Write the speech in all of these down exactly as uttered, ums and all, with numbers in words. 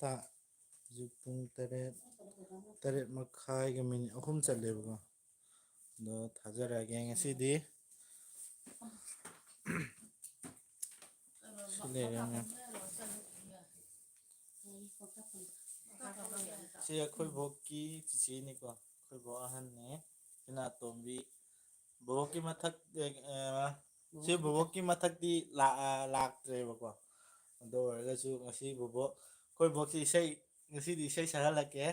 ꯇ-, ꯍꯧꯖꯤꯛ ꯄꯨꯡ ꯇꯔꯦꯠ, ꯇꯔꯦꯠ ꯃꯈꯥꯏꯒ ꯃꯤꯅꯤꯠ ꯑꯍꯨꯝ ꯆꯠꯂꯦꯕꯀꯣ꯫ ꯑꯗꯣ ꯊꯥꯖꯔꯛꯑꯒꯦ ꯉꯁꯤꯗꯤ꯫ ꯁꯤ ꯂꯩꯔꯦ ꯃꯌꯥꯝ꯫ ꯁꯤ ꯑꯩꯈꯣꯏ ꯕꯣꯛꯀꯤ ꯆꯤꯆꯦꯅꯤꯀꯣ, ꯑꯩꯈꯣꯏ ꯕꯣꯛ ꯑꯍꯟꯅꯦ꯫ ꯁꯤꯅ ꯑꯇꯣꯝꯕꯤ꯫ ꯕꯣꯕꯣꯛꯀꯤ ꯃꯊꯛ, ꯑꯦ, ꯑꯦ, ꯁꯤ ꯕꯣꯕꯣꯛꯀꯤ ꯃꯊꯛꯇꯤ ꯂꯥꯛ-, ꯑ, ꯂꯥꯛꯇ꯭ꯔꯦꯕꯀꯣ꯫ ꯑꯗꯨ ꯑꯣꯏꯔꯒꯁꯨ ꯉꯁꯤ ꯕꯣꯕꯣꯛ, ꯑꯩꯈꯣꯏ ꯕꯣꯛꯁꯤ ꯏꯁꯩ, ꯉꯁꯤꯗꯤ ꯏꯁꯩ ꯁꯛꯍꯜꯂꯛꯀꯦ꯫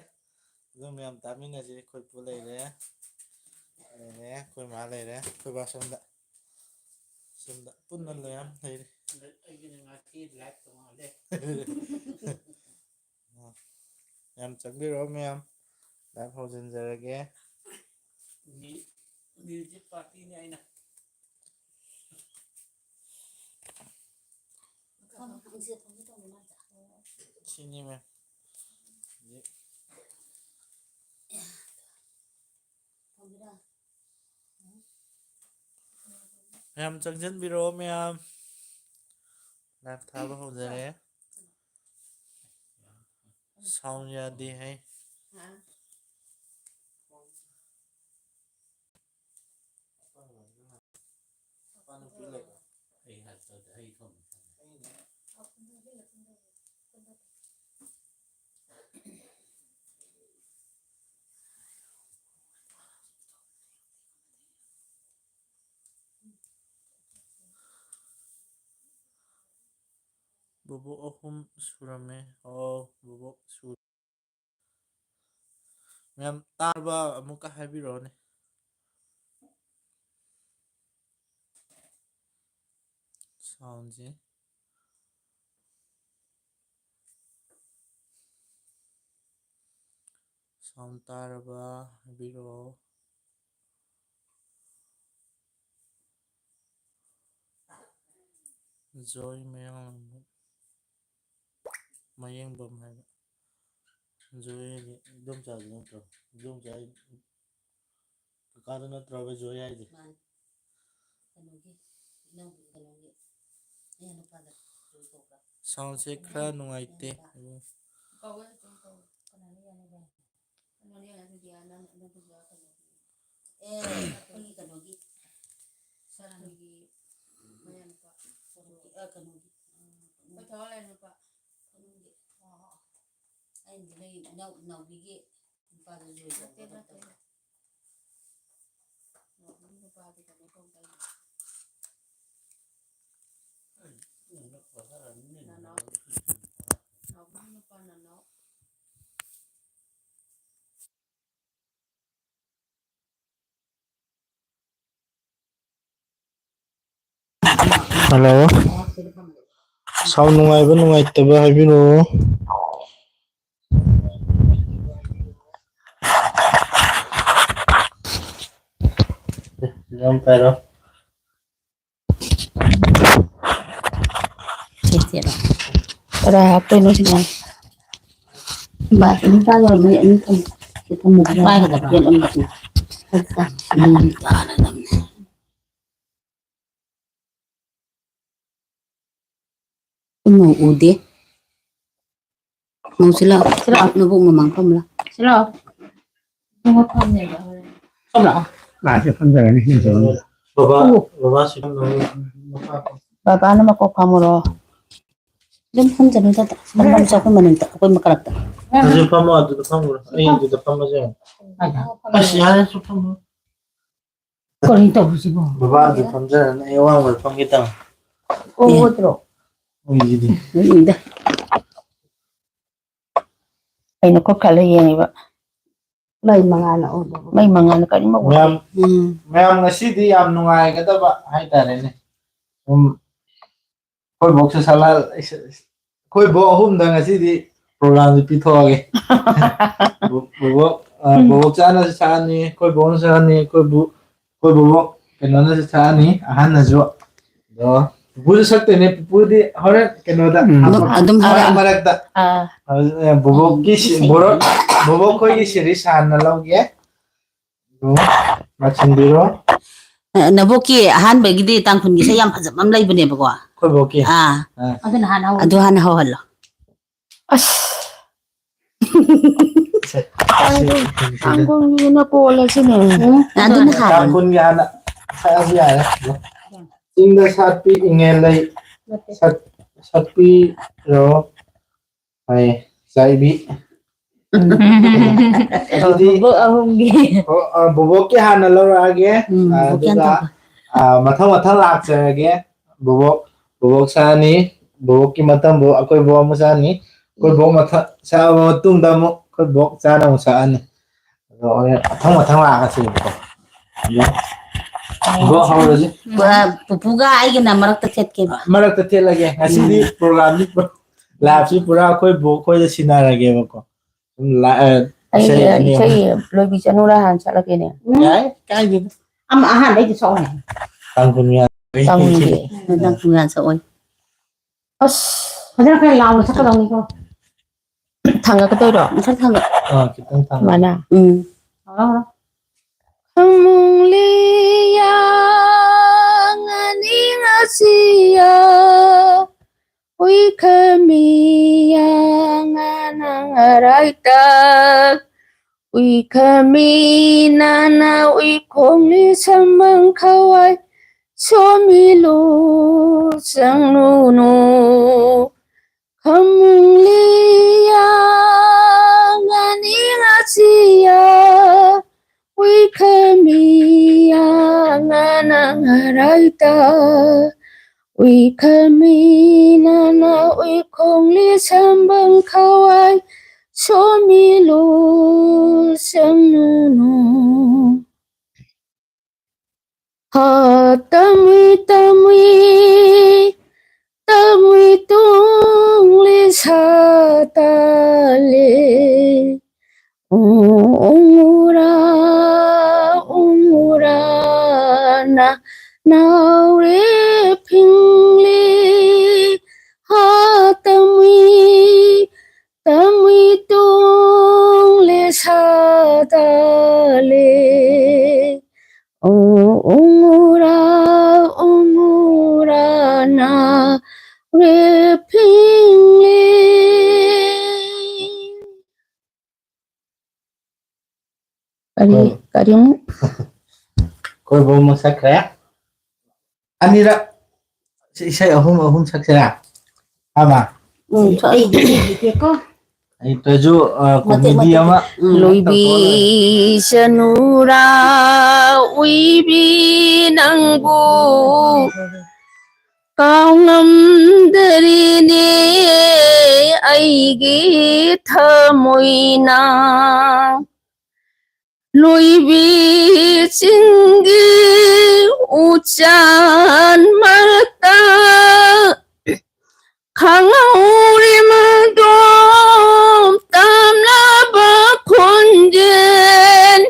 ꯑꯗꯨ ꯃꯌꯥꯝ ꯇꯥꯃꯤꯟꯅꯁꯤ꯫ ꯑꯩꯈꯣꯏ ꯄꯨ ꯂꯩꯔꯦ, ꯂꯩꯔꯦ, ꯑꯩꯈꯣꯏ ꯃꯥ ꯂꯩꯔꯦ, ꯑꯩꯈꯣꯏ ꯕꯥ ꯁꯣꯝꯗ, ꯁꯣꯝꯗ ꯄꯨꯟꯅ ꯃꯌꯥꯝ ꯂꯩꯔꯦ꯫ ꯑꯩꯒꯤꯅ ꯉꯥꯀꯤ ꯂꯥꯏꯐ ꯇꯣꯉꯥꯜꯂꯦ꯫ ꯌꯥꯝ ꯆꯪꯕꯤꯔꯛꯑꯣ ꯃꯌꯥꯝ꯫ ꯂꯥꯏꯐ ꯍꯧꯖꯤꯟꯖꯔꯒꯦ꯫ ꯃ꯭ꯌꯨ-, ꯃ꯭ꯌꯨꯖꯤꯛ ꯄꯥꯔꯇꯤꯅꯤ ꯑꯩꯅ꯫ ꯁꯤꯅꯤ ꯃꯌꯥꯝ꯫ ꯃꯌꯥꯝ ꯆꯪꯁꯤꯟꯕꯤꯔꯛꯑꯣ ꯃꯌꯥꯝ꯫ ꯂꯥꯏꯚ ꯊꯥꯕ ꯍꯧꯖꯔꯦ꯫ ꯁꯥꯎꯟ ꯌꯥꯗꯦ ꯍꯥꯏ꯫ ꯕꯣꯕꯣꯛ ꯑꯍꯨꯝ ꯁꯨꯔꯝꯃꯦ꯫ ꯑꯣ, ꯕꯣꯕꯣꯛ ꯁꯨ-, ꯃꯌꯥꯝ ꯇꯥꯔꯕ ꯑꯃꯨꯛꯀ ꯍꯥꯏꯕꯤꯔꯛꯑꯣꯅꯦ꯫ ꯁꯥꯎꯟꯁꯦ꯫ ꯁꯥꯎꯟ ꯇꯥꯔꯕ ꯍꯥꯏꯕꯤꯔꯛꯑꯣ꯫ ꯖꯣꯏ ꯃꯌꯥꯡꯂꯝꯕꯝ, ꯃꯌꯦꯡꯕꯝ ꯍꯥꯏꯕ꯫ ꯖꯣꯏ ꯍꯥꯏꯗꯤ ꯏꯗꯣꯝꯆꯥꯗꯨ ꯅꯠꯇ꯭ꯔꯣ? ꯏꯗꯣꯝꯆꯥ ꯍꯥꯏꯗꯤ ꯀꯀꯥꯗꯨ ꯅꯠꯇ꯭ꯔꯣꯕ ꯖꯣꯏ ꯍꯥꯏꯁꯦ? ꯃꯥꯅꯤ꯫ ꯀꯩꯅꯣꯒꯤ, ꯏꯅꯥꯎ-, ꯀꯩꯅꯣꯒꯤ, ꯏꯌꯥ ꯅꯨꯄꯥꯗ ꯖꯣꯏ ꯀꯧꯕ꯭ꯔꯥ? ꯁꯥꯎꯟꯁꯦ ꯈꯔ ꯅꯨꯡꯉꯥꯏꯇꯦ꯫ ꯏꯌꯥ ꯅꯨꯄꯥ꯫ ꯎꯝ꯫ ꯀꯧꯋꯦ, ꯑꯗꯨꯝ ꯀꯧꯋꯦ꯫ ꯀꯅꯥꯅ ꯌꯥꯅꯕ? ꯀꯩꯅꯣꯅꯦ, ꯑꯗꯨꯗꯤ, ꯑꯥ, ꯅꯪ, ꯅꯪ ꯄꯨꯖꯥ ꯀꯩꯅꯣꯒꯤ꯫ ꯑꯦ, ꯑꯩꯈꯣꯏꯒꯤ ꯀꯩꯅꯣꯒꯤ꯫ ꯁꯥꯔꯒꯤ ꯃꯌꯥꯅꯨꯄꯥ꯫ ꯀꯩꯅꯣꯒꯤ, ꯑ, ꯀꯩꯅꯣꯒꯤ, ꯑ, ꯑꯩꯈꯣꯏ ꯊꯋꯥꯏ ꯂꯥꯏ ꯅꯨꯄꯥ꯫ ꯀꯩꯅꯣꯒꯤ꯫ ꯑꯣ, ꯑꯣ꯫ ꯑꯩꯅꯗꯤ ꯅꯣꯏ ꯏꯅꯥꯎ-, ꯏꯅꯥꯎꯕꯤꯒꯤ ꯅꯨꯄꯥꯗꯨꯁꯨ ꯅꯠꯇꯦ, ꯌꯥꯎꯕ ꯅꯠꯇꯦ꯫ ꯅꯠꯇꯕ꯫ ꯅꯥꯎꯕꯤꯒꯤ ꯅꯨꯄꯥꯗꯤ ꯀꯩꯅꯣ ꯇꯧꯗꯥꯏꯅꯦ? ꯅꯅꯥꯎ꯫ ꯅꯥꯎꯕꯤꯒꯤ ꯅꯨꯄꯥ ꯅꯅꯥꯎ꯫ ꯍꯜꯂꯣ꯫ ꯁꯥꯎꯟ ꯅꯨꯡꯉꯥꯏꯕ ꯅꯨꯡꯉꯥꯏꯇꯕ ꯍꯥꯏꯕꯤꯔꯛꯑꯣ꯫ ꯌꯥꯝ ꯐꯔꯣ꯫ ꯀꯗꯥꯏ ꯍꯥꯞꯇꯣꯏꯅꯣ ꯁꯤꯅ? ꯕꯥ-, ꯅꯨꯄꯥ ꯌꯥꯎꯔꯝꯃꯅꯤ, ꯑꯅꯤ ꯊꯝꯃꯨ꯫ ꯁꯤ ꯊꯝꯃꯨ꯫ ꯄꯥꯏꯒꯗꯕ꯭ꯔꯣ? ꯄꯦꯠ ꯑꯃ ꯄꯤ꯫ ꯎꯝ, ꯇꯥꯔꯗꯕꯅꯦ꯫ ꯏꯃꯧ ꯎꯗꯦ꯫ ꯃꯧꯁꯤ ꯂꯥꯛꯑꯣ꯫ ꯁꯤ ꯂꯥꯛꯑꯣ꯫ ꯅꯕꯣꯛ ꯃꯃꯥꯡ ꯐꯝꯃꯨ ꯂꯥꯎ꯫ ꯁꯤ ꯂꯥꯛꯑꯣ꯫ ꯏꯕꯨꯡꯉꯣ ꯐꯝꯅꯦꯕ ꯍꯣꯔꯦꯟ꯫ ꯁꯣꯝ ꯂꯥꯛꯑꯣ꯫ ꯂꯥꯛꯑꯁꯦ ꯐꯝꯖꯔꯅꯤ꯫ ꯕꯕꯥ, ꯕꯕꯥ ꯁꯤ ꯐꯝꯗꯧꯅꯤ꯫ ꯕꯕꯥꯅ ꯃꯀꯣꯛ ꯐꯝꯃꯨꯔꯣ꯫ ꯑꯗꯨꯝ ꯐꯝꯖꯅꯨꯗ, ꯐꯝꯐꯝꯁꯨ ꯑꯩꯈꯣꯏ ꯃꯅꯤꯡꯗ, ꯑꯩꯈꯣꯏ ꯃꯀꯔꯛꯇ꯫ ꯑꯗꯨ ꯐꯝꯃꯣ, ꯑꯗꯨꯗ ꯐꯝꯃꯨꯔꯣ꯫ ꯑꯩ ꯑꯗꯨꯗ ꯐꯝꯃꯁꯦ꯫ ꯑꯁ, ꯌꯥꯔꯦ, ꯁꯨꯝ ꯐꯝꯃꯣ꯫ ꯀꯔꯤꯅꯣ ꯇꯧꯔꯤꯁꯤꯕꯣ? ꯕꯕꯥ ꯑꯗꯨ ꯐꯝꯖꯔꯅꯤ, ꯑꯩ ꯑꯋꯥꯡꯕꯗ ꯐꯝꯒꯦ ꯇꯧꯅꯤ꯫ ꯑꯣ, ꯑꯦ꯫ ꯑꯣꯠꯇ꯭ꯔꯣ? ꯎꯏꯁꯤꯗꯤ꯫ ꯎꯏꯗ꯫ ꯑꯩꯅ ꯈꯨꯠ ꯈꯜꯂ ꯌꯦꯡꯉꯤꯕ꯫ ꯃꯩ ꯃꯉꯥꯜꯅ ꯑꯣꯟꯕꯕꯨ꯫ ꯃꯩ ꯃꯉꯥꯜꯅ ꯀꯔꯤꯝ ꯎꯗꯦ꯫ ꯃꯌꯥꯝ, ꯎꯝ꯫ ꯃꯌꯥꯝ ꯉꯁꯤꯗꯤ ꯌꯥꯝ ꯅꯨꯡꯉꯥꯏꯒꯗꯕ ꯍꯥꯏꯇꯥꯔꯦꯅꯦ꯫ ꯁꯨꯝ ꯑꯩꯈꯣꯏ ꯕꯣꯛꯁꯨ ꯁꯂꯥ-, ꯑꯩꯈꯣꯏ ꯕꯣꯛ ꯑꯍꯨꯝꯗ ꯉꯁꯤꯗꯤ ꯄ꯭ꯔꯣꯒ꯭ꯔꯥꯝꯁꯦ ꯄꯤꯊꯣꯛꯑꯒꯦ꯫ ꯕꯣ-, ꯕꯣꯕꯣꯛ, ꯑ, ꯎꯝ꯫ ꯕꯣꯕꯣꯛ ꯆꯥꯅꯁꯨ ꯁꯛꯑꯅꯤ, ꯑꯩꯈꯣꯏ ꯕꯣꯛꯅꯁꯨ ꯁꯛꯑꯅꯤ, ꯑꯩꯈꯣꯏ ꯕꯨ-, ꯑꯩꯈꯣꯏ ꯕꯣꯕꯣꯛ ꯀꯩꯅꯣꯅꯁꯨ ꯁꯛꯑꯅꯤ, ꯑꯍꯟꯅꯁꯨ꯫ ꯑꯗꯣ ꯄꯨꯄꯨꯁꯨ ꯁꯛꯇꯣꯏꯅꯦ, ꯄꯨꯄꯨꯗꯤ ꯍꯣꯔꯦꯟ ꯀꯩꯅꯣꯗ, ꯎꯝ꯫ ꯃꯔꯛ-, ꯑꯗꯨꯝ ꯃꯔꯛ ꯍꯥꯏꯔꯛꯑꯣ꯫ ꯃꯔꯛꯇ꯫ ꯑꯥ꯫ ꯑꯗꯨ, ꯑ, ꯕꯣꯕꯣꯛꯀꯤ ꯁꯤ-, ꯎꯝ꯫ ꯕꯣꯔꯣ-, ꯕꯣꯕꯣꯛ ꯑꯩꯈꯣꯏꯒꯤ ꯁꯤꯔꯤ ꯁꯥꯟꯅ ꯂꯧꯒꯦ꯫ ꯑꯗꯨ ꯂꯥꯛꯁꯤꯟꯕꯤꯔꯣ꯫ ꯑ, ꯅꯕꯣꯛꯀꯤ ꯑꯍꯥꯟꯕꯒꯤꯗꯤ ꯇꯥꯡꯈꯨꯜꯒꯤ ꯏꯁꯩ ꯌꯥꯝ ꯐꯖꯕ ꯑꯃ ꯂꯩꯕꯅꯦꯕꯀꯣ꯫ ꯑꯩꯈꯣꯏ ꯕꯣꯛꯀꯤ? ꯑꯥ꯫ ꯑꯥ꯫ ꯑꯗꯨꯅ ꯍꯥꯟꯅ ꯍꯧ-, ꯑꯗꯨ ꯍꯥꯟꯅ ꯍꯧꯍꯜꯂꯣ꯫ ꯑꯁ꯫ ꯁꯦ, ꯁꯦ, ꯁꯦ, ꯁꯦ꯫ ꯀꯥꯡꯒꯣꯡꯒꯤꯅ ꯀꯣꯜꯂꯁꯤꯅꯦ꯫ ꯎꯝ꯫ ꯑꯗꯨꯅ ꯍꯥꯟꯅ꯫ ꯇꯥꯡꯈꯨꯜꯒꯤ ꯍꯥꯟꯅ ꯁꯛꯑꯁꯨ ꯌꯥꯔꯦ꯫ ꯆꯤꯡꯗ ꯁꯥꯠꯄꯤ ꯏꯉꯦꯜ ꯂꯩ, ꯅꯠꯇꯦ꯫ ꯁꯛ-, ꯁꯛꯄꯤꯔꯣ꯫ ꯍꯣꯏ, ꯆꯥꯏꯕꯤ꯫ ꯑꯗꯨꯗꯤ ꯕꯣꯕꯣꯛ ꯑꯍꯨꯝꯒꯤ꯫ ꯑꯣ, ꯑ, ꯕꯣꯕꯣꯛꯀꯤ ꯍꯥꯟꯅ ꯂꯧꯔꯛꯑꯒꯦ꯫ ꯎꯝ, ꯑ, ꯕꯣꯕꯣꯛꯀꯤ ꯑꯗꯨꯒ, ꯍꯥꯟꯅ ꯇꯧꯕ꯫ ꯑ, ꯃꯊꯪ ꯃꯊꯪ ꯂꯥꯛꯆꯔꯒꯦ꯫ ꯕꯣꯕꯣꯛ, ꯕꯣꯕꯣꯛ ꯁꯥꯅꯤ, ꯕꯣꯕꯣꯛꯀꯤ ꯃꯇꯝꯕꯨ ꯑꯩꯈꯣꯏ ꯕꯣꯛ ꯑꯃ ꯁꯥꯅꯤ꯫ ꯑꯩꯈꯣꯏ ꯕꯣꯛ ꯃꯊꯪ ꯁꯥꯕ ꯃꯇꯨꯡꯗ ꯑꯃꯨꯛ ꯑꯩꯈꯣꯏ ꯕꯣꯛ ꯆꯥꯅ ꯑꯃꯨꯛ ꯁꯛꯑꯅꯤ꯫ ꯑꯗꯣ ꯍꯣꯔꯦꯟ ꯃꯊꯪ ꯃꯊꯪ ꯂꯥꯛꯑꯁꯦꯕꯀꯣ꯫ ꯑꯗꯣ ꯕꯣꯛ ꯍꯧꯔꯁꯤ꯫ ꯄꯨꯄꯨꯒ ꯑꯩꯒꯤꯅ ꯃꯔꯛꯇ ꯊꯦꯠꯀꯦꯕ꯫ ꯃꯔꯛꯇ ꯊꯦꯠꯂꯒꯦ꯫ ꯉꯁꯤꯗꯤ ꯎꯝ꯫ ꯄ꯭ꯔꯣꯒ꯭ꯔꯥꯝꯗꯤ ꯄꯨꯔꯥ, ꯂꯥꯏꯐꯁꯤ ꯄꯨꯔꯥ ꯑꯩꯈꯣꯏ ꯕꯣꯛ ꯈꯣꯏꯗ ꯁꯤꯟꯅꯔꯒꯦꯕꯀꯣ꯫ ꯁꯨꯝ ꯂꯥ-, ꯑ, ꯑꯩ, ꯏꯁꯩ ꯑ, ꯑꯅꯤ ꯏꯁꯩ ꯑꯍꯨꯝ꯫ ꯂꯣꯏꯕꯤ ꯆꯅꯨꯔꯥ ꯍꯥꯟꯅ ꯁꯛꯂꯛꯀꯦꯅꯦ꯫ ꯌꯥꯏ, ꯀꯥꯏꯗꯦꯗ꯫ ꯑꯃ ꯑꯍꯥꯟꯕꯩꯗꯤ ꯁꯛꯑꯣꯅꯦ꯫ ꯇꯥꯡ ꯀꯨꯟꯃꯉꯥ꯫ ꯇꯥꯡ ꯀꯨꯟꯃꯉꯥ꯫ ꯅꯪ ꯀꯨꯟꯃꯉꯥ ꯁꯛꯑꯣꯏ꯫ ꯑꯁ꯫ ꯐꯖꯅ ꯈꯔ ꯂꯥꯎꯅ ꯁꯛꯀꯗꯧꯅꯤꯀꯣ꯫ ꯊꯥꯡꯒꯠꯀꯗꯣꯏꯔꯣ? ꯈꯔ ꯊꯥꯡꯒꯠ-, ꯑꯥ, ꯈꯤꯇꯪ ꯊꯥꯡꯒꯠ-, ꯁꯨꯃꯥꯏꯅ? ꯎꯝ꯫ ꯍꯧꯔꯣ, ꯍꯧꯔꯣ꯫ ꯈꯪꯃꯨꯡꯂꯤ ꯌꯥꯡ ꯑꯅꯤ ꯉꯁꯤꯌꯥ, ꯎꯏꯈꯃꯤ ꯌꯥꯡ ꯑꯅꯪ ꯑꯔꯥꯏꯇ, ꯎꯏꯈꯃꯤ ꯅꯅ ꯎꯏꯈꯣꯡꯂꯤ ꯁꯝꯃꯪ ꯈꯋꯥꯏ ꯁꯣꯃꯤꯂꯨ ꯆꯪꯂꯨꯅꯨ꯫ ꯈꯝꯂꯤꯌꯥ ꯉꯥꯅꯤꯡ ꯑꯁꯤꯌꯥ, ꯎꯏꯈꯃꯤꯌꯥ ꯉꯥꯅ ꯉꯔꯥꯏꯇ, ꯎꯏꯈꯃꯤ ꯅꯅ ꯎꯏꯈꯣꯡꯂꯤ ꯁꯝꯕꯪ ꯈꯋꯥꯏ ꯁꯣꯃꯤꯂꯨ ꯁꯪꯅꯨꯅꯨ꯫ ꯍꯥ ꯇꯃꯨꯏ ꯇꯃꯨꯏ ꯇꯃꯨꯏ ꯇꯨꯡꯂꯤ ꯁꯥꯇꯥꯂꯦ꯫ ꯎ ꯎꯉꯨꯔꯥ ꯎꯉꯨꯔꯥ ꯅ ꯅꯥꯎꯔꯦ ꯐꯤꯡꯂꯤ꯫ ꯍꯥ ꯇꯃꯨꯏ ꯇꯃꯨꯏ ꯇꯨꯡꯂꯦ ꯁꯥꯗꯥꯂꯦ꯫ ꯎ ꯎꯉꯨꯔꯥ ꯎꯉꯨꯔꯥ ꯀꯔꯤꯃꯨꯛ? ꯑꯩꯈꯣꯏꯕꯨ ꯑꯃꯨꯛ ꯁꯛꯈ꯭ꯔꯦ꯫ ꯑꯅꯤꯔꯛ ꯏꯁꯩ ꯑꯍꯨꯝ ꯑꯍꯨꯝ ꯁꯛꯁꯤꯔꯥ? ꯑꯃ꯫ ꯎꯝ, ꯑꯩ ꯏꯒꯦꯀꯣ꯫ ꯑꯩ ꯇꯣꯏꯖꯨ, ꯑ, ꯃꯇꯦꯛ, ꯀꯣꯃꯦꯗꯤ ꯃꯇꯦꯛ꯫ ꯑꯃ꯫ ꯎꯝ꯫ ꯂꯣꯏꯕꯤ ꯆꯅꯨꯔꯥ ꯎꯏꯕꯤ ꯅꯪꯕꯨ ꯀꯥꯎꯉꯝꯗꯔꯤꯅꯦ ꯑꯩꯒꯤ ꯊꯃꯣꯏꯅ꯫ ꯂꯣꯏꯕꯤ ꯆꯤꯡꯒꯤ ꯎꯆꯥꯟ ꯃꯔꯛꯇ ꯈꯪꯍꯧꯔꯦ ꯃꯗꯣꯝ ꯇꯝꯂꯕ ꯈꯣꯟꯖꯦꯜ꯫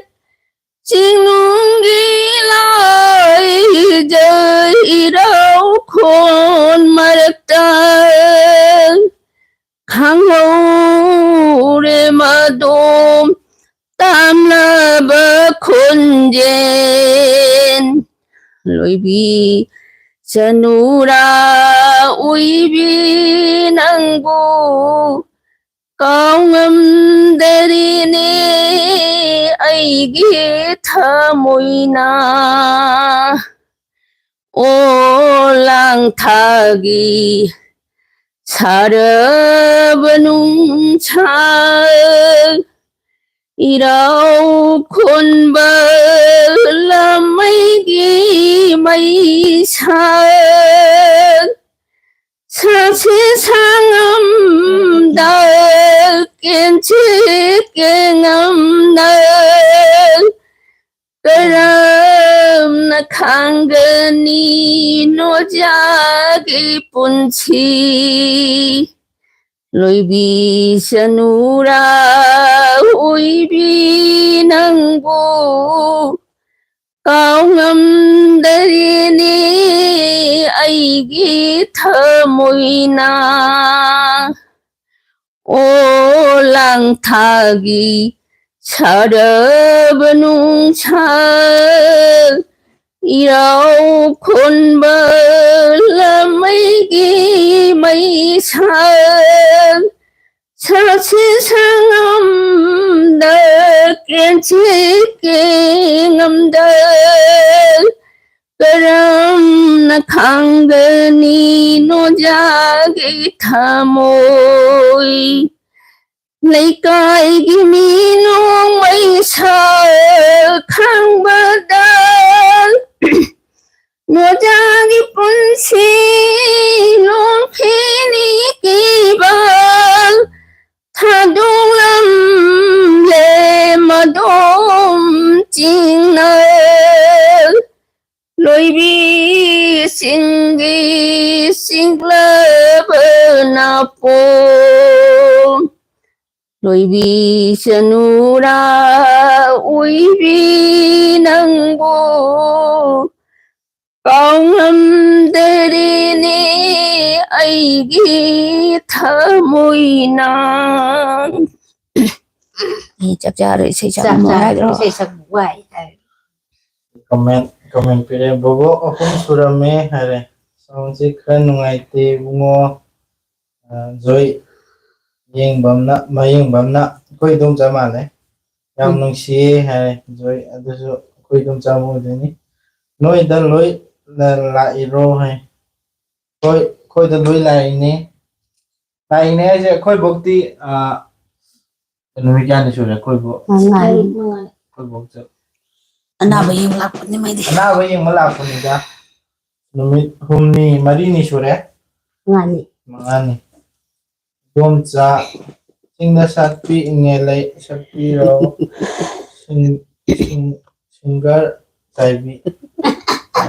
ꯆꯤꯡꯅꯨꯡꯒꯤ ꯂꯥꯏꯖꯩ ꯏꯔꯧ ꯈꯣꯟ ꯃꯔꯛꯇ ꯈꯪꯍꯧꯔꯦ ꯃꯗꯣꯝ ꯇꯝꯂꯕ ꯈꯣꯟꯖꯦꯜ꯫ ꯂꯣꯏꯕꯤ ꯆꯅꯨꯔꯥ ꯎꯏꯕꯤ ꯅꯪꯕꯨ ꯀꯥꯎꯉꯝꯗꯔꯤꯅꯦ ꯑꯩꯒꯤ ꯊꯃꯣꯏꯅ꯫ ꯑꯣ ꯂꯥꯡ ꯊꯥꯒꯤ ꯁꯥꯔꯕ ꯅꯨꯡꯁꯥ, ꯏꯔꯥꯎ ꯈꯣꯟꯕ ꯂꯥꯃꯩꯒꯤ ꯃꯩꯁꯥ, ꯁꯥꯁꯤ ꯁꯥꯉꯝꯗ ꯀꯦꯟꯁꯤ ꯀꯦꯉꯝꯗ ꯀꯔꯝꯅ ꯈꯥꯡꯒꯅꯤ ꯅꯣꯖꯥꯒꯤ ꯄꯨꯟꯁꯤ? ꯂꯣꯏꯕꯤ ꯆꯅꯨꯔꯥ ꯎꯏꯕꯤ ꯅꯪꯕꯨ ꯀꯥꯎꯉꯝꯗꯔꯤꯅꯦ ꯑꯩꯒꯤ ꯊꯃꯣꯏꯅ꯫ ꯑꯣ ꯂꯥꯡ ꯊꯥꯒꯤ ꯁꯥꯔꯕ ꯅꯨꯡꯁꯥ, ꯏꯔꯥꯎ ꯈꯣꯟꯕ ꯂꯥꯃꯩꯒꯤ ꯃꯩꯁꯥ, ꯁꯥꯁꯤ ꯁꯥꯉꯝꯗ ꯀꯦꯟꯁꯦ ꯀꯦ ꯉꯝꯗ ꯀꯔꯝꯅ ꯈꯥꯡꯒꯅꯤ ꯅꯣꯖꯥꯒꯤ ꯊꯃꯣꯏ? ꯂꯩꯀꯥꯏꯒꯤ ꯃꯤ ꯅꯣꯡꯃꯩ ꯁꯥ ꯈꯥꯡꯕꯗ ꯅꯣꯖꯥꯒꯤ ꯄꯨꯟꯁꯤ ꯅꯣꯡꯐꯤꯅꯤ ꯀꯤꯕ ꯊꯥꯗꯣꯛꯂꯝꯂꯦ ꯃꯗꯣꯝ ꯆꯤꯡꯅ꯫ ꯂꯣꯏꯕꯤꯁꯤꯡꯒꯤ ꯁꯤꯡꯂꯕ ꯅꯥꯄꯣꯝ ꯂꯣꯏꯕꯤꯁꯅꯨꯔꯥ ꯑꯣꯏꯕꯤ ꯅꯪꯕꯨ ꯀꯥꯎꯉꯝꯗꯔꯦꯅꯦ ꯑꯩꯒꯤ ꯊꯃꯣꯏꯅ꯫ ꯑꯩ ꯆꯞ ꯆꯥꯔꯦ, ꯏꯁꯩ ꯆꯞ ꯆꯥꯕ ꯆꯥꯔꯦ, ꯍꯥꯏꯔꯣ? ꯏꯁꯩ ꯁꯛꯄ ꯋꯥꯏ ꯍꯥꯏꯔꯦ꯫ ꯀꯃꯦꯟ ꯀꯃꯦꯟ ꯄꯤꯔꯦ, "ꯕꯣꯕꯣꯛ ꯑꯍꯨꯝ ꯁꯨꯔꯝꯃꯦ" ꯍꯥꯏꯔꯦ꯫ ꯁꯥꯎꯟꯁꯦ ꯈꯔ ꯅꯨꯡꯉꯥꯏꯇꯦ ꯏꯕꯨꯡꯉꯣ꯫ ꯑ, ꯖꯣꯏ ꯌꯦꯡꯕꯝꯅ, ꯃꯌꯦꯡꯕꯝꯅ ꯑꯩꯈꯣꯏ ꯏꯗꯣꯝꯆꯥ ꯃꯥꯜꯂꯦ꯫ "ꯌꯥꯝ ꯎꯝ꯫ ꯅꯨꯡꯁꯤꯌꯦ" ꯍꯥꯏꯔꯦ ꯖꯣꯏ, ꯑꯗꯨꯁꯨ ꯑꯩꯈꯣꯏ ꯏꯗꯣꯝꯆꯥ ꯑꯃ ꯑꯣꯏꯗꯣꯏꯅꯤ꯫ "ꯅꯣꯏꯗ ꯂꯣꯏ ꯂ-, ꯂꯥꯛꯏꯔꯣ?" ꯍꯥꯏ꯫ "ꯍꯣꯏ, ꯑꯩꯈꯣꯏꯗ ꯂꯣꯏ ꯂꯥꯛꯏꯅꯦ"꯫ ꯂꯥꯛꯏꯅꯦ ꯍꯥꯏꯁꯦ ꯑꯩꯈꯣꯏ ꯕꯣꯛꯇꯤ, ꯑ, ꯅꯨꯃꯤꯠ ꯀꯌꯥꯅꯤ ꯁꯨꯔꯦ ꯑꯩꯈꯣꯏꯕꯨ? ꯃꯉꯥꯅꯤ꯫ ꯑꯩꯈꯣꯏ ꯕꯣꯛꯁꯦ ꯑꯅꯥꯕ ꯌꯦꯡꯕ ꯂꯥꯛꯄꯅꯤ ꯃꯩꯗꯤ꯫ ꯑꯅꯥꯕ ꯌꯦꯡꯕ ꯂꯥꯛꯄꯅꯤꯗ꯫ ꯅꯨꯃꯤꯠ ꯍꯨꯝꯅꯤ, ꯃꯔꯤꯅꯤ ꯁꯨꯔꯦ? ꯃꯉꯥꯅꯤ꯫ ꯃꯉꯥꯅꯤ꯫ ꯏꯗꯣꯝꯆꯥ, ꯆꯤꯡꯗ ꯁꯥꯠꯄꯤ ꯏꯉꯦꯂꯩ ꯁꯛꯄꯤꯔꯣ꯫ ꯁꯤꯡ-, ꯁꯤꯡ-, ꯁꯤꯡꯒꯔ ꯆꯥꯏꯕꯤ꯫ ꯑ,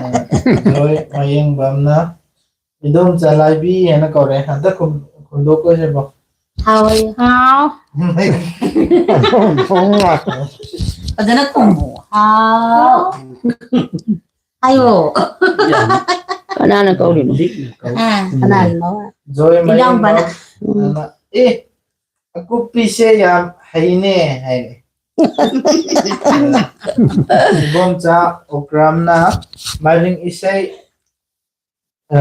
ꯖꯣꯏ ꯃꯌꯦꯡꯕꯝꯅ ꯏꯗꯣꯝꯆꯥ ꯂꯥꯏꯕꯤ ꯍꯥꯏꯅ ꯀꯧꯔꯦ꯫ ꯑꯝꯇ ꯈꯨꯝ-, ꯈꯨꯝꯗꯣꯛꯈꯣꯁꯦꯕꯣ꯫ ꯍꯥꯎ ꯍꯥꯏꯌꯨ꯫ ꯍꯥꯎ꯫ ꯐꯖꯅ ꯈꯨꯝꯃꯣ꯫ ꯍꯥꯎ꯫ ꯍꯥꯏꯌꯣ꯫ ꯀꯅꯥꯅ ꯀꯧꯔꯤꯅꯣ? ꯑꯥ, ꯀꯅꯥꯅꯣ? ꯖꯣꯏ ꯏꯅꯥꯎꯄꯥꯅ꯫ ꯃꯌꯦꯡꯕꯝ꯫ ꯎꯝ꯫ ꯑꯦ, ꯑꯀꯨꯞꯄꯤꯁꯦ ꯌꯥꯝ ꯍꯩꯅꯦ ꯍꯥꯏꯔꯦ꯫ ꯏꯕꯣꯝꯆꯥ ꯑꯣꯀ꯭ꯔꯥꯝꯅ ꯃꯥꯏꯕꯤꯡ ꯏꯁꯩ ꯑ,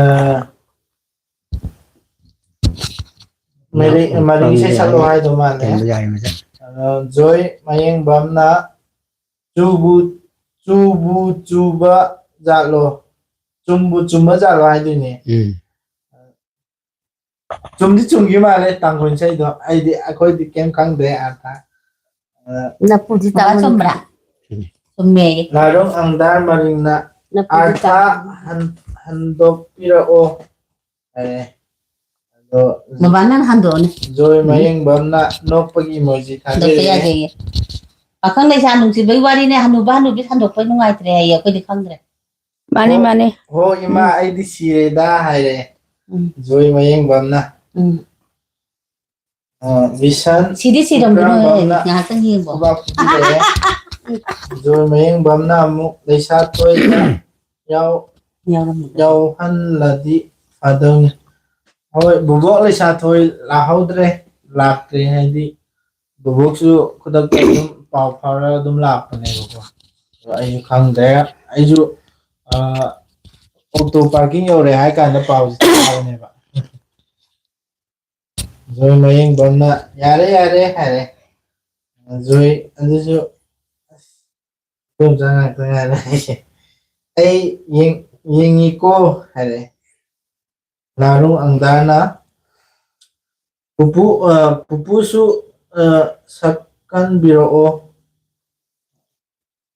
ꯃꯔꯤ-, ꯃꯔꯤ ꯏꯁꯩ ꯁꯛꯂꯣ ꯍꯥꯏꯗꯧ ꯃꯥꯜꯂꯦ꯫ ꯇꯝꯕ ꯌꯥꯏ, ꯃꯁꯦ꯫ ꯑ, ꯖꯣꯏ ꯃꯌꯦꯡꯕꯝꯅ ꯆꯨꯕꯨ, ꯆꯨꯕꯨ ꯆꯨꯕ ꯖꯥꯠꯂꯣ? ꯆꯨꯝꯕꯨ ꯆꯨꯝꯕ ꯖꯥꯠꯂꯣ ꯍꯥꯏꯗꯣꯏꯅꯦ꯫ ꯎꯝ꯫ ꯆꯨꯝꯗꯤ ꯆꯨꯝꯈꯤ ꯃꯥꯜꯂꯦ ꯇꯥꯡꯈꯨꯜ ꯏꯁꯩꯗꯣ꯫ ꯑꯩꯗꯤ, ꯑꯩꯈꯣꯏꯗꯤ ꯀꯩꯝ ꯈꯪꯗ꯭ꯔꯦ ꯑꯥꯔꯊ꯫ ꯑ, ꯅꯄꯨꯗꯤ ꯕꯕꯥ ꯇꯥꯡꯈꯨꯜ ꯆꯨꯝꯕ꯭ꯔꯥ? ꯆꯨꯝꯃꯦ꯫ ꯆꯨꯝꯃꯦꯌꯦ꯫ ꯂꯥꯔꯣꯡ ꯑꯪꯗꯥꯔ ꯃꯔꯤꯡꯅ ꯅꯄꯨꯗꯤ ꯑꯥꯔꯊ ꯇꯥꯡꯈꯨꯜ꯫ ꯍꯟ-, ꯍꯟꯗꯣꯛꯄꯤꯔꯛꯑꯣ꯫ ꯑꯦ, ꯑꯗꯣ ꯕꯕꯥ, ꯅꯪ ꯍꯟꯗꯣꯛꯑꯣꯅꯦ꯫ ꯖꯣꯏ ꯎꯝ꯫ ꯃꯌꯦꯡꯕꯝꯅ ꯅꯣꯛꯄꯒꯤ emoji ꯍꯟꯗꯣꯛꯄ ꯊꯥꯕꯤꯔꯛꯑꯦ꯫ ꯌꯥꯗꯦꯌꯦ꯫ ꯄꯥꯈꯪ ꯂꯩꯁꯥ ꯅꯨꯡꯁꯤꯕꯩ ꯋꯥꯔꯤꯅꯦ, ꯍꯅꯨꯕ ꯍꯅꯨꯕꯤ ꯁꯟꯗꯣꯛꯄ ꯅꯨꯡꯉꯥꯏꯇ꯭ꯔꯦ ꯍꯥꯏꯌꯦ, ꯑꯩꯈꯣꯏꯗꯤ ꯈꯪꯗ꯭ꯔꯦ꯫ ꯃꯥꯅꯦ, ꯍꯣ, ꯃꯥꯅꯦ꯫ ꯍꯣ, ꯏꯃꯥ, ꯎꯝ꯫ ꯑꯩꯗꯤ ꯁꯤꯔꯦꯗ ꯍꯥꯏꯔꯦ꯫ ꯎꯝ꯫ ꯖꯣꯏ ꯃꯌꯦꯡꯕꯝꯅ꯫ ꯎꯝ꯫ ꯑ, ꯕꯤꯁꯟ ꯁꯤꯗꯤ ꯁꯤꯔꯝꯒꯤꯔꯣꯏ, ꯎꯀ꯭ꯔꯥꯝꯕꯝꯅ ꯉꯥꯏꯍꯥꯛꯇꯪ ꯌꯦꯡꯉꯣ꯫ ꯈꯨꯕꯥꯛ ꯈꯨꯕꯤꯔꯛꯑꯦ꯫ ꯖꯣꯏ ꯃꯌꯦꯡꯕꯝꯅ ꯑꯃꯨꯛ ꯂꯩꯁꯥ ꯊꯣꯏꯗ ꯌꯥꯎ-, ꯌꯥꯎꯔꯝꯃꯤꯗ꯫ ꯌꯥꯎꯍꯜꯂꯗꯤ ꯐꯗꯧꯅꯤ꯫ ꯍꯣꯏ, ꯕꯨꯕꯣꯛ ꯂꯩꯁꯥ ꯊꯣꯏ ꯂꯥꯛꯍꯧꯗ꯭ꯔꯦ, ꯂꯥꯛꯇ꯭ꯔꯦ ꯍꯥꯏꯗꯤ ꯕꯨꯕꯣꯛꯁꯨ ꯈꯨꯗꯛꯇ ꯑꯗꯨꯝ ꯄꯥꯎ ꯐꯥꯎꯔꯒ ꯑꯗꯨꯝ ꯂꯥꯛꯄꯅꯦꯕꯀꯣ꯫ ꯑꯗꯣ ꯑꯩꯁꯨ ꯈꯪꯗ꯭ꯔꯦ꯫ ꯑꯩꯁꯨ, ꯑ, ꯑꯣꯛꯇꯣ parking ꯌꯧꯔꯦ ꯍꯥꯏ ꯀꯥꯟꯗ ꯄꯥꯎꯁꯦ ꯇꯥꯕꯅꯦꯕ꯫ ꯖꯣꯏ ꯃꯌꯦꯡꯕꯝꯅ "ꯌꯥꯔꯦ, ꯌꯥꯔꯦ" ꯍꯥꯏꯔꯦ꯫ ꯖꯣꯏ ꯑꯗꯨꯁꯨ, "ꯑꯁ, ꯏꯗꯣꯝꯆꯥ ꯉꯥꯛꯇ ꯉꯥꯏꯔꯦ" ꯍꯥꯏꯁꯦ꯫ "ꯑꯩ ꯌꯦꯡ-, ꯌꯦꯡꯉꯤꯀꯣ" ꯍꯥꯏꯔꯦ꯫ ꯂꯥꯔꯨꯡ ꯑꯪꯗꯥꯅ "ꯄꯨꯄꯨ, ꯑ, ꯄꯨꯄꯨꯁꯨ, ꯑ, ꯁꯛꯀꯟꯕꯤꯔꯛꯑꯣ"꯫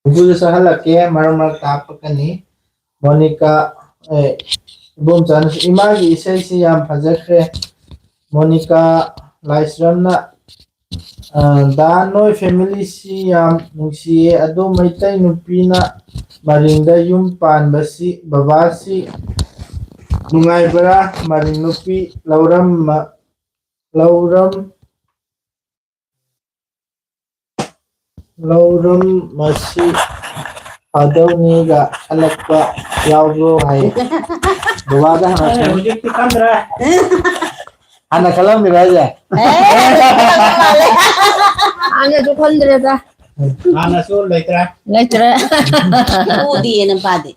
ꯄꯨꯄꯨꯁꯨ ꯁꯛꯍꯜꯂꯛꯀꯦ, ꯃꯔꯛ ꯃꯔꯛꯇ ꯍꯥꯞꯄꯛꯀꯅꯤ꯫ ꯃꯣꯅꯤꯀꯥ, ꯑꯦ, ꯏꯕꯣꯝꯆꯥꯅꯁꯨ "ꯏꯃꯥꯒꯤ ꯏꯁꯩꯁꯤ ꯌꯥꯝ ꯐꯖꯈ꯭ꯔꯦ"꯫ ꯃꯣꯅꯤꯀꯥ ꯂꯥꯏꯁ꯭ꯔꯝꯅ, ꯑ, "ꯗꯥ, ꯅꯣꯏ family ꯁꯤ ꯌꯥꯝ ꯅꯨꯡꯁꯤꯌꯦ, ꯑꯗꯣ ꯃꯩꯇꯩ ꯅꯨꯄꯤꯅ ꯃꯔꯤꯡꯗ ꯌꯨꯝ ꯄꯥꯟꯕꯁꯤ ꯕꯕꯥꯁꯤ ꯅꯨꯡꯉꯥꯏꯕ꯭ꯔꯥ? ꯃꯔꯤꯡ ꯅꯨꯄꯤ ꯂꯧꯔꯝꯃ-, ꯂꯧꯔꯝ-, ꯂꯧꯔꯝ ꯃꯁꯤ ꯐꯥꯗꯧꯅꯤꯒ ꯈꯜꯂꯛꯄ ꯌꯥꯎꯕ꯭ꯔꯣ?" ꯍꯥꯏ꯫ ꯕꯕꯥꯗ ꯍꯪꯉꯛꯀꯅꯤ꯫ ꯍꯧꯖꯤꯛꯇꯤ ꯈꯟꯗ꯭ꯔꯦ꯫ ꯍꯥꯟꯅ ꯈꯜꯂꯝꯃꯤꯔꯣ ꯍꯥꯏꯁꯦ? ꯑꯦ, ꯍꯥꯟꯅꯁꯨ ꯈꯟꯗ꯭ꯔꯦꯗ꯫ ꯍꯥꯟꯅꯁꯨ ꯂꯩꯇ꯭ꯔꯦ꯫ ꯂꯩꯇ꯭ꯔꯦ꯫ ꯎꯗꯤꯌꯦ ꯅꯄꯥꯗꯤ꯫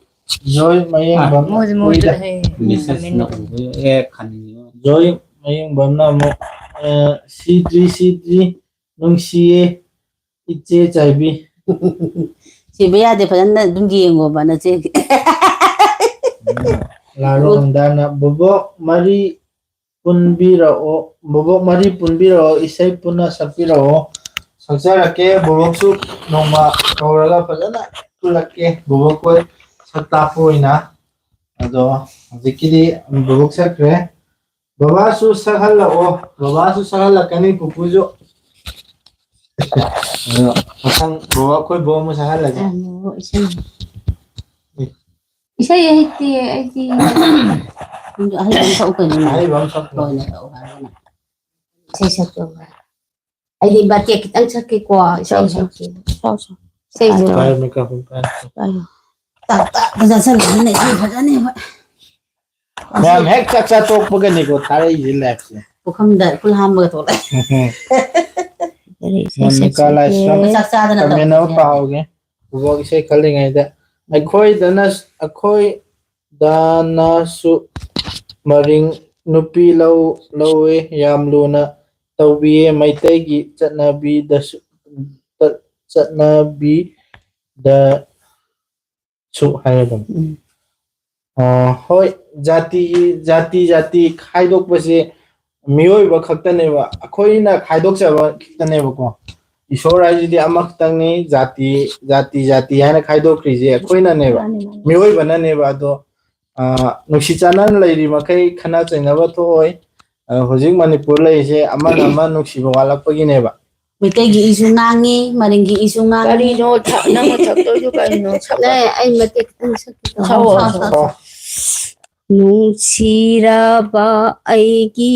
ꯖꯣꯏ ꯃꯌꯦꯡꯕꯝ ꯃꯣꯏꯗꯤ ꯃꯣꯏꯗꯤ ꯎꯏꯗ꯫ ꯍꯦ꯫ Message ꯅ ꯎꯕ, ꯑꯦ, ꯈꯟꯅꯤꯡꯉꯤ꯫ ꯖꯣꯏ ꯃꯌꯦꯡꯕꯝꯅ ꯑꯃꯨꯛ, ꯑ, "ꯁꯤꯗ꯭ꯔꯤ, ꯁꯤꯗ꯭ꯔꯤ, ꯅꯨꯡꯁꯤꯌꯦ ꯏꯆꯦ ꯆꯥꯏꯕꯤ꯫ ꯁꯤꯕ ꯌꯥꯗꯦ, ꯐꯖꯅ ꯑꯗꯨꯝ ꯌꯦꯡꯉꯣꯕ ꯅꯆꯦꯒꯤ꯫ ꯂꯥꯔꯣꯡꯗꯥꯅ ꯕꯣꯕꯣꯛ ꯃꯔꯤ ꯄꯨꯟꯕꯤꯔꯛꯑꯣ, ꯕꯣꯕꯣꯛ ꯃꯔꯤ ꯄꯨꯟꯕꯤꯔꯛꯑꯣ, ꯏꯁꯩ ꯄꯨꯟꯅ ꯁꯛꯄꯤꯔꯛꯑꯣ꯫ ꯁꯛꯆꯔꯛꯀꯦ, ꯕꯣꯕꯣꯛꯁꯨ ꯅꯣꯡꯃ ꯀꯧꯔꯒ ꯐꯖꯅ ꯄꯨꯜꯂꯛꯀꯦ, ꯕꯣꯕꯣꯛ ꯈꯣꯏ ꯁꯛ ꯇꯥꯛꯄ ꯑꯣꯏꯅ꯫ ꯑꯗꯣ ꯍꯧꯖꯤꯛꯀꯤꯗꯤ ꯕꯣꯕꯣꯛ ꯁꯛꯈ꯭ꯔꯦ꯫ ꯕꯕꯥꯁꯨ ꯁꯛꯍꯜꯂꯛꯑꯣ, ꯕꯕꯥꯁꯨ ꯁꯛꯍꯜꯂꯛꯀꯅꯤ, ꯄꯨꯄꯨꯁꯨ꯫ ꯑꯗꯣ ꯃꯊꯪ ꯕꯕꯥ ꯑꯩꯈꯣꯏ ꯕꯣꯛ ꯑꯃ ꯁꯛꯍꯜꯂꯁꯦ꯫ ꯑ, ꯕꯣꯕꯣꯛ ꯏꯁꯩ꯫ ꯏꯁꯩ ꯍꯩꯇꯦ ꯑꯩꯗꯤ꯫ ꯅꯪꯁꯨ ꯑꯍꯩꯕ ꯑꯃ ꯁꯛꯎ ꯀꯩꯅꯣ꯫ ꯑꯍꯩꯕ ꯑꯃ ꯁꯛꯎ꯫ ꯍꯣꯏꯅꯦ, ꯁꯛꯎ ꯍꯥꯏꯔꯒꯅ꯫ ꯏꯁꯩ ꯁꯛꯇꯧꯕ꯫ ꯑꯩꯗꯤ ꯃꯇꯦꯛ ꯈꯤꯇꯪ ꯁꯛꯀꯦꯀꯣ, ꯏꯁꯩ ꯁꯛꯑꯣ, ꯁꯛꯀꯦ꯫ ꯁꯛꯑꯣ, ꯁꯛꯑꯣ꯫ ꯏꯁꯩꯁꯦ꯫ ꯄꯥꯏꯌꯨ, microphone ꯄꯥꯏꯌꯨ꯫ ꯄꯥꯏꯌꯨ꯫ ꯇꯥꯛ ꯇꯥꯛ ꯐꯖꯁꯜꯂꯛꯑꯅꯤꯅꯦ, ꯏꯁꯩ ꯐꯖꯅꯦꯕ꯫ ꯃꯌꯥꯝ ꯍꯦꯛ ꯆꯥꯛ ꯆꯥ ꯇꯣꯛꯄꯒꯅꯤꯀꯣ ꯊꯥꯔꯛꯏꯁꯦ liveꯁꯦ꯫ ꯄꯨꯈꯝꯗ ꯏꯈꯨꯜ ꯍꯥꯝꯕꯒ ꯊꯣꯛꯂꯛꯑꯦ꯫ ꯀꯔꯤ ꯏꯁꯩ ꯃꯣꯅꯤꯀꯥ ꯁꯛꯁꯤꯒꯦ? ꯂꯥꯏꯁ꯭ꯔꯝ ꯑꯩꯈꯣꯏ ꯆꯥꯛ ꯆꯥꯗꯅ comment ꯑꯃ ꯇꯧꯕꯁꯨ ꯌꯥꯗꯦ꯫ ꯄꯥꯍꯧꯒꯦ꯫ ꯕꯣꯕꯣꯛ ꯏꯁꯩ ꯈꯜꯂꯤꯉꯩꯗ ꯑꯩꯈꯣꯏꯗꯅ, ꯑꯩꯈꯣꯏꯗꯅꯁꯨ ꯃꯔꯤꯡ ꯅꯨꯄꯤ ꯂꯧ, ꯂꯧꯋꯦ, ꯌꯥꯝ ꯂꯨꯅ ꯇꯧꯕꯤꯌꯦ꯫ ꯃꯩꯇꯩꯒꯤ ꯆꯠꯅꯕꯤꯗꯁꯨ, ꯆꯠꯅꯕꯤꯗ ꯁꯨ ꯍꯥꯏꯔꯒꯅꯤ꯫ ꯎꯝ꯫ ꯑ, ꯍꯣꯏ, ꯖꯥꯇꯤꯒꯤ, ꯖꯥꯇꯤ, ꯖꯥꯇꯤ ꯈꯥꯏꯗꯣꯛꯄꯁꯦ ꯃꯤꯑꯣꯏꯕ ꯈꯛꯇꯅꯦꯕ, ꯑꯩꯈꯣꯏꯅ ꯈꯥꯏꯗꯣꯛꯆꯕ ꯈꯛꯇꯅꯦꯕꯀꯣ꯫ ꯏꯁꯣꯔ ꯍꯥꯏꯁꯤꯗꯤ ꯑꯃꯈꯛꯇꯪꯅꯤ, ꯖꯥꯇꯤ, ꯖꯥꯇꯤ, ꯖꯥꯇꯤ ꯍꯥꯏꯅ ꯈꯥꯏꯗꯣꯛꯈ꯭ꯔꯤꯁꯦ ꯑꯩꯈꯣꯏꯅꯅꯦꯕ, ꯃꯥꯅꯤ, ꯃꯥꯅꯤ꯫ ꯃꯤꯑꯣꯏꯕꯅꯅꯦꯕ꯫ ꯑꯗꯣ, ꯑ, ꯅꯨꯡꯁꯤ ꯆꯥꯟꯅꯅ ꯂꯩꯔꯤ ꯃꯈꯩ ꯈꯠꯅ ꯆꯩꯅꯕ ꯊꯣꯛꯑꯣꯏ꯫ ꯑ, ꯍꯧꯖꯤꯛ ꯃꯅꯤꯄꯨꯔ ꯂꯩꯔꯤꯁꯦ ꯑꯃꯅ ꯑꯃ ꯅꯨꯡꯁꯤꯕ ꯋꯥꯠꯂꯛꯄꯒꯤꯅꯦꯕ꯫ ꯃꯩꯇꯩꯒꯤ ꯏꯁꯨ ꯉꯥꯡꯉꯤ, ꯃꯔꯤꯡꯒꯤ ꯏꯁꯨ ꯉꯥꯡꯉꯤ꯫ ꯀꯔꯤꯅꯣ ꯊ-, ꯅꯪꯅ ꯊꯛꯇꯣꯏꯗꯨ ꯀꯔꯤꯅꯣ? ꯁꯛꯂꯛꯑꯣ꯫ ꯑꯦ, ꯑꯩ ꯃꯇꯦꯛ ꯈꯤꯇꯪ ꯁꯛꯀꯦ ꯇꯧꯕ꯫ ꯁꯛꯑꯣ, ꯁꯛꯑꯣ꯫ ꯅꯨꯡꯁꯤꯔꯕ ꯑꯩꯒꯤ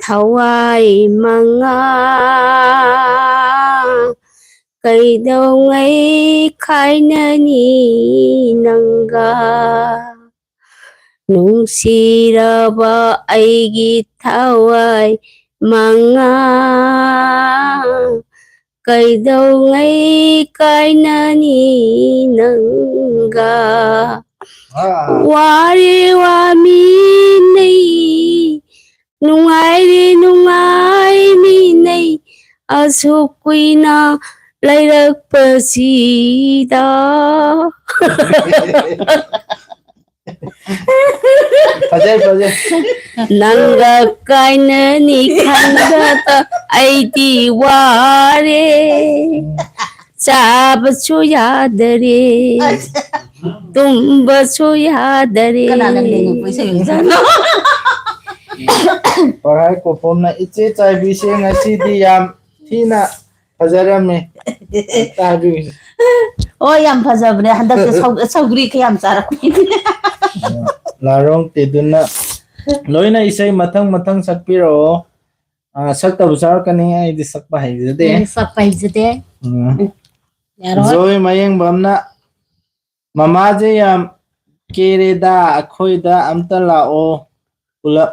ꯊꯋꯥꯏ ꯃꯉꯥ, ꯀꯩꯗꯧꯉꯩ ꯈꯥꯏꯅꯅꯤ ꯅꯪꯒ? ꯅꯨꯡꯁꯤꯔꯕ ꯑꯩꯒꯤ ꯊꯋꯥꯏ ꯃꯉꯥ, ꯀꯩꯗꯧꯉꯩ ꯀꯥꯏꯅꯅꯤ ꯅꯪꯒ? ꯋꯥꯔꯦ ꯋꯥꯃꯤꯟꯅꯩ, ꯅꯨꯡꯉꯥꯏꯔꯦ ꯅꯨꯡꯉꯥꯏꯃꯤꯟꯅꯩ, ꯑꯁꯨꯛ ꯀꯨꯏꯅ ꯂꯩꯔꯛꯄꯁꯤꯗ꯫ ꯐꯖꯩ, ꯐꯖꯩ꯫ ꯅꯪꯒ ꯀꯥꯏꯅꯅꯤ ꯈꯟꯕꯗ ꯑꯩꯗꯤ ꯋꯥꯔꯦ꯫ ꯆꯥꯕꯁꯨ ꯌꯥꯗꯔꯦ, ꯇꯨꯝꯕꯁꯨ ꯌꯥꯗꯔꯦ꯫ ꯀꯅꯥꯅ ꯂꯦꯡꯉꯛꯄ ꯏꯁꯩ ꯑꯣꯏꯖꯥꯠꯅꯣ? ꯄꯔꯍꯥꯏ ꯀꯣꯐꯣꯝꯅ ꯏꯆꯦ ꯆꯥꯏꯕꯤꯁꯦ ꯉꯁꯤꯗꯤ ꯌꯥꯝ ꯊꯤꯅ ꯐꯖꯔꯝꯃꯦ꯫ ꯑꯝꯇ ꯍꯥꯏꯕꯤꯌꯨꯁꯦ꯫ ꯑꯣ, ꯌꯥꯝ ꯐꯖꯕꯅꯦ꯫ ꯍꯟꯗꯛꯁꯦ ꯁꯧ-, ꯁꯧꯒ꯭ꯔꯤ ꯈꯔ ꯌꯥꯝ ꯆꯥꯔꯛꯄꯅꯦ꯫ ꯂꯥꯔꯣꯡ ꯇꯦꯗꯨꯅ ꯂꯣꯏꯅ ꯏꯁꯩ ꯃꯊꯪ ꯃꯊꯪ ꯁꯛꯄꯤꯔꯛꯑꯣ꯫ ꯑ, ꯁꯛꯇꯕꯁꯨ ꯌꯥꯎꯔꯛꯀꯅꯤ, ꯑꯩꯗꯤ ꯁꯛꯄ ꯍꯩꯖꯗꯦ꯫ ꯎꯝ, ꯁꯛꯄ ꯍꯩꯖꯗꯦ꯫ ꯎꯝ꯫ ꯌꯥꯔꯣꯏ꯫ ꯖꯣꯏ ꯃꯌꯦꯡꯕꯝꯅ ꯃꯃꯥꯁꯦ ꯌꯥꯝ ꯀꯦꯔꯦꯗ, ꯑꯩꯈꯣꯏꯗ ꯑꯝꯇ ꯂꯥꯛꯑꯣ ꯄꯨꯂꯞ꯫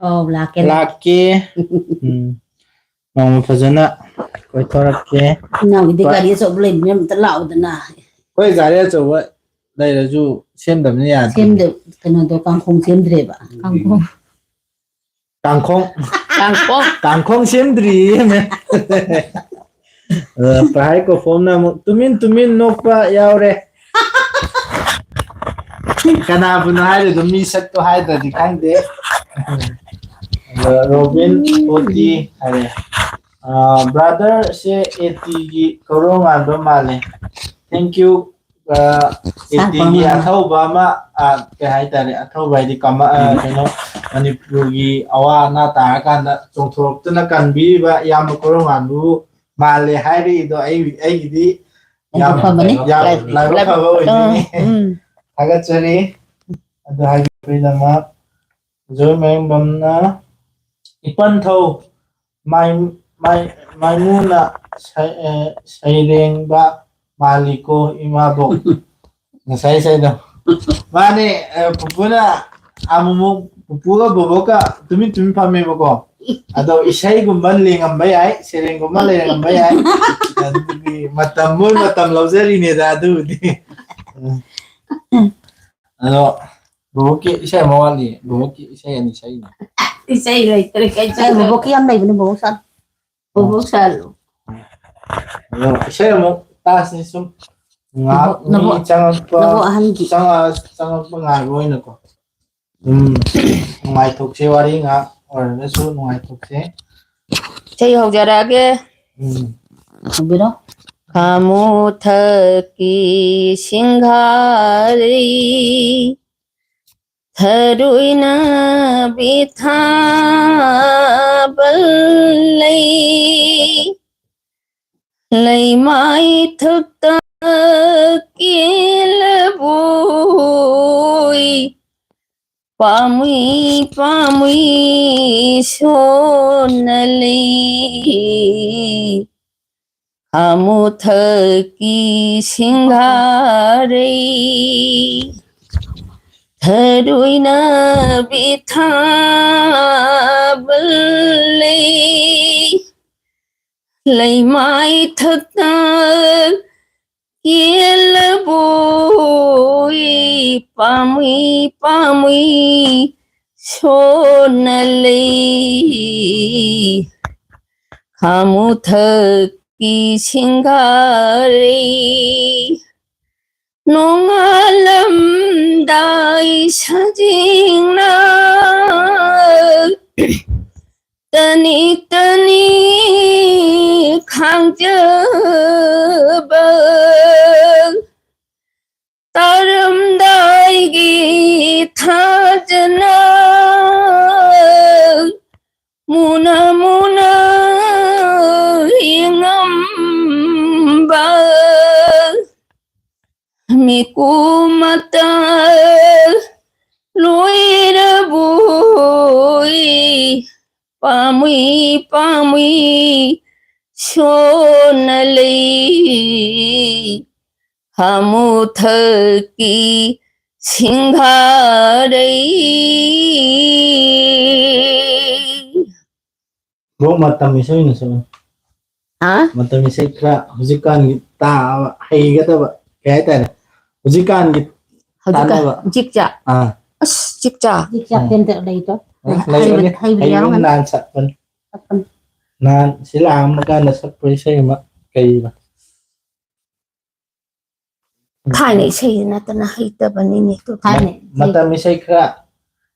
ꯑꯧ, ꯂꯥꯛꯀꯦ, ꯂꯥꯛꯀꯦ꯫ ꯂꯥꯛꯀꯦ꯫ ꯎꯝ꯫ ꯅꯣꯡꯃ ꯐꯖꯅ ꯀꯣꯏꯊꯣꯔꯛꯀꯦ꯫ ꯏꯅꯥꯎꯒꯤꯗꯤ ꯒꯥꯔꯤ ꯑꯆꯧꯕ ꯂꯩꯕꯅꯤꯅ ꯑꯝꯇ ꯂꯥꯛꯑꯣꯗꯅ꯫ ꯑꯩꯈꯣꯏ ꯒꯥꯔꯤ ꯑꯆꯧꯕ ꯂꯩꯔꯁꯨ ꯁꯦꯝꯗꯕꯅꯤ ꯌꯥꯗꯦ꯫ ꯁꯦꯝꯗ-, ꯀꯩꯅꯣꯗꯣ, ꯀꯥꯡꯈꯣꯡ ꯁꯦꯝꯗ꯭ꯔꯦꯕ꯫ ꯀꯥꯡꯈꯣꯡ꯫ ꯀꯥꯡꯈꯣꯡ꯫ ꯀꯥꯡꯈꯣꯡ꯫ ꯀꯥꯡꯈꯣꯡ ꯁꯦꯝꯗ꯭ꯔꯤꯌꯦ, ꯃꯦꯝ꯫ ꯑ, ꯄ꯭ꯔꯍꯥꯏ ꯀꯣꯐꯣꯝꯅ ꯑꯃꯨꯛ ꯇꯨꯃꯤꯟ ꯇꯨꯃꯤꯟ ꯅꯣꯛꯄ ꯌꯥꯎꯔꯦ꯫ ꯀꯅꯥꯕꯨꯅꯣ ꯍꯥꯏꯔꯤꯗꯣ? ꯃꯤ ꯁꯛꯇꯣ ꯍꯥꯏꯗ꯭ꯔꯗꯤ ꯈꯪꯗꯦ꯫ ꯑꯗꯣ ꯔꯣꯕꯤꯟ ꯑꯣꯇꯤ ꯍꯥꯏꯔꯦ꯫ ꯑ, ꯕ꯭ꯔꯥꯗꯔꯁꯦ ꯑꯦ ꯇꯤꯒꯤ ꯀꯧꯔꯣ ꯃꯥꯟꯕ ꯃꯥꯜꯂꯦ꯫ Thank you꯫ ꯑ, ꯑꯦ ꯇꯤꯒꯤ ꯑꯊꯧꯕ ꯑꯃ, ꯑ, ꯀꯩ ꯍꯥꯏꯇꯥꯔꯦ, ꯑꯊꯧꯕ ꯍꯥꯏꯗꯤ ꯀꯃ-, ꯑ, ꯀꯩꯅꯣ, ꯃꯅꯤꯄꯨꯔꯒꯤ ꯑꯋꯥ ꯑꯅꯥ ꯇꯥꯔꯀꯥꯟꯗ ꯆꯣꯡꯊꯣꯔꯛꯇꯨꯅ ꯀꯟꯕꯤꯔꯤꯕ ꯏꯌꯥꯝꯕ ꯀꯣꯔꯧꯉꯥꯟꯕꯕꯨ ꯃꯥꯜꯂꯦ ꯍꯥꯏꯔꯛꯏꯗꯣ ꯑꯩ, ꯑꯩꯒꯤꯗꯤ ꯌꯥꯝ ꯐꯕꯅꯤ꯫ ꯌꯥꯝ ꯂꯥꯏꯕꯛ ꯐꯕ ꯑꯣꯏꯗꯣꯏꯅꯤ꯫ ꯎꯝ꯫ ꯊꯥꯒꯠꯆꯔꯤ꯫ ꯑꯗꯨ ꯍꯥꯏꯕꯤꯕꯒꯤꯗꯃꯛ꯫ ꯖꯣꯏ ꯃꯌꯦꯡꯕꯝꯅ ꯏꯄꯟꯊꯧ ꯃꯥꯏ-, ꯃꯥꯏ-, ꯃꯥꯏꯃꯨꯅ ꯁꯩ-, ꯑꯦ, ꯁꯩꯔꯦꯡꯕ ꯃꯥꯜꯂꯤꯀꯣ ꯏꯃꯥꯕꯣꯛ꯫ ꯉꯁꯥꯏ ꯏꯁꯩꯗꯣ꯫ ꯃꯥꯅꯦ, ꯑꯦ, ꯄꯨꯄꯨꯅ ꯑꯃꯨꯛꯃꯨꯛ ꯄꯨꯄꯨꯒ ꯕꯣꯕꯣꯛꯀ ꯇꯨꯃꯤꯟ ꯇꯨꯃꯤꯟ ꯐꯝꯃꯦꯕꯀꯣ꯫ ꯑꯗꯣ ꯏꯁꯩꯒꯨꯝꯕ ꯂꯦꯡꯉꯝꯕ ꯌꯥꯏ, ꯁꯩꯔꯦꯡꯒꯨꯝꯕ ꯂꯩꯔꯝꯕ ꯌꯥꯏ꯫ ꯑꯗꯨꯒꯤ ꯃꯇꯝ, ꯃꯣꯏ ꯃꯇꯝ ꯂꯧꯖꯔꯤꯅꯦꯗ ꯑꯗꯨꯕꯨꯗꯤ꯫ ꯑꯗꯣ ꯕꯣꯕꯣꯛꯀꯤ ꯏꯁꯩ ꯑꯃ ꯋꯥꯠꯂꯤ꯫ ꯕꯣꯕꯣꯛꯀꯤ ꯏꯁꯩ ꯑꯅꯤ ꯁꯛꯏꯅꯦ꯫ ꯏꯁꯩ ꯂꯩꯇ꯭ꯔꯦ, ꯀꯩ ꯏꯁꯩ ꯁꯛꯇꯣꯏꯅꯣ? ꯕꯣꯕꯣꯛꯀꯤ ꯌꯥꯝ ꯂꯩꯕꯅꯦ, ꯕꯣꯕꯣꯛ ꯁꯛ-, ꯕꯣꯕꯣꯛ ꯁꯥꯍꯜꯂꯨ꯫ ꯑꯗꯣ ꯏꯁꯩ ꯑꯃꯨꯛ ꯇꯥꯁꯤ ꯁꯨꯝ ꯉꯥꯏꯍꯥꯛ ꯅꯕꯣꯛ- ꯃꯤ ꯆꯪꯉꯛꯄ ꯅꯕꯣꯛ ꯑꯍꯟꯒꯤ꯫ ꯆꯪꯉꯛ- ꯆꯪꯉꯛꯄ ꯉꯥꯏꯕ ꯑꯣꯏꯅꯀꯣ ꯁꯨꯝ ꯅꯨꯡꯉꯥꯏꯊꯣꯛꯁꯦ, ꯋꯥꯔꯤ ꯉꯥꯏꯍꯥꯛ ꯑꯣꯏꯔꯒꯁꯨ ꯅꯨꯡꯉꯥꯏꯊꯣꯛꯁꯦ꯫ ꯏꯁꯩ ꯍꯧꯖꯔꯛꯑꯒꯦ꯫ ꯎꯝ꯫ ꯍꯧꯕꯤꯔꯣ꯫ ꯈꯥꯃꯨ ꯊꯛꯀꯤ ꯁꯤꯡꯒꯥꯔꯩ ꯊꯔꯣꯏꯅ ꯕꯤꯊꯥꯕ ꯂꯩ꯫ ꯂꯩꯃꯥꯏ ꯊꯛꯇ ꯀꯦꯜꯂꯕꯣꯏ ꯄꯥꯝꯃꯨꯏ ꯄꯥꯝꯃꯨꯏ ꯁꯣꯟꯅ ꯂꯩ꯫ ꯈꯥꯃꯨ ꯊꯛꯀꯤ ꯁꯤꯡꯒꯥꯔꯩ ꯊꯔꯣꯏꯅ ꯕꯤꯊꯥꯕ ꯂꯩ꯫ ꯂꯩꯃꯥꯏ ꯊꯛꯇ ꯀꯦꯜꯂꯕꯣꯏ ꯄꯥꯝꯃꯨꯏ ꯄꯥꯝꯃꯨꯏ ꯁꯣꯟꯅ ꯂꯩ꯫ ꯈꯥꯃꯨ ꯊꯛꯀꯤ ꯁꯤꯡꯒꯥꯔꯩ ꯅꯣꯡꯉꯥꯜꯂꯝꯗꯥꯏ ꯁꯖꯤꯡꯅ ꯇꯅꯤ ꯇꯅꯤ ꯈꯥꯡꯖꯕ ꯇꯥꯔꯝꯗꯥꯏꯒꯤ ꯊꯥꯖꯅ ꯃꯨꯅ ꯃꯨꯅ ꯌꯦꯡꯉꯝꯕ ꯃꯤꯀꯨꯃꯇ ꯂꯣꯏꯔꯕꯣꯏ ꯄꯥꯝꯃꯨꯏ ꯄꯥꯝꯃꯨꯏ ꯁꯣꯟꯅ ꯂꯩ ꯈꯥꯃꯨ ꯊꯛꯀꯤ ꯁꯤꯡꯒꯥꯔꯩ꯫ ꯕꯣꯛ ꯃꯇꯝ ꯏꯁꯩꯅ ꯁꯨꯝ ꯍꯥ? ꯃꯇꯝ ꯏꯁꯩ ꯈꯔ ꯍꯧꯖꯤꯛꯀꯥꯟꯒꯤ ꯇꯥꯕ ꯍꯩꯒꯗꯕ ꯀꯩ ꯍꯥꯏꯇꯥꯔꯦ, ꯍꯧꯖꯤꯛꯀꯥꯟꯒꯤ ꯍꯧꯖꯤꯛꯀꯥꯟ ꯇꯥꯟꯅꯕ꯫ ꯖꯤꯛꯆꯥ꯫ ꯑꯥ, ꯑꯁ ꯖꯤꯛꯆꯥ꯫ ꯖꯤꯛꯆꯥꯛ ꯇꯦꯟꯗ ꯂꯩꯗꯣ꯫ ꯂꯩꯕꯅꯤ, ꯍꯩꯕꯗꯤ ꯍꯩꯕꯅꯤ, ꯌꯥꯎꯔꯝꯒꯅꯤ꯫ ꯅꯍꯥꯟ ꯁꯛꯄꯅꯤ꯫ ꯁꯛꯄꯅꯤ꯫ ꯅꯍꯥꯟ ꯁꯤ ꯂꯥꯛꯑꯝꯕ ꯀꯥꯟꯗ ꯁꯛꯄ ꯏꯁꯩ ꯑꯃ, ꯀꯩꯕ? ꯊꯥꯏꯅ ꯏꯁꯩ ꯅꯠꯇꯅ ꯍꯩꯇꯕꯅꯤꯅꯦ꯫ ꯇꯨ ꯊꯥꯏꯅ ꯃꯇꯝ ꯏꯁꯩ ꯈꯔ,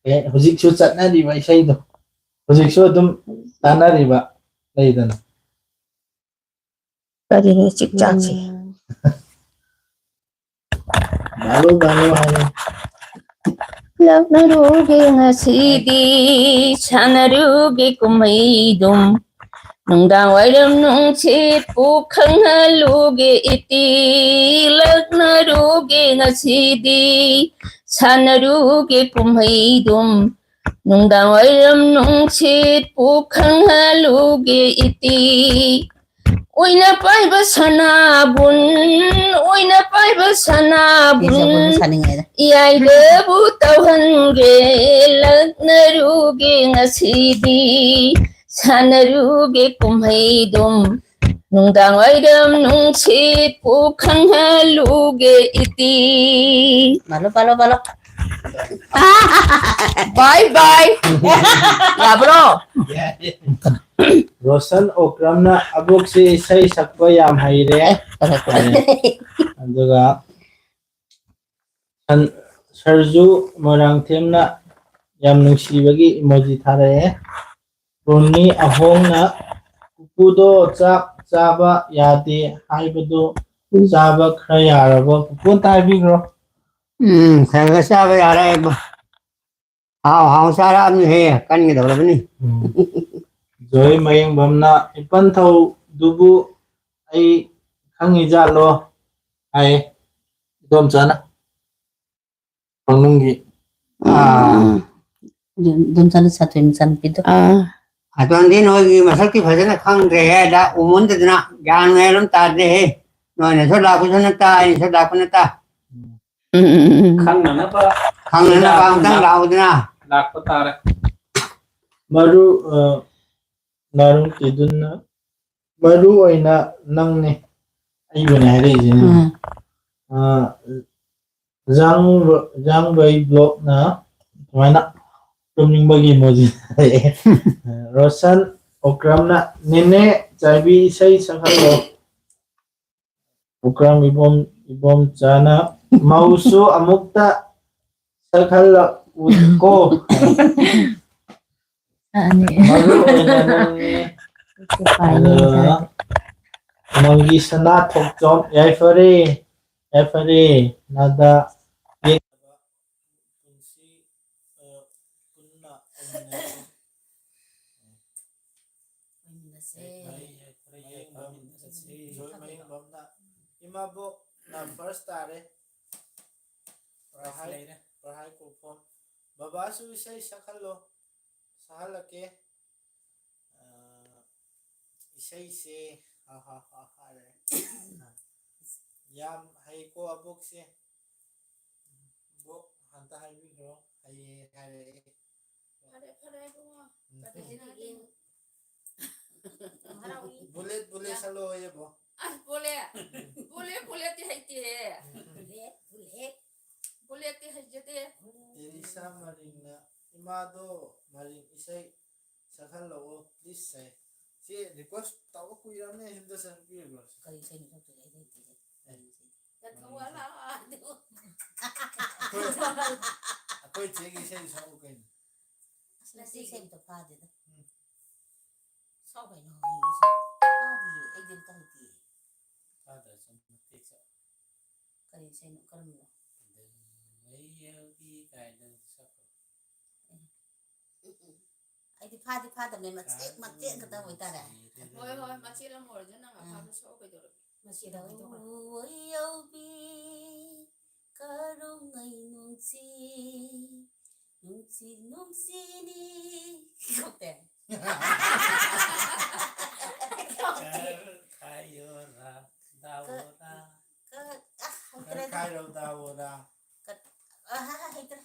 ꯑꯦ, ꯍꯧꯖꯤꯛꯁꯨ ꯆꯠꯅꯔꯤꯕ ꯏꯁꯩꯗꯣ, ꯍꯧꯖꯤꯛꯁꯨ ꯑꯗꯨꯝ ꯇꯥꯟꯅꯔꯤꯕ ꯂꯩꯗꯅ꯫ ꯀꯔꯤꯅꯣ ꯆꯤꯛ ꯆꯥꯛꯁꯦ? ꯕꯥꯂꯣ, ꯕꯥꯂꯣ ꯍꯥꯏꯔꯣ꯫ ꯂꯥꯛꯅꯔꯨꯒꯦ ꯉꯁꯤꯗꯤ, ꯁꯥꯟꯅꯔꯨꯒꯦ ꯀꯨꯝꯍꯩꯗꯨꯝ꯫ ꯅꯨꯡꯗꯥꯡ ꯋꯥꯏꯔꯝ ꯅꯨꯡꯁꯤꯠꯄꯨ ꯈꯪꯍꯜꯂꯨꯒꯦ ꯏꯇꯤ, ꯂꯥꯛꯅꯔꯨꯒꯦ ꯉꯁꯤꯗꯤ, ꯁꯥꯟꯅꯔꯨꯒꯦ ꯀꯨꯝꯍꯩꯗꯨꯝ꯫ ꯅꯨꯡꯗꯥꯡ ꯋꯥꯏꯔꯝ ꯅꯨꯡꯁꯤꯠꯄꯨ ꯈꯪꯍꯜꯂꯨꯒꯦ ꯏꯇꯤ꯫ ꯑꯣꯏꯅ ꯄꯥꯏꯕ ꯁꯅꯥꯕꯨꯟ, ꯑꯣꯏꯅ ꯄꯥꯏꯕ ꯁꯅꯥꯕꯨꯟ, ꯁꯥꯅꯤꯡꯉꯦꯗ꯫ ꯏꯌꯥꯏꯗꯕꯨ ꯇꯧꯍꯟꯒꯦ, ꯂꯛꯅꯔꯨꯒꯦ ꯉꯁꯤꯗꯤ, ꯁꯥꯟꯅꯔꯨꯒꯦ ꯀꯨꯝꯍꯩꯗꯨꯝ꯫ ꯅꯨꯡꯗꯥꯡ ꯋꯥꯏꯔꯝ ꯅꯨꯡꯁꯤꯠꯄꯨ ꯈꯪꯍꯜꯂꯨꯒꯦ ꯏꯇꯤ꯫ ꯄꯥꯜꯂꯣ, ꯄꯥꯜꯂꯣ, ꯄꯥꯜꯂꯣ꯫ ꯕꯥꯏ ꯕꯥꯏ꯫ ꯌꯥꯕ꯭ꯔꯣ? ꯔꯣꯁꯟ ꯑꯣꯀ꯭ꯔꯝꯅ ꯑꯕꯣꯛꯁꯦ ꯏꯁꯩ ꯁꯛꯄ ꯌꯥꯝ ꯍꯩꯔꯦ꯫ ꯐꯔꯛ ꯇꯥꯏ꯫ ꯑꯗꯨꯒ ꯁꯟ-, ꯁꯔꯖꯨ ꯃꯣꯏꯔꯥꯡꯊꯦꯝꯅ ꯌꯥꯝ ꯅꯨꯡꯁꯤꯕꯒꯤ ꯏꯃꯣꯖꯤ ꯊꯥꯔꯛꯑꯦ꯫ ꯔꯣꯅꯤ ꯑꯍꯣꯡꯅ ꯄꯨꯄꯨꯗꯣ ꯆꯥꯛ ꯆꯥꯕ ꯌꯥꯗꯦ ꯍꯥꯏꯕꯗꯣ ꯆꯥꯕ ꯈꯔ ꯌꯥꯔꯕꯣ? ꯄꯨꯄꯨ ꯑꯝꯇ ꯍꯥꯏꯕꯤꯈ꯭ꯔꯣ꯫ ꯎꯝ, ꯈꯔ ꯈꯔ ꯆꯥꯕ ꯌꯥꯔꯦ꯫ ꯍꯥꯎ ꯍꯥꯎ ꯆꯥꯔꯛꯑꯕꯅꯤꯍꯦ, ꯀꯟꯒꯗꯧꯔꯕꯅꯤ꯫ ꯎꯝ꯫ ꯖꯣꯏ ꯃꯌꯦꯡꯕꯝꯅ ꯏꯄꯟ ꯊꯧꯗꯨꯕꯨ ꯑꯩ ꯈꯪꯉꯤꯖꯥꯠꯂꯣ ꯍꯥꯏ ꯏꯗꯣꯝꯆꯥꯅ꯫ ꯈꯣꯡꯅꯨꯡꯒꯤ꯫ ꯑꯥ꯫ ꯑꯗꯨꯝ ꯆꯠꯂ ꯁꯥꯊꯣꯏ ꯃꯆꯥꯅꯨꯄꯤꯗꯣ꯫ ꯑꯥ꯫ ꯑꯗꯣꯝꯗꯤ ꯅꯣꯏꯒꯤ ꯃꯁꯛꯇꯤ ꯐꯖꯅ ꯈꯪꯗ꯭ꯔꯦꯍꯦ, ꯑꯗ ꯎꯃꯟꯗꯗꯅ ꯒ꯭ꯌꯥꯟ ꯃꯦꯟ ꯑꯃ ꯇꯥꯗ꯭ꯔꯦꯍꯦ꯫ ꯅꯣꯏꯅꯁꯨ ꯂꯥꯛꯄꯁꯨ ꯅꯠꯇ, ꯑꯩꯅꯁꯨ ꯂꯥꯛꯄ ꯅꯠꯇ꯫ ꯎꯝ, ꯎꯝ, ꯎꯝ, ꯎꯝ꯫ ꯈꯪꯅꯅꯕ ꯈꯪꯅꯅꯕ ꯍꯤꯗꯥꯛ ꯑꯃꯇꯪ ꯑꯃ ꯂꯥꯛꯎꯗꯅ꯫ ꯂꯥꯛꯄ ꯇꯥꯔꯦ꯫ ꯃꯔꯨ, ꯑ, ꯅꯥꯔꯨꯡ ꯀꯤꯗꯨꯅ ꯃꯔꯨ ꯑꯣꯏꯅ ꯅꯪꯅꯦ, ꯑꯩꯕꯨꯅꯦ ꯍꯥꯏꯔꯛꯏꯁꯤꯅꯦ꯫ ꯎꯝ꯫ ꯑ, ꯖꯥꯡ-, ꯖꯥꯡꯕꯩ ꯕ꯭ꯂꯣꯛꯅ ꯁꯨꯃꯥꯏꯅ ꯇꯨꯝꯅꯤꯡꯕꯒꯤ ꯏꯃꯣꯖꯤ ꯍꯥꯏꯔꯛꯑꯦ꯫ ꯔꯣꯁꯟ ꯑꯣꯀ꯭ꯔꯝꯅ, "ꯅꯦꯅꯦ ꯆꯥꯏꯕꯤ ꯏꯁꯩ ꯁꯛꯍꯜꯂꯣ꯫" ꯑꯣꯀ꯭ꯔꯝ ꯏꯕꯣꯝ, ꯏꯕꯣꯝꯆꯥꯅ, "ꯃꯧꯁꯨ ꯑꯃꯨꯛꯇ ꯁꯛꯍꯜꯂꯛꯎꯀꯣ꯫" ꯑꯅꯤ꯫ ꯃꯔꯨ ꯑꯣꯏꯅ ꯅꯪꯅꯤ꯫ ꯎꯄꯥꯏ ꯑꯗꯨꯒ ꯂꯩꯇ꯭ꯔꯦ꯫ ꯃꯪꯒꯤ ꯁꯅꯥ ꯊꯣꯛꯆꯣꯝ, ꯌꯥꯏꯐꯔꯦ, ꯌꯥꯏꯐꯔꯦ, ꯅꯥꯗꯥ ꯌꯦꯠꯅꯕ ꯄꯨꯟꯁꯤ, ꯑ, ꯄꯨꯟꯅ ꯑꯣꯏꯃꯤꯟꯅꯁꯤ꯫ ꯑꯣꯏꯃꯤꯟꯅꯁꯦ꯫ ꯌꯥꯏꯐꯔꯦ, ꯌꯥꯏꯐꯔꯦ, ꯃꯌꯦꯡꯕꯝ, ꯌꯥꯏꯐꯃꯤꯟꯅꯁꯤ꯫ ꯖꯣꯏ ꯃꯌꯦꯡꯕꯝꯅ, "ꯏꯃꯥꯕꯣꯛꯅ first ꯇꯥꯔꯦ꯫" ꯄ꯭ꯔꯍꯥꯏ, ꯂꯩꯔꯦ꯫ ꯄ꯭ꯔꯍꯥꯏ ꯀꯣꯛꯐꯝ, "ꯕꯕꯥꯁꯨ ꯏꯁꯩ ꯁꯛꯍꯜꯂꯣ꯫" ꯁꯛꯍꯜꯂꯛꯀꯦ꯫ ꯑ, ꯏꯁꯩꯁꯦ, ꯍꯥ, ꯍꯥ, ꯍꯥ, ꯍꯥꯏꯔꯦ꯫ ꯌꯥꯝ ꯍꯩꯀꯣ ꯑꯕꯣꯛꯁꯦ꯫ ꯕꯣꯛ, ꯑꯝꯇ ꯍꯥꯏꯕꯤꯈ꯭ꯔꯣ꯫ ꯍꯩꯌꯦ ꯍꯥꯏꯔꯛꯑꯦ꯫ ꯐꯔꯦ, ꯐꯔꯦ, ꯏꯕꯨꯡꯉꯣ꯫ ꯎꯝ꯫ ꯀꯔꯤꯒꯤꯅꯣ? ꯌꯥꯝ ꯍꯔꯥꯎꯏ꯫ ꯕꯨꯂꯦꯠ, ꯕꯨꯂꯦꯠ ꯌꯥꯝ ꯁꯛꯂꯛꯑꯣꯌꯦ, ꯕꯣ꯫ ꯑꯁ, ꯕꯨꯂꯦꯠ꯫ ꯕꯨꯂꯦꯠ, ꯕꯨꯂꯦꯠꯇꯤ ꯍꯩꯇꯦꯍꯦ꯫ Bullet, bullet. ꯕꯨꯂꯦꯠꯇꯤ ꯍꯩꯖꯗꯦ꯫ ꯇꯦꯔꯤꯁꯥ ꯃꯔꯤꯡꯅ, "ꯏꯃꯥꯗꯣ ꯃꯔꯤꯡ ꯏꯁꯩ ꯁꯛꯍꯜꯂꯛꯑꯣ, please" ꯍꯥꯏ꯫ ꯁꯤ request ꯇꯧꯕ ꯀꯨꯏꯔꯕꯅꯦ, ꯍꯟꯗꯛ ꯁꯛꯄꯤꯔꯕ꯭ꯔꯣ? ꯀꯔꯤ ꯏꯁꯩꯅꯣ ꯁꯛꯇꯣꯏꯁꯦ? ꯑꯩꯗꯤ ꯍꯩꯇꯦꯍꯦ꯫ ꯑꯦ꯫ ꯀꯔꯤ ꯏꯁꯩ? ꯅꯊꯧꯋꯥ ꯂꯥꯛꯑꯣ ꯑꯗꯨ꯫ ꯑꯩꯈꯣꯏ, ꯑꯩꯈꯣꯏ ꯆꯦꯒꯤ ꯏꯁꯩ ꯁꯛꯎ ꯀꯩꯅꯣ꯫ ꯑꯁ, ꯅꯆꯦ ꯏꯁꯩ ꯑꯝꯇ ꯐꯥꯗꯦꯗ꯫ ꯎꯝ꯫ ꯁꯛꯎ ꯀꯩꯅꯣ, ꯍꯌꯦꯡ ꯏꯁꯩ꯫ ꯐꯥꯗꯤꯌꯦ, ꯑꯩꯗꯤ ꯑꯝꯇ ꯍꯩꯇꯤꯌꯦ꯫ ꯐꯥꯗ꯭ꯔꯁꯨ ꯃꯇꯦꯛ ꯁꯛꯎ꯫ ꯀꯔꯤ ꯏꯁꯩꯅꯣ, ꯀꯔꯝꯕꯅꯣ? ꯑꯗꯨ ꯑꯩ ꯌꯥꯎꯕꯤ ꯀꯥꯏꯅ ꯁꯛꯄ꯭ꯔꯣ? ꯑꯦ꯫ ꯑꯩꯗꯤ ꯐꯥꯗꯤ ꯐꯥꯗꯕꯅꯦ, ꯃꯆꯦꯠ, ꯃꯆꯦꯠ ꯈꯛꯇꯪ ꯑꯣꯏꯇꯥꯔꯦ꯫ ꯍꯣꯏ, ꯍꯣꯏ, ꯃꯆꯦꯠ ꯑꯃ ꯑꯣꯏꯔꯁꯨ ꯅꯪ ꯑꯥ꯫ ꯑꯐꯥꯕ ꯁꯛꯑꯣ ꯀꯩꯗꯧꯔꯒꯦ? ꯃꯆꯦꯠ ꯑꯃ ꯇꯧꯈ꯭ꯔꯣ꯫ ꯂꯧ ꯌꯧꯕꯤ ꯀꯔꯨꯡꯉꯩ ꯅꯨꯡꯁꯤ, ꯅꯨꯡꯁꯤ, ꯅꯨꯡꯁꯤꯅꯤ꯫ ꯈꯪꯗꯦ꯫ ꯈꯥꯏꯌꯣꯔꯥ, ꯗꯥꯋꯣꯔꯥ꯫ ꯀ-, ꯑ, ꯍꯩꯇ꯭ꯔꯦꯗ꯫ ꯈꯥꯏꯔꯧ ꯗꯥꯋꯣꯔꯥ꯫ ꯀ-, ꯑ, ꯍ-, ꯍ-, ꯍꯩꯇ꯭ꯔꯦ꯫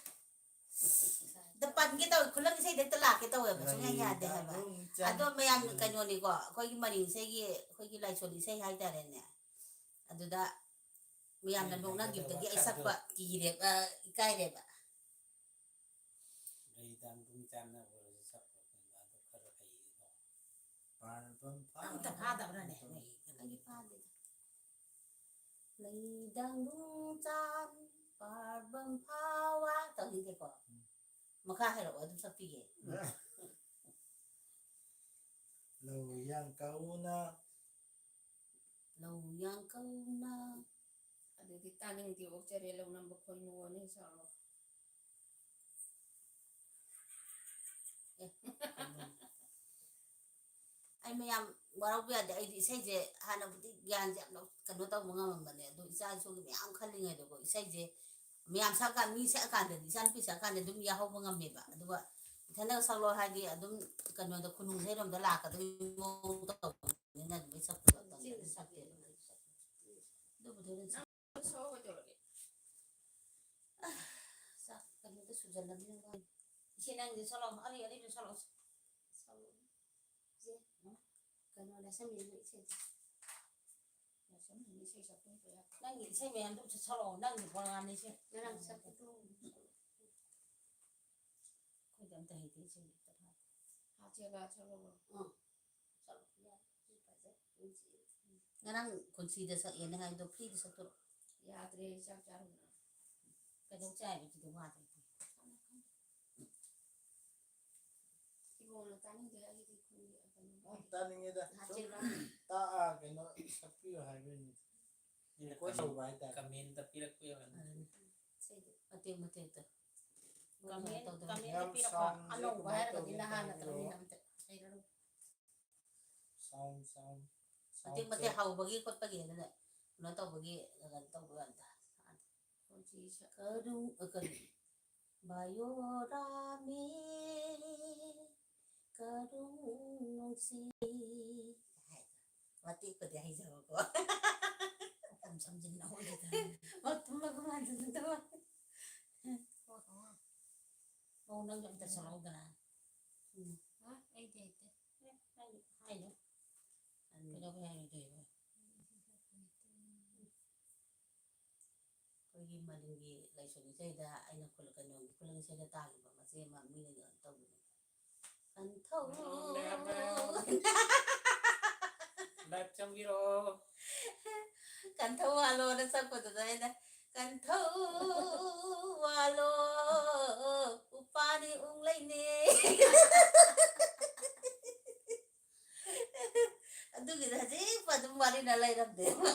ꯑꯗ ꯄꯟꯒꯦ ꯇꯧꯋꯦ, ꯈꯨꯂꯪ ꯏꯁꯩꯗ ꯍꯦꯛꯇ ꯂꯥꯛꯀꯦ ꯇꯧꯋꯦꯕ, ꯁꯨꯡꯌꯥ ꯌꯥꯗꯦ ꯍꯥꯏꯕ꯫ ꯂꯩꯗꯒꯨꯝ ꯑꯗꯣ ꯃꯌꯥꯝ ꯆꯠꯅ꯫ ꯀꯩꯅꯣꯅꯤꯀꯣ, ꯑꯩꯈꯣꯏꯒꯤ ꯃꯔꯤꯡ ꯏꯁꯩꯒꯤ, ꯑꯩꯈꯣꯏꯒꯤ ꯂꯥꯏꯁꯣꯟ ꯏꯁꯩ ꯍꯥꯏꯇꯥꯔꯦꯅꯦ, ꯑꯗꯨꯗ ꯃꯌꯥꯝꯅ ꯍꯩ, ꯅꯣꯛꯅꯈꯤꯕꯗꯒꯤ ꯍꯩꯒꯗꯕ ꯑꯩ ꯁꯛꯄ ꯈꯔꯗꯣ꯫ ꯀꯤꯔꯦꯕ, ꯑ, ꯏꯀꯥꯏꯔꯦꯕ꯫ ꯂꯩꯗꯥꯡꯗꯨꯝ ꯆꯥꯟꯅꯕ ꯑꯣꯏꯔꯁꯨ ꯁꯛꯄ ꯀꯩꯅꯣ ꯑꯗꯨ ꯈꯔ ꯍꯩꯌꯦꯀꯣ꯫ ꯄꯥꯔꯕꯝ ꯐꯥ-, ꯑꯝꯇ ꯐꯥꯗꯕ꯭ꯔꯥꯅꯦ? ꯅꯣꯏ ꯀꯩꯅꯣ? ꯑꯩꯗꯤ ꯐꯥꯗꯦꯗ꯫ ꯂꯩꯗꯪ ꯅꯨꯡꯆꯥꯟ ꯄꯥꯔꯕꯝ ꯐꯥꯋꯥ ꯇꯧꯈꯤꯗꯦꯀꯣ꯫ ꯎꯝ꯫ ꯃꯈꯥ ꯍꯥꯏꯔꯛꯑꯣ, ꯑꯗꯨꯝ ꯁꯛꯄꯤꯒꯦ꯫ ꯂꯧ ꯌꯥꯡꯀꯧꯅ꯫ ꯂꯧ ꯌꯥꯡꯀꯧꯅ꯫ ꯑꯗꯨꯗꯤ ꯇꯥꯅꯤꯡꯗꯦ, ꯑꯣꯛꯆꯔꯦ ꯂꯧ ꯅꯝꯕ ꯈꯣꯏ ꯃꯣꯅꯤ ꯁꯥꯎꯔꯣ꯫ ꯑꯦ, ꯑꯩ ꯃꯌꯥꯝ ꯋꯥꯔꯧꯕ ꯌꯥꯗꯦ꯫ ꯑꯩꯗꯤ ꯏꯁꯩꯁꯦ ꯍꯥꯟꯅꯕꯨꯗꯤ ꯒ꯭ꯌꯥꯟꯁꯦ ꯌꯥꯝꯅ ꯀꯩꯅꯣ ꯇꯧꯕ ꯉꯝꯃꯝꯕꯅꯦ, ꯑꯗꯣ ꯏꯆꯥ ꯏꯁꯨꯒꯤ ꯃꯌꯥꯝ ꯈꯜꯂꯤꯉꯩꯗꯀꯣ, ꯏꯁꯩꯁꯦ ꯃꯌꯥꯝ ꯁꯛꯑꯀꯥꯟꯗ, ꯃꯤ ꯁꯛꯑꯀꯥꯟꯗꯗꯤ, ꯏꯆꯥꯅꯨꯄꯤ ꯁꯛꯑꯀꯥꯟꯗ ꯑꯗꯨꯝ ꯌꯥꯍꯧꯕ ꯉꯝꯃꯦꯕ꯫ ꯑꯗꯨꯒ ꯏꯊꯟꯗꯒ ꯁꯛꯂꯣ ꯍꯥꯏꯗꯤ ꯑꯗꯨꯝ ꯀꯩꯅꯣꯗ, ꯈꯨꯅꯨꯡ ꯏꯁꯩꯔꯣꯝꯗ ꯂꯥꯛꯀꯗꯣꯏ ꯃꯑꯣꯡ ꯇꯧꯕꯅꯤꯅ ꯑꯗꯨꯝ ꯑꯩ ꯁꯛꯄꯗꯣ ꯇꯝꯗꯅ ꯁꯛꯇꯦꯕ꯫ ꯑꯗꯨꯕꯨꯗꯤ ꯑꯗꯨꯝ ꯁꯛ-, ꯁꯛꯑꯣ ꯀꯩꯗꯧꯔꯒꯦ? ꯑ, ꯆꯥꯛ ꯀꯩꯅꯣꯗ ꯁꯨꯖꯜꯂꯕꯅꯤꯅ ꯋꯥꯏ꯫ ꯏꯆꯦ ꯅꯪꯗꯤ ꯁꯛꯂꯛꯑꯣ, ꯑꯔꯤ ꯑꯔꯤꯕ ꯁꯛꯂꯛꯑꯣꯁꯦ꯫ ꯁꯛꯂꯛꯑꯣ꯫ ꯏꯆꯦ, ꯀꯩꯅꯣ ꯂꯥꯏꯁ꯭ꯔꯝꯕꯤꯅ ꯏꯁꯩ ꯁꯛ-, ꯂꯥꯏꯁ꯭ꯔꯝꯕꯤꯅ ꯏꯁꯩ ꯁꯛꯄ ꯍꯩꯕ ꯌꯥꯝ ꯅꯪꯒꯤ ꯏꯁꯩ ꯃꯌꯥꯝꯗꯣ ꯑꯝꯇ ꯁꯛꯂꯛꯑꯣ, ꯅꯪꯒꯤ ꯄ꯭ꯔꯣꯒ꯭ꯔꯥꯝꯅꯤ ꯁꯦ꯫ ꯉꯔꯥꯡ ꯁꯛꯄꯗꯣ꯫ ꯑꯩꯈꯣꯏꯗꯤ ꯑꯝꯇ ꯍꯩꯇꯦ ꯏꯁꯩ ꯑꯝꯇ ꯐꯥ-, ꯍꯥ, ꯆꯦꯒꯥ ꯁꯛꯂꯛꯑꯣ꯫ ꯎꯝ꯫ ꯁꯛꯂꯛꯑꯣ, ꯌꯥꯏ꯫ ꯁꯤ ꯐꯖꯩ, ꯅꯨꯡꯁꯤ꯫ ꯉꯔꯥꯡ ꯈꯨꯟꯁꯤꯗ ꯁꯛꯑꯦꯅ ꯍꯥꯏꯕꯗꯣ ꯐ꯭ꯔꯤꯗ ꯁꯛꯇꯣꯔꯛꯑꯣ꯫ ꯌꯥꯗ꯭ꯔꯦ, ꯆꯥꯛ ꯆꯥꯔꯨꯕꯅ꯫ ꯀꯩꯗꯧ ꯆꯥꯏꯕ ꯑꯗꯨꯗꯤ ꯋꯥꯗ꯭ꯔꯗꯤ? ꯏꯕꯣꯛꯅ ꯇꯥꯅꯤꯡꯗꯦ, ꯑꯩꯒꯤꯗꯤ ꯈꯨꯟꯒꯤ ꯀꯩꯅꯣ ꯎꯝ, ꯇꯥꯅꯤꯡꯉꯦꯗ꯫ ꯁꯨꯝ ꯅꯥꯆꯦꯒ꯫ ꯇꯥ-, ꯑ, ꯀꯩꯅꯣ, ꯁꯛꯄꯤꯌꯨ ꯍꯥꯏꯕꯩꯅꯤ꯫ ꯔꯤꯀ꯭ꯋꯦꯁ ꯇꯧꯕ ꯍꯥꯏꯇꯥꯔꯦ꯫ ꯀꯃꯦꯟꯇ ꯄꯤꯔꯛꯄ ꯌꯥꯎꯔꯝꯅꯤ꯫ ꯎꯝ, ꯏꯁꯩꯗꯣ ꯃꯇꯦꯛ ꯃꯇꯦꯛꯇꯣ꯫ ꯀꯃꯦꯟ-, ꯇꯧꯗꯅ꯫ ꯀꯃꯦꯟꯗ ꯌꯥꯝ ꯄꯤꯔꯛꯄ꯫ ꯁꯥꯎꯟꯁꯦ ꯑꯅꯧꯕ ꯀꯃꯥꯏꯅ ꯍꯥꯏꯔꯒꯗꯤ ꯇꯧꯒꯦ ꯅꯍꯥꯟꯅ ꯈꯪꯕꯤꯔꯣ? ꯇꯧꯔꯝꯃꯤ ꯌꯥꯝ ꯇ-, ꯍꯩꯔꯔꯣꯏ꯫ ꯁꯥꯎꯟ, ꯁꯥꯎꯟ, ꯁꯥꯎꯟ ꯃꯇꯦꯛ ꯃꯇꯦꯛ ꯆꯦꯛ꯫ ꯍꯧꯕꯒꯤ ꯈꯣꯠꯄꯒꯤ ꯑꯗꯨꯅ ꯀꯩꯅꯣ ꯇꯧꯕꯒꯤ ꯀꯩꯅꯣ ꯇꯧꯕ ꯀꯥꯟꯗ꯫ ꯈꯣꯟꯖꯤ ꯁꯛ-, ꯀꯔꯨꯡ, ꯑ, ꯀꯔꯤ? ꯕꯥꯌꯣꯔꯥꯃꯤ ꯀꯔꯨꯡ ꯅꯨꯡꯁꯤ ꯍꯥꯏ꯫ ꯃꯇꯦꯛꯄꯨꯗꯤ ꯍꯩꯖꯕꯀꯣ꯫ ꯃꯇꯝ ꯁꯝꯖꯤꯟꯅ ꯍꯣꯠꯅꯗꯅ꯫ ꯃꯇꯝ ꯃꯒꯨ ꯃꯥꯟꯖꯤꯟꯅꯗꯕ꯫ ꯃꯧ ꯅꯪꯁꯨ ꯑꯝꯇ ꯁꯛꯂꯛꯎꯗꯅ꯫ ꯎꯝ꯫ ꯍꯥ? ꯑꯩꯗꯤ ꯍꯩꯇꯦ꯫ ꯑꯦ, ꯍꯥꯏꯅꯨ, ꯍꯥꯏꯅꯨ꯫ ꯎꯝ꯫ ꯀꯩꯗꯧꯕꯩ ꯍꯥꯏꯔꯣꯏꯗꯣꯏꯕ? ꯑꯩꯈꯣꯏꯒꯤ ꯃꯅꯤꯡꯒꯤ ꯂꯥꯏꯁꯣꯟ ꯏꯁꯩꯗ ꯑꯩꯅ ꯈꯨꯂ-, ꯀꯩꯅꯣꯒꯤ ꯈꯨꯂꯪ ꯏꯁꯩꯗ ꯇꯥꯈꯤꯕ ꯃꯆꯦ ꯑꯃ ꯃꯤꯅ ꯀꯩꯅꯣ ꯇꯧꯕꯅꯦ꯫ ꯀꯟꯊꯧ꯫ ꯂꯥꯏꯞ ꯆꯪꯕꯤꯔꯣ꯫ ꯀꯟꯊꯧ ꯋꯥꯂꯣꯅ ꯁꯛꯄꯗꯨꯗ ꯑꯩꯅ, "ꯀꯟꯊꯧ ꯋꯥꯂꯣ, ꯎꯄꯥꯅꯤ ꯎꯪꯂꯩꯅꯦ"꯫ ꯑꯗꯨꯒꯤꯗ ꯍꯧꯖꯤꯛ ꯑꯗꯨꯝ ꯋꯥꯔꯤꯅ ꯂꯩꯔꯝꯗꯦꯕ꯫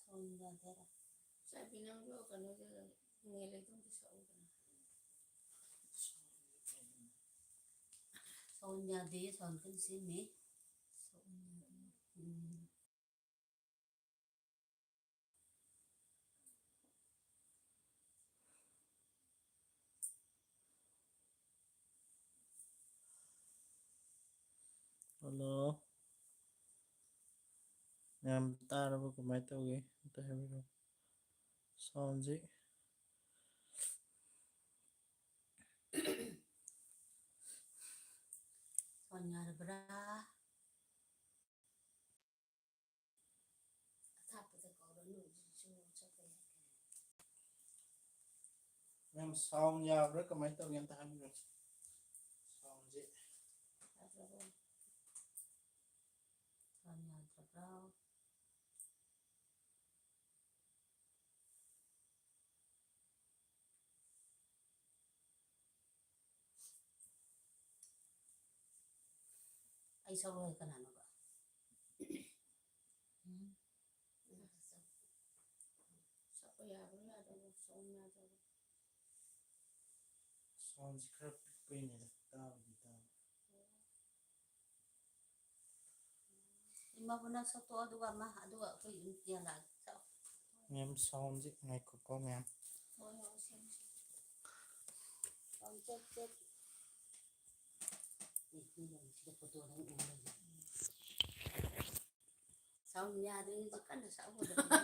ꯁꯣꯝꯗ ꯆꯥꯕꯤ ꯅꯪꯁꯨ ꯀꯩꯅꯣꯗ ꯅꯦ ꯂꯩꯗꯣꯝꯗ ꯁꯛꯎꯗꯅ꯫ ꯁꯥꯎꯟ ꯌꯥꯗꯦ, ꯁꯥꯎꯟ ꯀꯟꯅ ꯁꯦꯝꯃꯤ꯫ ꯎꯝ꯫ ꯍꯜꯂꯣ꯫ ꯃꯌꯥꯝ ꯇꯥꯔꯕ ꯀꯃꯥꯏꯅ ꯇꯧꯒꯦ? ꯑꯝꯇ ꯍꯥꯏꯕꯤꯔꯛꯑꯣ꯫ ꯁꯥꯎꯟꯁꯤ꯫ ꯁꯥꯎꯟ ꯌꯥꯔꯕ꯭ꯔꯥ? ꯑꯊꯥꯞꯄꯗ ꯀꯧꯔꯅꯨ, ꯍꯧꯖꯤꯛꯁꯨ ꯆꯠꯄ ꯌꯥꯏ꯫ ꯃꯦꯝ, ꯁꯥꯎꯟ ꯌꯥꯕ꯭ꯔꯥ ꯀꯃꯥꯏꯅ ꯇꯧꯒꯦ ꯑꯝꯇ ꯍꯥꯏꯕꯤꯔꯛꯑꯣ꯫ ꯁꯥꯎꯟꯁꯦ꯫ ꯌꯥꯗ꯭ꯔꯕꯣ? ꯁꯥꯎꯟ ꯌꯥꯗ꯭ꯔꯕ꯭ꯔꯣ? ꯑꯩ ꯁꯛꯂꯣꯏ ꯀꯅꯥꯅꯣꯕ? ꯎꯝ꯫ ꯁꯛꯄ ꯌꯥꯕ꯭ꯔꯥ ꯌꯥꯗꯕ꯭ꯔꯥ? ꯁꯥꯎꯟ ꯌꯥꯗꯕ꯭ꯔꯥ? ꯁꯥꯎꯟꯁꯤ ꯈꯔ ꯄꯤꯛꯄꯩꯅꯦꯗ, ꯇꯥꯕꯨꯗꯤ ꯇꯥꯕ꯫ ꯏꯃꯥꯕꯨ ꯅꯪ ꯁꯛꯇꯣꯛꯑꯣ, ꯑꯗꯨꯒ ꯑꯃ, ꯑꯗꯨꯒ ꯑꯩꯈꯣꯏ ꯑꯗꯨꯝ ꯌꯥꯜꯂꯛꯑꯒꯦ꯫ ꯁꯛꯑꯣ꯫ ꯃꯦꯝ, ꯁꯥꯎꯟꯁꯦ ꯉꯥꯏꯈꯣꯀꯣ, ꯃꯦꯝ꯫ ꯍꯣꯏ, ꯍꯣꯏ, ꯁꯦꯝ, ꯁꯦꯝ꯫ Sound check, check. ꯑꯦ, ꯃꯤ ꯌꯥꯝ ꯁꯤꯗ ꯐꯣꯇꯣ ꯑꯗꯨꯝ ꯎ ꯂꯩꯔꯦ꯫ ꯁꯥꯎꯟ ꯌꯥꯗ꯭ꯔꯤꯉꯩꯁꯦ ꯀꯟꯅ ꯁꯛꯍꯧꯒꯗꯕꯅꯤ꯫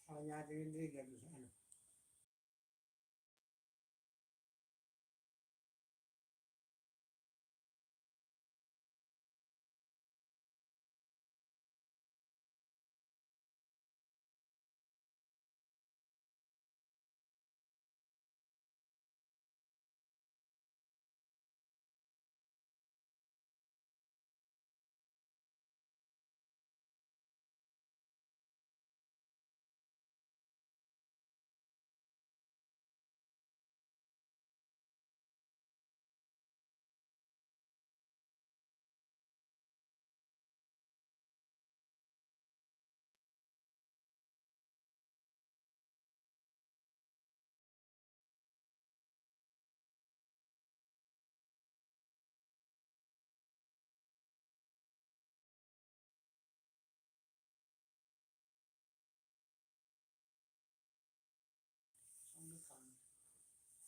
ꯁꯥꯎꯟ ꯌꯥꯗ꯭ꯔꯤꯉꯩꯗ ꯀꯩꯅꯣ ꯁꯛꯍꯜꯂꯣ꯫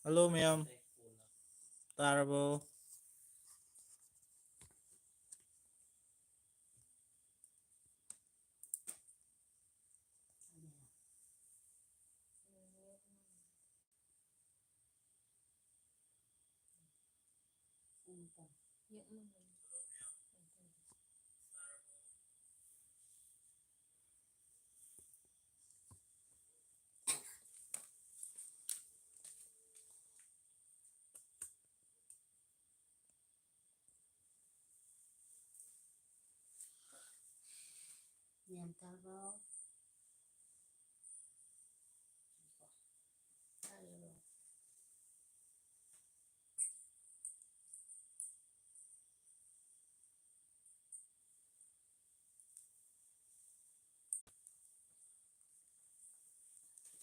ꯍꯜꯂꯣ ꯃꯌꯥꯝ, ꯇꯥꯔꯕꯣ? ꯌꯥꯝ ꯇꯥꯕ꯭ꯔꯣ? ꯇꯥꯔꯤꯕ꯭ꯔꯣ?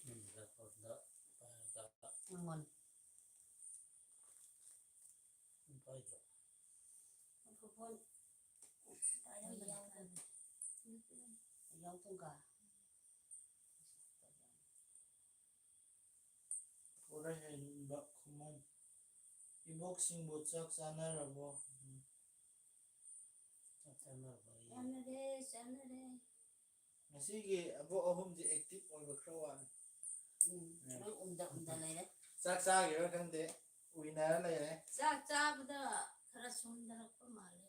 ꯎꯝ, ꯂꯦꯞꯇꯣꯞꯇ ꯄꯥꯏꯔꯒ ꯑꯩꯉꯣꯟꯗ ꯄꯥꯏꯗ꯭ꯔꯣ? ꯃꯥꯏꯀ꯭ꯔꯣꯐꯣꯟ ꯄꯥꯏꯔꯝꯕꯅꯦ꯫ ꯌꯥꯎꯗꯕꯅꯦ꯫ ꯌꯥꯎꯗꯕ? ꯄꯣꯔꯩ ꯍꯩꯕ ꯈꯨꯃꯟ꯫ ꯏꯕꯣꯛꯁꯤꯡꯕꯨ ꯆꯥꯛ ꯆꯥꯅꯔꯕꯣ? ꯎꯝ꯫ ꯆꯥꯛ ꯆꯥꯅꯔꯕꯣ? ꯆꯥꯅꯔꯦ, ꯆꯥꯅꯔꯦ꯫ ꯉꯁꯤꯒꯤ ꯑꯕꯣꯛ ꯑꯍꯨꯝꯁꯦ active ꯑꯣꯏꯕ ꯈꯔ ꯋꯥꯠꯂꯤ꯫ ꯎꯝ, ꯎꯝ꯫ ꯂꯣꯏ ꯎꯝꯗ ꯎꯝꯗ ꯂꯩꯔꯦ꯫ ꯆꯥꯛ ꯆꯥꯈꯤꯕ꯭ꯔꯥ ꯈꯪꯗꯦ, ꯎꯏꯅꯔ ꯂꯩꯔꯦ꯫ ꯆꯥꯛ ꯆꯥꯕꯗ ꯈꯔ ꯁꯣꯟꯊꯔꯛꯄ ꯃꯥꯜꯂꯦ꯫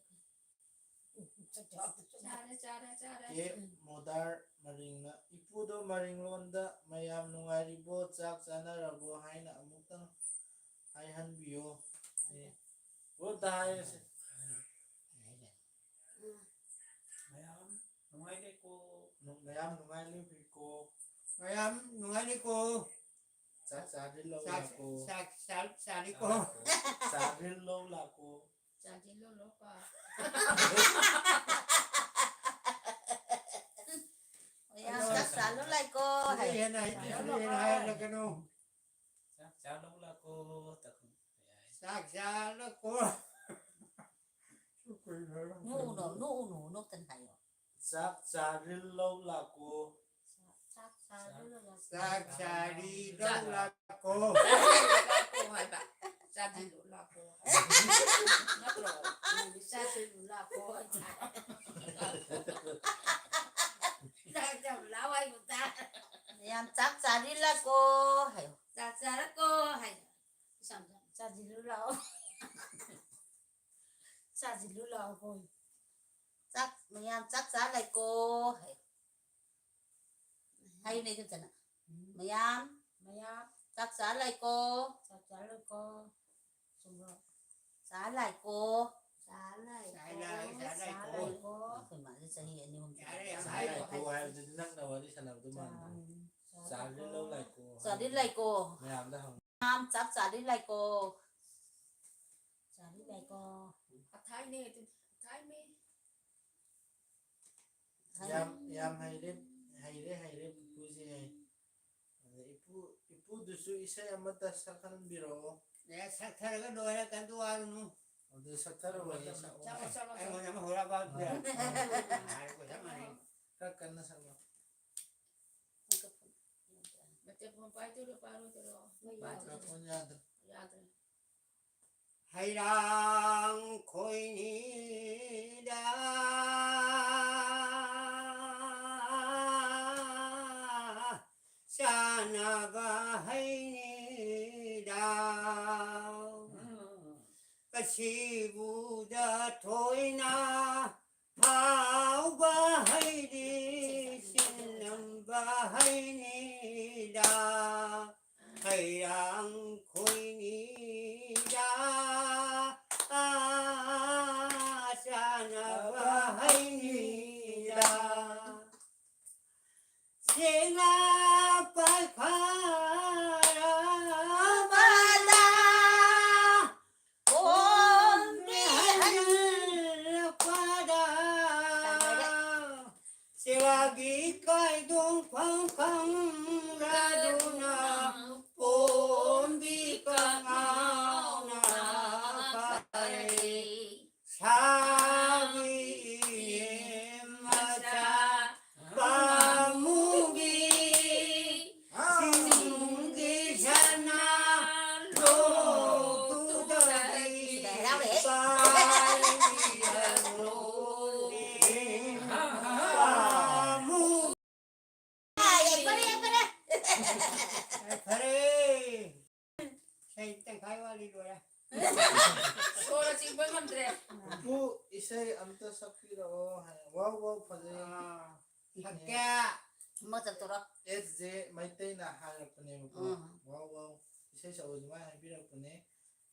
ꯆꯥꯔꯦ, ꯆꯥꯔꯦ, ꯆꯥꯔꯦ꯫ ꯀꯦ ꯃꯣꯗꯥꯔ ꯃꯔꯤꯡꯅ, "ꯏꯄꯨꯗꯣ ꯃꯔꯤꯡꯂꯣꯟꯗ 'ꯃꯌꯥꯝ ꯅꯨꯡꯉꯥꯏꯔꯤꯕꯣ, ꯆꯥꯛ ꯆꯥꯅꯔꯕꯣ?' ꯍꯥꯏꯅ ꯑꯃꯨꯛꯇꯪ ꯍꯥꯏꯍꯟꯕꯤꯌꯣ"꯫ ꯑꯦ, ꯒ꯭ꯔꯨꯞꯇ ꯍꯥꯏꯔꯁꯦ꯫ ꯎꯝ꯫ ꯃꯌꯥꯝ ꯅꯨꯡꯉꯥꯏꯔꯤꯀꯣ? ꯅꯨ-, ꯃꯌꯥꯝ ꯅꯨꯡꯉꯥꯏꯔꯤꯀꯣ? ꯃꯌꯥꯝ ꯅꯨꯡꯉꯥꯏꯔꯤꯀꯣ? ꯆꯥꯛ ꯆꯥꯗ꯭ꯔꯤ ꯂꯧ ꯆꯥꯛ, ꯂꯥꯛꯀꯣ꯫ ꯆꯥꯛ ꯆꯥ-, ꯆꯥꯔꯤꯀꯣ꯫ ꯆꯥꯗ꯭ꯔꯤ ꯂꯧ ꯂꯥꯛꯀꯣ꯫ ꯆꯥꯗ꯭ꯔꯤ ꯂꯧ ꯂꯥꯛꯄ꯫ ꯌꯥꯝ ꯆꯥꯛ ꯆꯥ ꯂꯧ ꯂꯥꯛꯀꯣ ꯍꯥꯏ꯫ ꯁꯤꯗꯩ ꯍꯦꯟꯅ ꯍꯥꯏ-, ꯁꯤꯗꯩ ꯍꯦꯟꯅ ꯍꯥꯏꯔꯛꯀꯅꯨ꯫ ꯆꯥꯛ ꯆꯥ ꯂꯧ ꯂꯥꯛꯀꯣ꯫ ꯆꯥꯛ ꯆꯥ ꯂꯥꯛꯀꯣ꯫ ꯅꯣꯛꯎꯅꯣ, ꯅꯣꯛꯎꯅꯣ, ꯅꯣꯛꯇꯅ ꯍꯥꯏꯌꯣ꯫ ꯆꯥꯛ ꯆꯥꯔꯤ ꯂꯧ ꯂꯥꯛꯀꯣ꯫ ꯆꯥꯛ ꯆꯥꯔꯤ ꯂꯧ ꯂꯥꯛꯀꯣ꯫ ꯆꯥꯛ ꯆꯥꯔꯤ ꯂꯧ ꯂꯥꯛꯀꯣ꯫ ꯆꯥꯁꯤꯜꯂꯨ ꯂꯥꯛꯈꯣ꯫ ꯅꯠꯇ꯭ꯔꯣ? ꯅꯪꯗꯤ ꯆꯥꯁꯤꯜꯂꯨ ꯂꯥꯛꯈꯣ꯫ ꯆꯥꯛ ꯆꯥꯕ ꯂꯥꯛꯑꯣ ꯍꯥꯏꯕ ꯇꯥ-, ꯃꯌꯥꯝ ꯆꯥꯛ ꯆꯥꯔꯤ ꯂꯥꯛꯀꯣ ꯍꯥꯏꯌꯣ꯫ ꯆꯥꯛ ꯆꯥꯔꯀꯣ ꯍꯥꯏꯌꯣ꯫ ꯏꯁꯝ ꯁꯝ꯫ ꯆꯥꯁꯤꯜꯂꯨ ꯂꯥꯛꯑꯣ꯫ ꯆꯥꯁꯤꯜꯂꯨ ꯂꯥꯛꯑꯣ ꯀꯣ꯫ ꯆꯥꯛ, ꯃꯌꯥꯝ ꯆꯥꯛ ꯆꯥ ꯂꯩꯀꯣ ꯍꯥꯏꯌꯣ꯫ ꯍꯥꯏꯌꯨꯅꯦ, ꯏꯆꯝ ꯆꯝꯅ꯫ ꯎꯝ꯫ ꯃꯌꯥꯝ ꯃꯌꯥꯝ ꯆꯥꯛ ꯆꯥ ꯂꯩꯀꯣ꯫ ꯆꯥꯛ ꯆꯥ ꯂꯩꯀꯣ꯫ ꯆꯨꯝꯕ꯭ꯔꯣ? ꯆꯥ ꯂꯥꯏꯀꯣ꯫ ꯆꯥ ꯂꯥꯏꯀꯣ꯫ ꯆꯥ ꯂꯥꯏ, ꯆꯥ ꯂꯥꯏꯀꯣ꯫ ꯆꯥ ꯂꯥꯏꯀꯣ꯫ ꯑꯩꯈꯣꯏ ꯃꯥꯁꯦ ꯆꯍꯤ ꯑꯅꯤ ꯑꯍꯨꯝ ꯌꯥꯔꯦ, ꯌꯥꯝ ꯆꯥ ꯍꯥꯏꯔꯦ꯫ ꯂꯥꯏꯀꯣ ꯍꯥꯏꯕꯗꯨꯗꯤ ꯅꯪꯅ ꯋꯥꯔꯤ ꯁꯥꯟꯅꯕꯗꯣ ꯆꯥ-, ꯃꯥꯟꯕ꯫ ꯎꯝ꯫ ꯆꯥ ꯆꯥꯔꯤ ꯂꯥꯏꯀꯣ꯫ ꯂꯧ ꯂꯥꯏꯀꯣ ꯆꯥꯔꯤ ꯍꯥꯏꯕꯗꯨꯗꯤ ꯂꯥꯏꯀꯣ꯫ ꯃꯌꯥꯝꯗ ꯍꯪ- ꯃꯌꯥꯝ ꯆꯥꯛ ꯆꯥꯔꯤ ꯂꯥꯏꯀꯣ꯫ ꯆꯥꯔꯤ ꯂꯥꯏꯀꯣ꯫ ꯑꯊꯥꯏꯅꯦ ꯑꯗꯨ, ꯑꯊꯥꯏꯅꯦ꯫ ꯌꯥꯝ, ꯌꯥꯝ ꯍꯩꯔꯦ, ꯍꯩꯔꯦ, ꯍꯩꯔꯦ, ꯄꯨꯄꯨꯁꯦ ꯍꯩ꯫ ꯑꯗ ꯏꯄꯨ, ꯏꯄꯨꯗꯨꯁꯨ ꯏꯁꯩ ꯑꯃꯠꯇ ꯁꯛꯍꯟꯕꯤꯔꯛꯑꯣ꯫ ꯑꯦ, ꯁꯛꯊꯔꯒ ꯂꯣꯏꯔꯦ, ꯀꯩꯝꯇ ꯋꯥꯔꯨꯅꯨ꯫ ꯑꯗꯨ ꯁꯛꯊꯔꯛꯑꯣ, ꯑꯩ ꯁꯛꯑꯣ꯫ ꯆꯠꯂꯣ, ꯆꯠꯂꯣ, ꯆꯠꯂꯣ꯫ ꯑꯩꯉꯣꯟꯗ ꯑꯃ ꯍꯧꯔꯛꯑꯕ? ꯑꯥ꯫ ꯍꯥꯏꯔꯦꯀꯣ, ꯆꯞ ꯃꯥꯟꯅꯩ꯫ ꯈꯔ ꯀꯟꯅ ꯁꯛꯂꯛꯑꯣ꯫ ꯃꯥꯏꯀ꯭ꯔꯣꯐꯣꯟ ꯄꯥꯏꯗꯣꯏꯔꯣ, ꯄꯥꯏꯔꯣꯏꯗꯣꯏꯔꯣ? ꯃꯥꯏꯀ꯭ꯔꯣꯐꯣꯟ ꯌꯥꯗ꯭ꯔꯦ꯫ ꯌꯥꯗ꯭ꯔꯦ꯫ ꯍꯩꯔꯥꯡ ꯈꯣꯏꯅꯤꯗ ꯆꯥꯅꯕ ꯍꯩꯅꯤꯗ꯫ ꯑꯁꯤꯕꯨꯗ ꯊꯣꯏꯅ ꯐꯥꯎꯕ ꯍꯩꯗꯤ ꯁꯤꯟꯅꯝꯕ ꯍꯩꯅꯤꯗ꯫ ꯍꯩꯔꯥꯡ ꯈꯣꯏꯅꯤꯗ ꯆꯥꯅꯕ ꯍꯩꯅꯤꯗ꯫ ꯁꯦꯡꯅ ꯄꯥꯏꯈꯥꯔꯕꯗ ꯀꯣꯝꯕꯤ ꯍꯜꯂꯛꯄꯗ ꯁꯦꯋꯥꯒꯤ ꯀꯥꯏꯗꯣꯡ ꯐꯪ ꯈꯪꯂꯗꯨꯅ ꯄꯣꯝꯕꯤ ꯀꯉꯥꯎꯅ ꯐꯔꯦ꯫ ꯁꯥꯕꯤ ꯏꯅꯦꯝ ꯃꯆꯥ ꯄꯥꯝꯃꯨꯕꯤ ꯂꯣꯏꯔꯦ꯫ ꯁꯣꯔ ꯆꯤꯡꯕ ꯉꯝꯗ꯭ꯔꯦ꯫ ꯄꯨꯄꯨ, ꯏꯁꯩ ꯑꯝꯇ ꯁꯛꯄꯤꯔꯛꯑꯣ ꯍꯥꯏ꯫ ꯋꯥꯎ, ꯋꯥꯎ, ꯐꯖꯩ꯫ ꯑꯥ, ꯁꯛꯀꯦ꯫ ꯑꯃ ꯆꯠꯇꯣꯔꯣ꯫ ꯑꯦꯁ ꯖꯦ ꯃꯩꯇꯩꯅ ꯍꯥꯏꯔꯛꯄꯅꯦꯕꯀꯣ꯫ ꯎꯝ꯫ ꯋꯥꯎ, ꯋꯥꯎ, ꯏꯁꯩ ꯁꯛꯑꯣ ꯁꯨꯃꯥꯏꯅ ꯍꯥꯏꯕꯤꯔꯛꯄꯅꯦ꯫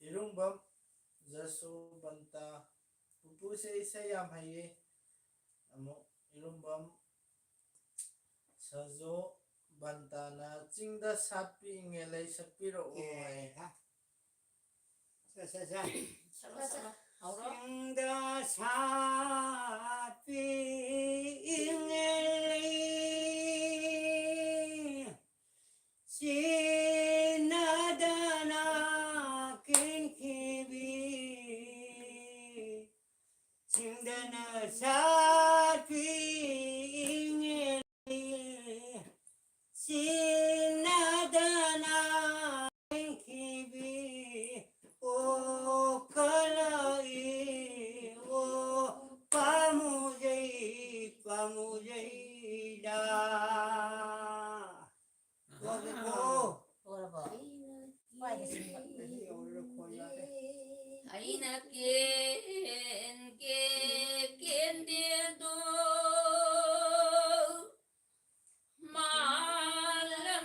ꯏꯔꯨꯡꯕꯝ ꯖꯁꯣꯕꯟꯇ, ꯄꯨꯄꯨꯁꯦ ꯏꯁꯩ ꯌꯥꯝ ꯍꯩꯌꯦ꯫ ꯑꯃꯨꯛ ꯏꯔꯨꯡꯕꯝ ꯁꯖꯣ ꯕꯟꯇꯥꯅ ꯆꯤꯡꯗ ꯁꯥꯠꯄꯤ ꯏꯪꯉꯦ ꯂꯩ ꯁꯛꯄꯤꯔꯛꯑꯣ ꯍꯥꯏ꯫ ꯑꯦ, ꯍꯥ꯫ ꯁꯦ, ꯁꯦ, ꯁꯦ꯫ ꯁꯛꯂꯣ, ꯁꯛꯂꯣ꯫ ꯍꯧꯔꯣ꯫ ꯆꯤꯡꯗ ꯁꯥꯠꯄꯤ ꯏꯪꯉꯦ ꯂꯩ, ꯁꯤꯟꯅꯗꯅ ꯀꯦꯟꯈꯤꯕꯤ꯫ ꯆꯤꯡꯗꯅ ꯁꯥꯠꯄꯤ ꯏꯪꯉꯦꯜ, ꯁꯤꯟꯅꯗꯅ ꯀꯦꯟꯈꯤꯕꯤ꯫ ꯑꯣ ꯀꯂꯛꯏ, ꯑꯣ ꯄꯥꯝꯃꯨꯖꯩ, ꯄꯥꯝꯃꯨꯖꯩꯗ꯫ ꯂꯣꯏꯔꯦꯀꯣ? ꯂꯣꯏꯔꯕꯣ? ꯄꯥꯏꯗ ꯁꯤꯟꯕ꯫ ꯑꯩꯅ ꯀꯦꯟ ꯀꯦ ꯀꯦꯟꯗꯦꯜꯗꯣ ꯃꯥꯂꯪ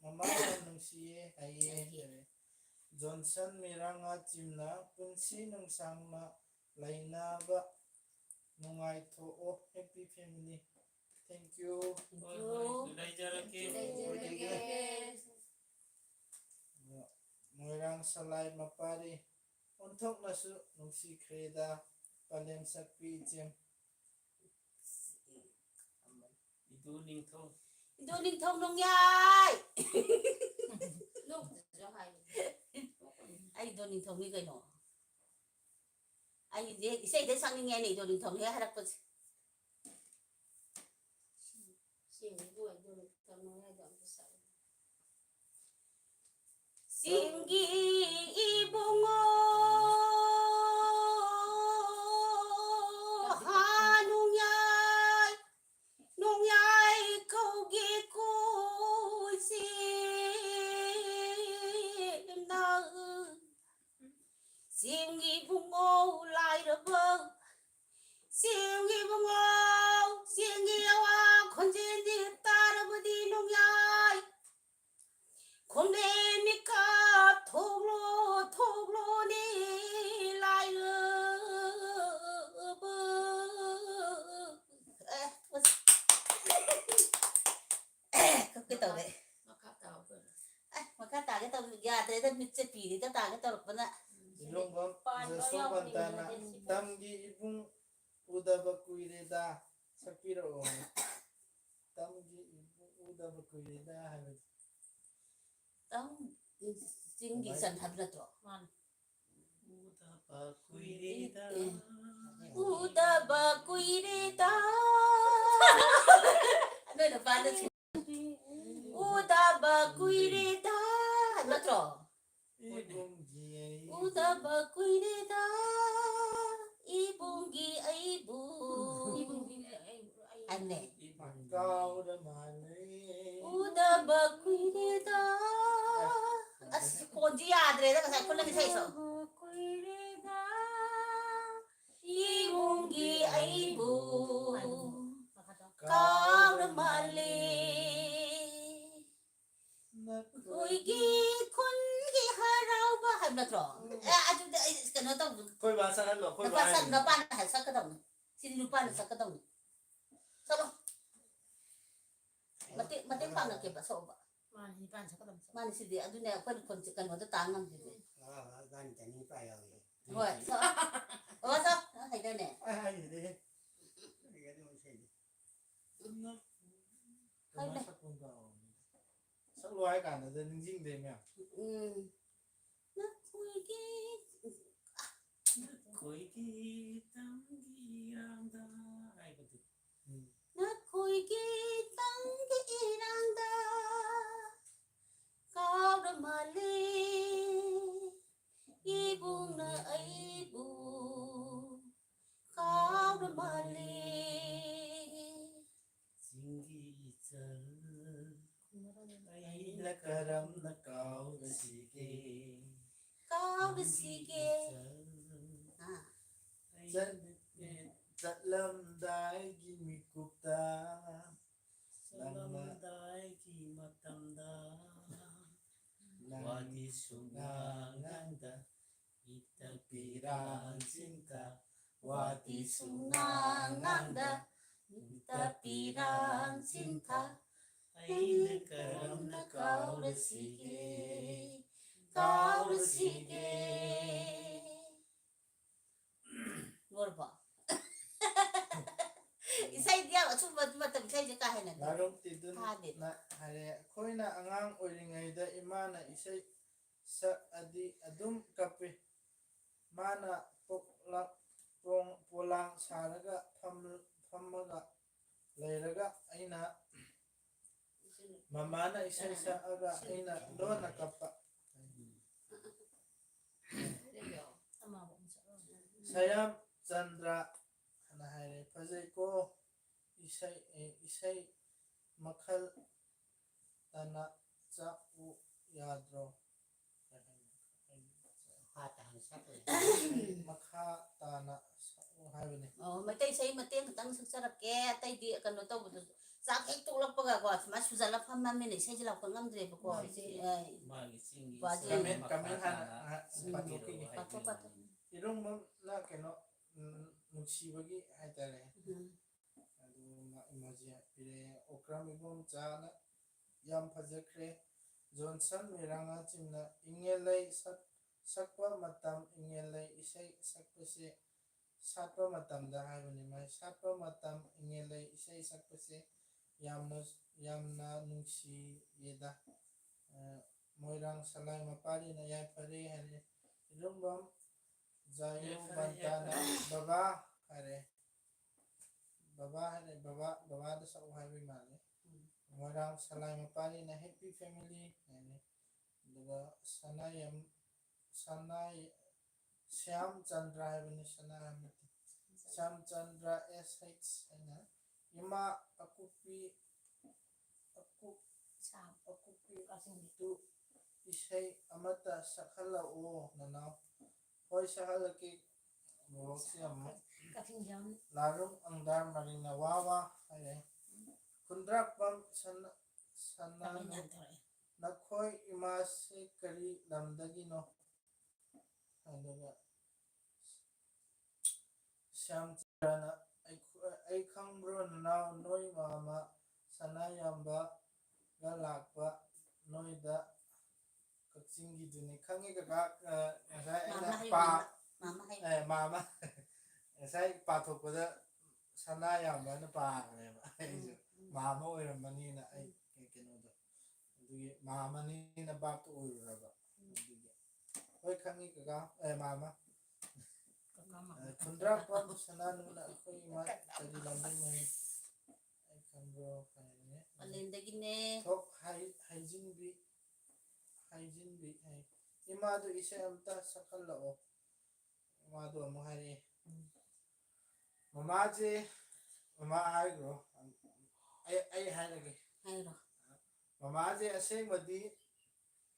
ꯃꯃꯥꯅ ꯅꯨꯡꯁꯤꯌꯦ ꯍꯥꯏꯌꯦ ꯍꯥꯏꯌꯦ꯫ ꯍꯥꯏꯔꯦ꯫ ꯖꯣꯟꯁꯟ ꯃꯤꯔꯥꯡꯉꯥ ꯆꯤꯝꯅ ꯄꯨꯟꯁꯤ ꯅꯨꯡꯁꯥꯡꯅ ꯂꯩꯅꯕ ꯅꯨꯡꯉꯥꯏꯊꯣꯛꯑꯣ, happy family꯫ Thank you꯫ ꯍꯣꯏ, ꯍꯣꯏ, ꯂꯩꯖꯔꯒꯦ꯫ ꯂꯩꯖꯔꯒꯦ꯫ ꯃꯣꯏꯔꯥꯡ ꯁꯂꯥꯏ ꯃꯄꯥꯔꯤ ꯑꯣꯟꯊꯣꯛꯅꯁꯨ ꯅꯨꯡꯁꯤꯈ꯭ꯔꯦꯗ, ꯄꯂꯦꯝ ꯁꯛꯄꯤ ꯏꯆꯦꯝ꯫ ꯏꯗꯨ ꯅꯤꯡꯊꯧ꯫ ꯏꯗꯨ ꯅꯤꯡꯊꯧ ꯅꯣꯡꯌꯥꯏ꯫ ꯅꯣꯡꯃꯇꯁꯨ ꯍꯥꯏꯌꯨ꯫ ꯑꯩ ꯏꯗꯨ ꯅꯤꯡꯊꯧꯅꯤ ꯀꯩꯅꯣ꯫ ꯑꯩꯁꯦ ꯏꯁꯩꯗ ꯁꯛꯅꯤꯡꯉꯦꯅꯦ, ꯏꯗꯨ ꯅꯤꯡꯊꯧꯅꯤ ꯍꯦꯛ ꯍꯥꯏꯔꯛꯄꯁꯦ꯫ ꯁꯦꯡꯉꯤꯕꯨ ꯏꯗꯨ ꯅꯤꯡꯊꯧ ꯅꯣꯡꯌꯥꯏꯗꯣ ꯑꯝꯇ ꯁꯛꯎ꯫ ꯆꯤꯡꯒꯤ ꯏꯕꯨꯡꯉꯣ ꯍꯥ ꯅꯣꯡꯌꯥꯏ, ꯅꯣꯡꯌꯥꯏ ꯀꯧꯒꯦ ꯀꯣꯏꯁꯦ ꯅꯪ꯫ ꯆꯤꯡꯒꯤ ꯏꯕꯨꯡꯉꯣ ꯂꯥꯏꯔꯕ, ꯆꯤꯡꯒꯤ ꯏꯕꯨꯡꯉꯣ, ꯆꯤꯡꯒꯤ ꯑꯋꯥ ꯈꯣꯟꯖꯦꯜꯗꯤ ꯇꯥꯔꯕꯗꯤ ꯅꯣꯡꯌꯥꯏ꯫ ꯈꯣꯡꯂꯦ ꯃꯤꯀꯞ ꯊꯣꯛꯂꯣ, ꯊꯣꯛꯂꯣꯅꯦ ꯂꯥꯏꯔꯕ꯫ ꯑꯦ, ꯑꯁ꯫ ꯀꯞꯀꯦ ꯇꯧꯔꯦ꯫ ꯃꯈꯥ ꯇꯥꯎ ꯀꯩꯅꯣ꯫ ꯑꯦ, ꯃꯈꯥ ꯇꯥꯒꯦ ꯇꯧꯕ ꯌꯥꯗ꯭ꯔꯦꯗ, ꯃꯤꯠꯁꯦ ꯄꯤꯔꯤꯗ ꯇꯥꯒꯦ ꯇꯧꯔꯛꯄꯅ꯫ ꯏꯂꯣꯡꯕꯝ ꯄꯥꯟꯕ ꯖꯁꯣꯕꯟꯇꯅ ꯌꯥꯎꯗ꯭ꯔꯤꯉꯩꯗꯗꯤ ꯇꯝꯒꯤ ꯏꯕꯨꯡ ꯎꯗꯕ ꯀꯨꯏꯔꯦꯗ꯫ ꯁꯛꯄꯤꯔꯛꯑꯣ꯫ ꯇꯝꯒꯤ ꯏꯕꯨꯡ ꯎꯗꯕ ꯀꯨꯏꯔꯦꯗ ꯍꯥꯏꯕꯗꯤ꯫ ꯇꯝ ꯆꯤꯡꯒꯤ ꯆꯟ ꯍꯥꯏꯕ ꯅꯠꯇ꯭ꯔꯣ? ꯃꯥꯅꯤ꯫ ꯎꯗꯕ ꯀꯨꯏꯔꯦꯗ꯫ ꯑꯦ꯫ ꯎꯗꯕ ꯀꯨꯏꯔꯦꯗ꯫ ꯅꯣꯏ ꯅꯨꯄꯥꯅ ꯁꯨ-, ꯎꯗꯕ ꯀꯨꯏꯔꯦꯗ ꯍꯥꯏꯕ ꯅꯠꯇ꯭ꯔꯣ? ꯏꯕꯨꯡꯒꯤ ꯑꯩ ꯎꯗꯕ ꯀꯨꯏꯔꯦꯗ, ꯏꯕꯨꯡꯒꯤ ꯑꯩꯕꯨ꯫ ꯏꯕꯨꯡꯒꯤꯅꯦ ꯑꯩ, ꯑꯩ꯫ ꯍꯥꯏꯕꯅꯦ꯫ ꯀꯥꯎꯔ ꯃꯥꯜꯂꯦ꯫ ꯎꯗꯕ ꯀꯨꯏꯔꯦꯗ꯫ ꯑꯁ, ꯈꯣꯟꯁꯤ ꯌꯥꯗ꯭ꯔꯦꯗ, ꯉꯁꯥꯏ ꯈꯨꯠꯅ ꯏꯁꯩ ꯁꯛ-, ꯀꯨꯏꯔꯦꯗ, ꯏꯕꯨꯡꯒꯤ ꯑꯩꯕꯨ ꯀꯥꯎꯔ ꯃꯥꯜꯂꯦ꯫ ꯑꯩꯈꯣꯏꯒꯤ ꯈꯨꯟꯒꯤ ꯍꯔꯥꯎꯕ ꯍꯥꯏꯕ ꯅꯠꯇ꯭ꯔꯣ? ꯎꯝ꯫ ꯑꯦ, ꯑꯗꯨꯗꯤ ꯑꯩ ꯀꯩꯅꯣ ꯇꯧꯕ꯫ ꯑꯩꯈꯣꯏ ꯕꯥ ꯁꯛꯍꯜꯂꯣ, ꯑꯩꯈꯣꯏ ꯅꯨꯄꯥ ꯕꯥ ꯁꯛ-, ꯍꯥꯏꯅꯤ꯫ ꯅꯨꯄꯥꯅ ꯍꯥꯏ ꯁꯛꯀꯗꯧꯅꯤ꯫ ꯁꯤ ꯅꯨꯄꯥꯅ ꯁꯛꯀꯗꯧꯅꯤ꯫ ꯆꯠꯂꯣ꯫ ꯃꯇꯦꯡ, ꯃꯇꯦꯡ ꯄꯥꯡꯉꯛꯀꯦꯕ, ꯁꯛꯑꯣꯕ꯫ ꯃꯥꯅꯤ, ꯅꯨꯄꯥꯅ ꯁꯛꯀꯗꯧꯅꯤ꯫ ꯃꯥꯅꯤ, ꯁꯤꯗꯤ ꯑꯗꯨꯅꯦ ꯑꯩꯈꯣꯏꯅ ꯈꯣꯟꯁꯦ ꯀꯩꯅꯣꯗ ꯇꯥ ꯉꯝꯗ꯭ꯔꯤꯁꯦ꯫ ꯑꯥ, ꯏꯕꯥꯅꯤ ꯇꯥꯏꯃꯤꯡ ꯄꯥ ꯌꯥꯎꯏ꯫ ꯍꯣꯏ, ꯁꯛꯑꯣ꯫ ꯕꯕꯥ ꯁꯛꯑꯣ, ꯅꯪ ꯍꯩꯗꯥꯏꯅꯦ? ꯑꯩ ꯍꯩꯗꯦꯍꯦ꯫ ꯑꯩ ꯑꯗꯨꯝ ꯏꯁꯩꯗꯤ꯫ ꯀꯃꯥꯏꯅ ꯁꯛꯄꯅꯣ ꯀꯥꯎꯔꯦ꯫ ꯁꯛꯂꯣ ꯍꯥꯏ ꯀꯥꯟꯗꯗ ꯅꯤꯡꯁꯤꯡꯗꯦ ꯃꯌꯥꯝ꯫ ꯎꯝ꯫ ꯅꯈꯣꯏꯒꯤ, ꯅꯈꯣꯏꯒꯤ ꯇꯝꯒꯤ ꯏꯔꯥꯡꯗ ꯍꯥꯏꯕꯗꯨ꯫ ꯎꯝ꯫ ꯅꯈꯣꯏꯒꯤ ꯇꯝꯒꯤ ꯏꯔꯥꯡꯗ ꯀꯥꯎꯔ ꯃꯥꯜꯂꯦ ꯏꯕꯨꯡꯅ ꯑꯩꯕꯨ꯫ ꯀꯥꯎꯔ ꯃꯥꯜꯂꯦ꯫ ꯆꯤꯡꯒꯤ ꯏꯆꯜ, ꯑꯩꯅ ꯀꯔꯝꯅ ꯀꯥꯎꯔꯁꯤꯒꯦ? ꯀꯥꯎꯔꯁꯤꯒꯦ꯫ ꯆꯤꯡꯒꯤ ꯏꯆꯜ, ꯑꯥ꯫ ꯑꯩꯅ ꯆꯠ-, ꯆꯠꯂꯝꯗꯥꯏꯒꯤ ꯃꯤꯀꯨꯞꯇ ꯆꯠꯂꯝꯗꯥꯏꯒꯤ ꯃꯇꯝꯗ ꯅꯪ ꯋꯥꯗꯤ ꯁꯨꯡꯉꯥꯡ ꯉꯥꯡꯗ, ꯏꯇ ꯄꯤꯔꯥꯡ ꯆꯤꯟꯊ꯫ ꯋꯥꯗꯤ ꯁꯨꯡꯉꯥꯡ ꯉꯥꯡꯗ, ꯏꯇ ꯄꯤꯔꯥꯡ ꯆꯤꯟꯊ꯫ ꯑꯩꯅ ꯀꯔꯝꯅ ꯀꯥꯎꯔꯁꯤꯒꯦ? ꯀꯥꯎꯔꯁꯤꯒꯦ꯫ ꯂꯣꯏꯔꯕꯣ? ꯏꯁꯩꯗꯤ ꯌꯥꯝ ꯑꯆꯨꯝꯕ ꯃꯇꯝ ꯏꯁꯩꯁꯦ ꯀꯥ ꯍꯦꯟꯅ ꯉꯥꯔꯣꯝ ꯇꯤꯗꯨꯟꯅ ꯇꯥꯗꯦ꯫ ꯍꯥꯏꯔꯦ, ꯑꯩꯈꯣꯏꯅ ꯑꯉꯥꯡ ꯑꯣꯏꯔꯤꯉꯩꯗ ꯏꯃꯥꯅ ꯏꯁꯩ ꯁꯛꯑꯗꯤ ꯑꯗꯨꯝ ꯀꯞꯄꯤ꯫ ꯃꯥꯅ ꯄꯣꯛꯂꯥ-, ꯄꯣꯡ-, ꯄꯣꯂꯥꯡ ꯁꯥꯔꯒ ꯐꯝ-, ꯐꯝꯃꯒ ꯂꯩꯔꯒ ꯑꯩꯅ, ꯃꯃꯥꯅ ꯏꯁꯩ ꯁꯛꯑꯒ ꯑꯩꯅ ꯂꯣꯟꯅ ꯀꯞꯄ꯫ ꯁꯌꯥꯝ ꯆꯟꯗ꯭ꯔ ꯑꯅ ꯍꯥꯏꯔꯦ, ꯐꯖꯩꯀꯣ ꯏꯁꯩ, ꯑꯦ, ꯏꯁꯩ ꯃꯈꯜ ꯇꯅ ꯆꯥꯛꯎ ꯌꯥꯗ꯭ꯔꯣ? ꯃꯈꯥ ꯇꯥꯅ ꯁꯛꯎ ꯍꯥꯏꯕꯅꯤ꯫ ꯑꯣ, ꯃꯩꯇꯩ ꯏꯁꯩ ꯃꯇꯦꯛ ꯈꯛꯇꯪ ꯁꯛꯆꯔꯛꯀꯦ꯫ ꯑꯇꯩꯗꯤ ꯀꯩꯅꯣ ꯇꯧꯕꯗꯨ, ꯆꯥꯛ ꯍꯦꯛ ꯇꯣꯛꯂꯛꯄꯒꯀꯣ, ꯁꯨꯃꯥꯏꯅ ꯁꯨꯖꯜꯂ ꯐꯝꯃꯃꯤꯅ ꯏꯁꯩꯁꯦ ꯂꯥꯎꯊꯣꯛ ꯉꯝꯗ꯭ꯔꯦꯕꯀꯣ꯫ ꯃꯥꯒꯤ ꯆꯤꯡꯒꯤ ꯕꯥꯖꯤ꯫ ꯏꯁꯩ ꯀꯃꯦꯟ, ꯃꯈꯥ ꯀꯃꯦꯟ ꯍꯥꯟꯅ, ꯇꯥꯅ ꯑ, ꯎꯝ꯫ ꯄꯥꯊꯣꯛꯈꯤꯒꯦ꯫ ꯄꯥꯊꯣꯛ, ꯄꯥꯊꯣꯛ꯫ ꯏꯔꯨꯡꯕꯝꯅ ꯀꯩꯅꯣ, ꯎꯝ, ꯅꯨꯡꯁꯤꯕꯒꯤ ꯍꯥꯏꯇꯥꯔꯦ꯫ ꯎꯝ꯫ ꯑꯗꯨ ꯃꯥ emoji ꯄꯤꯔꯛꯑꯦ꯫ ꯑꯣꯀ꯭ꯔꯝ ꯏꯕꯣꯝꯆꯥꯅ ꯌꯥꯝ ꯐꯖꯈ꯭ꯔꯦ꯫ ꯖꯣꯟꯁꯟ ꯃꯤꯔꯥꯉꯥꯆꯤꯡꯅ ꯏꯪꯉꯦꯂꯩ ꯁꯛ-, ꯁꯛꯄ ꯃꯇꯝ, ꯏꯪꯉꯦꯂꯩ ꯏꯁꯩ ꯁꯛꯄꯁꯦ ꯁꯥꯠꯄ ꯃꯇꯝꯗ ꯍꯥꯏꯕꯅꯤ꯫ ꯃꯥꯏ ꯁꯥꯠꯄ ꯃꯇꯝ, ꯏꯪꯉꯦꯂꯩ ꯏꯁꯩ ꯁꯛꯄꯁꯦ ꯌꯥꯝꯅ, ꯌꯥꯝꯅ ꯅꯨꯡꯁꯤꯌꯦꯗ꯫ ꯑ, ꯃꯣꯏꯔꯥꯡ ꯁꯂꯥꯏ ꯃꯄꯥꯔꯤꯅ ꯌꯥꯏꯐꯔꯦ ꯍꯥꯏꯔꯦ꯫ ꯏꯔꯨꯝꯕꯝ ꯖꯥꯌꯨ ꯌꯥꯏꯐꯔꯦ, ꯕꯟꯇꯥꯅ ꯌꯥꯏꯐꯔꯦ꯫ ꯕꯕꯥ ꯍꯥꯏꯔꯦ꯫ ꯕꯕꯥ ꯍꯥꯏꯔꯦ, ꯕꯕꯥ, ꯕꯕꯥꯗ ꯁꯛꯎ ꯍꯥꯏꯕꯩ ꯃꯥꯜꯂꯦ꯫ ꯎꯝ꯫ ꯃꯣꯏꯔꯥꯡ ꯁꯂꯥꯏ ꯃꯄꯥꯔꯤꯅ happy family ꯍꯥꯏꯔꯦ꯫ ꯑꯗꯨꯒ ꯁꯅꯥꯌꯝ-, ꯁꯅꯥ-, ꯁ꯭ꯌꯥꯝ ꯆꯟꯗ꯭ꯔ ꯍꯥꯏꯕꯅꯤ, ꯁꯅꯥ ꯍꯥꯏꯕ ꯅꯠꯇꯦ꯫ ꯁ꯭ꯌꯥꯝ ꯆꯟꯗ꯭ꯔ S H ꯍꯥꯏꯅ, "ꯏꯃꯥ ꯑꯀꯨꯞꯄꯤ, ꯑꯀꯨꯞ-, ꯁꯥ-, ꯑꯀꯨꯞꯄꯤ ꯀꯛꯆꯤꯡꯒꯤ꯫ ꯇꯨ ꯏꯁꯩ ꯑꯃꯠꯇ ꯁꯛꯍꯜꯂꯛꯑꯣ ꯅꯅꯥꯎ"꯫ ꯍꯣꯏ, ꯁꯛꯍꯜꯂꯛꯀꯦ꯫ ꯕꯣꯕꯣꯛꯁꯦ ꯑꯃꯨꯛ꯫ ꯀꯛꯆꯤꯡ ꯌꯥꯝ꯫ ꯂꯥꯔꯨꯡ ꯑꯪꯗꯥꯔ ꯃꯔꯤꯡꯅ ꯋꯥ ꯋꯥ ꯍꯥꯏꯔꯦ꯫ ꯈꯨꯟꯗ꯭ꯔꯥꯛꯄꯝ ꯁꯅꯥ, ꯁꯅꯥ ꯀꯛꯆꯤꯡ ꯌꯥꯝ ꯇꯧꯔꯛꯑꯦ꯫ ꯅꯈꯣꯏ ꯏꯃꯥꯁꯦ ꯀꯔꯤ ꯂꯝꯗꯒꯤꯅꯣ? ꯑꯗꯨꯒ ꯁ꯭ꯌꯥꯝꯆꯟꯗ꯭ꯔꯅ, "ꯑꯩꯈꯣ-, ꯑꯩ ꯈꯪꯕ꯭ꯔꯣ ꯅꯅꯥꯎ, ꯅꯣꯏ ꯃꯥꯃ ꯁꯅꯥꯌꯥꯝꯕꯒ ꯂꯥꯛꯄ ꯅꯣꯏꯗ ꯀꯛꯆꯤꯡꯒꯤꯗꯨꯅꯤ"? ꯈꯪꯉꯤ ꯀꯀꯥ, ꯑ, ꯉꯁꯥꯏ ꯑꯩꯅ ꯃꯥꯃ ꯍꯥꯏꯌꯨ, ꯄꯥ-, ꯃꯥꯃ, ꯃꯥꯃ ꯍꯥꯏꯌꯨ꯫ ꯑꯦ, ꯃꯥꯃ꯫ ꯉꯁꯥꯏ ꯄꯥꯊꯣꯛꯄꯗ ꯁꯅꯥꯌꯥꯝꯕꯅ ꯄꯥꯈ꯭ꯔꯦꯕ꯫ ꯑꯩꯁꯨ ꯎꯝ, ꯎꯝ꯫ ꯃꯥꯃ ꯑꯣꯏꯔꯝꯃꯅꯤꯅ ꯑꯩ ꯎꯝ꯫ ꯀꯩꯅꯣꯗꯣ꯫ ꯑꯗꯨꯒꯤ ꯃꯥꯃꯅꯤꯅ ꯚꯥꯞꯇꯣ ꯑꯣꯏꯔꯨꯔꯕ꯫ ꯎꯝ꯫ ꯑꯗꯨꯒꯤ꯫ ꯍꯣꯏ, ꯈꯪꯉꯤ ꯀꯀꯥ, ꯑꯦ, ꯃꯥꯃ꯫ ꯀꯀꯥ ꯃꯥꯃ꯫ ꯑ, ꯈꯨꯟꯗ꯭ꯔꯥꯛꯄꯝ ꯁꯅꯥꯅꯨꯅ ꯑꯩꯈꯣꯏ ꯏꯃꯥ ꯀꯔꯤ ꯂꯝꯗꯒꯤꯅꯣ? ꯑꯩ ꯈꯪꯕ꯭ꯔꯣ? ꯍꯥꯏꯔꯦ꯫ ꯄꯂꯦꯟꯗꯒꯤꯅꯦ꯫ ꯊꯣꯛ ꯍꯥꯏ-, ꯍꯥꯏꯖꯤꯟꯕꯤ, ꯍꯥꯏꯖꯤꯟꯕꯤ ꯍꯥꯏ꯫ "ꯏꯃꯥꯗꯨ ꯏꯁꯩ ꯑꯝꯇ ꯁꯛꯍꯜꯂꯛꯑꯣ"꯫ ꯃꯥꯗꯣ ꯑꯃꯨꯛ ꯍꯥꯏꯔꯛꯑꯦ꯫ ꯎꯝ꯫ ꯃꯃꯥꯁꯦ, ꯃꯃꯥ ꯍꯥꯏꯈ꯭ꯔꯣ꯫ ꯑꯩ, ꯑꯩ ꯍꯥꯏꯔꯒꯦ꯫ ꯍꯥꯏꯔꯣ꯫ ꯃꯃꯥꯁꯦ ꯑꯁꯦꯡꯕꯗꯤ,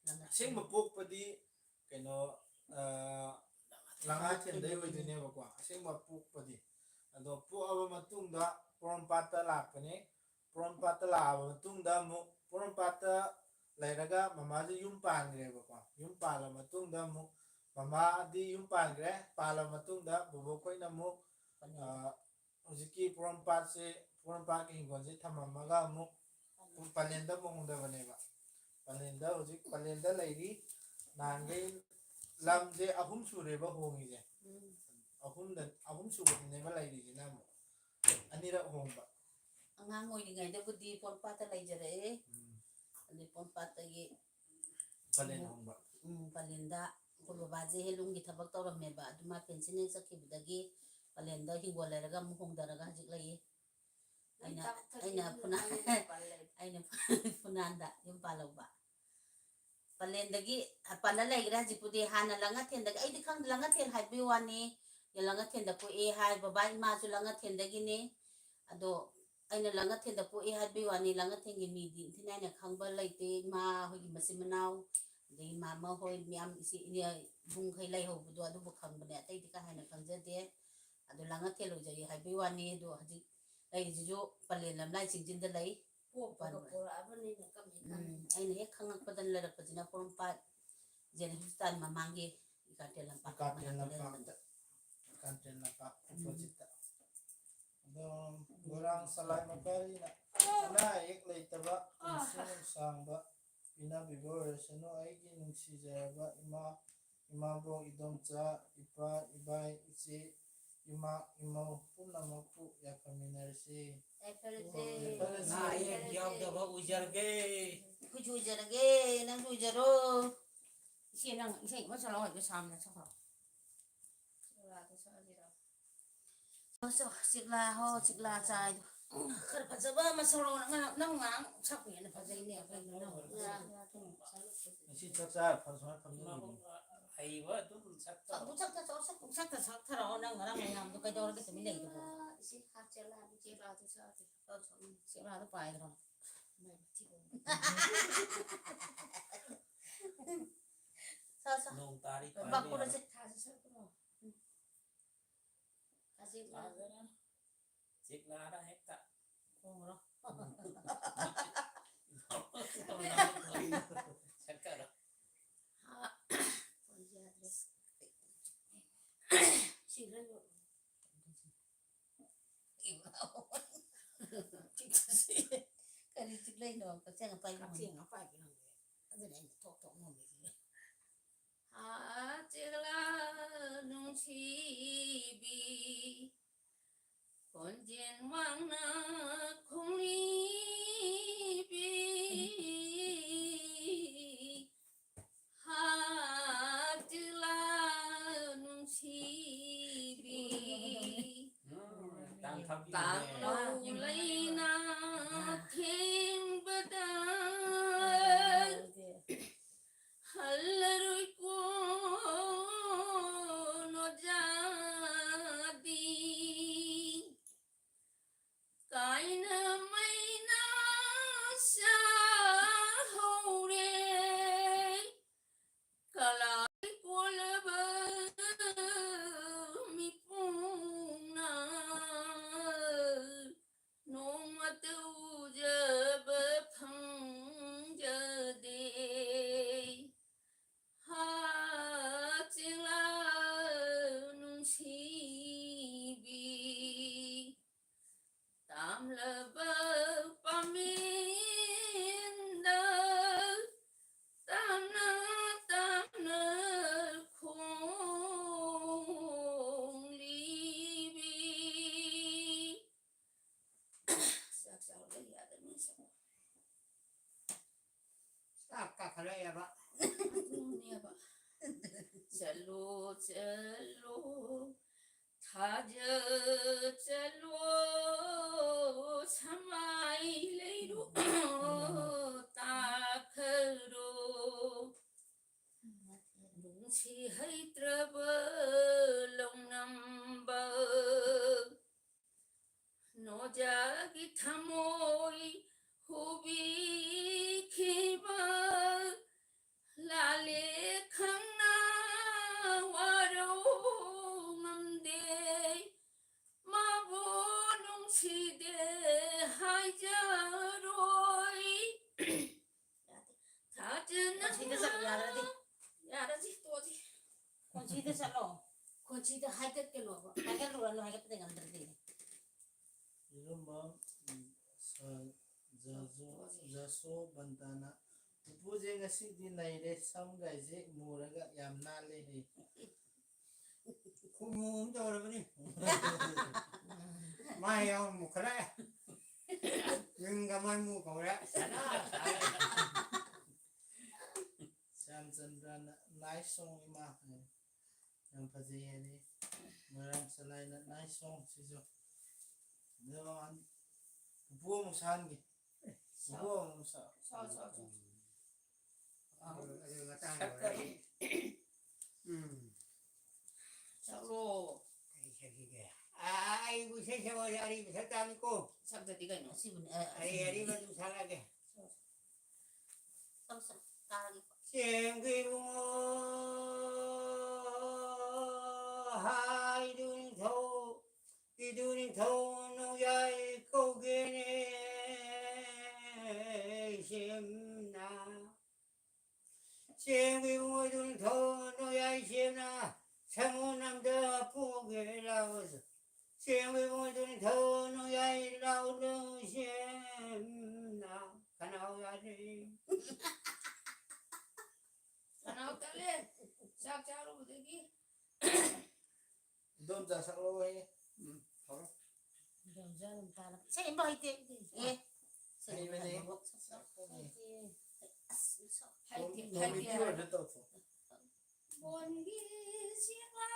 ꯅꯪꯅ ꯑꯁꯦꯡꯕ ꯄꯣꯛꯄꯗꯤ ꯀꯩꯅꯣ, ꯑ, ꯂꯥꯡꯉꯊꯦꯜꯗꯩ ꯑꯣꯏꯗꯣꯏꯅꯦꯕꯀꯣ, ꯑꯁꯦꯡꯕ ꯄꯣꯛꯄꯗꯤ꯫ ꯑꯗꯣ ꯄꯣꯛꯑꯕ ꯃꯇꯨꯡꯗ ꯄꯣꯔꯣꯝꯄꯥꯠꯇ ꯂꯥꯛꯄꯅꯦ꯫ ꯄꯣꯔꯣꯝꯄꯥꯠꯇ ꯂꯥꯛꯑꯕ ꯃꯇꯨꯡꯗ ꯑꯃꯨꯛ ꯄꯣꯔꯣꯝꯄꯥꯠꯇ ꯂꯩꯔꯒ ꯃꯃꯥꯁꯦ ꯌꯨꯝ ꯄꯥꯟꯈ꯭ꯔꯦꯕꯀꯣ꯫ ꯌꯨꯝ ꯄꯥꯜꯂ ꯃꯇꯨꯡꯗ ꯑꯃꯨꯛ ꯃꯃꯥꯗꯤ ꯌꯨꯝ ꯄꯥꯟꯈ꯭ꯔꯦ꯫ ꯄꯥꯜꯂ ꯃꯇꯨꯡꯗ ꯕꯣꯕꯣꯛꯈꯣꯏꯅ ꯑꯃꯨꯛ, ꯑ, ꯍꯧꯖꯤꯛꯀꯤ ꯄꯣꯔꯣꯝꯄꯥꯠꯁꯦ, ꯄꯣꯔꯣꯝꯄꯥꯠꯀꯤ ꯍꯤꯡꯒꯣꯜꯁꯦ ꯊꯝꯃꯝꯃꯒ ꯑꯃꯨꯛ ꯄꯂꯦꯟꯗ ꯑꯃꯨꯛ ꯍꯣꯡꯗꯕꯅꯦꯕ꯫ ꯄꯂꯦꯟꯗ ꯍꯧꯖꯤꯛ ꯄꯂꯦꯟꯗ ꯂꯩꯔꯤ꯫ ꯅꯍꯥꯟꯈꯩ ꯂꯝꯁꯦ ꯑꯍꯨꯝ ꯁꯨꯔꯦꯕ ꯍꯣꯡꯉꯤꯁꯦ꯫ ꯎꯝ꯫ ꯑꯍꯨꯝꯗ, ꯑꯍꯨꯝ ꯁꯨꯕꯗꯅꯦꯕ ꯂꯩꯔꯤꯁꯤꯅ ꯑꯃꯨꯛ꯫ ꯑꯅꯤꯔꯛ ꯍꯣꯡꯕ꯫ ꯑꯉꯥꯡ ꯑꯣꯏꯔꯤꯉꯩꯗꯕꯨꯗꯤ ꯄꯣꯔꯣꯝꯄꯥꯠꯇ ꯂꯩꯖꯔꯛꯑꯦ꯫ ꯎꯝ꯫ ꯑꯗꯩ ꯄꯣꯔꯣꯝꯄꯥꯠꯇꯒꯤ ꯄꯂꯦꯟ ꯑꯃꯨꯛ ꯍꯣꯡꯕ꯫ ꯎꯝ, ꯄꯂꯦꯟꯗ ꯑꯩꯈꯣꯏ ꯕꯕꯥꯁꯦ ꯍꯦꯟꯂꯨꯝꯒꯤ ꯊꯕꯛ ꯇꯧꯔꯝꯃꯦꯕ꯫ ꯑꯗꯨ ꯃꯥ ꯄꯦꯟꯁꯤꯟ ꯍꯦꯛ ꯆꯠꯈꯤꯕꯗꯒꯤ ꯄꯂꯦꯟꯗ ꯍꯤꯡꯒꯣꯜ ꯂꯩꯔꯒ ꯑꯃꯨꯛ ꯍꯣꯡꯗꯔꯒ ꯍꯧꯖꯤꯛ ꯂꯩꯌꯦ꯫ ꯑꯩꯅ, ꯑꯩꯅ ꯐꯨꯅꯥ-, ꯑꯩꯅ ꯐꯨꯅꯥꯟꯗ ꯌꯨꯝ ꯄꯥꯜꯍꯧꯕ꯫ ꯄꯂꯦꯟꯗꯒꯤ ꯄꯜꯂ ꯂꯩꯈ꯭ꯔꯦ ꯍꯧꯖꯤꯛꯄꯨꯗꯤ꯫ ꯍꯥꯟꯅ ꯂꯥꯡꯉꯊꯦꯜꯗꯒꯤ, ꯑꯩꯗꯤ ꯈꯪꯗꯦ, ꯂꯥꯡꯉꯊꯦꯜ ꯍꯥꯏꯕꯒꯤ ꯋꯥꯅꯤ꯫ ꯂꯥꯡꯉꯊꯦꯜꯗ ꯄꯣꯛꯑꯦ ꯍꯥꯏ, ꯕꯕꯥ ꯏꯃꯥꯁꯨ ꯂꯥꯡꯉꯊꯦꯜꯗꯒꯤꯅꯤ꯫ ꯑꯗꯣ ꯑꯩꯅ ꯂꯥꯡꯉꯊꯦꯜꯗ ꯄꯣꯛꯑꯦ ꯍꯥꯏꯕꯒꯤ ꯋꯥꯅꯤ, ꯂꯥꯡꯉꯊꯦꯜꯒꯤ ꯃꯤꯗꯤ ꯏꯟꯊꯤ ꯅꯥꯏꯅ ꯈꯪꯕ ꯂꯩꯇꯦ꯫ ꯏꯃꯥ ꯍꯣꯏꯒꯤ ꯃꯆꯤꯟ ꯃꯅꯥꯎ, ꯑꯗꯩ ꯃꯥꯃ ꯍꯣꯏ ꯃꯌꯥꯝ, ꯏꯆꯦ ꯏꯅꯦ ꯏꯕꯨꯡꯈꯩ ꯂꯩꯍꯧꯕꯗꯣ ꯑꯗꯨꯕꯨ ꯈꯪꯕꯅꯦ, ꯑꯇꯩꯗꯤ ꯀꯥ ꯍꯦꯟꯅ ꯈꯪꯖꯗꯦ꯫ ꯑꯗꯣ ꯂꯥꯡꯉꯊꯦꯜ ꯑꯣꯏꯖꯩ ꯍꯥꯏꯕꯒꯤ ꯋꯥꯅꯤ꯫ ꯑꯗꯣ ꯍꯧꯖꯤꯛ ꯂꯩꯔꯤꯁꯤꯁꯨ ꯄꯂꯦꯜ ꯂꯝꯂꯥꯏ ꯆꯤꯡꯖꯤꯟꯗ ꯂꯩ꯫ ꯄꯣꯛꯄꯒ ꯄꯣꯔꯛꯑꯕꯅꯤꯅ ꯀꯃꯤ ꯈꯪ-, ꯎꯝ, ꯑꯩꯅ ꯍꯦꯛ ꯈꯪꯉꯛꯄꯗ ꯂꯩꯔꯛꯄꯁꯤꯅ ꯄꯣꯔꯣꯝꯄꯥꯠ ꯖꯦꯅꯤꯝꯁ ꯍꯣꯁꯄꯤꯇꯥꯜ ꯃꯃꯥꯡꯒꯤ ꯏꯀꯥꯇꯦꯜ ꯂꯝꯄꯥꯛ ꯏꯀꯥꯇꯦꯜ ꯃꯅꯥꯛꯇ ꯂꯝꯄꯥꯛꯇ, ꯂꯩꯔꯝꯕꯅꯤ꯫ ꯏꯀꯥꯇꯦꯜ ꯂꯝꯄꯥꯛ ꯎꯝ꯫ ꯑꯣꯄꯣꯖꯤꯠꯇ꯫ ꯑꯗꯣ ꯃꯣꯏꯔꯥꯡ ꯁꯂꯥꯏ ꯃꯄꯥꯔꯤꯅ ꯑꯅꯥ ꯑꯌꯦꯛ ꯂꯩꯇꯕ, ꯄꯨꯟꯁꯤ ꯅꯨꯡꯁꯥꯡꯕ ꯄꯤꯅꯕꯤꯕ ꯑꯣꯏꯔꯁꯅꯨ꯫ ꯑꯩꯒꯤ ꯅꯨꯡꯁꯤꯖꯔꯕ ꯏꯃꯥ, ꯏꯃꯥꯕꯣꯛ, ꯏꯗꯣꯝꯆꯥ, ꯏꯄꯥ, ꯏꯕꯥꯏ, ꯏꯆꯦ, ꯏꯃꯥ, ꯏꯃꯧ ꯄꯨꯝꯅꯃꯛꯄꯨ ꯌꯥꯏꯐꯃꯤꯟꯅꯔꯁꯤ꯫ ꯌꯥꯏꯐꯔꯁꯦ꯫ ꯌꯥꯏꯐꯔꯁꯦ꯫ ꯑꯅꯥ ꯑꯌꯦꯛ ꯌꯥꯎꯗꯕ ꯑꯣꯏꯖꯔꯒꯦ꯫ ꯑꯩꯈꯣꯏꯁꯨ ꯑꯣꯏꯖꯔꯒꯦ, ꯅꯪꯁꯨ ꯑꯣꯏꯖꯔꯣ꯫ ꯏꯆꯦ, ꯅꯪ ꯏꯁꯩ ꯑꯃ ꯁꯛꯂꯛꯑꯣ ꯍꯥꯏꯕ, ꯁꯥꯝꯅ ꯁꯛꯈ꯭ꯔꯣ꯫ ꯆꯤꯛꯂꯥꯗꯣ ꯁꯛꯑꯁꯤꯔꯣ? ꯆꯤꯛꯂꯥ, ꯍꯣ, ꯆꯤꯛꯂꯥ ꯆꯥꯏꯗꯣ꯫ ꯈꯔ ꯐꯖꯕ ꯑꯃ ꯁꯛꯂꯛꯑꯣ꯫ ꯅꯪ, ꯅꯪ ꯉꯔꯥꯡ ꯁꯛꯄ ꯍꯦꯟꯅ ꯐꯖꯩꯅꯦ, ꯀꯩꯅꯣ ꯅꯪ? ꯉꯁꯤ ꯆꯥꯛ ꯆꯥꯔ ꯐꯝ-, ꯁꯨꯃꯥꯏꯅ ꯐꯝꯖꯤꯟꯕꯤꯅꯤ꯫ ꯍꯩꯕ ꯑꯗꯨꯝ ꯁꯛꯇ꯫ ꯁꯛꯇ ꯁꯛꯊꯔꯛꯑꯣ, ꯅꯪ ꯉꯔꯥꯡ ꯃꯌꯥꯝꯗꯣ ꯀꯩꯗꯧꯔꯒꯦ ꯇꯨꯃꯤꯟ ꯂꯩꯗꯨꯕꯣ? ꯏꯆꯦ, ꯍꯥꯞ ꯆꯤꯛꯂꯥ, ꯆꯤꯛꯂꯥꯗꯣ ꯁꯛꯑꯁꯤ꯫ ꯆꯤꯛꯂꯥꯗꯣ ꯄꯥꯏꯈ꯭ꯔꯣ꯫ ꯃꯥꯏ ꯃꯊꯤꯕꯣꯡ꯫ ꯁꯛ-, ꯅꯣꯡ ꯇꯥꯔꯤ ꯄꯥꯏꯕ ꯕꯥꯀꯨꯔꯁꯦ ꯌꯥꯔꯣꯏ꯫ ꯊꯥꯁꯦ ꯁꯔꯛꯄ꯭ꯔꯣ? ꯎꯝ꯫ ꯊꯥꯁꯦ ꯊꯥꯖꯔ ꯆꯤꯛꯂꯥꯔ ꯍꯦꯛꯇ꯫ ꯈꯣꯡꯉꯨꯔꯣ꯫ ꯁꯔꯀꯥꯔ꯫ ꯍꯥ, ꯐꯣꯟꯁꯦ ꯌꯥꯗ꯭ꯔꯦ꯫ ꯁꯤ ꯈꯔ ꯌꯣꯠꯂꯣ꯫ ꯀꯔꯤ ꯆꯤꯛꯂꯛꯏꯅꯣ? ꯀꯛꯆꯦꯡ ꯑꯄꯥꯏꯕꯤ ꯍꯪꯉꯦ꯫ ꯀꯛꯆꯦꯡ ꯑꯄꯥꯏꯕꯤ ꯍꯪꯉꯦ꯫ ꯑꯗꯨꯅ ꯑꯩꯅ ꯊꯣꯛ ꯊꯣꯛ ꯅꯣꯝꯃꯤꯁꯦ꯫ ꯍꯥ, ꯆꯦꯛꯂꯥ ꯅꯨꯡꯁꯤꯕꯤ, ꯈꯣꯟꯖꯦꯜ ꯃꯥꯡꯅ ꯈꯣꯡꯂꯤꯕꯤ, ꯍꯥ, ꯆꯦꯛꯂꯥ ꯅꯨꯡꯁꯤꯕꯤ꯫ ꯎꯝ, ꯇꯥꯡ ꯊꯥꯕꯤꯔꯣꯅꯦ꯫ ꯀꯥꯡꯂꯧ ꯂꯩꯅ ꯊꯦꯡꯕꯗ ꯍꯜꯂꯔꯣꯏꯀꯣ ꯅꯣꯖꯥꯗꯤ꯫ ꯀꯥꯏꯅ ꯃꯩꯅ ꯆꯥꯍꯧꯔꯦ꯫ ꯀꯂꯥꯏ ꯀꯣꯜꯂꯕ ꯃꯤꯄꯨꯝꯅ ꯅꯣꯡꯃꯇ ꯎꯖꯕ ꯐꯪꯖꯗꯦ꯫ ꯍꯥ, ꯆꯦꯛꯂꯥ ꯅꯨꯡꯁꯤꯕꯤ, ꯇꯥꯝꯂꯕ ꯄꯥꯃꯦꯟꯗ ꯇꯥꯝꯅ ꯇꯥꯝꯅ ꯈꯣꯡꯂꯤꯕꯤ꯫ ꯆꯥꯛ ꯆꯥꯕꯗ ꯌꯥꯗꯕꯅꯤ ꯁꯛꯄ꯫ ꯆꯥꯛ ꯀꯥꯈꯠꯂꯛꯑꯦꯕ꯫ ꯑꯗꯨꯅꯦꯕ꯫ ꯆꯠꯂꯣ, ꯆꯠꯂꯣ, ꯊꯥꯖ ꯆꯠꯂꯣ, ꯁꯃꯥꯏ ꯂꯩꯔꯣ, ꯇꯥꯈꯔꯣ꯫ ꯅꯨꯡꯁꯤ ꯍꯩꯇ꯭ꯔꯕ ꯂꯧꯅꯝꯕ ꯅꯣꯖꯥꯒꯤ ꯊꯃꯣꯏ ꯍꯨꯕꯤꯈꯤꯕ ꯂꯥꯜꯂꯦ ꯈꯪꯅ ꯁꯤꯗ ꯆꯠꯂꯣ꯫ ꯈꯣꯟꯁꯤꯗ ꯍꯥꯏꯒꯠꯀꯅꯣꯕ꯫ ꯍꯥꯏꯒꯠꯂꯨꯔꯅꯨ, ꯍꯥꯏꯒꯠꯄꯗ ꯉꯝꯗ꯭ꯔꯗꯤ꯫ ꯏꯔꯨꯝꯕꯝ, ꯎꯝ, ꯁ-, ꯖꯁꯣ-, ꯖꯁꯣꯕꯟꯇꯅ, "ꯄꯨꯄꯨꯁꯦ ꯉꯁꯤꯗꯤ ꯅꯩꯔꯦ, ꯁꯝꯒꯥꯏꯁꯦ ꯃꯨꯔꯒ ꯌꯥꯝ ꯅꯥꯜꯂꯦ" ꯍꯦ꯫ ꯈꯨꯃꯨ ꯑꯃ ꯇꯧꯔꯕꯅꯤ꯫ ꯃꯥꯏ ꯌꯥꯎ ꯃꯨꯈꯠꯂꯦ꯫ ꯃꯤꯡꯒ ꯃꯥꯏ ꯃꯨ ꯀꯧꯔꯦ꯫ ꯁꯅꯥ ꯁꯥꯔꯦ꯫ ꯁ꯭ꯌꯥꯝꯆꯟꯗ꯭ꯔꯅ, "Nice song ꯏꯃꯥ" ꯍꯥꯏ꯫ ꯌꯥꯝ ꯐꯖꯩ ꯍꯥꯏꯔꯦ꯫ ꯃꯣꯏꯔꯥꯡ ꯆꯂꯥꯏꯅ, "Nice song ꯁꯤꯁꯨ"꯫ ꯑꯗꯣ ꯄꯨꯄꯨ ꯑꯃꯨꯛ ꯁꯥꯍꯟꯒꯦ꯫ ꯄꯨꯄꯨ ꯑꯃꯨꯛ ꯁꯥ-, ꯁꯥꯎ, ꯁꯥꯎ, ꯁꯥꯎ꯫ ꯑꯗꯨ ꯃꯇꯥꯡ ꯁꯛꯀꯅꯤ꯫ ꯌꯧꯔꯦ꯫ ꯎꯝ꯫ ꯁꯛꯂꯣ꯫ ꯀꯩ ꯁꯛꯁꯤꯒꯦ? ꯑꯥ, ꯑꯩꯕꯨ ꯏꯁꯩ ꯁꯛꯑꯣꯗꯤ ꯑꯔꯤꯕ ꯁꯛ ꯇꯥꯕꯅꯤꯀꯣ꯫ ꯁꯛꯇꯗꯤ ꯀꯩꯅꯣ? ꯑꯁꯤꯕꯨꯅꯦ, ꯑ, ꯑꯔꯤ-, ꯑꯔꯤꯕ ꯑꯗꯨꯝ ꯁꯛꯂꯛꯑꯒꯦ꯫ ꯁꯛꯑꯣ, ꯁꯛꯑꯣ, ꯇꯥꯔꯒꯦꯀꯣ꯫ ꯆꯦꯡꯒꯤ ꯏꯕꯨꯡꯉꯣ ꯍꯥꯏꯗꯨ ꯅꯤꯡꯊꯧ, ꯏꯗꯨ ꯅꯤꯡꯊꯧ ꯅꯣꯡꯌꯥꯏ ꯀꯧꯒꯦꯅꯦ ꯏꯆꯦꯝꯅ꯫ ꯆꯦꯡꯒꯤ ꯃꯣꯏꯗꯨꯅ ꯊꯧꯅꯨ ꯌꯥꯏꯁꯦꯅ ꯁꯪꯉꯨ ꯅꯝꯗ ꯄꯨꯒꯦ ꯂꯥꯛꯑꯣꯁꯨ꯫ ꯆꯦꯡꯒꯤ ꯃꯣꯏꯗꯨꯅ ꯊꯧꯅꯨ ꯌꯥꯏ ꯂꯥꯎꯅꯨ ꯁꯦꯝꯅ ꯈꯅꯥꯎ ꯌꯥꯗ꯭ꯔꯦ꯫ ꯈꯅꯥꯎ ꯇꯠꯂꯦ꯫ ꯆꯥꯛ ꯆꯥꯔꯨꯕꯗꯒꯤ꯫ ꯏꯗꯣꯝꯆꯥ ꯁꯛꯂꯛꯑꯣꯍꯦ꯫ ꯎꯝ, ꯍꯧꯔꯣ꯫ ꯏꯗꯣꯝꯆꯥ ꯑꯗꯨꯝ ꯇꯥꯔꯕ꯫ ꯏꯁꯩ ꯑꯃ ꯍꯩꯇꯦ꯫ ꯑꯦ꯫ ꯍꯩꯕꯅꯦ꯫ ꯁꯛꯄ ꯍꯩꯇꯦ꯫ ꯑꯁ, ꯁꯛ-, ꯍꯩꯇꯦ, ꯇꯣꯝ-, ꯍꯩꯇꯦ ꯇꯣꯝꯕꯤꯒꯤ ꯍꯥꯏꯔꯣ꯫ ꯑꯣꯏꯅ ꯇꯧꯊꯣꯛꯑꯣ꯫ ꯕꯣꯟꯒꯤ ꯆꯤꯡꯂꯥ꯫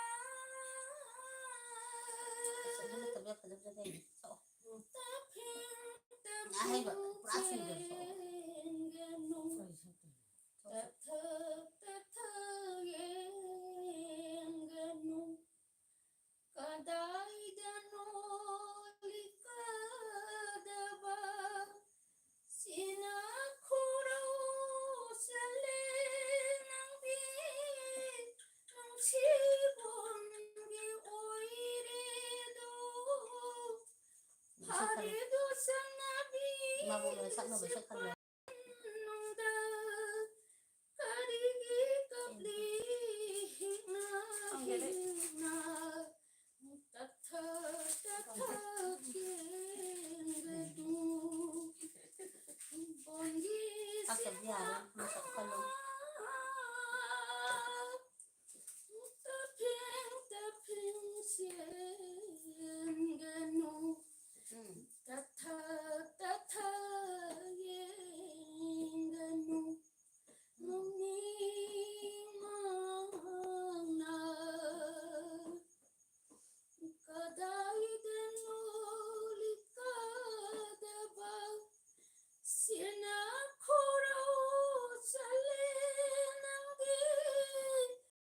ꯑꯁ, ꯑꯗꯨ ꯅꯠꯇꯕ ꯐꯖ ꯐꯖ ꯂꯩ꯫ ꯁꯛꯑꯣ꯫ ꯇꯞꯊꯦꯡ ꯉꯥ ꯍꯩꯕ, ꯄꯨꯔꯥ ꯁꯨꯏꯗꯕ ꯁꯛꯑꯣ꯫ ꯇꯞꯊꯦꯡ ꯆꯦꯟꯒꯅꯨ꯫ ꯇꯞꯊ ꯇꯞꯊ ꯌꯦꯡꯒꯅꯨ꯫ ꯀꯗꯥꯏꯗꯅꯣ ꯂꯤꯀꯗꯕ ꯁꯤꯅ ꯈꯣꯔꯧ ꯆꯠꯂꯦ ꯅꯪꯗꯤ ꯅꯨꯡꯁꯤꯕꯣꯟꯒꯤ ꯑꯣꯏꯔꯦꯗꯣ꯫ ꯐꯔꯦꯗꯣ ꯆꯠꯅꯕꯤ ꯃꯥꯕꯨ ꯃꯁꯛ ꯃꯒꯨꯟ ꯁꯛ ꯈꯪꯗꯕ꯫ ꯅꯨꯡꯗ ꯀꯔꯤꯒꯤ ꯀꯞꯂꯤ ꯍꯤꯡꯅ ꯌꯥꯔꯦ, ꯃꯁꯛ ꯈꯜꯂꯣ꯫ ꯇꯞꯐꯤꯡ ꯇꯞꯐꯤꯡ ꯆꯦꯟꯒꯅꯨ꯫ ꯎꯝ꯫ ꯇꯠꯊ ꯇꯠꯊ ꯌꯦꯡꯒꯅꯨ꯫ ꯅꯣꯡꯅꯤꯡ ꯃꯥꯡꯅ ꯀꯗꯥꯏꯗꯅꯣ ꯂꯤꯛꯀꯗꯕ ꯁꯤꯅ ꯈꯣꯔꯥꯎ ꯆꯠꯂꯦ ꯅꯪꯒꯤ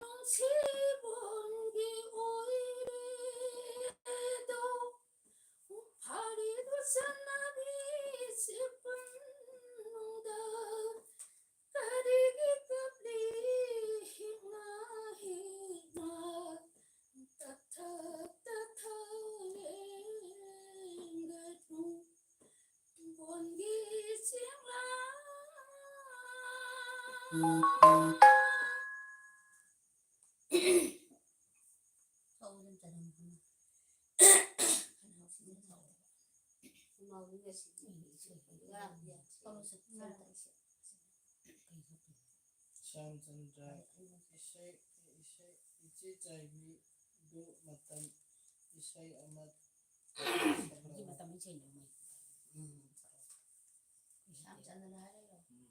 ꯅꯨꯡꯁꯤꯕꯣꯟꯒꯤ ꯑꯣꯏꯔꯦꯗꯣ꯫ ꯐꯥꯔꯤꯕ ꯆꯠꯅꯕꯤꯁꯤ ꯄꯨꯝꯅꯨꯡꯗ ꯀꯔꯤꯒꯤ ꯀꯞꯂꯤ ꯍꯤꯛꯅ ꯍꯤꯛꯅ ꯇꯠꯊ ꯇꯠꯊ ꯌꯦꯡꯒꯅꯨ꯫ ꯕꯣꯟꯒꯤ ꯆꯦꯡꯂꯥꯡ꯫ ꯁꯧ ꯑꯗꯨꯝ ꯆꯠꯂꯝꯃꯣ꯫ ꯈꯅꯥꯎꯁꯤꯅ ꯁꯧꯔꯦ꯫ ꯈꯅꯥꯎꯁꯤꯅ ꯁꯤꯗꯤ ꯁꯧꯔꯦ꯫ ꯁꯧꯔꯁꯨ ꯁꯧꯔꯁꯨ꯫ ꯁ꯭ꯌꯥꯝꯆꯟꯗ꯭ꯔ ꯏꯁꯩ, ꯏꯁꯩ, ꯏꯆꯦ ꯆꯥꯏꯕꯤꯗꯨ ꯃꯇꯝ ꯏꯁꯩ ꯑꯃ ꯍꯧꯖꯤꯛ ꯃꯇꯝ ꯏꯁꯩꯅꯦ ꯃꯣꯏ꯫ ꯎꯝ꯫ ꯁ꯭ꯌꯥꯝꯆꯟꯗ꯭ꯔꯅ ꯍꯥꯏꯔꯛꯏꯔꯣ? ꯎꯝ꯫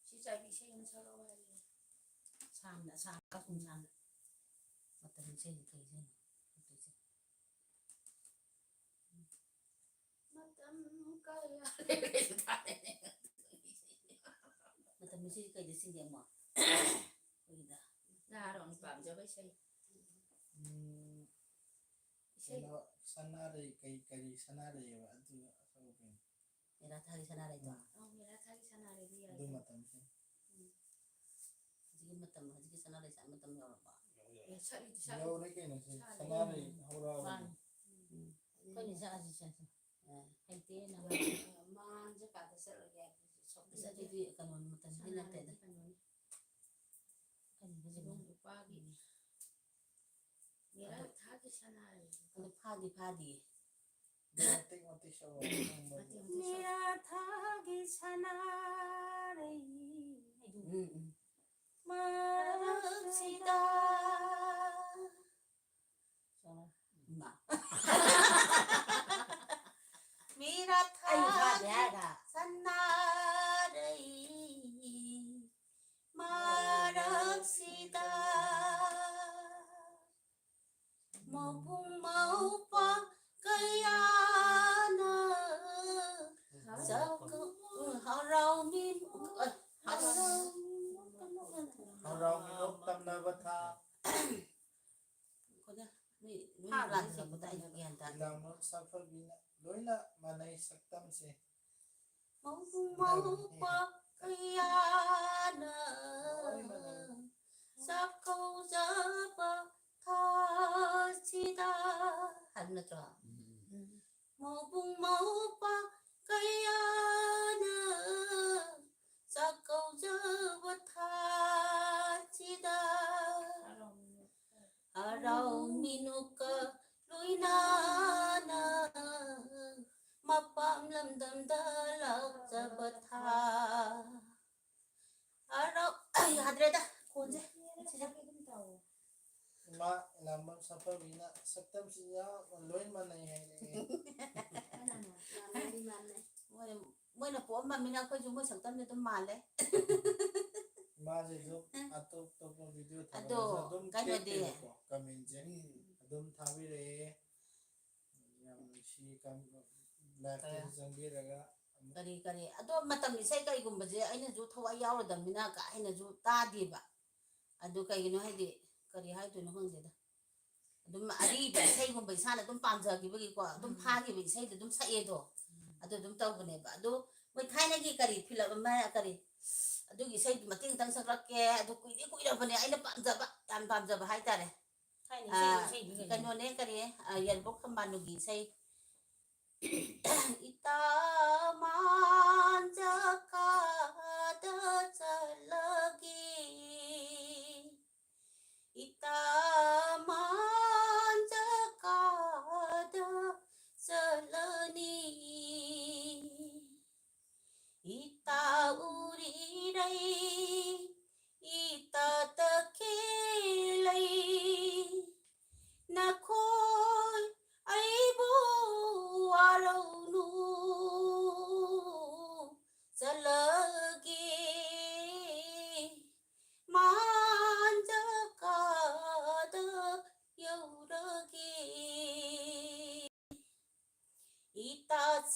ꯏꯆꯦ ꯆꯥꯏꯕꯤ ꯏꯁꯩ ꯑꯃ ꯁꯛꯂꯛꯑꯣ ꯍꯥꯏꯔꯛꯏꯔꯣ? ꯁꯥꯡꯅ, ꯁꯥꯡꯅ, ꯀꯥꯈꯨꯝ ꯁꯥꯡꯅ꯫ ꯃꯇꯝ ꯏꯁꯩꯅꯤ ꯀꯩ ꯏꯁꯩꯅꯣ? ꯃꯇꯝ ꯀꯌꯥ ꯂꯩꯔꯦ꯫ ꯃꯇꯝ ꯏꯁꯩ ꯀꯩꯗ ꯁꯤꯟꯒꯦ ꯑꯃꯨꯛ? ꯑꯩꯈꯣꯏꯒꯤꯗ꯫ ꯅꯍꯥꯔꯣꯜ ꯄꯥꯝꯖꯕ ꯏꯁꯩ꯫ ꯎꯝ, ꯏꯁꯩ꯫ ꯀꯩꯅꯣ, ꯁꯅꯥꯔꯩ, ꯀꯩ, ꯀꯔꯤ ꯁꯅꯥꯔꯩ ꯍꯥꯏꯕ? ꯑꯗꯨ ꯑꯁꯧꯕꯅꯤ꯫ ꯃꯦꯔꯥ ꯊꯥꯒꯤ ꯁꯅꯥꯔꯩꯗꯣ? ꯎꯝ꯫ ꯑꯧ, ꯃꯦꯔꯥ ꯊꯥꯒꯤ ꯁꯅꯥꯔꯩꯗꯤ ꯌꯥꯏ꯫ ꯑꯗꯨ ꯃꯇꯝꯁꯦ꯫ ꯎꯝ꯫ ꯍꯧꯖꯤꯛꯀꯤ ꯃꯇꯝ, ꯍꯧꯖꯤꯛꯀꯤ ꯁꯅꯥꯔꯩ ꯁꯥꯠ ꯃꯇꯝ ꯌꯧꯔꯕꯣ? ꯑꯦ, ꯁꯛꯏꯗꯤ ꯁꯛꯏ꯫ ꯌꯧꯔꯦ ꯀꯩꯅꯣ ꯁꯤ꯫ ꯁꯥꯠꯂꯦ꯫ ꯁꯅꯥꯔꯩ ꯍꯧꯔꯛꯑꯕꯅꯤ꯫ ꯃꯥꯅꯤ꯫ ꯎꯝ꯫ ꯑꯩꯈꯣꯏꯅ ꯁꯛꯑꯁꯤ ꯁꯛꯑꯁꯤ꯫ ꯑ꯫ ꯍꯩꯇꯦ ꯅꯪ꯫ ꯃꯥꯡꯁꯦ ꯀꯥꯗ ꯆꯠꯂꯒꯦ ꯍꯥꯏꯕꯗꯨꯁꯨ ꯁꯛꯄ ꯑꯁ, ꯑꯗꯨꯗꯤ ꯀꯩꯅꯣ ꯃꯇꯝꯗꯤ ꯅꯠꯇꯦꯗ꯫ ꯁꯅꯥꯔꯩꯗꯤ ꯀꯩꯅꯣꯅꯤ꯫ ꯀꯔꯤꯕ ꯁꯤꯕꯣ? ꯁꯤꯕꯣ ꯅꯨꯄꯥꯒꯤ꯫ ꯎꯝ꯫ ꯃꯦꯔꯥ ꯑꯗꯨ ꯊꯥꯒꯤ ꯁꯅꯥꯔꯩ꯫ ꯑꯗꯨ ꯐꯥꯗꯤ ꯐꯥꯗꯤꯌꯦ꯫ ꯃꯇꯦꯛ ꯃꯇꯦꯛ ꯁꯛꯑꯣ, ꯅꯪ ꯃꯔꯨ꯫ ꯃꯇꯦꯛ ꯃꯇꯦꯛ ꯁꯛꯑꯣ꯫ ꯅꯤꯔꯥꯊꯥꯒꯤ ꯁꯅꯥꯔꯩ ꯍꯥꯏꯗꯨ꯫ ꯎꯝ, ꯎꯝ꯫ ꯃꯔꯛꯁꯤꯗ꯫ ꯏꯃꯥ꯫ ꯑꯩ ꯐꯥꯗꯦ ꯍꯥꯏꯔꯒ꯫ ꯃꯤꯔꯥꯊꯥꯒꯤ ꯁꯅꯥꯔꯩ ꯃꯔꯛꯁꯤꯗ꯫ ꯃꯕꯨꯡ ꯃꯧꯄ꯭ꯋꯥ ꯀꯌꯥꯅ ꯆꯥꯛꯀ-, ꯎꯝ, ꯍꯔꯥꯎꯃꯤ-, ꯑ, ꯍꯔꯥꯎ-, ꯍꯔꯥꯎ ꯃꯤꯅꯣꯛ ꯇꯝꯅꯕ ꯊꯥ꯫ ꯑꯩꯈꯣꯏꯅ ꯃꯤ, ꯃꯤ ꯊꯥꯕ ꯂꯥꯟ ꯍꯥꯏꯁꯦ ꯆꯠꯄꯗ ꯑꯩ ꯒ꯭ꯌꯥꯟ ꯇꯥꯗꯦ꯫ ꯏꯂꯥꯡꯕꯝ ꯁꯛꯐꯕꯤꯅ ꯂꯣꯏꯅ ꯃꯥꯟꯅꯩ ꯁꯛꯇꯝꯁꯦ꯫ ꯃꯧꯄ꯭ꯋꯥ ꯀꯌꯥꯅ ꯆꯥꯛꯀꯧꯖꯕ ꯊꯥꯁꯤꯗ ꯍꯥꯏꯕ ꯅꯠꯇ꯭ꯔꯣ? ꯎꯝ꯫ ꯃꯕꯨꯡ ꯃꯧꯄ꯭ꯋꯥ ꯀꯌꯥꯅ ꯆꯥꯛꯀꯧꯖꯕ ꯊꯥꯁꯤꯗ ꯍꯔꯥꯎ ꯃꯤꯅꯣꯛꯀ ꯂꯣꯏꯅꯅ ꯃꯄꯥꯝ ꯂꯝꯗꯝꯗ ꯂꯥꯛꯆꯕ ꯊꯥ꯫ ꯍꯔꯥꯎ-, ꯌꯥꯗ꯭ꯔꯦꯗ, ꯈꯣꯟꯁꯦ꯫ ꯏꯃꯥ ꯏꯂꯥꯝꯕꯝ ꯁꯛꯐꯕꯤꯅ ꯁꯛꯇꯝꯁꯤꯗ ꯂꯣꯏ ꯃꯥꯟꯅꯩ ꯍꯥꯏꯔꯛꯑꯦ꯫ ꯃꯥꯟꯅꯩ, ꯃꯥꯟꯅꯩ꯫ ꯃꯣꯏ, ꯃꯣꯏꯅ ꯄꯣꯛꯑꯝꯃꯃꯤꯅ ꯑꯩꯈꯣꯏꯁꯨ ꯃꯣꯏ ꯁꯛꯇꯝꯁꯦ ꯑꯗꯨꯝ ꯃꯥꯜꯂꯦ꯫ ꯃꯥꯁꯦ ꯑꯗꯨꯝ ꯑꯇꯣꯞ ꯑꯇꯣꯞꯄ video ꯑꯗꯣ ꯊꯥꯒꯠꯂꯁꯨ ꯑꯗꯨꯝ ꯀꯩꯅꯣꯗꯤ ꯇꯦꯛꯇꯦꯕꯀꯣ, commentꯁꯦ ꯑꯗꯨꯝ ꯊꯥꯕꯤꯔꯛꯑꯦ꯫ ꯌꯥꯝ ꯅꯨꯡꯁꯤ, ꯀꯝ-, liveꯇꯁꯨ ꯈꯔ ꯆꯪꯕꯤꯔꯒ ꯑꯃꯨꯛ ꯀꯔꯤ ꯀꯔꯤ, ꯑꯗꯣ ꯃꯇꯝ ꯏꯁꯩ ꯀꯩꯒꯨꯝꯕꯁꯦ ꯑꯩꯅꯁꯨ ꯊꯋꯥꯏ ꯌꯥꯎꯔꯗꯕꯅꯤꯅ ꯀꯥ ꯍꯦꯟꯅꯁꯨ ꯇꯥꯗꯦꯕ꯫ ꯑꯗꯨ ꯀꯩꯒꯤꯅꯣ ꯍꯥꯏꯗꯤ, ꯀꯔꯤ ꯍꯥꯏꯗꯣꯏꯅꯣ ꯈꯪꯗꯦꯗ꯫ ꯑꯗꯨꯝ ꯑꯔꯤꯕ ꯏꯁꯩꯒꯨꯝꯕ ꯏꯁꯥꯅ ꯑꯗꯨꯝ ꯄꯥꯝꯖꯈꯤꯕꯒꯤꯀꯣ, ꯑꯗꯨꯝ ꯎꯝ꯫ ꯐꯥꯈꯤꯕ ꯏꯁꯩꯗꯣ ꯑꯗꯨꯝ ꯁꯛꯑꯦꯗꯣ꯫ ꯎꯝ꯫ ꯑꯗꯨ ꯑꯗꯨꯝ ꯇꯧꯕꯅꯦꯕ꯫ ꯑꯗꯨ ꯃꯣꯏ ꯊꯥꯏꯅꯒꯤ ꯀꯔꯤ film ꯑꯃ ꯀꯔꯤ, ꯑꯗꯨꯒꯤ ꯏꯁꯩꯗꯨ ꯃꯇꯦꯛ ꯑꯃꯇꯪ ꯁꯛꯂꯛꯀꯦ꯫ ꯑꯗꯨ ꯀꯨꯏꯗꯤ ꯀꯨꯏꯔꯕꯅꯦ ꯑꯩꯅ ꯄꯥꯝꯖꯕ, ꯌꯥꯝ ꯄꯥꯝꯖꯕ ꯍꯥꯏꯇꯥꯔꯦ꯫ ꯊꯥꯏꯅ ꯏꯁꯩ, ꯑꯥ, ꯏꯁꯩꯗꯤ ꯀꯩꯅꯣ? ꯀꯩꯅꯣꯅꯦ, ꯀꯔꯤ, ꯑꯥ, ꯌꯥꯏꯔꯤꯄꯣꯛ ꯊꯝꯕꯥꯜꯅꯨꯒꯤ ꯏꯁꯩ꯫ ꯏꯇꯥ ꯃꯥꯟꯖ ꯀꯥꯗ ꯆꯠꯂꯒꯦ, ꯏꯇꯥ ꯃꯥꯟꯖ ꯀꯥꯗ ꯆꯠꯂꯒꯦ꯫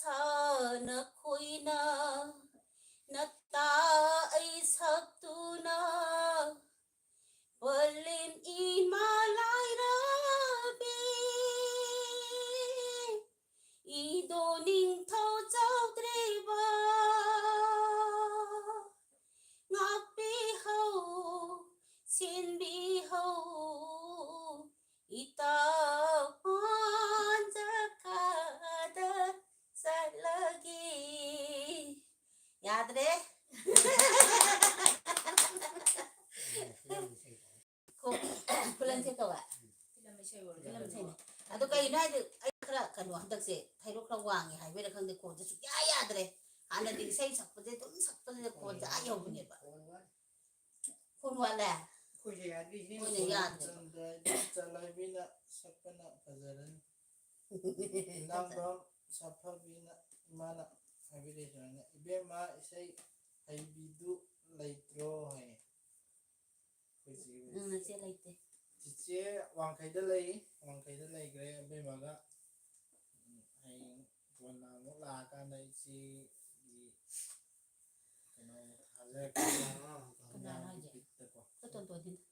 ꯁꯥꯅ ꯈꯣꯏꯅ ꯅꯇꯥ ꯑꯩ ꯁꯛꯇꯨꯅ ꯄꯂꯦꯝ ꯏꯃꯥ ꯂꯥꯏꯔꯕꯤ ꯏꯗꯣ ꯅꯤꯡꯊꯧ ꯆꯧꯗ꯭ꯔꯤꯕ ꯉꯥꯛꯄꯤꯍꯧ ꯁꯦꯟꯕꯤꯍꯧ ꯏꯇꯥꯎ ꯄꯥꯟꯖꯈꯥꯗ ꯆꯠꯂꯒꯦ꯫ ꯌꯥꯗ꯭ꯔꯦ꯫ ꯈꯨꯂꯪꯁꯦ ꯇꯧꯋꯦ꯫ ꯐꯤꯂꯝ ꯏꯁꯩꯅꯦ꯫ ꯑꯗꯣ ꯀꯩꯒꯤꯅꯣ ꯍꯥꯏꯗꯤ ꯑꯩ ꯈꯔ ꯀꯩꯅꯣ ꯍꯟꯗꯛꯁꯦ ꯊꯩꯔꯣꯛ ꯈꯔ ꯋꯥꯡꯉꯦ ꯍꯥꯏꯕꯩꯔꯥ ꯈꯪꯗꯦ, ꯈꯣꯟꯁꯦ ꯁꯨꯛꯌꯥ ꯌꯥꯗ꯭ꯔꯦ꯫ ꯍꯥꯟꯅꯗꯤ ꯏꯁꯩ ꯁꯛꯄꯁꯦ ꯑꯗꯨꯝ ꯁꯛꯄꯁꯤꯗ ꯈꯣꯟꯁꯦ ꯑꯥ ꯌꯧꯕꯅꯦꯕ꯫ ꯈꯣꯟ ꯋꯥꯠꯂꯦ꯫ ꯑꯩꯈꯣꯏꯁꯦ ꯌꯥꯗ꯭ꯔꯤꯁꯤꯅꯦ꯫ ꯑꯩꯈꯣꯏꯅ ꯌꯥꯗ꯭ꯔꯦ꯫ ꯆꯟꯗ꯭ꯔ-, ꯆꯟꯗ꯭ꯔꯕꯤꯅ ꯁꯛꯄꯅ ꯐꯖꯔꯅꯤ꯫ ꯏꯅꯥꯝꯕꯝ ꯁꯥꯐꯕꯤꯅ ꯏꯃꯥꯅ ꯍꯥꯏꯕꯤꯔꯛꯑꯦ ꯁꯨꯃꯥꯏꯅ, "ꯏꯕꯦꯝꯃ, ꯏꯁꯩ ꯍꯩꯕꯤꯗꯨ ꯂꯩꯇ꯭ꯔꯣ?" ꯍꯥꯏꯌꯦ꯫ ꯑꯩꯈꯣꯏ ꯆꯦ ꯍꯣꯏ꯫ ꯎꯝ, ꯏꯆꯦ ꯂꯩꯇꯦ꯫ ꯆꯤꯆꯦ ꯋꯥꯡꯈꯩꯗ ꯂꯩ, ꯋꯥꯡꯈꯩꯗ ꯂꯩꯈ꯭ꯔꯦ ꯑꯕꯦꯝꯃꯒ꯫ ꯎꯝ, ꯍꯌꯦꯡ ꯀꯣꯟꯅ ꯑꯃꯨꯛ ꯂꯥꯛꯑꯀꯥꯟꯗ ꯏꯆꯦꯒꯤ ꯀꯩꯅꯣ ꯊꯥꯖꯔꯛꯀꯦ꯫ ꯀꯅꯥꯅꯣ ꯍꯥꯏꯁꯦ? ꯕꯤꯠꯇꯀꯣ꯫ ꯑꯩꯈꯣꯏ ꯇꯣꯟꯇꯣꯟꯗꯤꯅ꯫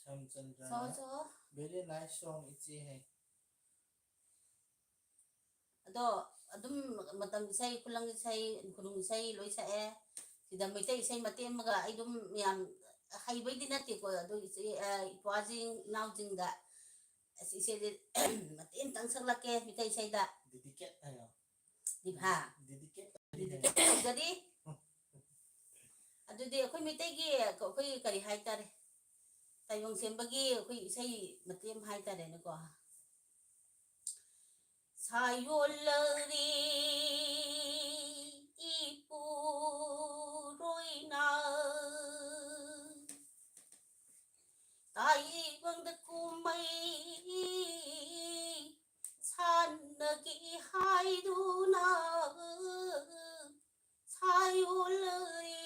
ꯁꯝꯆꯟꯗ꯭ꯔꯅ ꯁꯣ, ꯁꯣ꯫ Very nice song, ꯏꯆꯦ ꯍꯥꯏ꯫ ꯑꯗꯣ ꯑꯗꯨꯝ ꯃꯇꯝ ꯏꯁꯩ, ꯈꯨꯂꯪ ꯏꯁꯩ, ꯈꯨꯅꯨꯡ ꯏꯁꯩ ꯂꯣꯏ ꯁꯛꯑꯦ꯫ ꯁꯤꯗ ꯃꯩꯇꯩ ꯏꯁꯩ ꯃꯇꯦꯛ ꯑꯃꯒ ꯑꯩ ꯑꯗꯨꯝ ꯌꯥꯝ ꯍꯩꯕꯩꯗꯤ ꯅꯠꯇꯦꯀꯣ, ꯑꯗꯨ ꯏꯆꯦ, ꯑ, ꯏꯄ꯭ꯋꯥꯁꯤꯡ, ꯏꯅꯥꯎꯁꯤꯡꯗ ꯑꯁ ꯏꯆꯦꯗꯤ ꯃꯇꯦꯛ ꯑꯃꯇꯪ ꯁꯛꯂꯛꯀꯦ ꯃꯩꯇꯩ ꯏꯁꯩꯗ꯫ Dedicate ꯍꯥꯏꯌꯣ꯫ ꯗꯤ-, ꯍꯥ? Dedicate ꯇꯧꯔꯤ ꯍꯥꯏꯌꯣ꯫ Dedicate ꯇꯧꯖꯔꯤ꯫ ꯑꯗꯨꯗꯤ ꯑꯩꯈꯣꯏ ꯃꯩꯇꯩꯒꯤ ꯑꯩꯈꯣꯏ ꯀꯔꯤ ꯍꯥꯏꯇꯥꯔꯦ? ꯇꯥꯏꯕꯪ ꯁꯦꯝꯕꯒꯤ ꯑꯩꯈꯣꯏ ꯏꯁꯩ ꯃꯇꯦꯛ ꯑꯃ ꯍꯥꯏꯇꯥꯔꯦꯅꯦꯀꯣ꯫ ꯁꯥꯌꯣꯜꯂꯔꯤ ꯏꯄꯨꯔꯣꯏꯅ ꯇꯥꯏꯕꯪꯗ ꯀꯨꯝꯃꯩ ꯁꯥꯟꯅꯒꯦ ꯍꯥꯏꯗꯨꯅ ꯁꯥꯌꯣꯜꯂꯔꯤ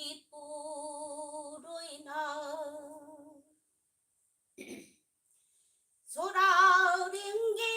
ꯏꯄꯨꯔꯣꯏꯅ ꯁꯣꯔꯥꯔꯦꯡꯒꯤ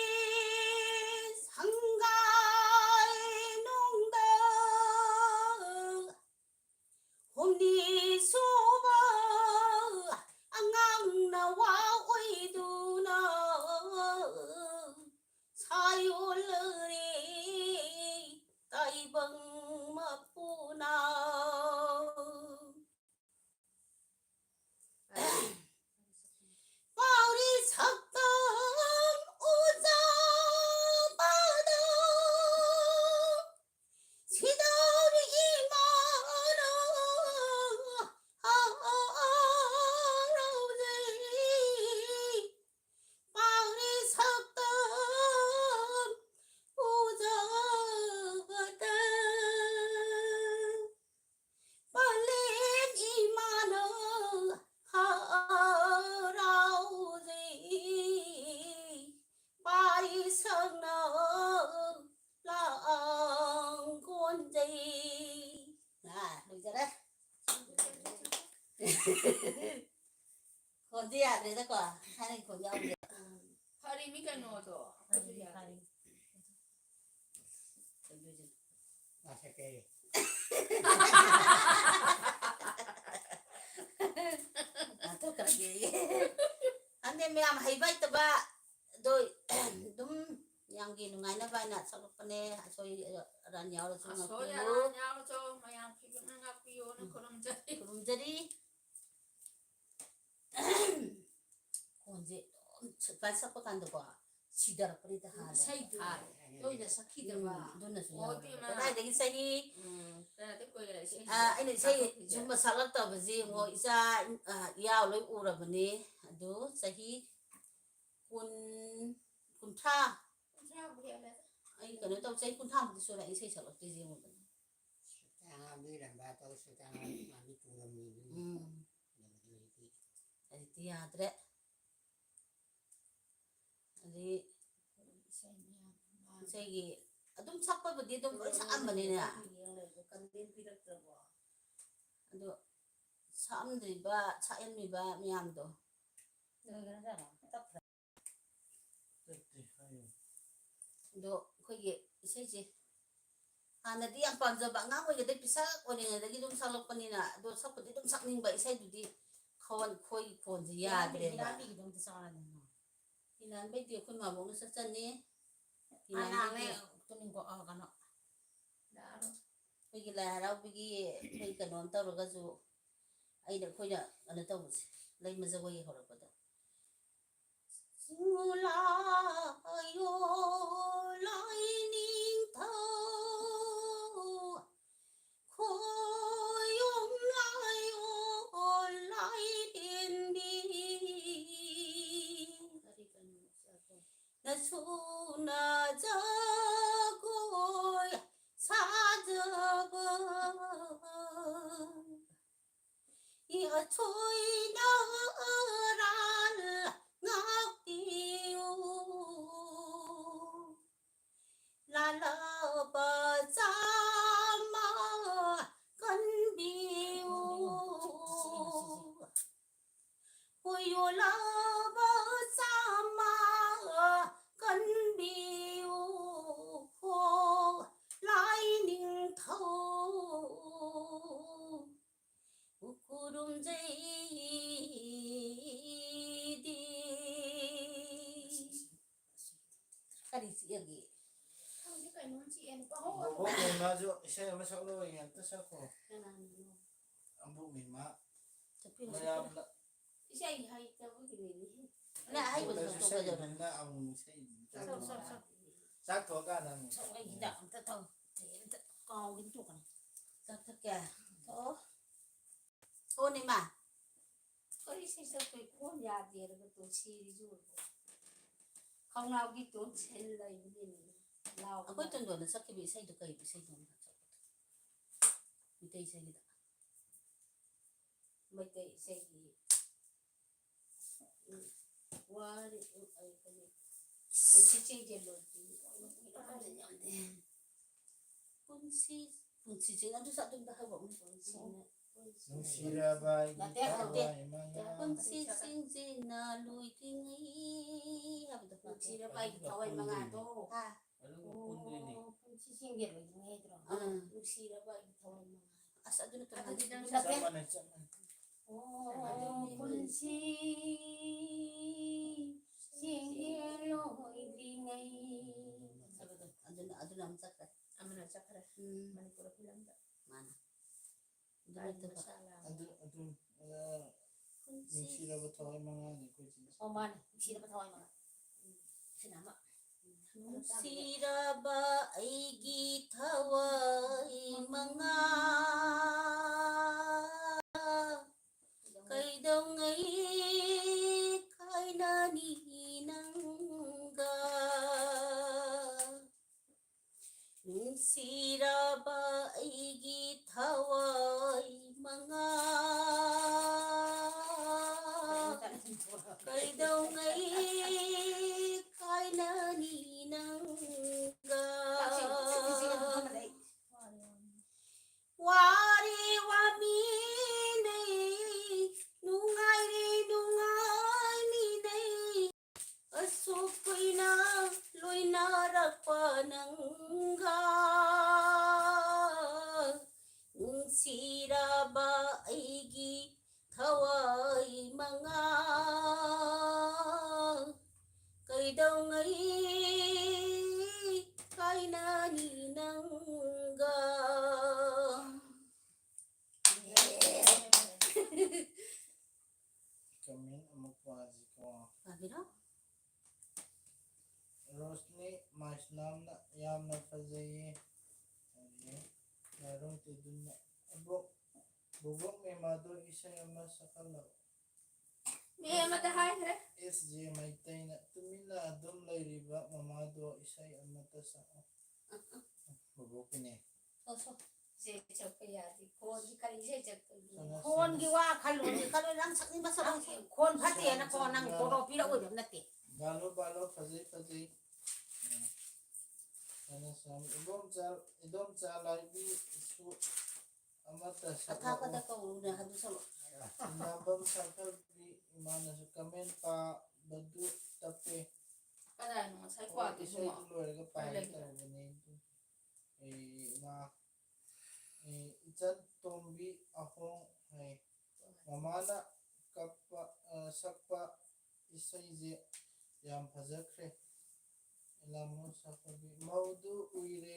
ꯌꯥꯔꯦ꯫ ꯈꯣꯟꯁꯦ ꯌꯥꯗ꯭ꯔꯦꯗꯀꯣ꯫ ꯊꯥꯏꯅꯒꯤ ꯈꯣꯟ ꯌꯥꯎꯗ꯭ꯔꯦ꯫ ꯐꯔꯤꯃꯤ ꯀꯩꯅꯣꯗꯣ꯫ ꯑꯩꯈꯣꯏꯁꯨ ꯌꯥꯗ꯭ꯔꯦ꯫ ꯉꯥꯊꯣꯛꯈ꯭ꯔꯒꯦ꯫ ꯈꯪꯗꯦ, ꯃꯌꯥꯝ ꯍꯩꯕ ꯍꯩꯇꯕ ꯑꯗꯣ ꯑꯗꯨꯝ ꯃꯌꯥꯝꯒꯤ ꯅꯨꯡꯉꯥꯏꯅꯕ ꯍꯥꯏꯅ ꯁꯛꯂꯛꯄꯅꯦ꯫ ꯑꯁꯣꯏ ꯑꯔꯥꯟ ꯌꯥꯎꯔꯁꯨ ꯑꯁꯣꯏ ꯉꯥꯛꯄꯤꯌꯨ꯫ ꯑꯔꯥꯟ ꯌꯥꯎꯔꯁꯨ ꯃꯌꯥꯝ ꯐꯤꯕꯝꯅ ꯉꯥꯛꯄꯤꯌꯣꯅ ꯎꯝ꯫ ꯈꯨꯔꯨꯝꯖꯔꯤ꯫ ꯈꯨꯔꯨꯝꯖꯔꯤ꯫ ꯈꯣꯟꯁꯦ ꯑꯗꯨꯝ ꯁꯨꯃꯥꯏꯅ ꯁꯛꯄ ꯀꯥꯟꯗꯀꯣ, ꯁꯤꯊꯔꯛꯄꯅꯤꯗ ꯍꯥꯟꯅ꯫ ꯏꯁꯩꯗꯨ ꯍꯥꯟꯅ ꯇꯣꯏꯅ ꯁꯛꯈꯤꯗꯕ꯫ ꯎꯝ, ꯑꯗꯨꯅꯁꯨ ꯑꯣ, ꯌꯥꯎꯔꯦ꯫ ꯏꯕꯦꯝꯃ꯫ ꯀꯗꯥꯏꯗꯒꯤ ꯆꯍꯤ, ꯎꯝ, ꯀꯗꯥꯏꯗꯒꯤ ꯀꯨꯏꯔꯦ ꯏꯁꯩ ꯑ, ꯑꯩꯅ ꯏꯁꯩ ꯁꯛꯄ ꯐꯪꯗ꯭ꯔꯤꯁꯦ? ꯁꯨꯝꯕ ꯁꯛꯂꯛꯇꯕꯁꯦ ꯌꯦꯡꯉꯣ, ꯎꯝ꯫ ꯏꯆꯥ, ꯑ, ꯏꯌꯥꯎ ꯂꯣꯏ ꯎꯔꯕꯅꯤ꯫ ꯑꯗꯨ ꯆꯍꯤ ꯀꯨꯟ, ꯀꯨꯟꯊ꯭ꯔꯥ꯫ ꯀꯨꯟꯊ꯭ꯔꯥꯕꯨ ꯍꯦꯜꯂꯦꯗ꯫ ꯑꯩ ꯀꯩꯅꯣ ꯇꯧ, ꯆꯍꯤ ꯀꯨꯟꯊ꯭ꯔꯥꯃꯨꯛꯇꯤ ꯁꯨꯔꯦ ꯑꯩ ꯏꯁꯩ ꯁꯛꯂꯛꯇ꯭ꯔꯤꯁꯦ ꯌꯦꯡꯉꯣꯗꯅ꯫ ꯁꯨꯇꯥ ꯉꯥꯡꯕꯤꯔꯝꯕ ꯇꯧ, ꯁꯨꯇꯥ ꯉꯥꯡꯕꯤ ꯄꯨꯔꯝꯃꯤꯅꯤ꯫ ꯎꯝ꯫ ꯑꯗꯨꯗꯤ ꯍꯧꯖꯤꯛꯇꯤ ꯌꯥꯗ꯭ꯔꯦ꯫ ꯑꯗꯩ ꯏꯁꯩ ꯃꯌꯥꯝ ꯑꯃ ꯏꯁꯩꯒꯤ ꯑꯗꯨꯝ ꯁꯛꯄꯕꯨꯗꯤ ꯑꯗꯨꯝ ꯂꯣꯏ ꯁꯛꯑꯝꯕꯅꯤꯅ꯫ ꯌꯦꯡ ꯂꯩꯕꯗꯣ ꯀꯝꯄ꯭ꯂꯦꯟ ꯄꯤꯔꯛꯇ꯭ꯔꯕꯣ? ꯑꯗꯣ ꯁꯛꯑꯝꯗ꯭ꯔꯤꯕ, ꯁꯛꯍꯟꯕꯤꯕ ꯃꯌꯥꯝꯗꯣ꯫ ꯂꯣꯏꯈ꯭ꯔꯖꯥꯠꯂꯣ? ꯇꯠꯈ꯭ꯔꯦ꯫ ꯇꯠꯇꯦ, ꯍꯥꯏꯌꯨ꯫ ꯑꯗꯣ ꯑꯩꯈꯣꯏꯒꯤ ꯏꯁꯩꯁꯦ ꯍꯥꯟꯅꯗꯤ ꯌꯥꯝ ꯄꯥꯝꯖꯕ, ꯑꯉꯥꯡ ꯑꯣꯏꯔꯤꯉꯩꯗꯩ, ꯄꯤꯁꯛ ꯑꯣꯏꯔꯤꯉꯩꯗꯒꯤ ꯑꯗꯨꯝ ꯁꯛꯂꯛꯄꯅꯤꯅ, ꯑꯗꯣ ꯁꯛꯄꯨꯗꯤ ꯑꯗꯨꯝ ꯁꯛꯅꯤꯡꯕ, ꯏꯁꯩꯗꯨꯗꯤ ꯈꯣꯟ-, ꯑꯩꯈꯣꯏꯒꯤ ꯈꯣꯟꯁꯦ ꯌꯥꯗ꯭ꯔꯦꯕ꯫ ꯏꯔꯥꯟꯕꯤꯒꯤꯗꯣ ꯑꯝꯇ ꯆꯥꯔꯗꯤ꯫ ꯏꯔꯥꯟꯕꯩꯗꯤ ꯑꯩꯈꯣꯏ ꯃꯥꯕꯣꯛꯅ ꯁꯛꯆꯅꯤ꯫ ꯑꯥ, ꯏꯔꯥꯟꯕꯩꯗꯤ ꯅꯍꯥꯟꯉꯩ ꯇꯨꯅꯤꯡꯀꯣꯛ, ꯑꯥ, ꯀꯩꯅꯣ꯫ ꯑꯩꯈꯣꯏꯒꯤ ꯂꯥꯏ ꯍꯔꯥꯎꯕꯒꯤ ꯑꯩꯈꯣꯏ ꯀꯩꯅꯣꯝ ꯇꯧꯔꯒꯁꯨ, ꯑꯩꯅ, ꯑꯩꯈꯣꯏꯅ ꯀꯩꯅꯣ ꯇꯧꯕꯁꯦ, ꯂꯩꯃ ꯖꯒꯣꯏꯒꯤ ꯍꯧꯔꯛꯄꯗꯣ꯫ ꯆꯤꯡꯂꯥꯌꯣ ꯂꯥꯏꯅꯤꯡꯊꯧ, ꯈꯣꯌꯣꯝ ꯂꯥꯏꯌꯣ ꯂꯥꯏꯔꯦꯝꯕꯤ꯫ ꯅꯁꯨꯅ ꯖꯒꯣꯏ ꯁꯥꯖꯕ, ꯑꯊꯣꯏꯅ ꯑꯔꯥꯜ ꯉꯥꯛꯄꯤꯌꯨ꯫ ꯂꯥꯂꯕ ꯆꯥꯝꯃ ꯀꯟꯕꯤ꯫ ꯂꯥꯕ ꯆꯥꯝꯃ ꯀꯟꯕꯤꯌꯨ ꯍꯣ ꯂꯥꯏꯅꯤꯡꯊꯧ ꯎꯈꯨꯔꯨꯝꯖꯩꯗꯤ꯫ ꯀꯔꯤ ꯆꯤꯛꯑꯒꯦ? ꯈꯪꯗꯦ, ꯀꯩꯅꯣꯝ ꯆꯤꯛꯑꯦꯅ ꯄꯪꯍꯧ ꯍꯧ-꯫ ꯕꯣꯕꯣꯛ ꯃꯤꯃꯥꯁꯨ ꯏꯁꯩ ꯑꯃ ꯁꯛꯂꯛꯑꯣꯌꯦ, ꯑꯝꯇ ꯁꯛꯈꯣ꯫ ꯀꯅꯥꯅꯣ? ꯑꯕꯣꯛ ꯃꯤꯃꯥ꯫ ꯆꯠꯄꯤꯔꯣ, ꯆꯠꯄꯤꯔꯣ꯫ ꯃꯌꯥꯝꯅ꯫ ꯏꯁꯩ ꯍꯩꯇꯕꯒꯤꯅꯤꯅꯦ꯫ ꯅꯪ ꯑꯍꯩꯕꯗꯣ ꯕꯣꯕꯣꯛꯁꯨ ꯁꯛꯇꯣꯛꯀꯗꯧꯔꯣ꯫ ꯏꯁꯩꯅꯤꯅ ꯑꯃꯨꯛ ꯏꯁꯩ ꯁꯛꯑꯣ, ꯁꯛꯑꯣ, ꯁꯛꯑꯣ꯫ ꯆꯥꯛ ꯊꯣꯡꯉꯀꯥꯟꯗ ꯑꯃꯨꯛ ꯁꯛꯑꯣ, ꯑꯩ ꯍꯤꯗꯥꯛ ꯑꯝꯇ ꯊꯛ-, ꯑꯝꯇ ꯀꯥꯎꯒꯤꯅ ꯇꯣꯛꯀꯅꯤ꯫ ꯆꯥꯛ ꯊꯛꯀꯦ? ꯊꯛꯑꯣ꯫ ꯊꯛꯑꯣꯅꯦ, ꯏꯃꯥ꯫ ꯀꯔꯤ ꯏꯁꯩ ꯁꯛꯄꯩ ꯈꯣꯟ ꯌꯥꯗꯦꯔꯒ ꯇꯣꯟꯁꯤꯔꯤꯁꯨ? ꯈꯧꯅꯥꯎꯒꯤ ꯇꯣꯟꯁꯤꯜ ꯂꯩꯕꯅꯤꯅꯦ꯫ ꯂꯥꯎꯕ ꯑꯩꯈꯣꯏ ꯌꯥꯗꯦ꯫ ꯇꯣꯟꯗꯣꯟꯅ ꯁꯛꯈꯤꯕ ꯏꯁꯩꯗꯣ ꯀꯩ ꯏꯁꯩꯅꯣ ꯑꯃ ꯁꯛꯄꯗꯣ? ꯃꯩꯇꯩ ꯏꯁꯩꯒꯤꯗ꯫ ꯃꯩꯇꯩ ꯏꯁꯩꯒꯤ, ꯎꯝ, ꯋꯥꯔꯤ, ꯎꯝ, ꯑꯩ ꯀꯔꯤ, ꯄꯨꯟꯁꯤ ꯆꯦꯡꯖꯦꯜ ꯂꯣꯏꯗ꯭ꯔꯤ꯫ ꯄꯨꯟꯁꯤ, ꯄꯨꯟꯁꯤ ꯆꯦꯡ-, ꯑꯗꯨꯁꯨ ꯑꯗꯨꯝꯗ ꯍꯧꯔꯛꯎꯅꯦ꯫ ꯄꯨꯟꯁꯤꯅ, ꯄꯨꯟꯁꯤ ꯅꯨꯡꯁꯤꯔꯕ ꯑꯩꯒꯤ ꯅꯠꯇꯦ, ꯅꯠꯇꯦ꯫ ꯊꯋꯥꯏ ꯃꯉꯥ꯫ ꯄꯨꯟꯁꯤ ꯆꯤꯡꯖꯤꯟꯅ ꯂꯣꯏꯗ꯭ꯔꯤꯉꯩ ꯍꯥꯏꯕꯗꯣ꯫ ꯅꯨꯡꯁꯤꯔꯕ ꯑꯩꯒꯤ ꯊꯋꯥꯏ ꯃꯉꯥꯗꯣ꯫ ꯑꯥ꯫ ꯑꯗꯨꯒ ꯄꯨꯟꯗꯣꯏꯅꯦ꯫ ꯑꯣ, ꯄꯨꯟꯁꯤ ꯆꯤꯡꯖꯤꯜꯂꯣꯏꯗ꯭ꯔꯤꯉꯩꯗ꯭ꯔꯣ? ꯑꯥ꯫ ꯅꯨꯡꯁꯤꯔꯕ ꯑꯩꯒꯤ ꯊꯋꯥꯏ ꯃꯉꯥ꯫ ꯑꯁ, ꯑꯗꯨꯅ ꯑꯗꯨꯗꯤ ꯇꯣꯉꯥꯟꯅ ꯅꯪ ꯆꯞ ꯅꯠꯇꯦ꯫ ꯃꯥꯟꯅꯩ, ꯆꯞ ꯃꯥꯟꯅꯩ꯫ ꯑꯣ, ꯑꯗꯨꯅꯦ꯫ ꯄꯨꯟꯁꯤ ꯆꯤꯡꯖꯤꯜꯂꯣꯏꯗ꯭ꯔꯤꯉꯩ꯫ ꯑꯗꯨꯅ, ꯑꯗꯨꯅ ꯑꯃ ꯆꯠꯈ꯭ꯔꯦ꯫ ꯑꯃꯅ ꯆꯠꯈ꯭ꯔꯦ꯫ ꯎꯝ꯫ ꯃꯅꯤꯄꯨꯔ ꯐꯤꯂꯝꯗ꯫ ꯃꯥꯅꯦ꯫ ꯑꯗꯨ ꯅꯠꯇꯕ꯫ ꯑꯗꯨ, ꯑꯗꯨ, ꯑ, ꯄꯨꯟꯁꯤ ꯅꯨꯡꯁꯤꯔꯕ ꯊꯋꯥꯏ ꯃꯉꯥꯅꯤ ꯑꯩꯈꯣꯏ ꯆꯦꯁꯦ꯫ ꯑꯣ, ꯃꯥꯅꯦ, ꯅꯨꯡꯁꯤꯔꯕ ꯊꯋꯥꯏ ꯃꯉꯥ꯫ ꯎꯝ, ꯁꯤꯅ ꯑꯃ꯫ ꯅꯨꯡꯁꯤꯔꯕ ꯑꯩꯒꯤ ꯊꯋꯥꯏ ꯃꯉꯥ, ꯀꯩꯗꯧꯉꯩ ꯀꯥꯏꯅꯅꯤ ꯅꯪꯒ? ꯅꯨꯡꯁꯤꯔꯕ ꯑꯩꯒꯤ ꯊꯋꯥꯏ ꯃꯉꯥ, ꯀꯩꯗꯧꯉꯩ ꯀꯥꯏꯅꯅꯤ ꯅꯪꯒ? ꯋꯥ ꯇꯥꯕ ꯑꯩꯒꯤ ꯊꯋꯥꯏ ꯃꯉꯥ, ꯀꯩꯗꯧꯉꯩ ꯀꯥꯏꯅꯅꯤ ꯅꯪꯒ? Comment ꯑꯃꯨꯛ ꯄꯥꯁꯤꯀꯣ꯫ ꯄꯥꯕꯤꯔꯣ꯫ ꯔꯣꯁꯅꯤ ꯃꯥꯏꯁꯅꯥꯝꯅ ꯌꯥꯝꯅ ꯐꯖꯩꯌꯦ꯫ ꯑꯗꯒꯤ ꯌꯥꯔꯣꯡ ꯇꯦꯗꯨꯅ ꯑꯕꯣꯛ, ꯕꯣꯕꯣꯛ ꯃꯦꯃꯥꯗꯣ ꯏꯁꯩ ꯑꯃ ꯁꯛꯍꯜꯂꯛꯑꯣ꯫ ꯃꯦ ꯑꯃꯗ ꯍꯥꯏꯈ꯭ꯔꯦ꯫ ꯑꯦꯁ ꯖꯦ ꯃꯩꯇꯩꯅ ꯇꯨꯃꯤꯟꯅ ꯑꯗꯨꯝ ꯂꯩꯔꯤꯕ ꯃꯃꯥꯗꯣ ꯏꯁꯩ ꯑꯃꯇ ꯁꯛꯑꯣ꯫ ꯕꯣꯕꯣꯛꯀꯤꯅꯦ꯫ ꯁꯣ, ꯁꯣ꯫ ꯏꯁꯩ ꯁꯛꯄ ꯌꯥꯗꯦ꯫ ꯈꯣꯟꯁꯤ ꯀꯔꯤ ꯏꯁꯩ ꯁꯛꯇꯣꯏꯅꯣ? ꯁꯣꯅꯥ ꯈꯣꯟꯒꯤ ꯁꯣꯅꯥ꯫ ꯋꯥ ꯈꯜꯂꯨꯔꯗꯤ ꯈꯜꯂꯨ, ꯅꯪ ꯁꯛꯅꯤꯡꯕ ꯁꯛꯑꯣ꯫ ꯈꯣꯟ ꯐꯠꯇꯦꯅꯀꯣ, ꯅꯪ ꯁꯣꯅꯥ ꯈꯣꯟꯗꯣ ꯄꯤꯔꯛꯑꯣꯏꯗꯕ ꯅꯠꯇꯦ꯫ ꯕꯥꯂꯣ, ꯕꯥꯂꯣ, ꯐꯖꯩ, ꯐꯖꯩ꯫ ꯎꯝ꯫ ꯁꯣꯅꯥ ꯁꯣꯅꯥ꯫ ꯏꯗꯣꯝꯆꯥ, ꯏꯗꯣꯝꯆꯥ ꯂꯥꯏꯕꯤꯁꯨ ꯑꯃꯠꯇ ꯁꯛꯂꯛꯎ꯫ ꯑꯊꯥꯞꯄꯗ ꯀꯧꯔꯨꯅꯦ, ꯑꯗꯨ ꯁꯛꯂꯛꯑꯣ꯫ ꯏꯃꯥꯕꯝ ꯁꯛꯊꯕꯤ ꯏꯃꯥꯅꯁꯨ comment ꯄꯥꯕꯗꯨ ꯇꯞꯄꯦ꯫ ꯀꯗꯥꯏꯅꯣ ꯉꯁꯥꯏ ꯍꯣꯏ, ꯄꯥꯗꯣꯏꯁꯤꯕꯣ? ꯏꯁꯩꯗꯨ ꯂꯣꯏꯔꯒ ꯄꯥꯒꯦ ꯂꯩꯒꯦ꯫ ꯇꯧꯕꯅꯦ ꯑꯗꯨ꯫ ꯑꯦ, ꯏꯃꯥ, ꯑꯦ, ꯏꯆꯟ ꯇꯣꯝꯕꯤ ꯑꯍꯣꯡ ꯍꯥꯏ꯫ ꯃꯃꯥꯅ ꯀꯞꯄ, ꯑ, ꯁꯛꯄ ꯏꯁꯩꯁꯦ ꯌꯥꯝ ꯐꯖꯈ꯭ꯔꯦ꯫ ꯏꯂꯥꯃꯣ ꯁꯛꯄꯒꯤ ꯃꯧꯗꯨ ꯎꯏꯔꯦ,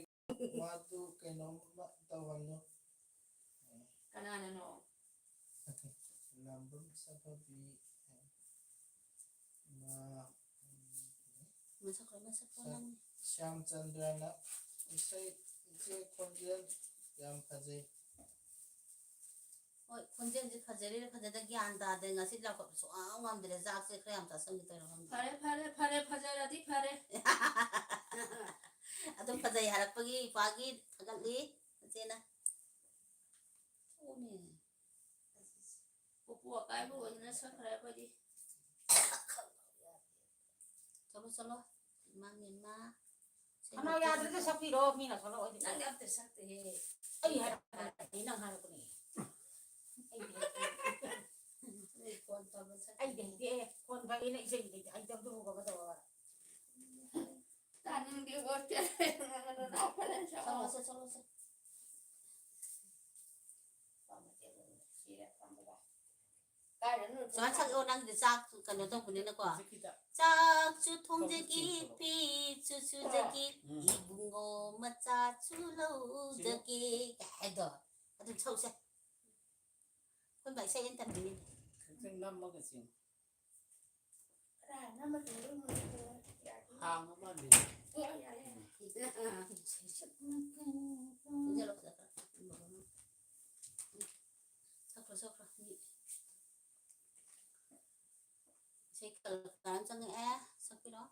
ꯃꯥꯗꯨ ꯀꯩꯅꯣꯝꯃ ꯇꯧꯍꯜꯂꯨ꯫ ꯀꯅꯥꯅꯅꯣ? ꯂꯥꯝꯕꯝ ꯁꯛꯄꯒꯤ ꯃꯥ, ꯃꯁꯛ ꯂꯣꯏꯅ ꯁꯛꯄ ꯁ꯭ꯌꯥꯝ-, ꯉꯝꯃꯤ꯫ ꯁ꯭ꯌꯥꯝꯆꯟꯗ꯭ꯔꯅ ꯏꯁꯩ, "ꯏꯆꯦ ꯈꯣꯟꯖꯦꯜ ꯌꯥꯝ ꯐꯖꯩ"꯫ ꯍꯣꯏ, ꯈꯣꯟꯖꯦꯜꯁꯦ ꯐꯖꯔꯤꯔꯥ ꯐꯖꯗ ꯒ꯭ꯌꯥꯟ ꯇꯥꯗꯦ꯫ ꯉꯁꯤ ꯂꯥꯎꯈꯠꯄ ꯁꯨꯡꯉꯝ ꯉꯝꯗ꯭ꯔꯦ꯫ ꯆꯥꯛꯁꯦ ꯈꯔ ꯌꯥꯝ ꯆꯥꯁꯟꯒꯦ ꯇꯧꯔ ꯈꯪꯗꯦ꯫ ꯐꯔꯦ, ꯐꯔꯦ, ꯐꯔꯦ, ꯐꯖꯔꯗꯤ ꯐꯔꯦ꯫ ꯑꯗꯨꯝ ꯐꯖꯩ ꯍꯥꯏꯔꯛꯄꯒꯤ ꯏꯄꯥꯒꯤ ꯊꯥꯒꯠꯂꯤ ꯏꯆꯦꯅ꯫ ꯊꯣꯛꯑꯣꯅꯦ꯫ ꯄꯨꯄꯨ ꯑꯀꯥꯏꯕ ꯑꯣꯏꯗꯅ ꯁꯛꯈ꯭ꯔꯦ ꯑꯩꯈꯣꯏꯗꯤ꯫ ꯆꯠꯂꯣ, ꯆꯠꯂꯣ꯫ ꯏꯃꯥ ꯃꯦꯝꯃ꯫ ꯈꯅꯥꯎ ꯌꯥꯗ꯭ꯔꯗꯤ ꯁꯛꯄꯤꯔꯣ, ꯃꯤꯅ ꯁꯛꯂꯛꯑꯣꯏꯗꯤ꯫ ꯅꯪꯗꯤ ꯑꯝꯇ ꯁꯛꯇꯦꯍꯦ꯫ ꯑꯩ ꯍꯥꯏꯔꯛꯄꯅꯦ, ꯅꯪ ꯍꯥꯏꯔꯛꯄꯅꯦ꯫ ꯑꯩꯗꯤ ꯍꯩꯇꯦ꯫ ꯅꯣꯏ ꯈꯣꯟ ꯐꯕ ꯁꯛ-, ꯑꯩꯗꯤ ꯍꯩꯇꯦ꯫ ꯈꯣꯟ ꯐꯩꯅ ꯏꯁꯩ ꯍꯩꯇꯕꯗꯨꯕꯨ ꯀꯃꯥꯏ ꯇꯧꯔꯒ? ꯇꯥꯅꯤꯡꯗꯦ, ꯈꯣꯟ ꯐꯖꯅ ꯁꯛꯑꯣ꯫ ꯆꯠꯂꯣꯁꯦ, ꯆꯠꯂꯣꯁꯦ꯫ ꯁꯨꯃꯥꯏꯅ ꯁꯛꯑꯣ, ꯅꯪꯗꯤ ꯆꯥꯛ ꯀꯩꯅꯣ ꯇꯧꯕꯅꯤꯅꯀꯣ꯫ ꯆꯥꯛꯁꯨ ꯊꯣꯡꯖꯒꯦ, ꯐꯤꯁꯨ ꯁꯨꯖꯒꯦ, ꯎꯝ꯫ ꯏꯕꯨꯡꯉꯣ ꯃꯆꯥꯁꯨ ꯂꯧꯖꯒꯦ ꯀꯥꯏ ꯍꯥꯏꯗꯣ꯫ ꯑꯗꯨꯝ ꯁꯛꯎꯁꯦ꯫ ꯑꯩꯈꯣꯏ ꯃꯥ ꯏꯁꯩ ꯑꯣꯏꯅ ꯇꯝꯕꯤꯅꯤ꯫ ꯈꯤꯇꯪ ꯅꯝꯃꯒ ꯆꯤꯡ꯫ ꯍꯥꯡꯉ ꯃꯥꯜꯂꯦ꯫ ꯏꯁꯩ ꯁꯛ-, ꯏꯁꯩ ꯁꯛ-, ꯏꯁꯩ ꯁꯛ-, ꯁꯛꯈ꯭ꯔꯣ, ꯁꯛꯈ꯭ꯔꯣ꯫ ꯃꯤ ꯏꯁꯩ ꯀꯂꯥꯀꯥꯔ ꯑꯃ ꯆꯪꯉꯛꯑꯦ, ꯁꯛꯄꯤꯔꯣ꯫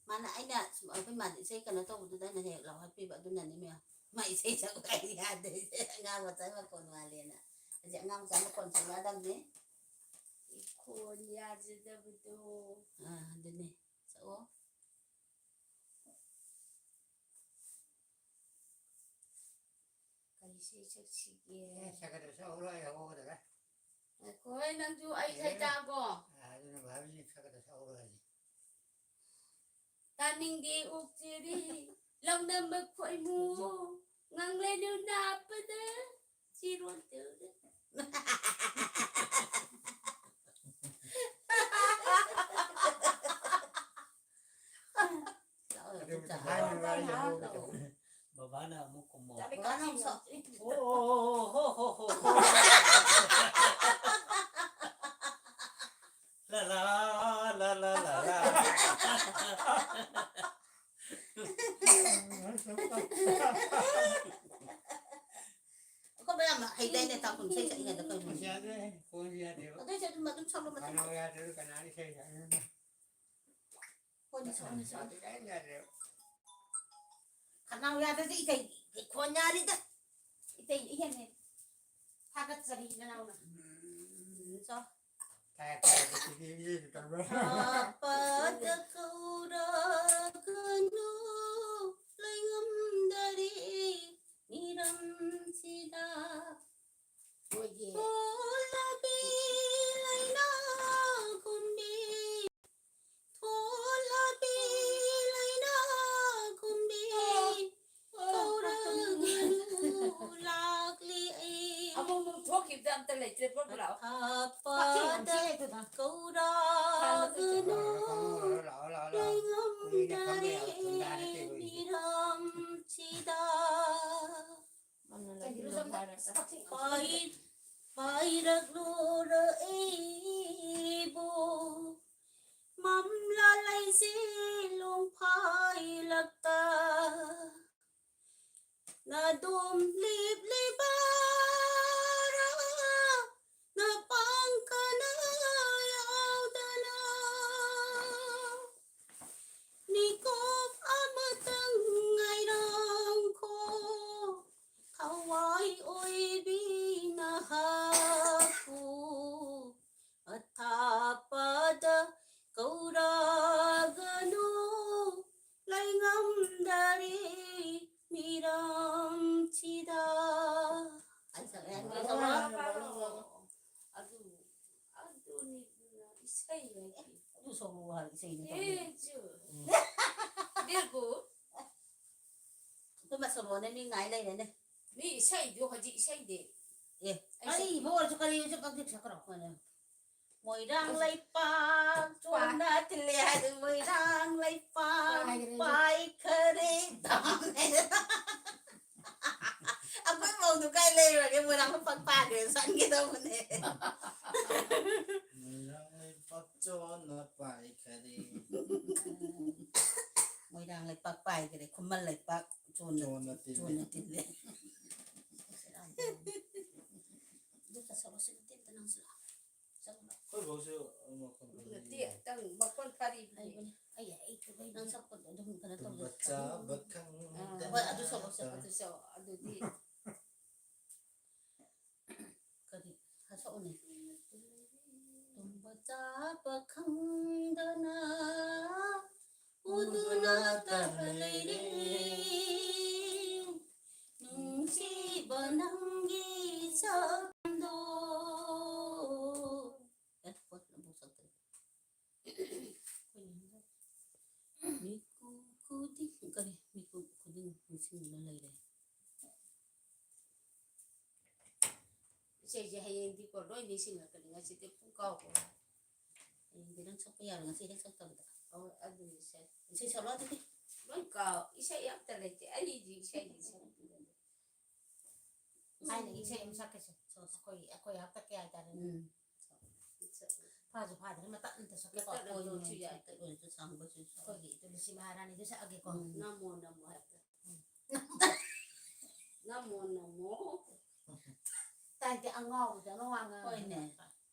ꯃꯥꯅ, ꯑꯩꯅ ꯁꯨꯝ, ꯑꯩꯈꯣꯏ ꯃꯥꯗꯤ ꯏꯁꯩ ꯀꯩꯅꯣ ꯇꯧꯕꯗꯨꯗ ꯑꯩꯅ ꯍꯦꯛ ꯂꯥꯎꯍꯠꯄꯤꯕ, ꯑꯗꯨꯅꯅꯤ ꯃꯌꯥꯝ꯫ ꯃꯥ ꯏꯁꯩ ꯁꯛꯄ ꯑꯩ ꯌꯥꯗꯦ, ꯑꯉꯥꯡ ꯃꯆꯥ ꯃꯈꯣꯟ ꯃꯥꯜꯂꯦꯅ꯫ ꯍꯧꯖꯤꯛ ꯑꯉꯥꯡ ꯃꯆꯥ ꯃꯈꯣꯟ ꯁꯛꯅꯗꯕꯅꯤ꯫ ꯈꯣꯟ ꯌꯥꯖꯗꯕꯗꯣ꯫ ꯑꯥ, ꯑꯗꯨꯅꯦ꯫ ꯁꯛꯑꯣ꯫ ꯀꯔꯤ ꯏꯁꯩ ꯁꯛꯁꯤꯒꯦ? ꯑꯦ, ꯁꯛꯀꯗ꯭ꯔ ꯁꯛꯍꯧꯔꯣ, ꯑꯩ ꯍꯧꯒꯗ꯭ꯔꯦ꯫ ꯉꯥꯏꯈꯣ, ꯍꯣꯏ, ꯅꯪꯁꯨ ꯑꯩ ꯏꯁꯩ ꯇꯥꯒꯣ꯫ ꯑ, ꯑꯗꯨꯅ ꯚꯥꯕꯤꯁꯤ ꯁꯛꯀꯗ꯭ꯔ ꯁꯛꯍꯧꯔꯣ ꯍꯥꯏꯁꯦ꯫ ꯇꯥꯅꯤꯡꯗꯦ ꯑꯣꯛꯆꯦꯔꯤ, ꯂꯧꯅꯝꯕ ꯈꯣꯏꯃꯨ, ꯉꯥꯡꯂꯩꯅꯨ ꯅꯥꯞꯄꯗ ꯆꯤꯔꯣꯟ ꯇꯧꯔꯦ꯫ ꯑꯗꯨ ꯍꯥꯏꯅ ꯋꯥꯔꯤ ꯍꯧꯔꯒ ꯇꯧꯕꯅꯦ꯫ ꯕꯕꯥꯅ ꯑꯃꯨꯛ ꯀꯨꯝꯃꯣ꯫ ꯕꯕꯥꯅ ꯑꯃꯨꯛ ꯁꯛ-, ꯑꯣ, ꯍꯣ, ꯍꯣ, ꯍꯣ, ꯍꯣ꯫ ꯂꯥ, ꯂꯥ, ꯂꯥ, ꯂꯥ, ꯂꯥ, ꯂꯥ꯫ ꯑꯩꯈꯣꯏ ꯃꯌꯥꯝ ꯍꯩꯗꯥꯏꯅꯦ, ꯇꯥꯡꯈꯨꯜ ꯏꯁꯩ ꯁꯛꯏꯉꯩꯗ ꯀꯩꯅꯣ꯫ ꯑꯁ, ꯌꯥꯗ꯭ꯔꯦ, ꯐꯣꯟꯁꯦ ꯌꯥꯗꯦꯕ꯫ ꯑꯗꯨꯏꯁꯨ ꯑꯗꯨꯝ, ꯑꯗꯨꯝ ꯁꯛꯂꯣ ꯃꯊꯪ꯫ ꯀꯅꯥ ꯌꯥꯗ꯭ꯔꯦ, ꯀꯅꯥꯅ ꯏꯁꯩ ꯁꯛꯏꯅꯣ? ꯍꯣꯏꯅꯦ, ꯁꯣꯝꯗ ꯆꯠꯂꯨ꯫ ꯈꯅꯥꯎ ꯌꯥꯗ꯭ꯔꯗꯤ ꯏꯇꯩ ꯈꯣꯟ ꯌꯥꯔꯤꯗ꯫ ꯏꯇꯩ ꯏꯍꯦꯟꯅꯦ ꯊꯥꯒꯠꯆꯔꯤ ꯅꯅꯥꯎꯅ꯫ ꯎꯝ, ꯆꯣ꯫ ꯍꯥꯞꯄꯗ ꯀꯧꯔꯒꯅꯨ ꯂꯩꯉꯝꯗꯔꯦ ꯃꯤꯔꯝꯁꯤꯗ꯫ ꯍꯣꯏꯌꯦ꯫ ꯊꯣꯂꯕꯤ ꯂꯩꯅꯥ ꯀꯨꯝꯕꯤ ꯊꯣꯂꯕꯤ ꯂꯩꯅꯥ ꯀꯨꯝꯕꯤ ꯀꯧꯔꯒꯅꯨ ꯂꯥꯛꯂꯤ ꯑꯩ ꯄꯨꯡ ꯊꯣꯛꯈꯤꯕꯗ ꯑꯝꯇ ꯂꯩꯇ꯭ꯔꯦ꯫ ꯄꯣꯔꯛꯑꯣ꯫ ꯑꯊꯥꯞꯄꯗ ꯀꯧꯔꯛꯒꯅꯨ, ꯂꯩꯉꯝꯗꯔꯦ ꯃꯤꯔꯝꯁꯤꯗ꯫ ꯄꯥꯏ-, ꯄꯥꯏꯔꯛꯂꯣꯔ ꯑꯩꯕꯨ ꯃꯝꯂꯥ ꯂꯩꯆꯤꯜ ꯂꯣꯡꯐꯥꯏꯂꯛꯇ꯫ ꯅꯥꯗꯣꯝ ꯂꯤꯞꯂꯤꯕ ꯅꯄꯥꯡ ꯀꯅꯥ ꯌꯥꯎꯗꯅ ꯃꯤꯀꯨꯞ ꯑꯃꯇꯪ ꯉꯥꯏꯔꯝꯈꯣ, ꯊꯋꯥꯏ ꯑꯣꯏꯕꯤ ꯅꯍꯥꯛꯄꯨ ꯑꯊꯥꯞꯄꯗ ꯀꯧꯔꯒꯅꯨ, ꯂꯩꯉꯝꯗꯔꯦ ꯃꯤꯔꯝꯁꯤꯗ꯫ ꯑꯩ ꯁꯛꯂꯛꯑꯦ, ꯑꯩ ꯁꯛꯂꯛꯑꯦ꯫ ꯑꯗꯨ, ꯑꯗꯨꯅꯤ ꯏꯁꯩ ꯍꯥꯏꯗꯤ꯫ ꯑꯗꯨ ꯁꯛꯂꯛꯑꯣ ꯍꯥꯏ, ꯏꯁꯩꯅ ꯇꯧꯔꯤ꯫ ꯑꯦ, ꯆꯨ꯫ ꯎꯝ꯫ ꯕꯦꯒꯨ꯫ ꯑꯩꯈꯣꯏ ꯃꯁꯣꯂꯣꯅꯦ, ꯃꯤ ꯉꯥꯏ ꯂꯩꯔꯦꯅꯦ꯫ ꯃꯤ ꯏꯁꯩꯗꯨ ꯍꯧꯖꯤꯛ ꯏꯁꯩꯗꯤ꯫ ꯑꯦ, ꯑꯩ ꯑꯔꯤꯕ ꯑꯣꯏꯔꯁꯨ ꯀꯔꯤ ꯑꯣꯏꯔꯁꯨ ꯄꯪꯊꯛ ꯁꯛꯈ꯭ꯔꯣ ꯑꯩꯈꯣꯏꯅ꯫ ꯃꯣꯏꯔꯥꯡ ꯂꯩꯄꯥꯛ ꯆꯣꯟꯅ ꯊꯤꯜꯂꯦ ꯍꯥꯏꯗꯨ, ꯃꯣꯏꯔꯥꯡ ꯂꯩꯄꯥꯛ ꯄꯥꯏꯈꯔꯦ꯫ ꯄꯥꯏꯈꯔꯦ ꯇꯥꯡ ꯍꯥꯏꯗꯅ꯫ ꯑꯩꯈꯣꯏ ꯃꯧꯗꯨ ꯀꯥꯏ ꯂꯩꯔꯨꯔꯒꯦ? ꯃꯣꯏꯔꯥꯡ ꯂꯩꯄꯥꯛ ꯄꯥꯏꯈ꯭ꯔꯦ, ꯆꯪꯒꯦ ꯇꯧꯕꯅꯦ꯫ ꯃꯣꯏꯔꯥꯡ ꯂꯩꯄꯥꯛ ꯆꯣꯟꯅ ꯄꯥꯏꯈꯔꯦ꯫ ꯃꯣꯏꯔꯥꯡ ꯂꯩꯄꯥꯛ ꯄꯥꯏꯈꯔꯦ, ꯈꯨꯃꯟ ꯂꯩꯄꯥꯛ ꯆꯣꯟꯅ, ꯆꯣꯟꯅ ꯇꯤꯜꯂꯦ꯫ ꯆꯣꯟꯅ ꯇꯤꯜꯂꯦ꯫ ꯑꯗꯨ ꯆꯠꯁꯜꯂꯣ, ꯁꯤ ꯅꯠꯇꯦ, ꯑꯝꯇ ꯅꯪꯁꯤꯜꯂꯣ꯫ ꯆꯠꯂꯣ꯫ ꯑꯩꯈꯣꯏ ꯕꯣꯛꯁꯨ ꯃꯈꯣꯟ ꯐꯖꯩ꯫ ꯅꯠꯇꯦ, ꯅꯪ ꯃꯈꯣꯟ ꯐꯔꯤꯕꯅꯦ꯫ ꯍꯩꯕꯅꯦ꯫ ꯑꯩ, ꯑꯩ, ꯑꯩ ꯅꯪ ꯁꯛꯄꯗꯣ ꯑꯗꯨꯝ ꯀꯩꯅꯣ ꯇꯧꯖꯩ꯫ ꯇꯨꯝꯕ ꯆꯥꯕ ꯑꯥ, ꯈꯪꯗꯅ ꯍꯣꯏ, ꯑꯗꯨ ꯁꯛꯂꯛꯑꯣ, ꯁꯛꯂꯛꯑꯣ꯫ ꯑꯗꯨ ꯁꯛꯂꯛꯑꯣ꯫ ꯑꯗꯨꯗꯤ ꯀꯔꯤ? ꯁꯛꯎꯅꯦ꯫ ꯇꯨꯝꯕ ꯆꯥꯕ ꯈꯪꯗꯅ ꯎꯗꯨꯅꯇ ꯂꯩꯔꯦ꯫ ꯅꯨꯡꯁꯤꯕ ꯅꯪꯒꯤ ꯁꯛꯇꯝꯗꯣ꯫ ꯑꯦ, ꯄꯣꯠ ꯑꯃꯨꯛ ꯁꯛꯇ꯭ꯔꯦ꯫ ꯃꯤꯀꯨꯞ ꯈꯨꯗꯤꯡ, ꯀꯔꯤ? ꯃꯤꯀꯨꯞ ꯈꯨꯗꯤꯡ ꯅꯤꯡꯁꯤꯡꯗꯨꯅ ꯂꯩꯔꯦ꯫ ꯏꯁꯩꯁꯦ ꯍꯌꯦꯡꯗꯤꯀꯣ ꯂꯣꯏ ꯅꯤꯡꯁꯤꯡꯉꯛꯀꯅꯤ, ꯉꯁꯤꯗꯤ ꯄꯨꯡ ꯀꯥꯎ ꯀꯥꯎꯔꯦ꯫ ꯍꯌꯦꯡꯗꯤ ꯅꯪ ꯁꯛꯄ ꯌꯥꯔꯣꯏ, ꯉꯁꯤ ꯍꯦꯛ ꯁꯛꯇꯕꯗ꯫ ꯑꯣ, ꯑꯗꯨꯅꯤ ꯏꯁꯩ꯫ ꯏꯁꯩ ꯁꯛꯂꯣ ꯑꯗꯨꯗꯤ꯫ ꯂꯣꯏ ꯀꯥꯎ, ꯏꯁꯩ ꯑꯝꯇ ꯂꯩꯇꯦ ꯑꯩꯒꯤ ꯏꯁꯩꯗꯤ ꯁꯛꯄꯤꯔꯗꯤ꯫ ꯊꯥꯏꯅꯒꯤ ꯏꯁꯩ ꯑꯃ ꯁꯛꯀꯦꯁꯦ꯫ ꯁꯣ, ꯁꯣ꯫ ꯑꯩꯈꯣꯏ, ꯑꯩꯈꯣꯏ ꯍꯥꯛꯇꯛꯀꯤ ꯍꯥꯏꯇꯥꯔꯦꯅꯦ꯫ ꯎꯝ꯫ ꯐꯥꯁꯨ ꯐꯥꯗ꯭ꯔꯦ, ꯃꯇꯠ ꯑꯝꯇ ꯁꯛꯀꯦꯀꯣ꯫ ꯃꯇꯠ ꯑꯝꯇ ꯑꯣꯏꯔꯁꯨ ꯌꯥꯏ, ꯃꯇꯠ ꯑꯣꯏꯔꯁꯨ ꯁꯥꯡꯕꯁꯨ ꯁꯛ-꯫ ꯑꯩꯈꯣꯏꯒꯤ ꯇꯨꯂꯁꯤ ꯃꯍꯥꯔꯥꯅꯤꯗꯨ ꯁꯛꯑꯒꯦꯀꯣ꯫ ꯎꯝ, ꯅꯃꯣ ꯅꯃꯣ ꯍꯥꯏꯕꯗꯣ꯫ ꯎꯝ꯫ ꯅꯃꯣ ꯅꯃꯣ꯫ ꯇꯥꯏꯗꯤ ꯑꯉꯥꯎꯕꯗ ꯑꯃ ꯋꯥ ꯉꯥꯡꯉꯦ꯫ ꯍꯣꯏꯅꯦ꯫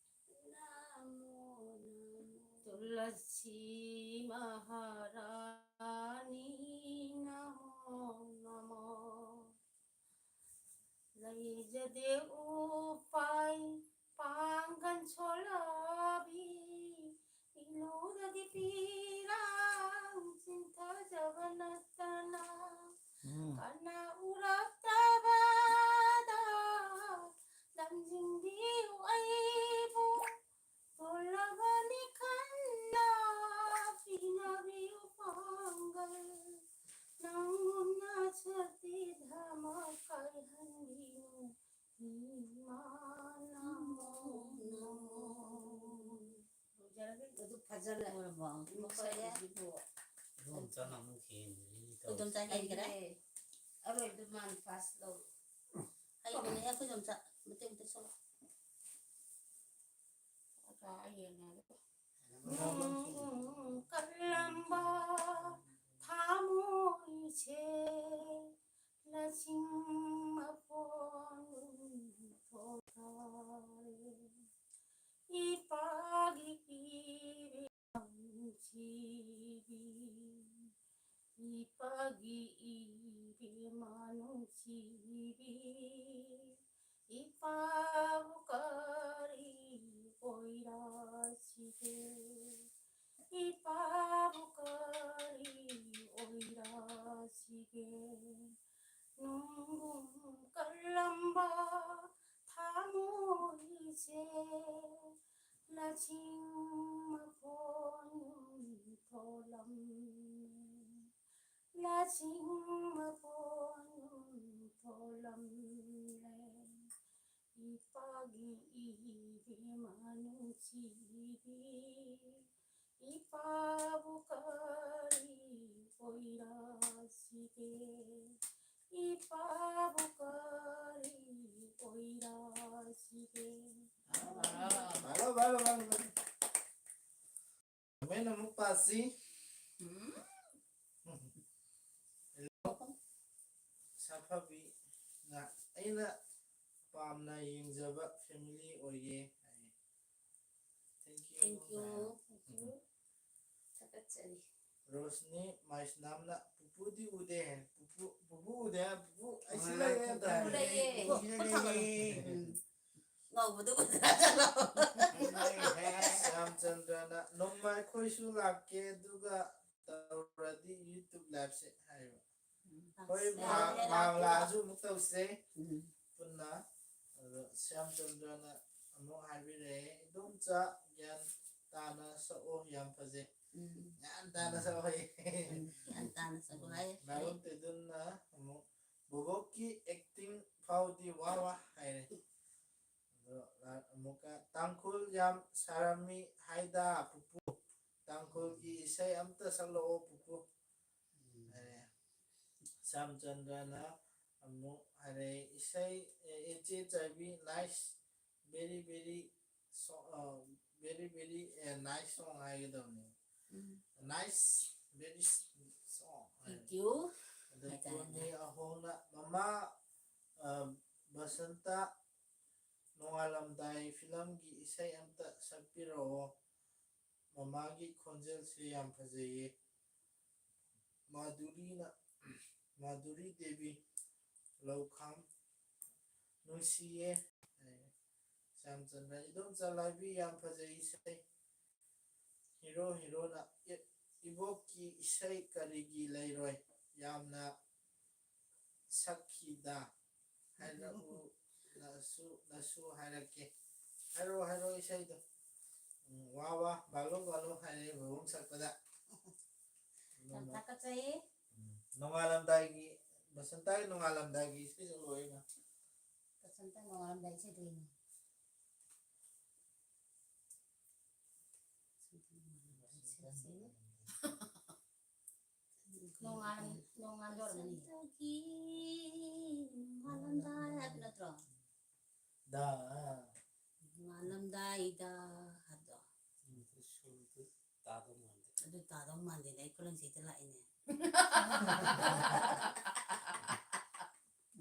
ꯅꯃꯣ ꯅꯃꯣ꯫ ꯇꯨꯂꯁꯤ ꯃꯍꯥꯔꯥꯅꯤ ꯅꯃꯣ ꯅꯃꯣ꯫ ꯂꯩꯖꯗꯦ ꯎꯄꯥꯏ ꯄꯥꯡꯒꯟ ꯁꯣꯜꯂꯕꯤ, ꯏꯂꯨꯗꯒꯤ ꯄꯤꯔꯥꯡ ꯆꯤꯟꯊꯖꯕ ꯅꯠꯇꯅ꯫ ꯎꯝ꯫ ꯀꯅꯥ ꯎꯔꯛꯇꯕꯗ ꯂꯝꯖꯤꯡꯕꯤꯌꯨ ꯑꯩꯕꯨ, ꯇꯣꯜꯂꯕꯅꯤ ꯈꯟꯅ ꯄꯤꯅꯕꯤꯌꯨ ꯄꯥꯡꯒꯜ꯫ ꯅꯪꯒꯨꯝꯅ ꯁꯛꯇꯤ ꯙꯔꯃ ꯀꯥꯏꯍꯟꯕꯤꯅꯨ ꯏꯃꯥ, ꯅꯃꯣ ꯅꯃꯣ꯫ ꯂꯣꯏꯖꯔꯒꯦ꯫ ꯑꯗꯨ ꯐꯖꯅ ꯂꯣꯏꯔꯕꯣ? ꯃꯈꯣꯏꯒꯤꯁꯤꯕꯨ꯫ ꯏꯗꯣꯝꯆꯥꯅ ꯑꯃꯨꯛ ꯍꯦꯟꯈ꯭ꯔꯦꯅꯦ ꯇꯧꯔꯤꯁꯦ꯫ ꯏꯗꯣꯝꯆꯥ ꯍꯦꯟꯈ꯭ꯔꯦ? ꯍꯩꯕꯅꯦ꯫ ꯑꯔꯣꯏꯕꯗ ꯃꯥꯅ ꯐꯥꯁ ꯂꯧꯔꯦ꯫ ꯍꯩꯕꯅꯦ ꯑꯩꯈꯣꯏ ꯏꯗꯣꯝꯆꯥ꯫ ꯃꯇꯦꯛ ꯃꯇꯦꯛ ꯁꯛꯂꯛꯑꯣ꯫ ꯑꯣꯖꯥ ꯑꯌꯦꯡꯅꯦ꯫ ꯅꯣꯡ ꯀꯜꯂꯝꯕ ꯊꯥꯃꯣꯏꯁꯦ ꯂꯁꯤꯡ ꯃꯄꯣꯟ ꯊꯣꯛꯈ꯭ꯔꯦ꯫ ꯏꯄꯥꯒꯤ ꯏꯔꯦꯝ ꯅꯨꯡꯁꯤꯕꯤ, ꯏꯄꯥꯒꯤ ꯏꯕꯦꯝꯃ ꯅꯨꯡꯁꯤꯕꯤ, ꯏꯄꯥꯕꯨ ꯀꯔꯤ ꯑꯣꯏꯔꯁꯤꯒꯦ? ꯏꯄꯥꯕꯨ ꯀꯔꯤ ꯑꯣꯏꯔꯁꯤꯒꯦ? ꯅꯨꯡꯒꯨꯝ ꯀꯜꯂꯝꯕ ꯊꯃꯣꯏꯁꯦ ꯂꯁꯤꯡ ꯃꯄꯣꯟ ꯊꯣꯛꯂꯝꯃꯦ, ꯂꯁꯤꯡ ꯃꯄꯣꯟ ꯊꯣꯛꯂꯝꯂꯦ꯫ ꯏꯄꯥ ꯏꯕꯦꯝꯃ ꯅꯨꯡꯁꯤꯕꯤ, ꯏꯄꯥꯕꯨ ꯀꯔꯤ ꯑꯣꯏꯔꯁꯤꯒꯦ, ꯏꯄꯥꯕꯨ ꯀꯔꯤ ꯑꯣꯏꯔꯁꯤꯒꯦ꯫ Hello, hello, hello, hello. ꯀꯃꯥꯏꯅ ꯑꯃꯨꯛ ꯄꯥꯁꯤ? ꯎꯝ꯫ ꯁꯥꯐꯕꯤꯅ ꯑꯩꯅ ꯄꯥꯝꯅ ꯌꯦꯡꯖꯕ ꯐꯦꯃꯤꯂꯤ ꯑꯣꯏꯌꯦ ꯍꯥꯏꯌꯦ꯫ Thank you꯫ Thank you꯫ ꯍꯥꯏꯌꯣ꯫ Thank you꯫ ꯊꯥꯒꯠꯆꯔꯤ꯫ ꯔꯣꯁꯅꯤ ꯃꯥꯏꯁꯅꯥꯝꯅ ꯄꯨꯄꯨꯗꯤ ꯎꯗꯦ꯫ ꯄꯨꯄꯨ, ꯄꯨꯄꯨ ꯎꯗꯦ ꯍꯥꯏ, ꯄꯨꯄꯨ ꯑꯩꯁꯤ ꯎꯝ, ꯂꯩꯔꯦ ꯄꯨꯄꯨ ꯍꯥꯏ꯫ ꯂꯩꯌꯦ꯫ ꯎꯝ꯫ ꯈꯨꯠ ꯊꯥꯡꯒꯠꯂꯣ꯫ ꯎꯝ꯫ ꯉꯧꯕꯗꯨ ꯎꯗ꯭ꯔꯥ ꯆꯠꯂꯣ꯫ ꯁ꯭ꯌꯥꯝꯆꯟꯗ꯭ꯔꯅ ꯅꯣꯡꯃ ꯑꯩꯈꯣꯏꯁꯨ ꯂꯥꯛꯀꯦ ꯑꯗꯨꯒ ꯇꯧꯔꯗꯤ YouTube live ꯁꯦ ꯍꯥꯏꯕ꯫ ꯎꯝ꯫ ꯍꯣꯏ, ꯌꯥꯏ, ꯃꯥ-, ꯌꯥꯏ, ꯃꯥ ꯂꯥꯛꯀꯦ꯫ ꯂꯥꯛꯑꯁꯨ ꯑꯃꯨꯛ ꯇꯧꯁꯦ꯫ ꯎꯝ꯫ ꯄꯨꯟꯅ꯫ ꯑꯗꯣ ꯁ꯭ꯌꯥꯝꯆꯟꯗ꯭ꯔꯅ ꯑꯃꯨꯛ ꯍꯥꯏꯕꯤꯔꯛꯑꯦ, "ꯏꯗꯣꯝꯆꯥ ꯒ꯭ꯌꯥꯟ ꯇꯥꯅ ꯁꯛꯑꯣ, ꯌꯥꯝ ꯐꯖꯩ꯫ ꯎꯝ꯫ ꯒ꯭ꯌꯥꯟ ꯇꯥꯅ ꯁꯛꯑꯣ" ꯍꯥꯏꯌꯦ꯫ ꯎꯝ, ꯒ꯭ꯌꯥꯟ ꯇꯥꯅ ꯁꯛꯑꯣ ꯍꯥꯏꯌꯦ꯫ ꯅꯥꯔꯨꯝ ꯇꯦꯗꯨꯟꯅ ꯑꯃꯨꯛ, "ꯕꯣꯕꯣꯛꯀꯤ acting ꯐꯥꯎꯗꯤ ꯋꯥ ꯋꯥ" ꯍꯥꯏꯔꯦ꯫ ꯑꯗꯣ ꯑꯃꯨꯛꯀ, "ꯇꯥꯡꯈꯨꯜ ꯌꯥꯝ ꯁꯥꯔꯝꯃꯤ ꯍꯥꯏꯗ ꯄꯨꯄꯨ, ꯇꯥꯡꯈꯨꯜꯒꯤ ꯏꯁꯩ ꯑꯝꯇ ꯁꯛꯂꯛꯑꯣ ꯄꯨꯄꯨ" ꯍꯥꯏꯔꯦ꯫ ꯁ꯭ꯌꯥꯝꯆꯟꯗ꯭ꯔꯅ ꯑꯃꯨꯛ ꯍꯥꯏꯔꯦ, "ꯏꯁꯩ, ꯑꯦ, ꯏꯆꯦ ꯆꯥꯏꯕꯤ, nice, very, very so-, ꯑ, very, very, ꯑꯦ, nice song" ꯍꯥꯏꯒꯗꯕꯅꯦ꯫ ꯎꯝ꯫ "Nice, very song" ꯍꯥꯏꯔꯦ꯫ Thank you꯫ ꯑꯗ ꯍꯥꯏꯇꯥꯔꯦꯅꯦ꯫ ꯇꯣꯅꯤ ꯑꯍꯣꯡꯅ, "ꯃꯃꯥ, ꯑ, ꯕꯁꯟꯇ, ꯅꯣꯡꯉꯥꯜꯂꯝꯗꯥꯏ ꯐꯤꯂꯝꯒꯤ ꯏꯁꯩ ꯑꯝꯇ ꯁꯛꯄꯤꯔꯛꯑꯣ꯫ ꯃꯃꯥꯒꯤ ꯈꯣꯟꯖꯦꯜꯁꯦ ꯌꯥꯝ ꯐꯖꯩꯌꯦ"꯫ ꯃꯥꯙꯨꯔꯤꯅ, ꯃꯥꯙꯨꯔꯤ ꯗꯦꯕꯤ ꯂꯧꯈꯥꯝ, "ꯅꯨꯡꯁꯤꯌꯦ"꯫ ꯁ꯭ꯌꯥꯝꯆꯟꯗ꯭ꯔ, "ꯏꯗꯣꯝꯆꯥ ꯂꯥꯏꯕꯤ ꯌꯥꯝ ꯐꯖꯩ ꯏꯁꯩ"꯫ ꯍꯤꯔꯣ ꯍꯤꯔꯣꯅ, "ꯏ-, ꯏꯕꯣꯛꯀꯤ ꯏꯁꯩ ꯀꯔꯤꯒꯤ ꯂꯩꯔꯣꯏ? ꯌꯥꯝꯅ ꯁꯛꯈꯤꯗ꯫ ꯍꯥꯏꯔꯛꯎ, ꯅꯁꯨ, ꯅꯁꯨ ꯍꯥꯏꯔꯛꯀꯦ"꯫ ꯍꯥꯏꯔꯛꯑꯣ, ꯍꯥꯏꯔꯛꯑꯣ ꯏꯁꯩꯗꯣ꯫ ꯎꯝ, "ꯋꯥ ꯋꯥ, ꯕꯥꯂꯣ ꯕꯥꯂꯣ" ꯍꯥꯏꯔꯦ ꯕꯕꯨꯡ ꯁꯛꯄꯗ꯫ ꯌꯥꯝ ꯊꯥꯒꯠꯆꯩ꯫ ꯎꯝ, ꯅꯣꯡꯉꯥꯜꯂꯝꯗꯥꯏꯒꯤ, ꯕꯁꯟꯇꯒꯤ ꯅꯣꯡꯉꯥꯜꯂꯝꯗꯥꯏꯒꯤ ꯏꯁꯩꯗꯣ ꯂꯣꯏꯅ꯫ ꯕꯁꯟꯇ ꯅꯣꯡꯉꯥꯜꯂꯝꯗꯥꯏ ꯏꯁꯩꯗꯣ ꯌꯦꯡꯉꯣ꯫ ꯅꯣꯡꯉꯥꯟ-, ꯅꯣꯡꯉꯥꯟꯗꯣꯔꯝꯃꯅꯤ꯫ ꯁꯟꯇꯒꯤ ꯅꯣꯡꯉꯥꯜꯂꯝꯗꯥꯏ ꯍꯥꯏꯕ ꯅꯠꯇ꯭ꯔꯣ? ꯗ꯫ ꯅꯣꯡꯉꯥꯜꯂꯝꯗꯥꯏꯗ ꯍꯥꯏꯕꯗꯣ꯫ ꯎꯝ, ꯁꯨꯔꯗꯨ ꯇꯥꯗꯧ ꯃꯥꯟꯗꯦ꯫ ꯑꯗꯨ ꯇꯥꯗꯧ ꯃꯥꯟꯗꯦꯅꯦ, ꯑꯩ ꯈꯨꯂꯪꯁꯤꯗ ꯂꯥꯛꯏꯅꯦ꯫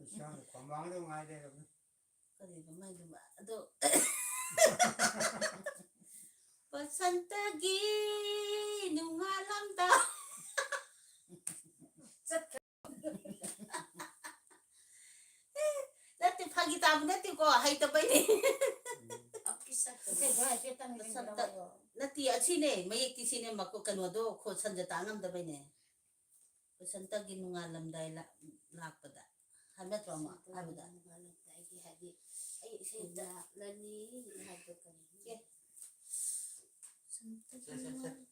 ꯏꯁꯥꯅ ꯈꯣꯡꯃꯥꯡꯗ ꯉꯥꯏ ꯂꯩꯔꯕꯅꯤ꯫ ꯀꯔꯤꯅꯣ ꯃꯥꯏꯗꯨꯕ? ꯑꯗꯣ, ꯕꯁꯟꯇꯒꯤ ꯅꯣꯡꯉꯥꯜꯂꯝꯗꯥꯏ꯫ ꯆꯠꯈ꯭ꯔꯦ꯫ ꯅꯠꯇꯦ, ꯐꯥꯒꯤ ꯇꯥꯕ ꯅꯠꯇꯦꯀꯣ, ꯍꯩꯇꯕꯩꯅꯦ꯫ ꯎꯝ꯫ ꯁꯛꯇ-, ꯅꯠꯇꯦ, ꯑꯁꯤꯅꯦ, ꯃꯌꯦꯛꯇꯤ ꯁꯤꯅꯦ, ꯃꯀꯣ-, ꯀꯩꯅꯣꯗꯣ ꯈꯣ-, ꯁꯟꯖ ꯇꯥ ꯉꯝꯗꯕꯩꯅꯦ꯫ ꯕꯁꯟꯇꯒꯤ ꯅꯣꯡꯉꯥꯜꯂꯝꯗꯥꯏ ꯂꯥ-, ꯂꯥꯛꯄꯗ ꯍꯥꯏꯕ ꯅꯠꯇ꯭ꯔꯣ ꯑꯃ ꯍꯥꯏꯕꯗ? ꯅꯣꯡꯉꯥꯜꯂꯝꯗꯥꯏꯒꯤ ꯍꯥꯏꯗꯤ ꯑꯩ ꯏꯁꯩ ꯇꯥꯛꯂꯅꯤ ꯍꯥꯏꯕꯗꯣ ꯀꯔꯤꯅꯣ? ꯑꯦ꯫ ꯕꯁꯟꯇꯒꯤ ꯁꯦ, ꯁꯦ, ꯁꯦ꯫ ꯅꯣꯡꯉꯥꯜ-,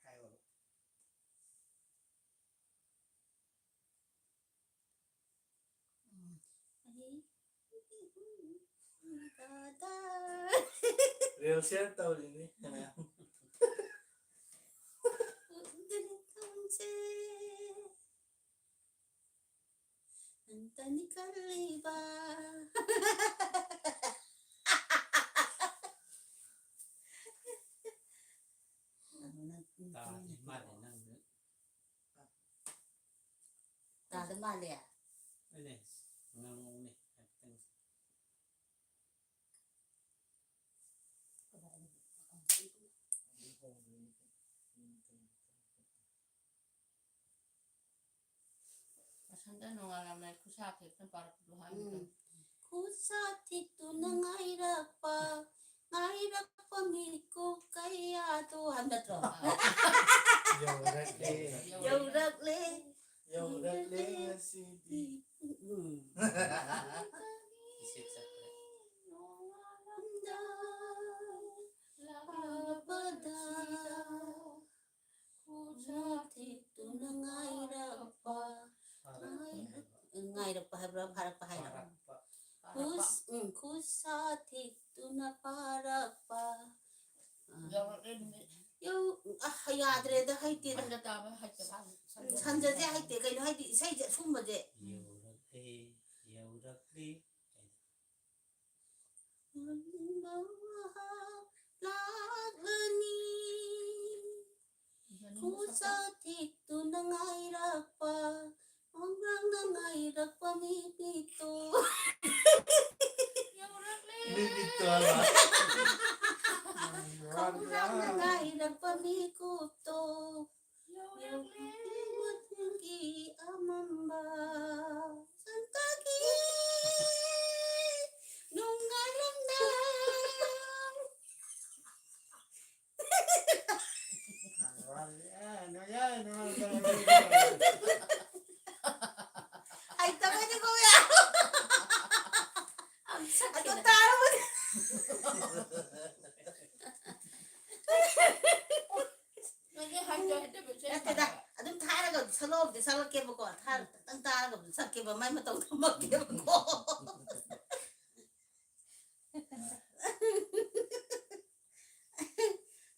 ꯍꯥꯏꯌꯣ꯫ ꯎꯝ꯫ ꯑꯩ ꯔꯤꯜ ꯁꯤꯌꯔ ꯇꯧꯔꯤꯅꯤ ꯃꯌꯥꯝ꯫ ꯎꯗꯅ ꯊꯝꯖꯦ꯫ ꯅꯪꯇꯅꯤ ꯈꯜꯂꯤꯕ꯫ ꯇꯥꯗꯦ, ꯃꯥꯅꯦ, ꯅꯪ ꯇꯥꯗ ꯃꯥꯜꯂꯦ꯫ ꯑꯗꯨꯅꯦ, ꯉꯥꯡꯉꯛꯎꯅꯦ ꯍꯥꯏꯐꯦꯠꯇꯪ꯫ ꯃꯁꯟꯗ ꯅꯣꯡꯉꯥꯜꯂꯝꯗꯥꯏ ꯈꯨꯠꯁꯥ ꯊꯦꯛꯇꯨꯅ ꯄꯥꯔꯛꯄꯗꯣ ꯍꯥꯏꯕꯗꯣ꯫ ꯎꯝ꯫ ꯈꯨꯠꯁꯥ ꯊꯦꯛꯇꯨꯅ ꯉꯥꯏꯔꯛꯄ, ꯉꯥꯏꯔꯛꯄ ꯃꯤꯀꯨꯞ ꯀꯌꯥꯗꯣ ꯍꯥꯏꯕ ꯅꯠꯇ꯭ꯔꯣ? ꯑꯥ꯫ ꯌꯧꯔꯛꯂꯦ꯫ ꯌꯧꯔꯛꯂꯦ꯫ ꯌꯧꯔꯛꯂꯦ ꯉꯁꯤꯗꯤ꯫ ꯎꯝ꯫ ꯏꯁꯩ ꯆꯠꯈ꯭ꯔꯦ꯫ ꯅꯣꯡꯉꯥꯜꯂꯝꯗꯥꯏ ꯂꯥꯛꯂꯕꯗ ꯈꯨꯠꯁꯥ ꯊꯦꯛꯇꯨꯅ ꯉꯥꯏꯔꯛꯄ꯫ ꯐꯥꯔꯛꯄ ꯉꯥꯏ-, ꯍꯥꯏꯕ꯫ ꯉꯥꯏꯔꯛꯄ ꯍꯥꯏꯕ꯭ꯔꯥ? ꯐꯥꯔꯛꯄ ꯍꯥꯏꯕ꯭ꯔꯥ? ꯐꯥꯔꯛꯄ꯫ ꯈꯨꯁ-, ꯎꯝ, ꯈꯨꯠꯁꯥ ꯊꯤꯛꯇꯨꯅ ꯄꯥꯔꯛꯄ꯫ ꯑ, ꯌꯧꯔꯛꯂꯦ ꯅꯨꯃꯤꯠ꯫ ꯌꯧ-, ꯑ, ꯌꯥꯗ꯭ꯔꯦꯗ, ꯍꯩꯇꯦꯗ꯫ ꯁꯟꯖ ꯇꯥꯕ ꯍꯩꯇꯕ꯫ ꯎꯝ, ꯁꯟꯖꯁꯦ ꯍꯩꯇꯦ꯫ ꯀꯩꯅꯣ ꯍꯥꯏꯗꯤ, ꯏꯁꯩꯁꯦ ꯑꯁꯨꯝꯕꯁꯦ꯫ ꯌꯧꯔꯛꯂꯦ, ꯌꯧꯔꯛꯂꯦ꯫ ꯉꯥꯏꯈꯣ, ꯈꯨꯠꯁꯥ ꯊꯤꯛꯇꯨꯅ ꯉꯥꯏꯔꯛꯄ, ꯈꯣꯡꯖꯪꯅ ꯉꯥꯏꯔꯛꯄ ꯃꯤꯠꯇꯣ꯫ ꯌꯧꯔꯛꯂꯦ꯫ ꯃꯤꯠꯇꯣ ꯍꯥꯏꯕ꯫ ꯈꯣꯡꯖꯪꯅ ꯉꯥꯏꯔꯛꯄ ꯃꯤꯀꯨꯞꯇꯣ꯫ ꯌꯧꯔꯛꯂꯦ꯫ ꯃꯊꯪꯒꯤ ꯑꯃꯝꯕ ꯁꯟꯇꯥꯒꯤ ꯅꯨꯡꯉꯥꯏꯔꯝꯗ꯫ ꯍꯩꯇꯕꯩꯅꯤꯀꯣ, ꯃꯌꯥꯝ꯫ ꯑꯗꯨ ꯇꯥꯔꯕꯅꯤ꯫ ꯅꯪꯒꯤ ꯍꯩꯇ ꯍꯩꯇꯕ ꯏꯁꯩ ꯅꯠꯇꯦꯗ, ꯁꯛꯄ꯫ ꯑꯗꯨꯝ ꯊꯥꯔꯒ ꯁꯛꯂꯛꯑꯣꯕꯨꯗꯤ ꯁꯛꯂꯛꯀꯦꯕꯀꯣ, ꯊꯥꯔ ꯈꯤꯇꯪ ꯇꯥꯔꯒ ꯑꯗꯨꯝ ꯁꯛꯀꯦꯕ, ꯃꯥꯏ ꯃꯇꯧ ꯇꯝꯃꯛꯀꯦꯕꯀꯣ꯫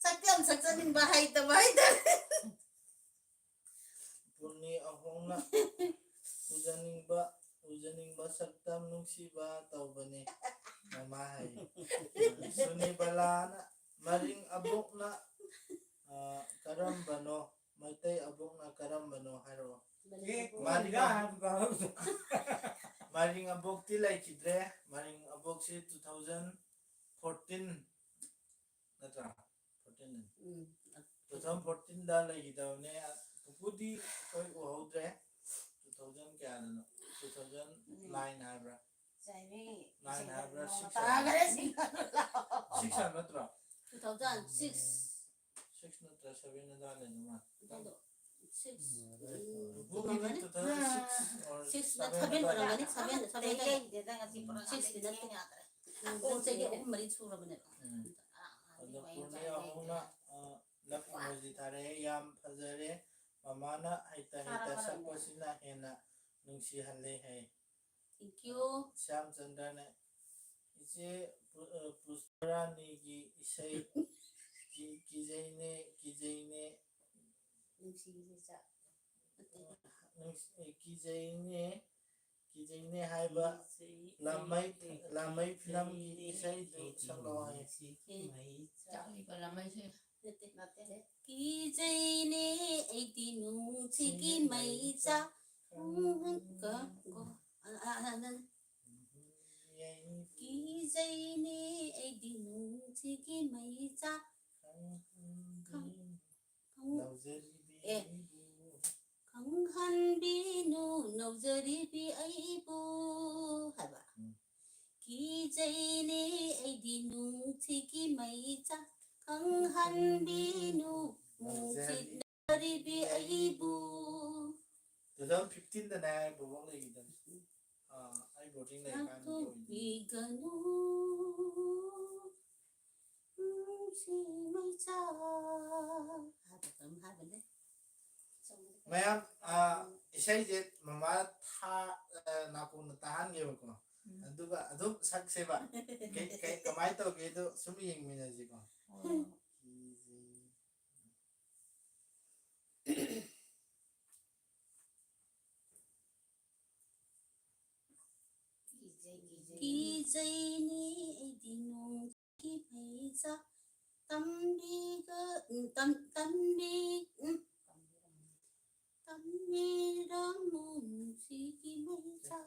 ꯁꯛꯇꯤ ꯌꯥꯝ ꯁꯛꯆꯅꯤꯡꯕ, ꯍꯩꯇꯕ ꯍꯥꯏꯇꯥꯔꯦ꯫ ꯄꯨꯅꯤ ꯑꯍꯣꯡꯅ ꯎꯖꯅꯤꯡꯕ, ꯎꯖꯅꯤꯡꯕ ꯁꯛꯇꯝ ꯅꯨꯡꯁꯤꯕ ꯇꯧꯕꯅꯤ ꯃꯃꯥ ꯍꯥꯏ꯫ ꯁꯨꯅꯤꯕꯂꯥꯅ ꯃꯔꯤꯡ ꯑꯕꯣꯛꯅ, ꯑ, ꯀꯔꯝꯕꯅꯣ? ꯃꯩꯇꯩ ꯑꯕꯣꯛꯅ ꯀꯔꯝꯕꯅꯣ ꯍꯥꯏꯔꯛꯑꯣ꯫ ꯑꯦ, ꯃꯔꯤꯡ ꯀꯣꯟꯖꯥ ꯑꯕꯣꯛ-, ꯍꯥꯏꯕꯗꯣ꯫ ꯃꯔꯤꯡ ꯑꯕꯣꯛꯇꯤ ꯂꯩꯈꯤꯗ꯭ꯔꯦ꯫ ꯃꯔꯤꯡ ꯑꯕꯣꯛꯁꯤ two thousand fourteen ꯅꯠꯇ꯭ꯔꯥ? Fourteen ꯅꯤ꯫ ꯎꯝ꯫ Two thousand fourteen ꯗ ꯂꯩꯈꯤꯗꯕꯅꯦ꯫ ꯄꯨꯄꯨꯗꯤ ꯑꯩꯈꯣꯏ ꯎꯍꯧꯗ꯭ꯔꯦ꯫ Two thousand ꯀꯌꯥꯗꯅꯣ? Two thousand nine ꯍꯥꯏꯕ꯭ꯔꯥ? ꯆꯍꯤ nine ꯍꯥꯏꯕ꯭ꯔꯥ, ꯁꯤꯛꯁ ꯇꯥꯈꯔꯦ꯫ Six ꯍꯥꯏꯕ ꯅꯠꯇ꯭ꯔꯣ? Two thousand six꯫ Six ꯅꯠꯇ꯭ꯔ seven ꯑꯗꯨꯋꯥꯏ ꯂꯩꯗꯧ ꯃꯥꯜꯂꯦ꯫ ꯑꯗꯨꯗꯣ six꯫ ꯎꯝ, ꯄꯨꯄꯨꯒꯤꯗꯤ ꯑꯣꯏꯔꯝꯒꯅꯤ꯫ Two thousand six or six ꯅ seven seven ꯑꯗꯨꯋꯥꯏ ꯑꯣꯏꯔꯝꯒꯅꯤ, seven ꯅ seven ꯅꯠꯇ꯭ꯔꯣ? ꯂꯩꯗꯦꯗ ꯉꯁꯤ ꯄꯨꯔꯥ six ꯇꯤ ꯅꯠꯇꯦ꯫ ꯑꯗꯨꯝ ꯆꯍꯤ ꯑꯍꯨꯝ ꯃꯔꯤ ꯁꯨꯔꯕꯅꯦꯕ꯫ ꯎꯝ꯫ ꯑꯗꯣ ꯄꯨꯔꯅꯤꯃꯥ ꯍꯧꯅ, ꯑ, love emoji ꯊꯥꯔꯛꯑꯦ꯫ ꯌꯥꯝ ꯐꯖꯔꯦ꯫ ꯃꯃꯥꯅ ꯍꯩꯇ ꯍꯩꯇ ꯁꯛꯄꯁꯤꯅ ꯍꯦꯟꯅ ꯅꯨꯡꯁꯤꯍꯜꯂꯦ ꯍꯥꯏ꯫ Thank you. ꯁ꯭ꯌꯥꯝꯆꯟꯗ꯭ꯔꯅ, "ꯏꯆꯦ ꯄꯨ-, ꯑ, ꯄꯨꯁꯄꯔꯥꯅꯤꯒꯤ ꯏꯁꯩ ꯀꯤ-, ꯀꯤꯖꯩꯅꯦ, ꯀꯤꯖꯩꯅꯦ, ꯅꯨꯡꯁꯤꯒꯤ ꯆꯥꯛ ꯅꯠꯇꯦ꯫ ꯅꯨꯡꯁꯤ-, ꯑꯦ, ꯀꯤꯖꯩꯅꯦ, ꯀꯤꯖꯩꯅꯦ ꯍꯥꯏꯕ ꯂꯥꯃꯩ, ꯂꯥꯃꯩ ꯐꯤꯂꯝꯒꯤ ꯏꯁꯩꯗꯨ ꯁꯛꯂꯛꯑꯣ" ꯍꯥꯏ꯫ ꯆꯥꯛꯂꯤꯕ ꯂꯥꯃꯩꯁꯦ꯫ ꯅꯠꯇꯦ, ꯅꯠꯇꯦ꯫ ꯀꯤꯖꯩꯅꯦ ꯑꯩꯗꯤ ꯅꯨꯡꯁꯤꯒꯤ ꯃꯩꯆꯥꯛ꯫ ꯀ-, ꯀꯣ-, ꯑ, ꯑ, ꯑ, ꯑ꯫ ꯀꯤꯖꯩꯅꯦ ꯑꯩꯗꯤ ꯅꯨꯡꯁꯤꯒꯤ ꯃꯩꯆꯥꯛ꯫ ꯈꯪ-, ꯈꯪ-, ꯑꯦ꯫ ꯈꯪꯍꯟꯕꯤꯅꯨ ꯅꯧꯖꯔꯤꯕꯤ ꯑꯩꯕꯨ ꯍꯥꯏꯕ꯫ ꯎꯝ꯫ ꯀꯤꯖꯩꯅꯦ ꯑꯩꯗꯤ ꯅꯨꯡꯁꯤꯒꯤ ꯃꯩꯆꯥꯛ꯫ ꯈꯪꯍꯟꯕꯤꯅꯨ ꯅꯨꯡꯁꯤꯠꯅꯔꯤꯕꯤ ꯑꯩꯕꯨ꯫ Two thousand fifteen ꯗꯅꯦ ꯕꯣꯕꯣꯛ ꯂꯩꯈꯤꯗꯕꯁꯦ꯫ ꯑꯥ, ꯑꯩ boarding ꯂꯩꯔꯀꯥꯟꯗ ꯑꯣꯏꯗꯣꯏꯅꯤ꯫ ꯂꯥꯞꯊꯣꯛꯄꯤꯒꯅꯨ ꯅꯨꯡꯁꯤ ꯃꯩꯆꯥꯛ ꯍꯥꯏꯕ ꯀꯩꯅꯣꯝ ꯍꯥꯏꯕꯅꯦ꯫ ꯃꯌꯥꯝ, ꯑ, ꯏꯁꯩꯁꯦ ꯃꯃꯥ ꯊꯥ-, ꯑ, ꯅꯥꯀꯣꯡꯗ ꯇꯥꯍꯟꯒꯦꯕꯀꯣ꯫ ꯎꯝ꯫ ꯑꯗꯨꯒ ꯑꯗꯨꯝ ꯁꯛꯁꯦꯕ꯫ ꯀꯩ-, ꯀꯩ-, ꯀꯃꯥꯏꯅ ꯇꯧꯒꯦꯗꯣ ꯁꯨꯝ ꯌꯦꯡꯃꯤꯟꯅꯁꯤꯀꯣ꯫ ꯑꯣ꯫ ꯀꯤꯖꯩꯅꯦ ꯑꯩꯗꯤ ꯅꯨꯡꯁꯤꯒꯤ ꯃꯩꯆꯥꯛ꯫ ꯇꯝꯕꯤꯒ-, ꯎꯝ, ꯇꯝ-, ꯇꯝꯕꯤ-, ꯎꯝ, ꯇꯝꯕꯤꯔꯝꯃꯨ ꯅꯨꯡꯁꯤꯒꯤ ꯃꯩꯆꯥꯛ꯫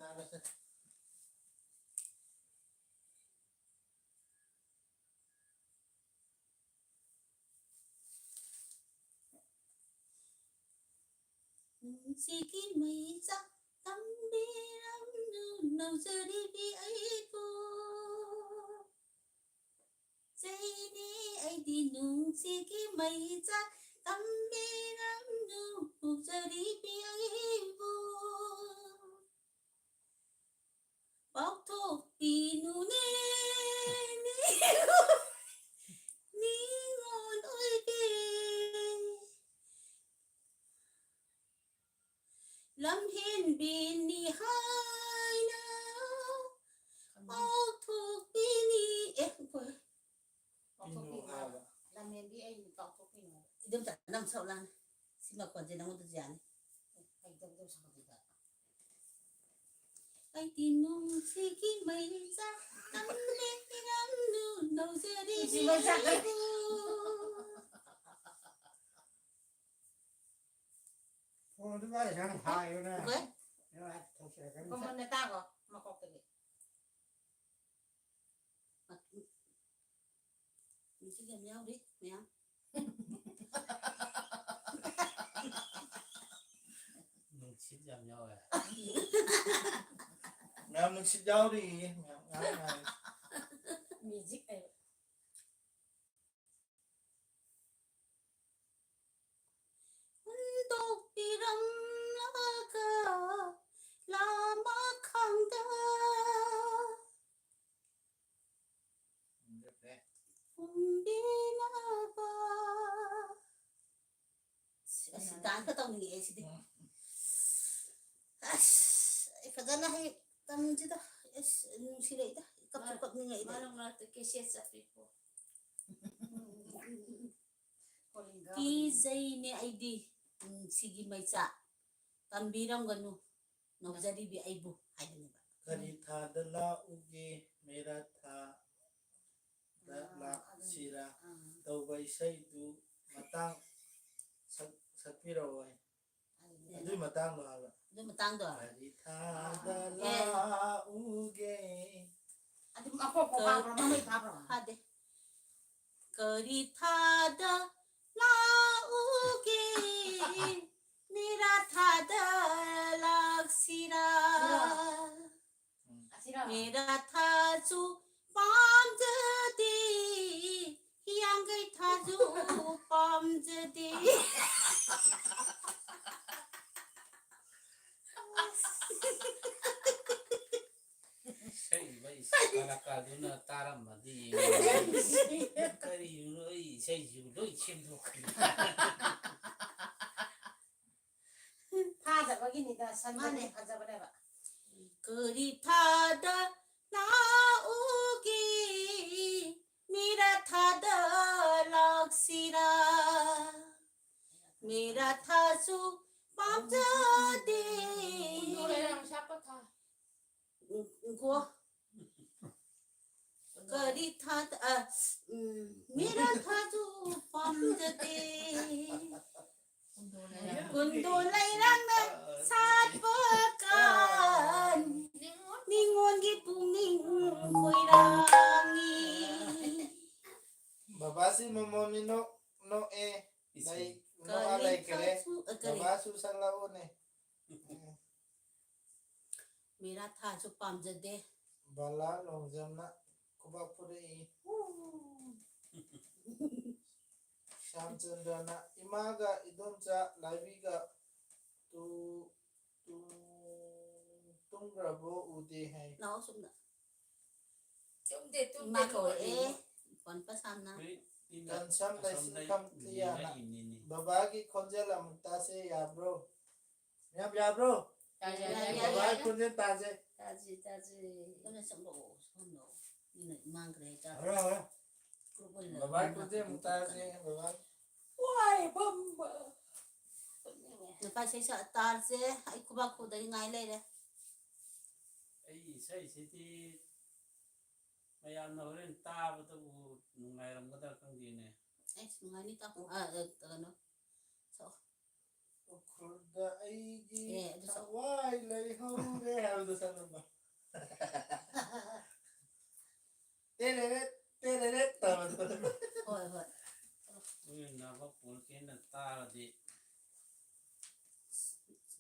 ꯅꯨꯡꯁꯤꯒꯤ ꯃꯩꯆꯥꯛ ꯇꯝꯕꯤꯔꯝꯅꯨ ꯅꯧꯖꯔꯤꯕꯤ ꯑꯩꯕꯨ꯫ ꯆꯩꯅꯤ ꯑꯩꯗꯤ ꯅꯨꯡꯁꯤꯒꯤ ꯃꯩꯆꯥꯛ ꯇꯝꯕꯤꯔꯝꯅꯨ ꯅꯧꯖꯔꯤꯕꯤ ꯑꯩꯕꯨ꯫ ꯄꯥꯎꯊꯣꯛꯄꯤꯅꯨꯅꯦ ꯅꯤꯉꯣꯜ ꯑꯣꯏꯕꯤ꯫ ꯂꯝꯍꯦꯟꯕꯤꯅꯤ ꯍꯥꯏꯅ ꯅꯪ ꯁꯛꯂꯛꯑꯅꯤ꯫ ꯁꯤ ꯃꯈꯣꯟꯁꯦ ꯅꯉꯣꯟꯗꯁꯨ ꯌꯥꯅꯤ꯫ ꯍꯩꯇꯕꯗꯣ ꯁꯥꯗꯣꯏꯕ꯫ ꯑꯩꯗꯤ ꯅꯨꯡꯁꯤꯒꯤ ꯃꯩꯆꯥꯛ ꯇꯝꯂꯦ ꯏꯔꯝꯗꯨ ꯅꯧꯖꯔꯤꯕꯤꯕꯨ꯫ ꯅꯨꯡꯁꯤ ꯃꯩꯆꯥꯛ ꯇꯝ- ꯐꯣꯟꯗꯨ ꯀꯥꯏ ꯁꯪ ꯍꯥꯏꯌꯨꯅꯦ? ꯍꯣꯏ꯫ ꯅꯪ ꯊꯣꯛꯆꯔꯛꯀꯅꯤ꯫ ꯃꯃꯨꯟꯅ ꯇꯥꯈꯣ ꯃꯀꯣꯛꯇꯒꯤ꯫ ꯅꯨꯡꯁꯤꯠ ꯌꯥꯝ ꯌꯥꯎꯔꯤ ꯃꯌꯥꯝ꯫ ꯅꯨꯡꯁꯤꯠ ꯌꯥꯝ ꯌꯥꯎꯋꯦ꯫ ꯃꯌꯥꯝ ꯅꯨꯡꯁꯤꯠ ꯌꯥꯎꯔꯤ꯫ ꯃꯌꯥꯝ ꯉꯥꯡ ꯉꯥꯡ꯫ ꯃ꯭ꯌꯨꯖꯤꯛ ꯍꯥꯏꯕ꯫ ꯍꯨꯟꯗꯣꯛꯄꯤꯔꯝꯂꯒ ꯂꯥꯃꯈꯥꯡꯗ ꯐꯨꯝꯕꯤꯅꯕ꯫ ꯑꯁ, ꯑꯁ, ꯗꯥꯟꯁꯀ ꯇꯧꯅꯤꯡꯉꯛꯑꯦ ꯁꯤꯗꯤ꯫ ꯎꯝ꯫ ꯑꯁ, ꯑꯩ ꯐꯖꯅ ꯍꯩ ꯇꯝꯁꯤꯗ꯫ ꯑꯁ, ꯅꯨꯡꯁꯤꯔꯛꯏꯗ꯫ ꯀꯞꯁꯨ ꯃꯥ-, ꯀꯞꯅꯤꯡꯉꯛꯏꯗ꯫ ꯃꯔꯛ ꯃꯔꯛꯇ ꯀꯦꯁꯦꯠ ꯆꯠꯄꯤꯀꯣ꯫ ꯀꯤꯖꯩꯅꯦ ꯑꯩꯗꯤ꯫ ꯎꯝ, ꯁꯤꯒꯤ ꯃꯩꯆꯥꯛ꯫ ꯇꯝꯕꯤꯔꯝꯒꯅꯨ꯫ ꯅꯧꯖꯔꯤꯕꯤ ꯑꯩꯕꯨ ꯍꯥꯏꯗꯨꯅꯦꯕ꯫ ꯀꯔꯤ ꯊꯥꯗ ꯂꯥꯛꯎꯒꯦ, ꯃꯦꯔꯥ ꯊꯥꯗ ꯑꯥ, ꯂꯥꯛꯁꯤꯔꯥ ꯑꯥ꯫ ꯇꯧꯕ ꯏꯁꯩꯗꯨ ꯃꯇꯥꯡ ꯁꯛ-, ꯁꯛꯄꯤꯔꯛꯑꯣ ꯍꯥꯏ꯫ ꯑꯗꯨꯅꯦ꯫ ꯑꯗꯨꯏ ꯃꯇꯥꯡꯗꯣ ꯍꯥꯏꯕ꯫ ꯑꯗꯨꯏ ꯃꯇꯥꯡꯗꯣ? ꯀꯔꯤ ꯊꯥꯗ ꯑꯦ꯫ ꯂꯥꯛꯎꯒꯦ? ꯑꯗꯨꯝ ꯑꯈꯣꯛ ꯑꯈꯣꯛ ꯀꯔꯤ ꯍꯥꯞꯄ꯭ꯔꯣ? ꯃꯃꯩ ꯍꯥꯞꯄ꯭ꯔꯣ? ꯐꯥꯗꯦ꯫ ꯀꯔꯤ ꯊꯥꯗ ꯂꯥꯛꯎꯒꯦ? ꯃꯦꯔꯥ ꯊꯥꯗ ꯂꯥꯛꯁꯤꯔꯥ? ꯁꯤꯔꯣ? ꯎꯝ꯫ ꯑꯁꯤꯔꯣ? ꯃꯦꯔꯥ ꯊꯥꯁꯨ ꯄꯥꯝꯖꯗꯦ, ꯍꯤꯌꯥꯡꯒꯩ ꯊꯥꯁꯨ ꯄꯥꯝꯖꯗꯦ꯫ ꯁꯛꯏꯕ ꯏꯁꯩ ꯀꯂꯥꯀꯥꯔꯗꯨꯅ ꯇꯥꯔꯝꯃꯗꯤ ꯌꯦꯡꯉꯣ꯫ ꯀꯔꯤꯅꯣ ꯑꯩ ꯏꯁꯩꯁꯤꯕꯨ ꯂꯣꯏ ꯁꯦꯝꯗꯣꯛꯈ꯭ꯔꯦ꯫ ꯊꯥꯗꯕꯒꯤꯅꯤꯗ, ꯁꯟꯗꯗꯤ ꯃꯥꯅꯦ꯫ ꯐꯖꯕꯅꯦꯕ꯫ ꯀꯔꯤ ꯊꯥꯗ ꯂꯥꯛꯎꯒꯦ, ꯃꯦꯔꯥ ꯊꯥꯗ ꯂꯥꯛꯁꯤꯔꯥ? ꯃꯦꯔꯥ ꯊꯥꯁꯨ ꯄꯥꯝꯖꯗꯦ꯫ ꯀꯣ꯫ ꯀꯔꯤ ꯊꯥ ꯑ, ꯎꯝ, ꯃꯦꯔꯥ ꯊꯥꯁꯨ ꯄꯥꯝꯖꯗꯦ꯫ ꯀꯨꯟꯗꯣ ꯂꯩꯔꯥꯡꯅ ꯁꯥꯠꯄ ꯀꯥꯟ ꯅꯤꯉꯣꯟꯒꯤ ꯄꯨꯛꯅꯤꯡ ꯈꯣꯏꯔꯥꯡꯏ꯫ ꯕꯕꯥꯁꯤ ꯃꯃꯣꯟ ꯃꯤꯅꯣꯛ ꯅꯣꯛꯑꯦ꯫ ꯂꯩ ꯅꯣꯛꯑ ꯂꯩꯈ꯭ꯔꯦ꯫ ꯕꯕꯥꯁꯨ ꯁꯛꯂꯛꯑꯣꯅꯦ꯫ ꯃꯦꯔꯥ ꯊꯥꯁꯨ ꯄꯥꯝꯖꯗꯦ꯫ ꯕꯂꯥ ꯂꯣꯡꯖꯝꯅ ꯈꯨꯕꯥꯛ ꯐꯨꯔꯛꯏ꯫ ꯁ꯭ꯌꯥꯝꯆꯟꯗ꯭ꯔꯅ ꯏꯃꯥꯒ ꯏꯗꯣꯝꯆꯥ ꯂꯥꯏꯕꯤꯒ ꯇꯨ-, ꯇꯨ-, ꯇꯨꯝꯈ꯭ꯔꯕꯣ ꯎꯗꯦ ꯍꯥꯏ꯫ ꯂꯥꯛꯑꯣ ꯁꯣꯝꯗ꯫ ꯇꯨꯝꯗꯦ, ꯇꯨꯝꯗꯦ, ꯏꯃꯥ ꯀꯧꯔꯛꯑꯦ꯫ ꯂꯣꯏꯔꯦ꯫ ꯄꯟꯄ ꯁꯥꯝꯅ꯫ ꯀꯩ-, ꯏꯅ ꯀꯟꯁꯝ ꯑꯁꯣꯝꯗ ꯂꯩꯁꯤꯡꯈꯝ ꯊꯤꯌꯥꯅ꯫ ꯌꯦꯡꯉꯛꯏꯅꯤꯅꯦ꯫ ꯕꯕꯥꯒꯤ ꯈꯣꯟꯖꯦꯜ ꯑꯃꯨꯛ ꯇꯥꯁꯦ ꯌꯥꯕ꯭ꯔꯣ? ꯃꯌꯥꯝ ꯌꯥꯕ꯭ꯔꯣ? ꯌꯥꯏ, ꯌꯥꯏ, ꯌꯥꯏ, ꯌꯥꯏ, ꯕꯕꯥꯒꯤ ꯌꯥꯏ꯫ ꯈꯣꯟꯖꯦꯜ ꯇꯥꯁꯦ꯫ ꯇꯥꯁꯤ, ꯇꯥꯁꯤ꯫ ꯁꯣꯝꯗ ꯆꯪꯂꯛꯑꯣ, ꯁꯣꯝꯗ꯫ ꯃꯤꯅ ꯏꯃꯥꯡꯈ꯭ꯔꯦ ꯍꯥꯏꯇꯥꯔꯦ꯫ ꯍꯧꯔꯣ, ꯍꯧꯔꯣ꯫ ꯒ꯭ꯔꯨꯞ ꯑꯣꯏꯅ ꯕꯕꯥꯒꯤ ꯈꯣꯟꯖꯦꯜ ꯑꯃꯨꯛ ꯇꯥꯁꯦ, ꯕꯕꯥ꯫ ꯋꯥꯏ ꯐꯝꯕ꯫ ꯅꯨꯄꯥ ꯏꯁꯩ ꯁꯛ ꯇꯥꯔꯁꯦ, ꯑꯩ ꯈꯨꯕꯥꯛ ꯈꯨꯗꯩ ꯉꯥꯏ ꯂꯩꯔꯦ꯫ ꯑꯩ ꯏꯁꯩꯁꯤꯗꯤ ꯃꯌꯥꯝꯅ ꯍꯣꯔꯦꯟ ꯇꯥꯕꯗꯕꯨ ꯅꯨꯡꯉꯥꯏꯔꯝꯒꯗ꯭ꯔꯥ ꯈꯪꯗꯦꯅꯦ꯫ ꯑꯩꯁ, ꯅꯨꯡꯉꯥꯏꯅꯤ, ꯇꯥꯎ꯫ ꯑ, ꯑ, ꯀꯩꯅꯣ꯫ ꯁꯛꯑꯣ꯫ ꯎꯈ꯭ꯔꯨꯜꯗ ꯑꯩꯒꯤ ꯑꯦ, ꯑꯗꯨ ꯁꯛꯑꯣ꯫ ꯊꯋꯥꯏ ꯂꯩꯍꯧꯔꯦ ꯍꯥꯏꯕꯗꯣ ꯁꯛꯂꯝꯕ꯫ ꯇꯦꯔꯦꯔꯦꯠ, ꯇꯦꯔꯦꯔꯦꯠ ꯇꯧꯕꯗꯣ꯫ ꯍꯣꯏ, ꯍꯣꯏ꯫ ꯅꯣꯏ ꯅꯥꯕ ꯄꯣꯜꯀꯦꯟꯅ ꯇꯥꯔꯗꯤ꯫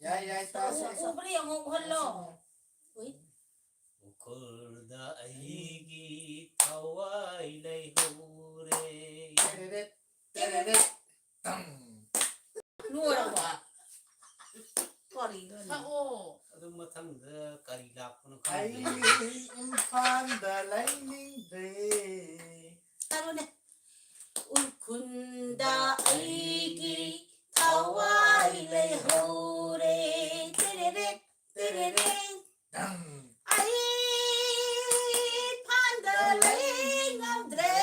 ꯌꯥꯏ, ꯌꯥꯏ, ꯇꯥꯁꯤ꯫ ꯎꯕ꯭ꯔꯥ ꯌꯦꯡꯉꯣ, ꯎꯍꯜꯂꯣ꯫ ꯎꯏ꯫ ꯎꯈ꯭ꯔꯨꯜꯗ ꯑꯩꯒꯤ ꯊꯋꯥꯏ ꯂꯩꯍꯧꯔꯦ꯫ ꯇꯦꯔꯦꯔꯦꯠ, ꯇꯦꯔꯦꯔꯦꯠ, ꯇꯝ꯫ ꯂꯣꯏꯔꯕꯣ? ꯀꯔꯤꯅꯣꯅꯦ? ꯁꯛꯑꯣ꯫ ꯑꯗꯨ ꯃꯊꯪꯗ ꯀꯔꯤ ꯂꯥꯛꯄꯅꯣ ꯈꯪꯗꯦ꯫ ꯑꯩ ꯏꯝꯐꯥꯜꯗ ꯂꯩꯅꯤꯡꯗ꯭ꯔꯦ꯫ ꯇꯥꯔꯣꯅꯦ꯫ ꯎꯈ꯭ꯔꯨꯜꯗ ꯑꯩꯒꯤ ꯊꯋꯥꯏ ꯂꯩꯍꯧꯔꯦ꯫ ꯇꯦꯔꯦꯔꯦ, ꯇꯦꯔꯦꯔꯦ꯫ ꯗꯪ꯫ ꯑꯩ ꯏꯝꯐꯥꯜꯗ ꯂꯩ ꯉꯝꯗ꯭ꯔꯦ꯫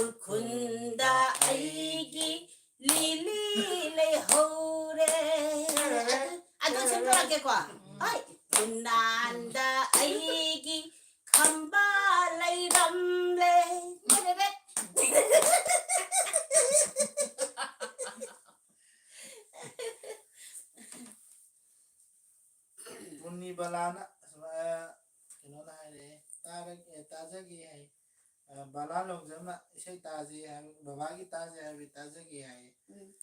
ꯎꯈ꯭ꯔꯨꯜ ꯇꯥꯛꯀꯦꯀꯣ꯫ ꯍꯣꯏ꯫ ꯎꯅꯥꯟꯗ ꯑꯩꯒꯤ ꯈꯝꯕ ꯂꯩꯔꯝꯂꯦ꯫ ꯄꯨꯅꯤꯕꯂꯥꯅ ꯁꯨꯃꯥꯏ, ꯀꯩꯅꯣꯅ ꯍꯥꯏꯔꯛꯑꯦ, ꯇꯥꯔꯛ-, ꯑꯦ, ꯇꯥꯖꯒꯦ ꯍꯥꯏ꯫ ꯑ, ꯕꯂꯥ ꯂꯣꯡꯖꯝꯅ ꯏꯁꯩ ꯇꯥꯁꯦ ꯍꯥꯏꯕ, ꯕꯕꯥꯒꯤ ꯇꯥꯁꯦ ꯍꯥꯏꯕ, ꯇꯥꯖꯒꯦ ꯍꯥꯏ꯫ ꯎꯝ꯫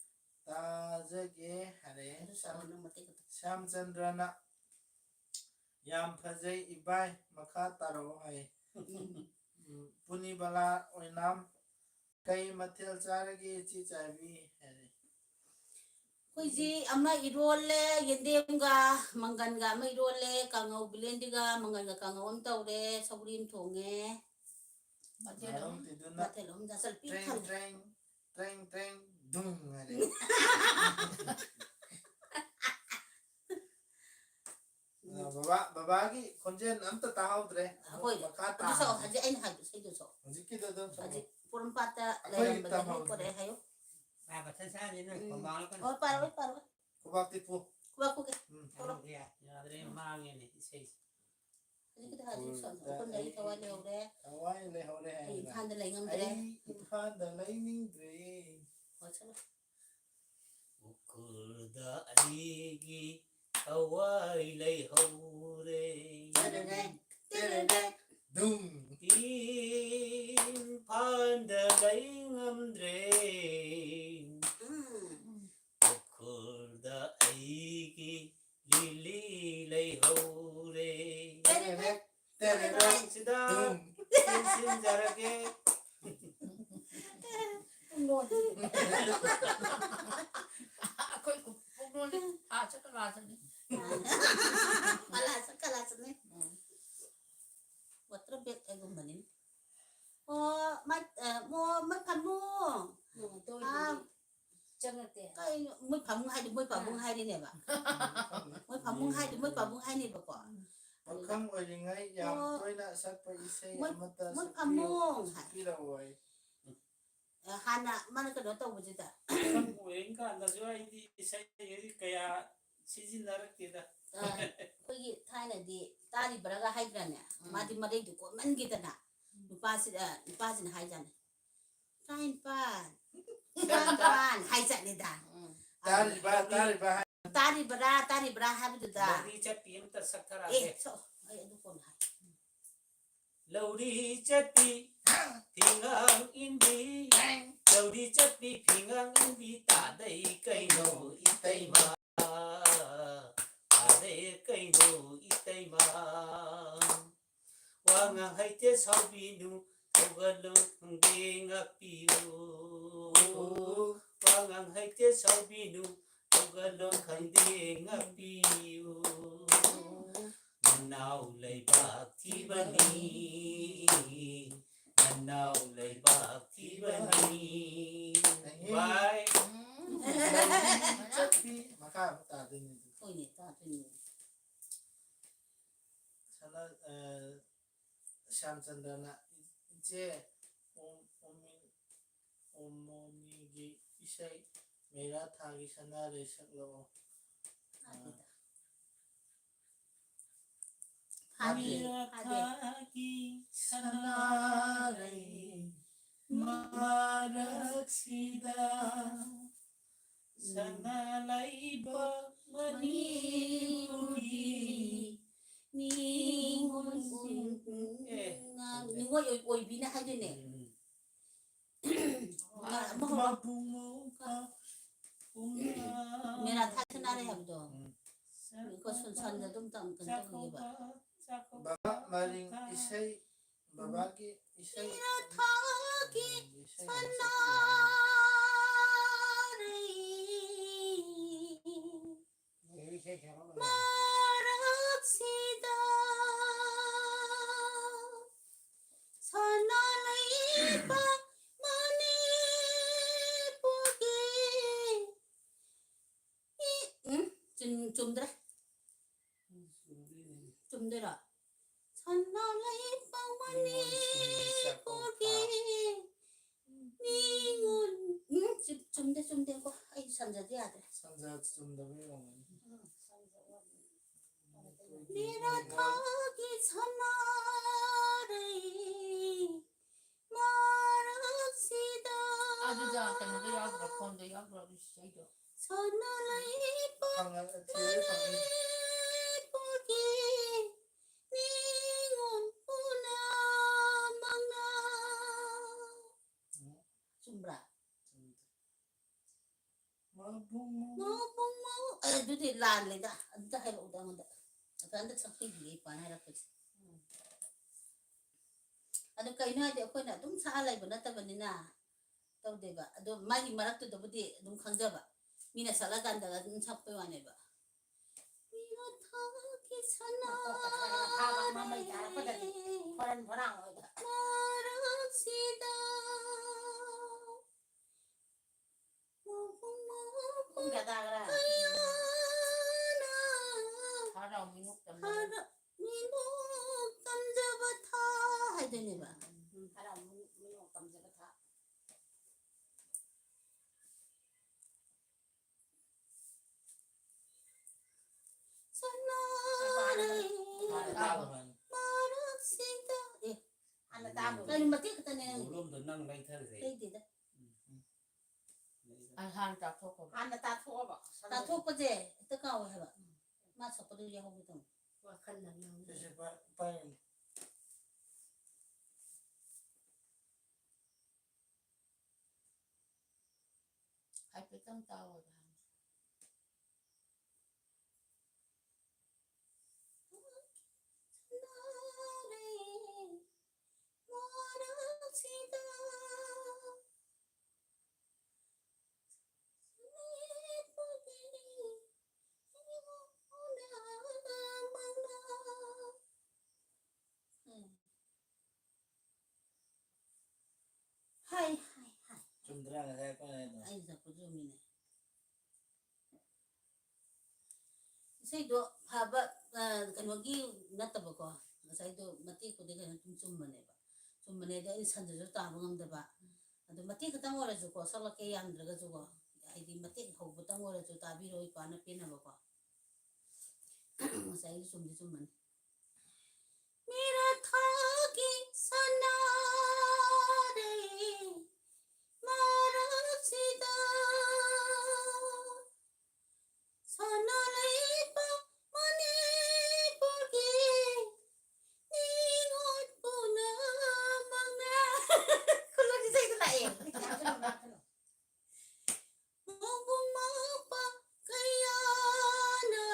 ꯇꯥꯖꯒꯦ ꯍꯥꯏꯔꯦ꯫ ꯑꯗꯨ ꯁꯛꯑꯣ ꯅꯪ ꯃꯇꯦꯛ ꯈꯛꯇ꯫ ꯁ꯭ꯌꯥꯝꯆꯟꯗ꯭ꯔꯅ ꯌꯥꯝ ꯐꯖꯩ ꯏꯕꯥꯏ, ꯃꯈꯥ ꯇꯥꯔꯛꯑꯣ ꯍꯥꯏ꯫ ꯎꯝ, ꯄꯨꯅꯤꯕꯂꯥ ꯑꯣꯏꯅꯥꯝ, ꯀꯩ ꯃꯊꯦꯜ ꯆꯥꯔꯒꯦ ꯏꯆꯦ ꯆꯥꯏꯕꯤ ꯍꯥꯏꯔꯦ꯫ ꯑꯩꯈꯣꯏꯁꯤ ꯑꯃ ꯏꯔꯣꯜꯂꯦ, ꯌꯦꯟꯗꯦꯝꯒ ꯃꯪꯒꯟꯒ ꯑꯃ ꯏꯔꯣꯜꯂꯦ, ꯀꯥꯡꯉꯧ ꯕꯤꯂꯦꯟꯗꯤꯒ ꯃꯪꯒꯟꯒ ꯀꯥꯡꯉꯧ ꯑꯃ ꯇꯧꯔꯦ, ꯁꯧꯒ꯭ꯔꯤ ꯑꯃ ꯊꯣꯡꯉꯦ꯫ ꯃꯊꯦꯜ ꯑꯍꯨꯝ꯫ ꯃꯔꯝꯇꯤꯗꯨꯅ ꯃꯊꯦꯜ ꯑꯍꯨꯝ ꯆꯥꯁꯜꯂꯦ, ꯄꯤꯛ ꯇ꯭ꯔꯦꯡ ꯊꯜꯂꯦ꯫ ꯇ꯭ꯔꯦꯡ, ꯇ꯭ꯔꯦꯡ ꯇ꯭ꯔꯦꯡ ꯙꯨꯝ ꯍꯥꯏꯔꯦ꯫ ꯑ, ꯕꯕꯥ, ꯕꯕꯥꯒꯤ ꯈꯣꯟꯖꯦꯜ ꯑꯝꯇ ꯇꯥꯍꯧꯗ꯭ꯔꯦ꯫ ꯍꯣꯏ, ꯃꯈꯥ ꯑꯗꯨ ꯁꯛꯑꯣ, ꯇꯥꯍꯧꯗ꯭ꯔꯦ꯫ ꯍꯧꯖꯤꯛ ꯑꯩꯅ ꯍꯥꯏꯕꯗꯣ, ꯏꯁꯩꯗꯣ ꯁꯛꯑꯣ꯫ ꯍꯧꯖꯤꯛꯀꯤꯗꯣ ꯑꯗꯨꯝ ꯁꯛꯑꯣ꯫ ꯍꯧꯖꯤꯛ ꯄꯣꯔꯣꯝꯄꯥꯠꯇ ꯑꯩꯈꯣꯏ ꯂꯩꯔꯝꯕꯗꯒꯤ ꯇꯝꯍꯧꯗ꯭ꯔꯦ꯫ ꯄꯣꯔꯛꯑꯦ ꯍꯥꯏꯌꯨ꯫ ꯄꯥꯕ ꯁꯠ ꯁꯠꯅꯤ ꯅꯣꯏ ꯎꯝ꯫ ꯈꯣꯡꯕꯥꯡ ꯂꯣꯏ ꯀꯩꯅꯣ꯫ ꯍꯣꯏ, ꯄꯥꯔꯣꯏ, ꯄꯥꯔꯣꯏ꯫ ꯈꯨꯕꯥꯛꯇꯤ ꯄꯨ꯫ ꯈꯨꯕꯥꯛ ꯈꯨꯒꯦ꯫ ꯎꯝ꯫ ꯄꯥꯔꯣ꯫ ꯌꯥꯗ꯭ꯔꯦ, ꯌꯥꯗ꯭ꯔꯦ, ꯃꯥꯡꯉꯦꯅꯦ ꯏꯁꯩꯁꯦ꯫ ꯍꯧꯖꯤꯛꯀꯤꯗꯣ ꯍꯧꯖꯤꯛ ꯁꯛꯑꯣ꯫ ꯎꯈ꯭ꯔꯨꯜꯗ ꯑꯩꯈꯣꯏꯅ ꯑꯩ ꯊꯋꯥꯏ ꯂꯩꯍꯧꯔꯦ꯫ ꯊꯋꯥꯏ ꯂꯩꯍꯧꯔꯦ ꯑꯩ ꯍꯥꯏꯕ꯫ ꯏꯝꯐꯥꯜꯗ ꯂꯩ ꯉꯝꯗ꯭ꯔꯦ꯫ ꯑꯩ ꯏꯝꯐꯥꯜꯗ ꯂꯩꯅꯤꯡꯗ꯭ꯔꯦ꯫ ꯍꯣꯏ, ꯁꯛꯑꯣ꯫ ꯎꯈ꯭ꯔꯨꯜꯗ ꯑꯩꯒꯤ ꯊꯋꯥꯏ ꯂꯩꯍꯧꯔꯦ꯫ ꯇꯦꯔꯦꯔꯦ, ꯇꯦꯔꯦꯔꯦ꯫ ꯙꯨꯝ꯫ ꯏꯝꯐꯥꯜꯗ ꯂꯩ ꯉꯝꯗ꯭ꯔꯦ꯫ ꯎꯝ꯫ ꯎꯈ꯭ꯔꯨꯜꯗ ꯑꯩꯒꯤ ꯂꯤꯂꯤ ꯂꯩꯍꯧꯔꯦ꯫ ꯇꯦꯔꯦꯔꯦ, ꯇꯦꯔꯦꯔꯦ꯫ ꯁꯤꯗ ꯙꯨꯝ꯫ ꯇꯦꯟꯁꯤꯟꯖꯔꯒꯦ꯫ ꯄꯨꯡꯂꯣꯟ꯫ ꯑꯩꯈꯣꯏ ꯄꯨꯡꯂꯣꯟꯗꯤ ꯑꯥ ꯆꯠꯀ ꯂꯥ ꯆꯠꯅꯤ꯫ ꯑꯂꯥ ꯆꯠꯀ ꯂꯥ ꯆꯠꯅꯤ꯫ ꯎꯝ꯫ Water bag ꯍꯥꯏꯒꯨꯝꯕꯅꯤ꯫ ꯑꯣ, ꯃ-, ꯑ, ꯃꯣ-, ꯃꯣꯏ ꯐꯃꯨꯡ꯫ ꯎꯝ, ꯑꯗꯨ ꯑꯣꯏꯔꯗꯤ ꯑꯥ꯫ ꯆꯪꯉꯛꯇꯦ꯫ ꯀꯩꯅꯣ, ꯃꯣꯏ ꯐꯃꯨꯡ ꯍꯥꯏꯗꯤ ꯃꯣꯏ ꯄꯥꯕꯨꯡ ꯑꯥ꯫ ꯍꯥꯏꯔꯤꯅꯦꯕ꯫ ꯃꯣꯏ ꯐꯃꯨꯡ ꯍꯥꯏꯗꯤ ꯃꯣꯏ ꯄꯥꯕꯨꯡ ꯍꯥꯏꯅꯦꯕꯀꯣ꯫ ꯄꯥꯈꯪ ꯑꯣꯏꯔꯤꯉꯩ ꯌꯥꯝ ꯑꯣ꯫ ꯇꯣꯏꯅ ꯁꯛꯄ ꯏꯁꯩ ꯃꯣꯏ, ꯑꯃꯠꯇ ꯃꯣꯏ ꯁꯛꯄꯤꯌꯨ, ꯐꯃꯨꯡ ꯍꯥꯏ꯫ ꯁꯛꯄꯤꯔꯛꯑꯣ ꯑꯩ꯫ ꯑ, ꯍꯥꯟꯅ ꯃꯥꯅ ꯀꯩꯅꯣ ꯇꯧꯕꯁꯤꯗ꯫ ꯄꯥꯈꯪ ꯑꯣꯏꯔꯤꯀꯥꯟꯗꯁꯨ ꯑꯩꯗꯤ ꯏꯁꯩ ꯀꯌꯥ ꯁꯤꯖꯤꯟꯅꯔꯛꯇꯦꯗ꯫ ꯑꯩꯈꯣꯏꯒꯤ ꯊꯥꯏꯅꯗꯤ ꯇꯥꯔꯤꯕ꯭ꯔꯥꯒ ꯍꯥꯏꯗ꯭ꯔꯥꯅꯦ? ꯎꯝ꯫ ꯃꯥꯗꯤ ꯃꯔꯩꯗꯨ ꯀꯣꯟꯃꯟꯒꯤꯗꯅ ꯅꯨꯄꯥꯁꯤꯗ ꯅꯨꯄꯥꯁꯤꯅ ꯍꯥꯏꯖꯥꯠꯅꯤ, "ꯇꯥꯏꯝꯄꯥꯟ, ꯇꯥꯏꯝꯄꯥꯟ" ꯍꯥꯏ ꯆꯠꯂꯤꯗ꯫ ꯎꯝ꯫ ꯇꯥꯔꯤꯕ ꯇꯥꯔꯤꯕ ꯍꯥꯏ "ꯇꯥꯔꯤꯕꯔꯥ, ꯇꯥꯔꯤꯕꯔꯥ" ꯍꯥꯏꯕꯗꯨꯗ, ꯂꯧꯔꯤ ꯆꯠꯄꯤ ꯑꯝꯇ ꯑꯦ ꯁꯛꯊꯔꯛꯑꯒꯦ꯫ ꯁꯛꯑꯣ, ꯑꯩ ꯑꯗꯨ ꯀꯣꯟꯅ ꯍꯥꯏ꯫ ꯂꯧꯔꯤ ꯆꯠꯄꯤ ꯐꯤꯉꯥꯡ ꯏꯟꯕꯤ, ꯂꯧꯔꯤ ꯆꯠꯄꯤ ꯐꯤꯉꯥꯡ ꯏꯟꯕꯤ, ꯇꯥꯗꯩ ꯀꯩꯅꯣ ꯏꯇꯩꯃ, ꯇꯥꯗꯩ ꯀꯩꯅꯣ ꯏꯇꯩꯃ꯫ ꯋꯥ ꯉꯥꯡ ꯍꯩꯇꯦ ꯁꯥꯎꯕꯤꯅꯨ, ꯊꯧꯒꯜꯂꯣꯟ ꯈꯪꯗꯦ ꯉꯥꯛꯄꯤꯌꯨ꯫ ꯋꯥ ꯉꯥꯡ ꯍꯩꯇꯦ ꯁꯥꯎꯕꯤꯅꯨ, ꯊꯧꯒꯜꯂꯣꯟ ꯈꯪꯗꯦ ꯉꯥꯛꯄꯤꯌꯨ꯫ ꯅꯅꯥꯎ ꯂꯩꯕꯥꯛ ꯊꯤꯕꯅꯤ, ꯅꯅꯥꯎ ꯂꯩꯕꯥꯛ ꯊꯤꯕꯅꯤ꯫ ꯚꯥꯏ꯫ ꯆꯠꯄꯤ ꯃꯈꯥ ꯑꯃꯨꯛ ꯇꯥꯗꯣꯏꯅꯦ ꯑꯗꯨ꯫ ꯍꯣꯏꯅꯦ, ꯇꯥꯗꯣꯏꯅꯦ꯫ ꯁꯅꯥ ꯑ, ꯁ꯭ꯌꯥꯝꯆꯟꯗ꯭ꯔꯅ ꯏꯆꯦ ꯑꯣꯝ- ꯑꯣꯝꯃꯤ- ꯑꯣꯃꯣꯅꯤꯒꯤ ꯏꯁꯩ ꯃꯦꯔꯥ ꯊꯥꯒꯤ ꯁꯅꯥꯔꯩ ꯁꯛꯂꯛꯑꯣ꯫ ꯐꯥꯗꯦꯗ꯫ ꯐꯥꯗꯦ, ꯐꯥꯗꯦ꯫ ꯐꯥꯗꯦ꯫ ꯊꯥꯒꯤ ꯁꯅꯥꯔꯩ ꯃꯔꯛꯁꯤꯗ ꯁꯅꯥ ꯂꯩꯕꯥꯛ ꯃꯅꯤꯄꯨꯔꯒꯤ ꯅꯤꯉꯣꯜ ꯑꯦ꯫ ꯅꯤꯉꯣꯜ ꯑꯣꯏ- ꯑꯣꯏꯕꯤꯅ ꯍꯥꯏꯗꯣꯏꯅꯦ꯫ ꯎꯝ꯫ ꯃꯥ- ꯃꯥ- ꯃꯕꯨꯡꯉꯣ ꯄꯨꯡꯉꯥ ꯃꯦꯔꯥ ꯊꯥ ꯁꯅꯥꯔꯩ ꯍꯥꯏꯕꯗꯣ꯫ ꯎꯝ꯫ ꯑꯩꯈꯣꯏ ꯁꯨꯝ ꯁꯝꯗ ꯑꯗꯨꯝ ꯇꯝ- ꯀꯩꯅꯣ ꯇꯧꯈꯤꯕ꯫ ꯕꯕꯥ ꯃꯔꯤꯡ ꯏꯁꯩ ꯕꯕꯥꯒꯤ ꯏꯁꯩ ꯃꯦꯔꯥ ꯊꯥꯒꯤ ꯏꯁꯩ ꯁꯅꯥꯔꯩ ꯃꯔꯛꯁꯤꯗ ꯁꯅꯥ ꯂꯩꯕꯥꯛ ꯃꯅꯤꯄꯨꯔꯒꯤ ꯏ- ꯎꯝ, ꯆꯨꯝ- ꯆꯨꯝꯗ꯭ꯔꯦ꯫ ꯆꯨꯝꯗꯣꯏꯔꯣ? ꯁꯅꯥ ꯂꯩꯕꯥꯛ ꯃꯅꯤꯄꯨꯔꯒꯤ ꯅꯤꯉꯣꯜ ꯎꯝ, ꯆꯨꯝ-, ꯆꯨꯝꯗꯦ, ꯆꯨꯝꯗꯦꯀꯣ꯫ ꯑꯩ ꯁꯟꯖꯗꯤ ꯌꯥꯗ꯭ꯔꯦ꯫ ꯁꯟꯖ ꯆꯨꯝꯗꯕꯩ ꯑꯣꯏꯔꯝꯒꯅꯤ꯫ ꯎꯝ, ꯁꯟꯖ ꯑꯣꯏꯔꯝꯒꯅꯤ꯫ ꯃꯤꯔꯊꯥꯒꯤ ꯁꯅꯥꯔꯩ ꯃꯔꯛꯁꯤꯗ꯫ ꯑꯗꯨꯗ ꯀꯩꯅꯣꯗ ꯌꯥꯎꯗ꯭ꯔꯣ? ꯐꯣꯟꯗ ꯌꯥꯎꯗ꯭ꯔꯣ? ꯑꯗꯨ ꯏꯁꯩꯗꯣ? ꯁꯅꯥ ꯂꯩꯕꯥꯛ ꯐꯪꯉꯦ, ꯊꯤꯔꯦ, ꯐꯪꯉꯦ꯫ ꯃꯅꯤꯄꯨꯔꯒꯤ ꯅꯤꯉꯣꯜ ꯄꯨꯝꯅꯃꯛꯅ꯫ ꯎꯝ꯫ ꯆꯨꯝꯕ꯭ꯔꯥ? ꯆꯨꯝꯗꯦ꯫ ꯃꯕꯨꯡ ꯃꯧ-, ꯃꯕꯨꯡ ꯃꯧ-, ꯑꯦ, ꯑꯗꯨꯗꯤ ꯂꯥꯜꯂꯦꯗ꯫ ꯑꯝꯇ ꯍꯥꯏꯔꯛꯎꯗ ꯑꯩꯉꯣꯟꯗ꯫ ꯑꯗ ꯍꯟꯗꯛ ꯁꯛꯄꯤꯗꯤꯌꯦ ꯏꯄꯥꯅ ꯍꯥꯏꯔꯛꯄꯁꯦ꯫ ꯎꯝ꯫ ꯑꯗꯨ ꯀꯩꯅꯣ ꯍꯥꯏꯗꯤ ꯑꯩꯈꯣꯏꯅ ꯑꯗꯨꯝ ꯁꯛꯑ ꯂꯩꯕ ꯅꯠꯇꯕꯅꯤꯅ ꯇꯧꯗꯦꯕ꯫ ꯑꯗꯣ ꯃꯥꯒꯤ ꯃꯔꯛꯇꯨꯗꯕꯨꯗꯤ ꯑꯗꯨꯝ ꯈꯪꯖꯕ꯫ ꯃꯤꯅ ꯁꯛꯂꯀꯥꯟꯗ ꯑꯗꯨꯝ ꯁꯛꯄꯩ ꯋꯥꯅꯦꯕ꯫ ꯃꯤꯔꯣꯊꯥꯒꯤ ꯁꯅꯥ ꯃꯀꯣꯛ ꯀꯊꯥ ꯀꯊꯥꯕ ꯃꯃꯩ ꯇꯥꯔꯛꯄꯗꯗꯤ ꯐꯣꯔꯟ ꯐꯣꯔꯥꯡ ꯑꯣꯏꯕ꯫ ꯃꯔꯛꯁꯤꯗ ꯄꯨꯡ ꯀꯌꯥ ꯇꯥꯈ꯭ꯔꯦ? ꯍꯔꯥꯎ ꯃꯤꯅꯣꯛ ꯇꯝꯖꯕ꯫ ꯍꯔꯥꯎ ꯃꯤꯅꯣꯛ ꯇꯝꯖꯕ ꯊꯥ ꯍꯥꯏꯗꯣꯏꯅꯦꯕ꯫ ꯎꯝ, ꯍꯔꯥꯎ ꯃꯤꯅꯣꯛ ꯇꯝꯖꯕ ꯊꯥ꯫ ꯁꯅꯥꯔꯩ ꯍꯥꯟꯅ ꯇꯥꯕ꯭ꯔꯣ? ꯃꯔꯛꯁꯤꯗ꯫ ꯑꯦ, ꯍꯥꯟꯅ ꯇꯥꯕ꯭ꯔꯣ? ꯀꯩꯅꯣ ꯃꯇꯦꯛ ꯈꯛꯇꯅꯦ ꯅꯪꯒꯤꯗꯤ꯫ ꯂꯣꯝꯗꯣ ꯅꯪ ꯂꯩꯊꯈ꯭ꯔꯦ꯫ ꯂꯩꯗꯦꯗ꯫ ꯎꯝ, ꯎꯝ꯫ ꯑꯩ ꯍꯥꯟꯅ ꯇꯥꯊꯣꯛꯈ꯭ꯔꯕ꯫ ꯍꯥꯟꯅ ꯇꯥꯊꯣꯛꯑꯕ꯫ ꯇꯥꯊꯣꯛꯄꯁꯦ ꯍꯦꯛꯇ ꯀꯥꯎꯋꯦ ꯍꯥꯏꯕ꯫ ꯃꯥ ꯁꯛꯄꯗꯨ ꯌꯥꯎꯍꯧꯒꯦ ꯇꯧꯅꯤ꯫ ꯋꯥꯈꯜꯅ ꯉꯥꯎꯔꯦ꯫ ꯁꯤꯁꯦ ꯄꯥꯏ-, ꯄꯥꯏꯔꯅꯤ꯫ ꯍꯥꯏꯐꯦꯠꯇꯪ ꯇꯥꯎꯑꯣꯕ꯫ ꯎꯝ꯫ ꯍꯥꯏ, ꯍꯥꯏ, ꯍꯥꯏ꯫ ꯆꯨꯝꯗ꯭ꯔꯥ ꯉꯁꯥꯏ ꯑꯩꯈꯣꯏꯅ ꯍꯥꯏꯗꯣ? ꯑꯩꯅ ꯁꯛꯄ ꯆꯨꯝꯃꯤꯅꯦ꯫ ꯏꯁꯩꯗꯣ ꯐꯕ, ꯑ, ꯀꯩꯅꯣꯒꯤ ꯅꯠꯇꯕꯀꯣ, ꯉꯁꯥꯏꯗꯣ ꯃꯇꯦꯛꯄꯨꯗꯤ ꯀꯩꯅꯣ ꯑꯗꯨꯝ ꯆꯨꯝꯕꯅꯦꯕ꯫ ꯆꯨꯝꯕꯅꯦ, ꯑꯗꯣ ꯑꯩꯅ ꯁꯟꯗꯁꯨ ꯇꯥꯕ ꯉꯝꯗꯕ, ꯑꯗꯨ ꯃꯇꯦꯛ ꯈꯛꯇꯪ ꯑꯣꯏꯔꯁꯨꯀꯣ, ꯁꯛꯂꯛꯀꯦ ꯌꯥꯝꯗ꯭ꯔꯒꯁꯨꯀꯣ, ꯍꯥꯏꯗꯤ ꯃꯇꯦꯛ ꯍꯧꯕꯇꯪ ꯑꯣꯏꯔꯁꯨ ꯇꯥꯕꯤꯔꯣ, ꯏꯄꯥꯅ ꯄꯦꯟꯅꯕꯀꯣ꯫ ꯉꯁꯥꯏꯒꯤ ꯆꯨꯝꯗꯤ ꯆꯨꯝꯕꯅꯤ꯫ ꯃꯤꯔꯥ ꯊꯥꯒꯤ ꯁꯅꯥꯔꯩ ꯃꯔꯛꯁꯤꯗ ꯁꯅꯥ ꯂꯩꯕꯥꯛ ꯃꯅꯤꯄꯨꯔꯒꯤ ꯅꯤꯉꯣꯜ ꯄꯨꯝꯅꯃꯛꯅ꯫ ꯈꯨꯂꯪ ꯏꯁꯩꯗ ꯂꯥꯛꯑꯦ꯫ ꯃꯣꯡꯒꯨꯝ ꯃꯄꯥ ꯀꯌꯥꯅ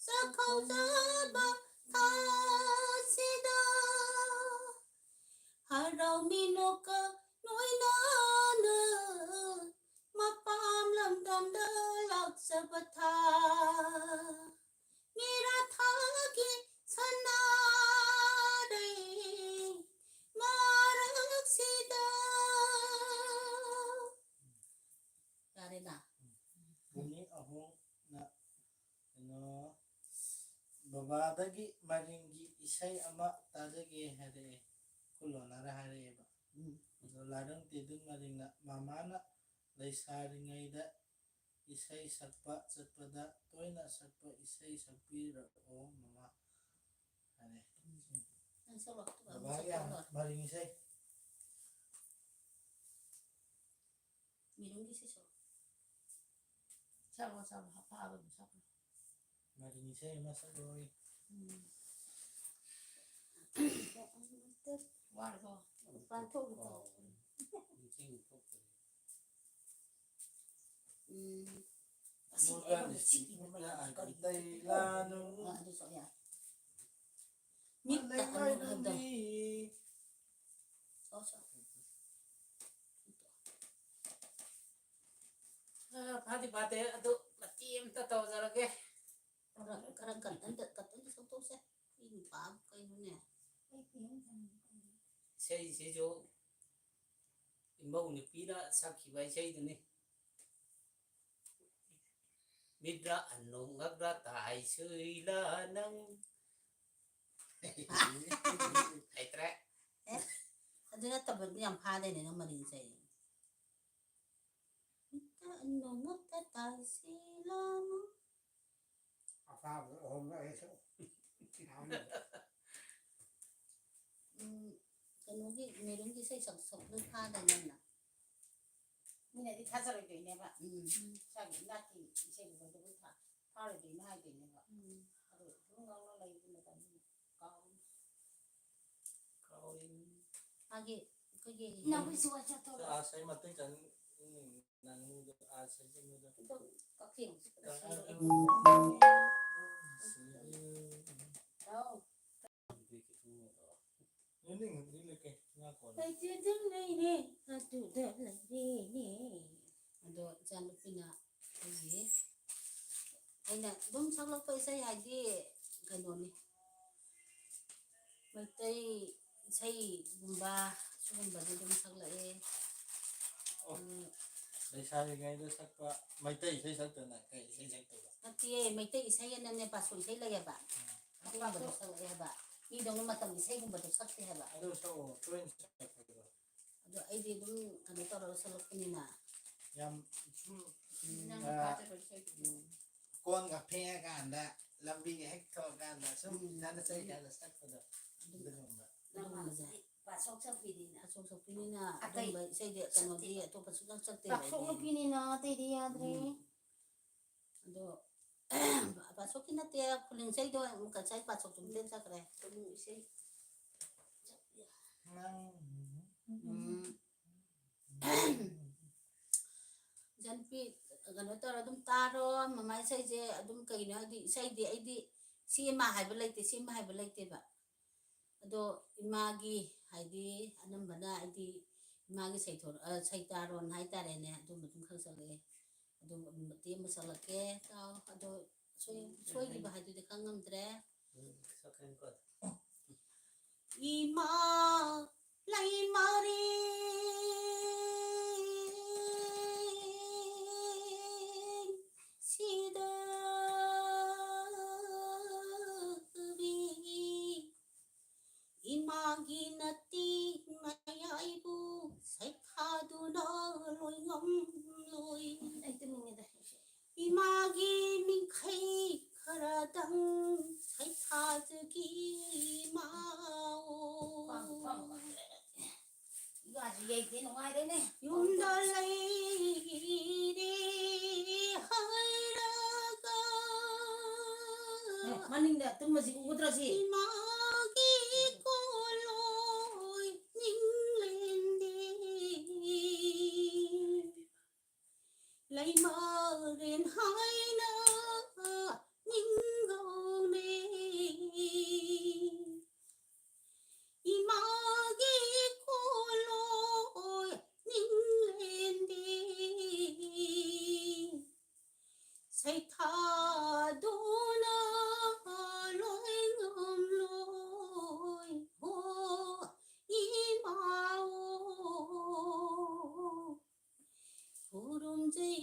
ꯆꯥꯛꯈꯥꯎꯖꯕ ꯊꯥꯁꯤꯗ ꯍꯔꯥꯎ ꯃꯤꯅꯣꯛꯀ ꯂꯣꯏꯅꯅ ꯃꯄꯥꯝ ꯂꯝꯗꯝꯗ ꯂꯥꯛꯆꯕ ꯊꯥ꯫ ꯃꯤꯔꯥ ꯊꯥꯒꯤ ꯁꯅꯥꯔꯩ ꯃꯔꯛꯁꯤꯗ꯫ ꯌꯥꯔꯦꯅ? ꯄꯨꯡꯅꯤꯡ ꯑꯍꯣꯡꯅ ꯀꯩꯅꯣ, ꯕꯕꯥꯗꯒꯤ ꯃꯔꯤꯡꯒꯤ ꯏꯁꯩ ꯑꯃ ꯇꯥꯖꯒꯦ ꯍꯥꯏꯔꯛꯑꯦ꯫ ꯈꯨꯂꯣꯟꯅꯔ ꯍꯥꯏꯔꯛꯑꯦꯕ꯫ ꯎꯝ꯫ ꯑꯗꯣ ꯂꯥꯏꯔꯪ ꯇꯦꯗꯨꯟ ꯃꯔꯤꯡꯅ ꯃꯃꯥꯅ ꯂꯩꯁꯥꯔꯤꯉꯩꯗ ꯏꯁꯩ ꯁꯛꯄ ꯆꯠꯄꯗ ꯇꯣꯏꯅ ꯁꯛꯄ ꯏꯁꯩ ꯁꯛꯄꯤꯔꯛꯑꯣ ꯃꯃꯥ ꯍꯥꯏꯔꯦ꯫ ꯅꯪ ꯁꯛꯂꯛꯑꯣ, ꯑꯗꯨꯒ ꯑꯃꯨꯛ ꯕꯕꯥꯒꯤ ꯁꯛꯂꯛꯑꯣ꯫ ꯃꯔꯤꯡ ꯏꯁꯩ꯫ ꯃꯤꯔꯨꯝꯒꯤ ꯏꯁꯩ ꯁꯛꯂꯛꯑꯣ꯫ ꯁꯛꯂꯣ, ꯁꯛꯂꯣ, ꯍꯥꯞꯄꯛꯑꯒ ꯑꯗꯨꯝ ꯁꯛꯂꯣ꯫ ꯃꯔꯤꯡ ꯏꯁꯩ ꯑꯃ ꯁꯛꯂꯛꯑꯣꯌꯦ꯫ ꯎꯝ꯫ ꯋꯥꯔꯕꯣ? ꯃꯄꯥꯟ ꯊꯣꯛꯎꯕ꯫ ꯅꯤꯡꯁꯤꯡ ꯊꯣꯛꯇ꯭ꯔꯦ꯫ ꯎꯝ꯫ ꯑꯁꯤ ꯃꯣꯔꯒꯥꯟ ꯑꯩꯉꯣꯟꯗ ꯏꯁꯇꯤꯛ ꯆꯤꯛꯏꯕ ꯑꯃ ꯀꯔꯤ? ꯂꯥꯛꯑꯒ ꯇꯩ ꯂꯥꯅꯨ꯫ ꯑ, ꯑꯗꯨ ꯁꯛ ꯌꯥꯏ꯫ ꯃꯤꯠꯇ ꯃꯂꯩ ꯑꯅꯣꯛ ꯍꯥꯏꯕꯗꯣ꯫ ꯃꯥꯏꯔꯨꯝꯕꯤ꯫ ꯑꯣ, ꯁꯛ꯫ ꯑ, ꯐꯗꯤ ꯐꯠꯇꯦ, ꯑꯗꯨ ꯃꯇꯦꯛ ꯑꯝꯇ ꯇꯧꯖꯔꯒꯦ꯫ ꯈꯔ, ꯈꯔ ꯀꯟꯇꯟꯗ, ꯀꯟꯇꯟꯗ ꯁꯛꯇꯣꯛꯁꯦ꯫ ꯑꯩ ꯅꯨꯄꯥ ꯀꯩꯅꯣꯅꯦ? ꯏꯁꯩꯁꯤꯁꯨ ꯏꯃꯧ ꯅꯨꯄꯤꯅ ꯁꯛꯈꯤꯕ ꯏꯁꯩꯗꯨꯅꯤ꯫ ꯃꯤꯠꯇ ꯑꯅꯣꯛ ꯉꯛꯇ ꯇꯥꯏ ꯁꯨꯏꯂꯥ ꯅꯪ꯫ ꯍꯩꯇ꯭ꯔꯦ꯫ ꯑꯦ, ꯑꯗꯨ ꯅꯠꯇꯕꯗꯤ ꯌꯥꯝ ꯐꯥꯗꯣꯏꯅꯦ ꯅꯪ ꯃꯔꯤꯟ ꯆꯩ꯫ ꯃꯤꯠꯇ ꯅꯣꯡꯃꯛꯇ ꯇꯥꯏꯁꯤꯂꯥꯃꯨ꯫ ꯑꯐꯥꯕꯗ ꯑꯍꯨꯝꯂꯛ ꯍꯦꯛ ꯁꯛꯎ꯫ ꯎꯝ, ꯀꯩꯅꯣꯒꯤ ꯃꯦꯔꯨꯟꯒꯤ ꯏꯁꯩ ꯁꯛ-, ꯁꯛꯄꯗꯣ ꯐꯥꯗꯣꯏꯅꯦ ꯅꯪꯅ꯫ ꯃꯤꯅꯗꯤ ꯊꯥꯖꯔꯣꯏꯗꯣꯏꯅꯦꯕ꯫ ꯎꯝ꯫ ꯏꯁꯥꯒꯤ ꯏꯅꯥꯠꯀꯤ ꯏꯁꯩꯒꯨꯝꯕꯗꯨꯕꯨ ꯊꯥ-, ꯐꯥꯔꯣꯏꯗꯣꯏꯅꯦ ꯍꯥꯏꯗꯣꯏꯅꯦꯕ꯫ ꯎꯝ꯫ ꯑꯗꯣ ꯁꯨꯝ ꯉꯥꯡꯅ ꯂꯩꯕ ꯃꯇꯝꯗ ꯀꯥꯎꯏ꯫ ꯀꯥꯎꯏ꯫ ꯃꯥꯒꯤ ꯑꯩꯈꯣꯏꯒꯤ ꯅꯪꯒꯤꯁꯨ ꯋꯥ ꯆꯠꯇꯧꯔꯣ? ꯑꯥ, ꯁꯥꯏ ꯃꯇꯦꯛ ꯆꯥꯅ, ꯎꯝ, ꯅꯪꯗꯣ ꯑꯥ, ꯁꯥꯏ ꯀꯩꯅꯣꯗꯣ꯫ ꯑꯗꯨꯝ ꯀꯛꯆꯦꯡꯁꯤ ꯑꯥ, ꯀꯛꯆꯦꯡ꯫ ꯑꯥ, ꯁꯤ꯫ ꯍꯥꯎ꯫ ꯂꯩꯇꯦ, ꯑꯗꯨꯝ ꯂꯩꯔꯦ, ꯑꯗꯨꯗ ꯂꯩꯔꯦꯅꯦ꯫ ꯑꯗꯣ ꯏꯆꯥꯅꯨꯄꯤꯅ ꯑꯩꯈꯣꯏꯒꯤ, ꯑꯩꯅ ꯑꯗꯨꯝ ꯁꯛꯂꯛꯄ ꯏꯁꯩ ꯍꯥꯏꯗꯤ ꯀꯩꯅꯣꯅꯤ, ꯃꯩꯇꯩ ꯏꯁꯩꯒꯨꯝꯕ ꯁꯤꯒꯨꯝꯕꯗꯤ ꯑꯗꯨꯝ ꯁꯛꯂꯛꯑꯦ꯫ ꯑꯣ, ꯎꯝ꯫ ꯂꯩꯁꯥꯔꯤꯉꯩꯗ ꯁꯛꯄ ꯃꯩꯇꯩ ꯏꯁꯩ ꯁꯛꯇꯅ ꯀꯩ ꯏꯁꯩ ꯁꯛꯇꯣꯏꯕ? ꯅꯠꯇꯤꯌꯦ, ꯃꯩꯇꯩ ꯏꯁꯩ ꯑꯅꯅꯦ ꯄꯥꯁꯣ ꯏꯁꯩ ꯂꯩꯌꯦꯕ꯫ ꯎꯝ꯫ ꯑꯗꯨꯒꯨꯝꯕꯗꯣ ꯁꯛꯂꯛꯑꯦ ꯍꯥꯏꯕ꯫ ꯃꯤꯗꯧꯅ ꯃꯇꯝꯒꯤ ꯏꯁꯩꯒꯨꯝꯕꯗꯣ ꯁꯛꯇꯦ ꯍꯥꯏꯕ꯫ ꯑꯗꯨ ꯁꯛꯑꯣ, ꯇꯣꯏꯅ ꯁꯛꯄꯗꯣ꯫ ꯑꯗꯣ ꯑꯩꯗꯤ ꯑꯗꯨꯝ ꯀꯩꯅꯣ ꯇꯧꯔꯒ ꯁꯛꯂꯛꯄꯅꯤꯅ꯫ ꯌꯥꯝ ꯁꯨꯝ, ꯅꯪ ꯑꯥ, ꯐꯥꯖꯕ ꯏꯁꯩꯗꯨꯗꯤ꯫ ꯎꯝ, ꯀꯣꯟꯒ ꯐꯦꯡꯉꯀꯥꯟꯗ, ꯂꯝꯕꯤꯒ ꯍꯦꯛ ꯊꯣꯛꯑꯀꯥꯟꯗ ꯁꯨꯝ ꯎꯝ꯫ ꯏꯊꯟꯗ ꯆꯠꯂꯤꯀꯥꯟꯗ ꯁꯛꯄꯗꯣ꯫ ꯑꯗꯨꯝ ꯑꯗꯨꯒꯨꯝꯕ꯫ ꯅꯪ ꯑꯗꯨꯒꯨꯝꯕꯁꯦ꯫ ꯄꯥꯁꯣꯛ ꯁꯛꯄꯤꯅꯤꯅ꯫ ꯄꯥꯁꯣꯛ ꯁꯛꯄꯤꯅꯤꯅ ꯑꯇꯩ ꯑꯗꯨꯒꯨꯝꯕ ꯏꯁꯩꯗꯤ ꯀꯩꯅꯣꯗꯤ ꯁꯛꯇꯦꯕ꯫ ꯑꯇꯣꯞꯄ ꯁꯨꯡꯁꯛ ꯁꯛꯇꯦꯕ ꯄꯥꯁꯣꯛ ꯑꯩꯗꯤ꯫ ꯅꯨꯄꯤꯅꯤꯅ ꯑꯇꯩꯗꯤ ꯌꯥꯗ꯭ꯔꯦ꯫ ꯎꯝ꯫ ꯑꯗꯣ ꯄꯥꯁꯣꯛꯀꯤ ꯅꯠꯇꯦ, ꯈꯨꯂꯪ ꯏꯁꯩꯗꯣ ꯑꯃꯨꯛ ꯉꯁꯥꯏ ꯄꯥꯁꯣꯛꯇꯨꯝ ꯇꯦꯟ ꯆꯠꯈ꯭ꯔꯦ꯫ ꯈꯨꯂꯪ ꯏꯁꯩ꯫ ꯎꯝ꯫ ꯏꯆꯥꯅꯨꯄꯤ, ꯀꯩꯅꯣ ꯇꯧꯔ ꯑꯗꯨꯝ ꯇꯥꯔꯣ, ꯃꯃꯥ ꯏꯁꯩꯁꯦ ꯑꯗꯨꯝ ꯀꯩꯅꯣ ꯍꯥꯏꯗꯤ ꯏꯁꯩꯗꯤ ꯑꯩꯗꯤ ꯁꯤ ꯑꯃ ꯍꯥꯏꯕ ꯂꯩꯇꯦ, ꯁꯤ ꯑꯃ ꯍꯥꯏꯕ ꯂꯩꯇꯦꯕ꯫ ꯑꯗꯣ ꯏꯃꯥꯒꯤ ꯍꯥꯏꯗꯤ ꯑꯅꯝꯕꯅ ꯍꯥꯏꯗꯤ ꯏꯃꯥꯒꯤ ꯁꯩꯊꯣꯛ-, ꯑ, ꯁꯩꯇꯥꯔꯣꯟ ꯍꯥꯏꯇꯥꯔꯦꯅꯦ, ꯑꯗꯨꯝꯕ ꯑꯗꯨꯝ ꯈꯔ ꯁꯛꯂꯛꯑꯦ꯫ ꯑꯗꯨꯝ ꯃꯇꯦꯛ ꯑꯃ ꯁꯛꯂꯛꯀꯦ ꯇꯥꯎ꯫ ꯑꯗꯣ ꯁꯣꯏ-, ꯁꯣꯏꯈꯤꯕ ꯍꯥꯏꯗꯨꯗꯤ ꯈꯪ ꯉꯝꯗ꯭ꯔꯦ꯫ ꯎꯝ, ꯁꯛꯀꯅꯤꯀꯣ꯫ ꯏꯃꯥ ꯂꯩꯃꯔꯦꯟ ꯁꯤꯗꯕꯤ, ꯏꯃꯥꯒꯤ ꯅꯠꯇꯤꯉꯩ ꯌꯩꯗꯦ, ꯅꯨꯡꯉꯥꯏꯔꯦꯅꯦ꯫ ꯌꯨꯝꯗ ꯂꯩꯔꯦ ꯍꯥꯏꯔꯒ ꯑꯦ, ꯃꯅꯤꯡꯗ ꯇꯨꯝꯕꯁꯤ ꯎꯒꯗ꯭ꯔꯥ ꯁꯤ? ꯏꯃꯥꯒꯤ ꯀꯣꯂꯣꯏ ꯅꯤꯡꯂꯦꯟꯗꯦ꯫ ꯂꯩꯃꯔꯦꯟ ꯍꯥꯏꯅ ꯅꯤꯡꯒꯧꯅꯦ꯫ ꯏꯃꯥꯒꯤ ꯀꯣꯂꯣꯏ ꯅꯤꯡꯂꯦꯟꯗꯦ꯫ ꯁꯩꯊꯥꯗꯨꯅ ꯂꯣꯏ ꯉꯝꯂꯣꯏ ꯍꯣ ꯏꯃꯥ ꯍꯣ꯫ ꯈꯨꯔꯨꯝꯖꯩꯗ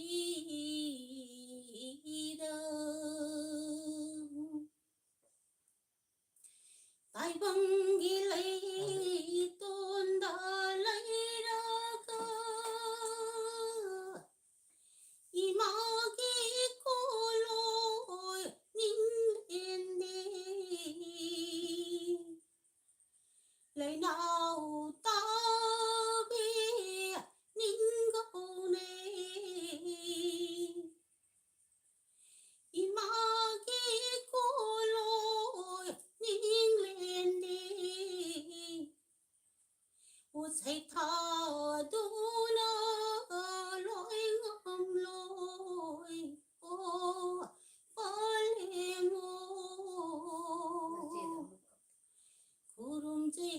ꯇꯥꯏꯕꯪꯒꯤ ꯂꯩꯇꯣꯟꯗ ꯂꯩꯔꯒ ꯏꯃꯥꯒꯤ ꯀꯣꯂꯣꯏ ꯅꯤꯡꯂꯦꯟꯗꯦ꯫ ꯂꯩꯅꯥꯎ ꯇꯥꯕꯤ ꯅꯤꯡꯒꯧꯅꯦ꯫ ꯏꯃꯥꯒꯤ ꯀꯣꯂꯣꯏ ꯅꯤꯡꯂꯦꯟꯗꯦ꯫ ꯎꯁꯩ ꯊꯥꯗꯨꯅ ꯂꯣꯏ ꯉꯝꯂꯣꯏ ꯑꯣ ꯄꯂꯦꯝꯉꯣ꯫ ꯈꯨꯔꯨꯝꯖꯩꯗꯦ꯫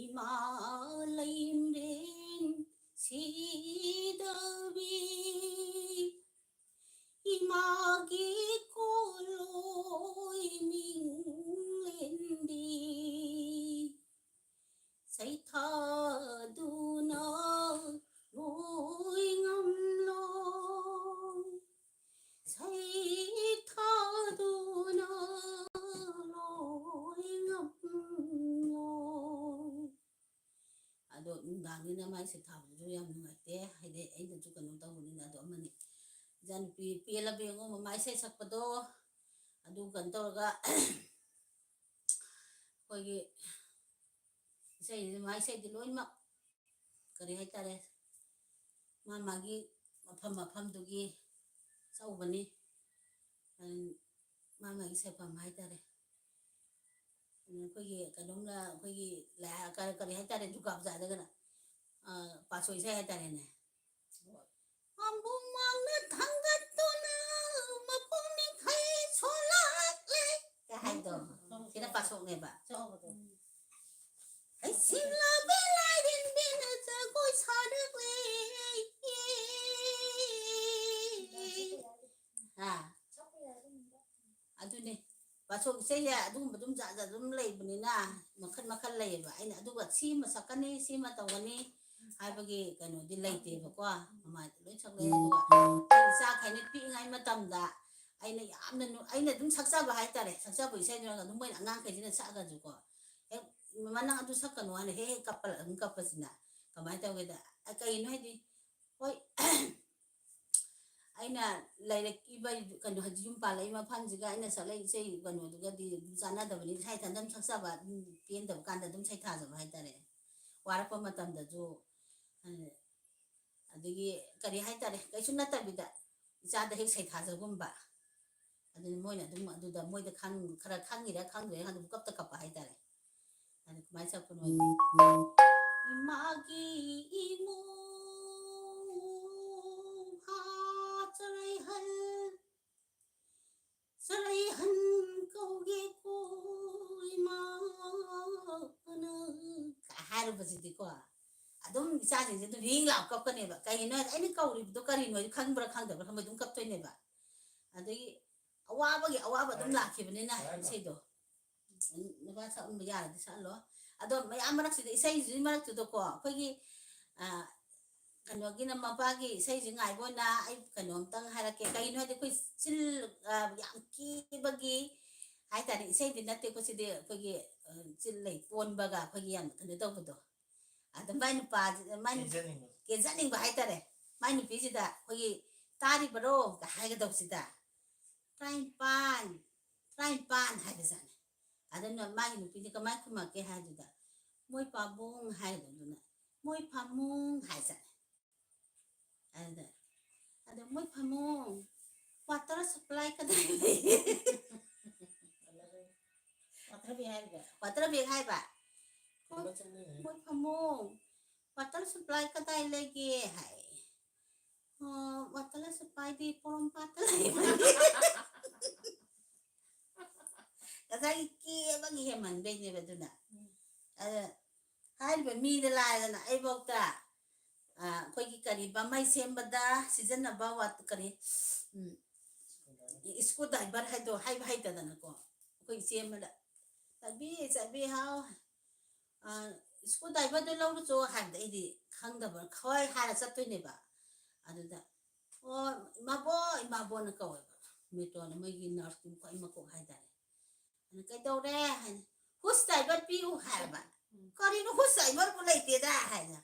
ꯏꯃꯥ ꯂꯩꯃꯔꯦꯟ ꯁꯤꯗꯕꯤ ꯏꯃꯥꯒꯤ ꯀꯣꯂꯣꯏ ꯅꯤꯡꯂꯦꯟꯗꯤ ꯁꯩꯊꯥꯗꯨꯅ ꯂꯣꯏ ꯉꯝꯂꯣꯏ꯫ ꯁꯩꯊꯥꯗꯨꯅ ꯂꯣꯏ ꯉꯝꯂꯣꯏ꯫ ꯑꯗꯣ ꯅꯨꯡꯗꯥꯡꯅꯤꯅ ꯃꯥꯏ ꯁꯩꯊꯥꯕꯗꯨꯁꯨ ꯌꯥꯝ ꯅꯨꯡꯉꯥꯏꯇꯦ, ꯍꯥꯏꯗꯤ ꯑꯩꯅꯁꯨ ꯀꯩꯅꯣ ꯇꯧꯕꯅꯤꯅ꯫ ꯑꯗꯣ ꯑꯃꯅꯤ, ꯏꯆꯥꯅꯨꯄꯤ ꯄꯦꯜꯂꯕ ꯌꯦꯡꯉꯣ ꯃꯃꯥ ꯏꯁꯩ ꯁꯛꯄꯗꯣ꯫ ꯑꯗꯨ ꯀꯩꯅꯣ ꯇꯧꯔꯒ ꯑꯩꯈꯣꯏꯒꯤ ꯏꯁꯩꯁꯤ, ꯃꯥ ꯏꯁꯩꯗꯤ ꯂꯣꯏꯅꯃꯛ ꯀꯔꯤ ꯍꯥꯏꯇꯥꯔꯦ, ꯃꯥ ꯃꯥꯒꯤ ꯃꯐꯝ ꯃꯐꯝꯗꯨꯒꯤ ꯑꯆꯧꯕꯅꯤ꯫ ꯃꯥ ꯃꯥꯒꯤ ꯁꯛꯐꯝ ꯍꯥꯏꯇꯥꯔꯦ꯫ ꯑꯩꯈꯣꯏꯒꯤ ꯀꯩꯅꯣꯝꯅ, ꯑꯩꯈꯣꯏꯒꯤ ꯂꯥꯏ-, ꯀꯔꯤ, ꯀꯔꯤ ꯍꯥꯏꯇꯥꯔꯦ, ꯗꯨꯔꯒꯥ ꯄꯨꯖꯥꯗꯒꯅ, ꯑ, ꯄꯥꯁꯣ ꯏꯁꯩ ꯍꯥꯏꯇꯥꯔꯦꯅꯦ꯫ ꯄꯥꯝꯕꯣꯝ ꯋꯥꯡꯅ ꯊꯥꯡꯒꯠꯇꯨꯅ ꯃꯄꯨꯡ ꯅꯤꯡꯊꯤ ꯁꯣꯜꯂꯛꯂꯦ ꯀ ꯍꯥꯏꯗꯣ, ꯁꯤꯅ ꯄꯥꯁꯣꯛꯅꯦꯕ꯫ ꯍꯩꯁꯤꯡꯂꯕꯤ ꯂꯥꯏꯔꯦꯝꯕꯤꯅ ꯖꯒꯣꯏ ꯁꯥꯔꯛꯂꯦ꯫ ꯑꯥ, ꯑꯗꯨꯅꯦ꯫ ꯄꯥꯁꯣꯛ ꯏꯁꯩꯁꯦ ꯑꯗꯨꯒꯨꯝꯕ ꯑꯗꯨꯝ ꯖꯥꯠ ꯖꯥꯠ ꯑꯗꯨꯝ ꯂꯩꯕꯅꯤꯅ, ꯃꯈꯜ ꯃꯈꯜ ꯂꯩꯌꯦꯕ꯫ ꯑꯩꯅ ꯑꯗꯨꯒ ꯁꯤꯃ ꯁꯛꯀꯅꯤ, ꯁꯤꯃ ꯇꯧꯒꯅꯤ ꯍꯥꯏꯕꯒꯤ ꯀꯩꯅꯣꯗꯤ ꯂꯩꯇꯦꯕꯀꯣ꯫ ꯃꯃꯥꯏꯗ ꯂꯣꯏ ꯁꯛꯂꯛꯑꯦ꯫ ꯑꯗꯨꯒ ꯑꯩ ꯏꯆꯥꯈꯩꯅ ꯄꯤꯛꯏꯉꯩ ꯃꯇꯝꯗ ꯑꯩꯅ ꯌꯥꯝꯅ ꯅꯨ-, ꯑꯩꯅ ꯑꯗꯨꯝ ꯁꯛꯆꯕ ꯍꯥꯏꯇꯥꯔꯦ꯫ ꯁꯛꯆꯕ ꯏꯁꯩꯗꯨꯅ ꯑꯗꯨꯝ ꯃꯣꯏꯅ ꯑꯉꯥꯡꯈꯩꯁꯤꯅ ꯁꯛꯑꯒꯁꯨꯀꯣ, ꯍꯦꯛ "ꯃꯃꯥ, ꯅꯪ ꯑꯗꯨ ꯁꯛꯀꯅꯨ" ꯍꯥꯏꯅ ꯍꯦꯛ ꯍꯦꯛ ꯀꯞꯄ, ꯑꯗꯨꯝ ꯀꯞꯄꯁꯤꯅ ꯀꯃꯥꯏꯅ ꯇꯧꯒꯦꯗ, ꯑ, ꯀꯩꯅꯣ ꯍꯥꯏꯗꯤ, ꯍꯣꯏ, ꯑꯩꯅ ꯂꯩꯔꯛꯏꯕ ꯀꯩꯅꯣ, ꯍꯧꯖꯤꯛ ꯌꯨꯝ ꯄꯥꯜꯂꯛꯏ ꯃꯐꯝꯁꯤꯒ ꯑꯩꯅ ꯁꯛꯂꯛꯏ ꯏꯁꯩ ꯀꯩꯅꯣꯗꯨꯒꯗꯤ ꯑꯗꯨꯝ ꯆꯥꯟꯅꯗꯕꯅꯤ꯫ ꯏꯁꯥ ꯏꯊꯟꯇ ꯑꯗꯨꯝ ꯁꯛꯆꯕ, ꯑꯗꯨꯝ ꯄꯦꯟꯗꯕ ꯀꯥꯟꯗ ꯑꯗꯨꯝ ꯁꯩꯊꯥꯖꯕ ꯍꯥꯏꯇꯥꯔꯦ꯫ ꯋꯥꯔꯛꯄ ꯃꯇꯝꯗꯁꯨ, ꯑ, ꯑꯗꯒꯤ ꯀꯔꯤ ꯍꯥꯏꯇꯥꯔꯦ, ꯀꯩꯁꯨ ꯅꯠꯇꯕꯤꯗ ꯏꯆꯥꯗ ꯍꯦꯛ ꯁꯩꯊꯥꯖꯒꯨꯝꯕ꯫ ꯑꯗꯨꯅ ꯃꯣꯏꯅ ꯑꯗꯨꯝ ꯑꯗꯨꯗ ꯃꯣꯏꯗ ꯈꯪ-, ꯈꯔ ꯈꯪꯉꯤꯔꯥ ꯈꯪꯗ꯭ꯔꯤꯔꯥ ꯈꯪꯗꯦ, ꯄꯨꯀꯞꯇ ꯀꯞꯄ ꯍꯥꯏꯇꯥꯔꯦ꯫ ꯑꯗꯨ ꯀꯃꯥꯏꯅ ꯁꯛꯄꯅꯣ ꯍꯥꯏꯗꯤ, "ꯏꯃꯥꯒꯤ ꯏꯃꯨ ꯍꯥ ꯆꯔꯩꯍꯜ, ꯆꯔꯩꯍꯟ ꯀꯧꯒꯦꯀꯣ ꯏꯃꯥꯅ" ꯀ ꯍꯥꯏꯔꯨꯕꯁꯤꯗꯤꯀꯣ, ꯑꯗꯨꯝ ꯏꯆꯥꯁꯤꯡꯁꯦ ꯑꯗꯨꯝ ꯍꯤꯡ ꯂꯥꯎ ꯀꯞꯀꯅꯦꯕ꯫ ꯀꯩꯒꯤꯅꯣ ꯍꯥꯏꯗꯤ ꯑꯩꯅ ꯀꯧꯔꯤꯕꯗꯣ ꯀꯔꯤꯅꯣ ꯍꯥꯏꯗꯤ ꯈꯪꯕ꯭ꯔꯥ ꯈꯪꯗꯕ꯭ꯔꯥ ꯈꯪꯕ ꯑꯗꯨꯝ ꯀꯞꯇꯣꯏꯅꯦꯕ꯫ ꯑꯗꯒꯤ ꯑꯋꯥꯕꯒꯤ ꯑꯋꯥꯕ ꯑꯗꯨꯝ ꯂꯥꯛꯈꯤꯕꯅꯤꯅ ꯏꯁꯩꯗꯣ꯫ ꯅꯨꯄꯥ ꯁꯛꯂꯝꯕ ꯌꯥꯔꯗꯤ ꯁꯛꯍꯜꯂꯣ꯫ ꯑꯗꯣ ꯃꯌꯥꯝ ꯃꯔꯛꯁꯤꯗ, ꯏꯁꯩꯁꯤꯒꯤ ꯃꯔꯛꯇꯨꯗꯀꯣ, ꯑꯩꯈꯣꯏꯒꯤ, ꯑ, ꯀꯩꯅꯣꯒꯤꯅ ꯃꯄꯥꯒꯤ ꯏꯁꯩꯁꯤ ꯉꯥꯏꯕ ꯑꯣꯏꯅ ꯑꯩ ꯀꯩꯅꯣꯝꯇꯪ ꯍꯥꯏꯔꯛꯀꯦ꯫ ꯀꯩꯅꯣ ꯍꯥꯏꯗꯤ ꯑꯩꯈꯣꯏ ꯆꯤꯜ, ꯑ, ꯌꯥꯝ ꯀꯤꯕꯒꯤ ꯍꯥꯏꯇꯥꯔꯦ, ꯏꯁꯩꯗꯤ ꯅꯠꯇꯦꯀꯣ ꯁꯤꯗꯤ, ꯑꯩꯈꯣꯏꯒꯤ, ꯑ, ꯆꯤꯜ ꯂꯩ ꯀꯣꯟꯕꯒ ꯑꯩꯈꯣꯏꯒꯤ ꯌꯥꯝ ꯀꯩꯅꯣ ꯇꯧꯕꯗꯣ꯫ ꯑꯗ ꯃꯥꯏ ꯅꯨꯄꯥ-, ꯃꯥꯏ ꯅꯨ-, ꯀꯦꯖꯅꯤꯡꯕ꯫ ꯀꯦꯖꯅꯤꯡꯕ ꯍꯥꯏꯇꯥꯔꯦ꯫ ꯃꯥꯏ ꯅꯨꯄꯤꯁꯤꯗ ꯑꯩꯈꯣꯏꯒꯤ "ꯇꯥꯔꯤꯕꯔꯣ?" ꯀ ꯍꯥꯏꯒꯗꯧꯕꯁꯤꯗ, "ꯇꯔꯥꯅꯤꯄꯥꯟ, ꯇꯔꯥꯅꯤꯄꯥꯟ ꯍꯥꯏꯕꯖꯥꯠꯅꯤ꯫ ꯑꯗꯨꯅ ꯃꯥꯒꯤ ꯅꯨꯄꯤꯗꯤ ꯀꯃꯥꯏꯅ ꯈꯨꯝꯃꯛꯀꯦ ꯍꯥꯏꯗꯨꯗ, "ꯃꯣꯏ ꯄꯥꯕꯨꯡ" ꯍꯥꯏꯗꯣ ꯑꯗꯨꯅ "ꯃꯣꯏ ꯐꯃꯨꯡ" ꯍꯥꯏꯖꯥꯠꯅꯤ꯫ ꯑꯗꯨꯗ, "ꯑꯗꯣ ꯃꯣꯏ ꯐꯃꯨꯡ water supply ꯀꯗꯥꯏ ꯂꯩ?" Water bag ꯍꯥꯏꯕ꯫ Water bag ꯍꯥꯏꯕ꯫ "ꯃꯣꯏ ꯐꯃꯨꯡ water supply ꯀꯗꯥꯏ ꯂꯩꯒꯦ?" ꯍꯥꯏ꯫ "ꯑꯣ, water supplyꯗꯤ ꯄꯣꯔꯣꯝꯄꯥꯠꯇ ꯂꯩꯕꯅꯤ꯫" ꯉꯁꯥꯏꯒꯤ ꯀꯦꯕꯒꯤ ꯍꯦꯟꯃꯟꯕꯩꯅꯦꯕ ꯑꯗꯨꯅ꯫ ꯎꯝ꯫ ꯑꯗ ꯍꯥꯏꯔꯤꯕ ꯃꯤꯗ ꯂꯥꯏꯗꯅ ꯑꯩꯐꯧꯗ, ꯑ, ꯑꯩꯈꯣꯏꯒꯤ ꯀꯔꯤꯕ ꯃꯩ ꯁꯦꯝꯕꯗ ꯁꯤꯖꯤꯟꯅꯕ ꯋꯥꯠ-, ꯀꯔꯤ, ꯎꯝ, screwdriver ꯍꯥꯏꯗꯣ ꯍꯥꯏꯕ ꯍꯩꯇꯗꯅꯀꯣ꯫ ꯑꯩꯈꯣꯏ ꯏꯆꯦ ꯑꯃꯗ, "ꯆꯥꯕꯤ, ꯆꯥꯕꯤ ꯍꯥꯎ, ꯑ, screwdriverꯗꯣ ꯂꯧꯔꯨꯆꯣ" ꯍꯥꯏꯕꯗ ꯑꯩꯗꯤ ꯈꯪꯗꯕ, "ꯍꯣꯏ" ꯍꯥꯏꯔ ꯆꯠꯇꯣꯏꯅꯦꯕ꯫ ꯑꯗꯨꯗ, "ꯑꯣ, ꯏꯃꯥꯕꯣ, ꯏꯃꯥꯕꯣꯅ" ꯀꯧꯋꯦꯕ꯫ ꯃꯦꯇ꯭ꯔꯣꯟꯅ ꯃꯣꯏꯒꯤ nurseꯀꯤ ꯈ꯭ꯋꯥꯏ ꯃꯀꯣꯛ ꯍꯥꯏꯇꯥꯔꯦ꯫ ꯑꯗꯨ "ꯀꯩꯗꯧꯔꯦ?" ꯍꯥꯏꯅ, "Hose driver ꯄꯤꯌꯨ" ꯍꯥꯏꯔꯕ꯫ ꯎꯝ꯫ "ꯀꯔꯤꯅꯣ hose driverꯕꯨ ꯂꯩꯇꯦꯗ" ꯍꯥꯏꯅ꯫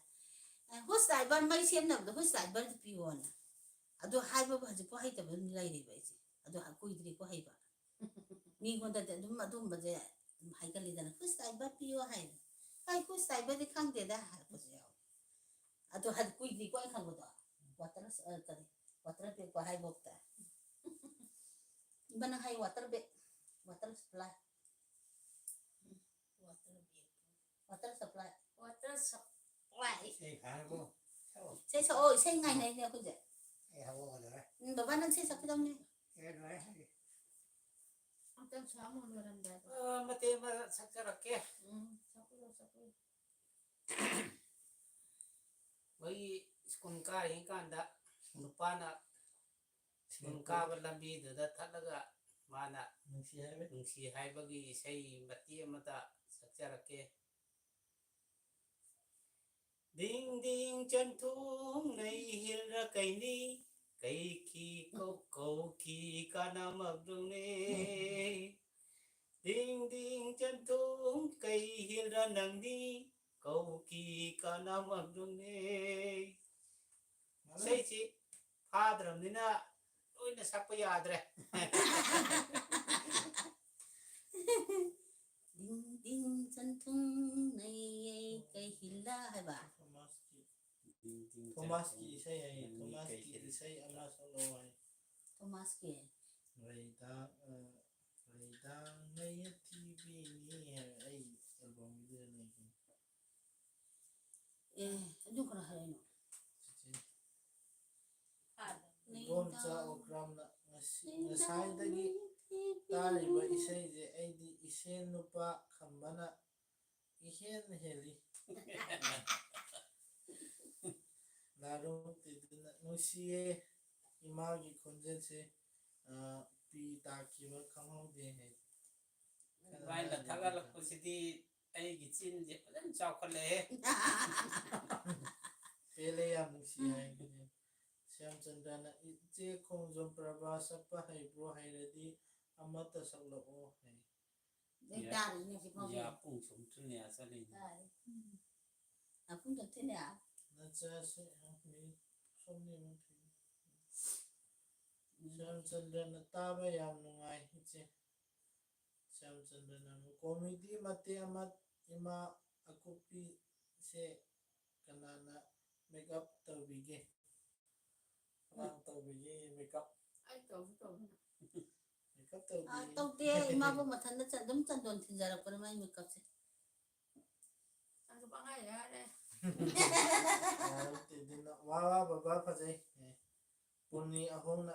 "ꯑꯦ, hose driver ꯃꯩ ꯁꯦꯝꯅꯕꯗꯣ hose driverꯗꯨ ꯄꯤꯌꯣꯅ"꯫ ꯑꯗꯨ ꯍꯥꯏꯕꯕꯨ ꯍꯧꯖꯤꯛꯄꯨ ꯍꯩꯇꯕ ꯑꯗꯨꯝ ꯂꯩꯔꯤꯕ ꯑꯩꯁꯦ꯫ ꯑꯗꯨ ꯀꯨꯏꯗ꯭ꯔꯤꯀꯣ ꯍꯩꯕ꯫ ꯃꯤꯉꯣꯟꯗꯗꯤ ꯑꯗꯨꯝ ꯑꯗꯨꯝꯕꯁꯦ ꯑꯗꯨꯝ ꯍꯥꯏꯒꯜꯂꯤꯗꯅ, "Hose driver ꯄꯤꯌꯣ" ꯍꯥꯏꯅ꯫ "ꯀꯩ hose driverꯗꯤ ꯈꯪꯗꯦꯗ" ꯍꯥꯏꯔꯛꯄꯁꯨ ꯌꯥꯎꯋꯦ꯫ ꯑꯗꯨ ꯍꯥꯏꯗꯤ ꯀꯨꯏꯗ꯭ꯔꯤꯀꯣ ꯑꯩ ꯈꯪꯕꯗꯣ꯫ Water, ꯑ, ꯀꯔꯤ? Water bagꯄꯨ ꯍꯥꯏꯕꯣꯛꯇ꯫ ꯏꯃꯥ ꯅꯪ ꯍꯥꯏ water bag, water supply꯫ Water bag꯫ Water supply꯫ Water supply꯫ ꯏꯁꯩ ꯍꯥꯏꯔꯕꯣ? ꯁꯛꯑꯣ꯫ ꯏꯁꯩ ꯁꯛꯑꯣ, ꯏꯁꯩ ꯉꯥꯏꯅꯩꯅꯦ ꯑꯩꯈꯣꯏꯁꯦ꯫ ꯑꯩ ꯍꯧꯒꯠꯂꯔꯣꯏ꯫ ꯎꯝ, ꯕꯕꯥ ꯅꯪ ꯏꯁꯩ ꯁꯛꯀꯗꯕꯅꯦ꯫ ꯑꯦ, ꯂꯣꯏꯔꯦ ꯍꯥꯏꯔꯦ꯫ ꯑꯝꯇꯪ ꯁꯛꯑꯝꯃꯣ ꯂꯣꯏꯔꯝꯗꯥꯏꯗ꯫ ꯑ, ꯃꯇꯦꯛ ꯑꯃ ꯁꯛꯆꯔꯛꯀꯦ꯫ ꯎꯝ, ꯁꯛꯄꯤꯔꯣ, ꯁꯛꯄꯤꯔꯣ꯫ ꯃꯣꯏꯒꯤ ꯁ꯭ꯀꯨꯜ ꯀꯥꯔꯤꯉꯩ ꯀꯥꯟꯗ ꯅꯨꯄꯥꯅ ꯁ꯭ꯀꯨꯜ ꯀꯥꯕ ꯂꯝꯕꯤꯗꯨꯗ ꯊꯠꯂꯒ ꯃꯥꯅ ꯅꯨꯡꯁꯤ ꯍꯥꯏꯕ-, ꯅꯨꯡꯁꯤ ꯍꯥꯏꯕꯒꯤ ꯏꯁꯩ ꯃꯇꯦꯛ ꯑꯃꯇ ꯁꯛꯆꯔꯛꯀꯦ꯫ ꯗꯤꯡ ꯗꯤꯡ ꯆꯟꯊꯨꯡ ꯂꯩ ꯍꯤꯜꯔ ꯀꯩꯅꯤ, ꯀꯩꯈꯤ ꯀꯧ ꯀꯧꯈꯤ ꯀꯥꯅꯃꯛꯗꯨꯅꯦ꯫ ꯗꯤꯡ ꯗꯤꯡ ꯆꯟꯊꯨꯡ ꯀꯩ ꯍꯤꯜꯔ ꯅꯪꯅꯤ, ꯀꯧꯈꯤ ꯀꯥꯅꯃꯛꯗꯨꯅꯦ꯫ ꯏꯁꯩꯁꯤ ꯐꯥꯗ꯭ꯔꯕꯅꯤꯅ ꯇꯣꯏꯅ ꯁꯛꯄ ꯌꯥꯗ꯭ꯔꯦ꯫ ꯗꯤꯡ ꯗꯤꯡ ꯆꯟꯊꯨꯡ ꯅꯩꯌꯦ ꯀꯩ ꯍꯤꯜꯂꯥ ꯍꯥꯏꯕ꯫ ꯊꯣꯃꯥꯁꯀꯤ ꯗꯤꯡ ꯗꯤꯡ ꯊꯣꯃꯥꯁꯀꯤ ꯆꯟꯊꯨꯡ ꯏꯁꯩ ꯍꯥꯏꯌꯦ꯫ ꯅꯪꯒꯤ ꯊꯣꯃꯥꯁꯀꯤ ꯀꯩ ꯍꯤꯜꯂꯥ ꯏꯁꯩ ꯑꯃ ꯁꯛꯂꯛꯑꯣ ꯍꯥꯏ꯫ ꯊꯣꯃꯥꯁꯀꯤ꯫ ꯔꯩꯗꯥ-, ꯑ, ꯔꯩꯗꯥꯡ ꯅꯩ ꯊꯤꯕꯤꯅꯤ ꯍꯥꯏ꯫ ꯑꯩ ꯑꯦꯜꯕꯝꯒꯤꯗꯨꯗ ꯂꯩꯕꯅꯤ꯫ ꯑꯦ, ꯑꯗꯨ ꯀꯅꯥ ꯍꯥꯏꯔꯛꯏꯅꯣ? ꯆꯤꯆꯦ꯫ ꯏꯕꯣꯝꯆꯥ ꯅꯤꯡꯊꯧ-, ꯑꯣꯀ꯭ꯔꯥꯝꯅ ꯉꯁꯤ-, ꯅꯤꯡꯊꯧ ꯉꯁꯥꯏꯗꯒꯤ ꯅꯤꯡꯊꯤꯕꯤ꯫ ꯇꯥꯔꯤꯕ ꯏꯁꯩꯁꯦ ꯑꯩꯗꯤ ꯏꯁꯦꯟ ꯅꯨꯄꯥ ꯈꯝꯕꯅ ꯏꯍꯦꯟ ꯍꯦꯜꯂꯤ꯫ ꯂꯥꯔꯨꯡ ꯇꯤꯗꯨꯅ ꯅꯨꯡꯁꯤꯌꯦ ꯏꯃꯥꯒꯤ ꯈꯣꯟꯖꯦꯜꯁꯦ, ꯑ, ꯄꯤ ꯇꯥꯈꯤꯕ ꯈꯪꯍꯧꯗꯦ ꯍꯥꯏ꯫ ꯚꯥꯏꯅ ꯊꯥꯒꯠꯂꯛꯄꯁꯤꯗꯤ ꯑꯩꯒꯤ ꯆꯤꯟꯁꯦ ꯐꯖꯅ ꯆꯥꯎꯈꯠꯂꯛꯑꯦ꯫ ꯄꯦꯜꯂꯦ, ꯌꯥꯝ ꯅꯨꯡꯁꯤ ꯍꯥꯏꯕꯅꯦ꯫ ꯁ꯭ꯌꯥꯝꯆꯟꯗ꯭ꯔꯅ, "ꯏꯆꯦ ꯈꯣꯡꯖꯣꯝ ꯄ꯭ꯔꯚꯥ ꯁꯛꯄ ꯍꯩꯕ꯭ꯔꯣ? ꯍꯩꯔꯗꯤ ꯑꯃꯠꯇ ꯁꯛꯂꯛꯑꯣ" ꯍꯥꯏ꯫ ꯂꯣꯏ ꯌꯥ-, ꯇꯥꯔꯤꯅꯦ ꯍꯧꯖꯤꯛ ꯐꯥꯎꯒꯤ꯫ ꯌꯥꯄꯨꯡ ꯁꯨꯝ ꯊꯨꯅ ꯌꯥ ꯆꯠꯂꯤꯅꯦ꯫ ꯇꯥꯔꯤ꯫ ꯎꯝ꯫ ꯌꯥꯄꯨꯡ ꯁꯨꯝ ꯊꯨꯅ ꯌꯥ꯫ ꯅꯆꯥꯁꯦ, ꯑ, ꯃꯤꯅꯤꯠ ꯁꯣꯝꯅꯤ ꯑꯃꯨꯛ ꯊꯨꯏ꯫ ꯎꯝ꯫ ꯁ꯭ꯌꯥꯝꯆꯟꯗ꯭ꯔꯅ, "ꯇꯥꯕ ꯌꯥꯝ ꯅꯨꯡꯉꯥꯏ ꯏꯆꯦ"꯫ ꯁ꯭ꯌꯥꯝꯆꯟꯗ꯭ꯔꯅ ꯑꯃꯨꯛ, "ꯀꯣꯃꯦꯗꯤ ꯃꯇꯦꯛ ꯑꯃ ꯏꯃꯥ ꯑꯀꯨꯞꯄꯤꯁꯦ ꯀꯅꯥꯅ ꯃꯦꯀꯞ ꯇꯧꯕꯤꯒꯦ?" ꯀꯅꯥꯅ ꯇꯧꯕꯤꯒꯦ ꯃꯦꯀꯞ? ꯑꯩ ꯇꯧꯁꯨ ꯇꯧꯗꯅ꯫ ꯃꯦꯀꯞ ꯇꯧꯗꯦ꯫ ꯑꯥ, ꯇꯧꯗꯦ꯫ ꯏꯃꯥꯕꯨ ꯃꯊꯟꯇ ꯆ-, ꯑꯗꯨꯝ ꯆꯟꯗꯣꯟ ꯊꯤꯟꯖꯔꯛꯄꯅꯦ ꯃꯥꯏ ꯃꯦꯀꯞꯁꯦ꯫ ꯅꯪꯁꯨ ꯄꯪꯍꯥꯏ ꯍꯥꯏꯔꯦ꯫ ꯌꯥꯔꯦ, ꯑꯗꯨꯅ ꯋꯥ ꯋꯥ ꯕꯕꯥ ꯐꯖꯩ꯫ ꯑꯦ, ꯄꯨꯅꯤ ꯑꯍꯣꯡꯅ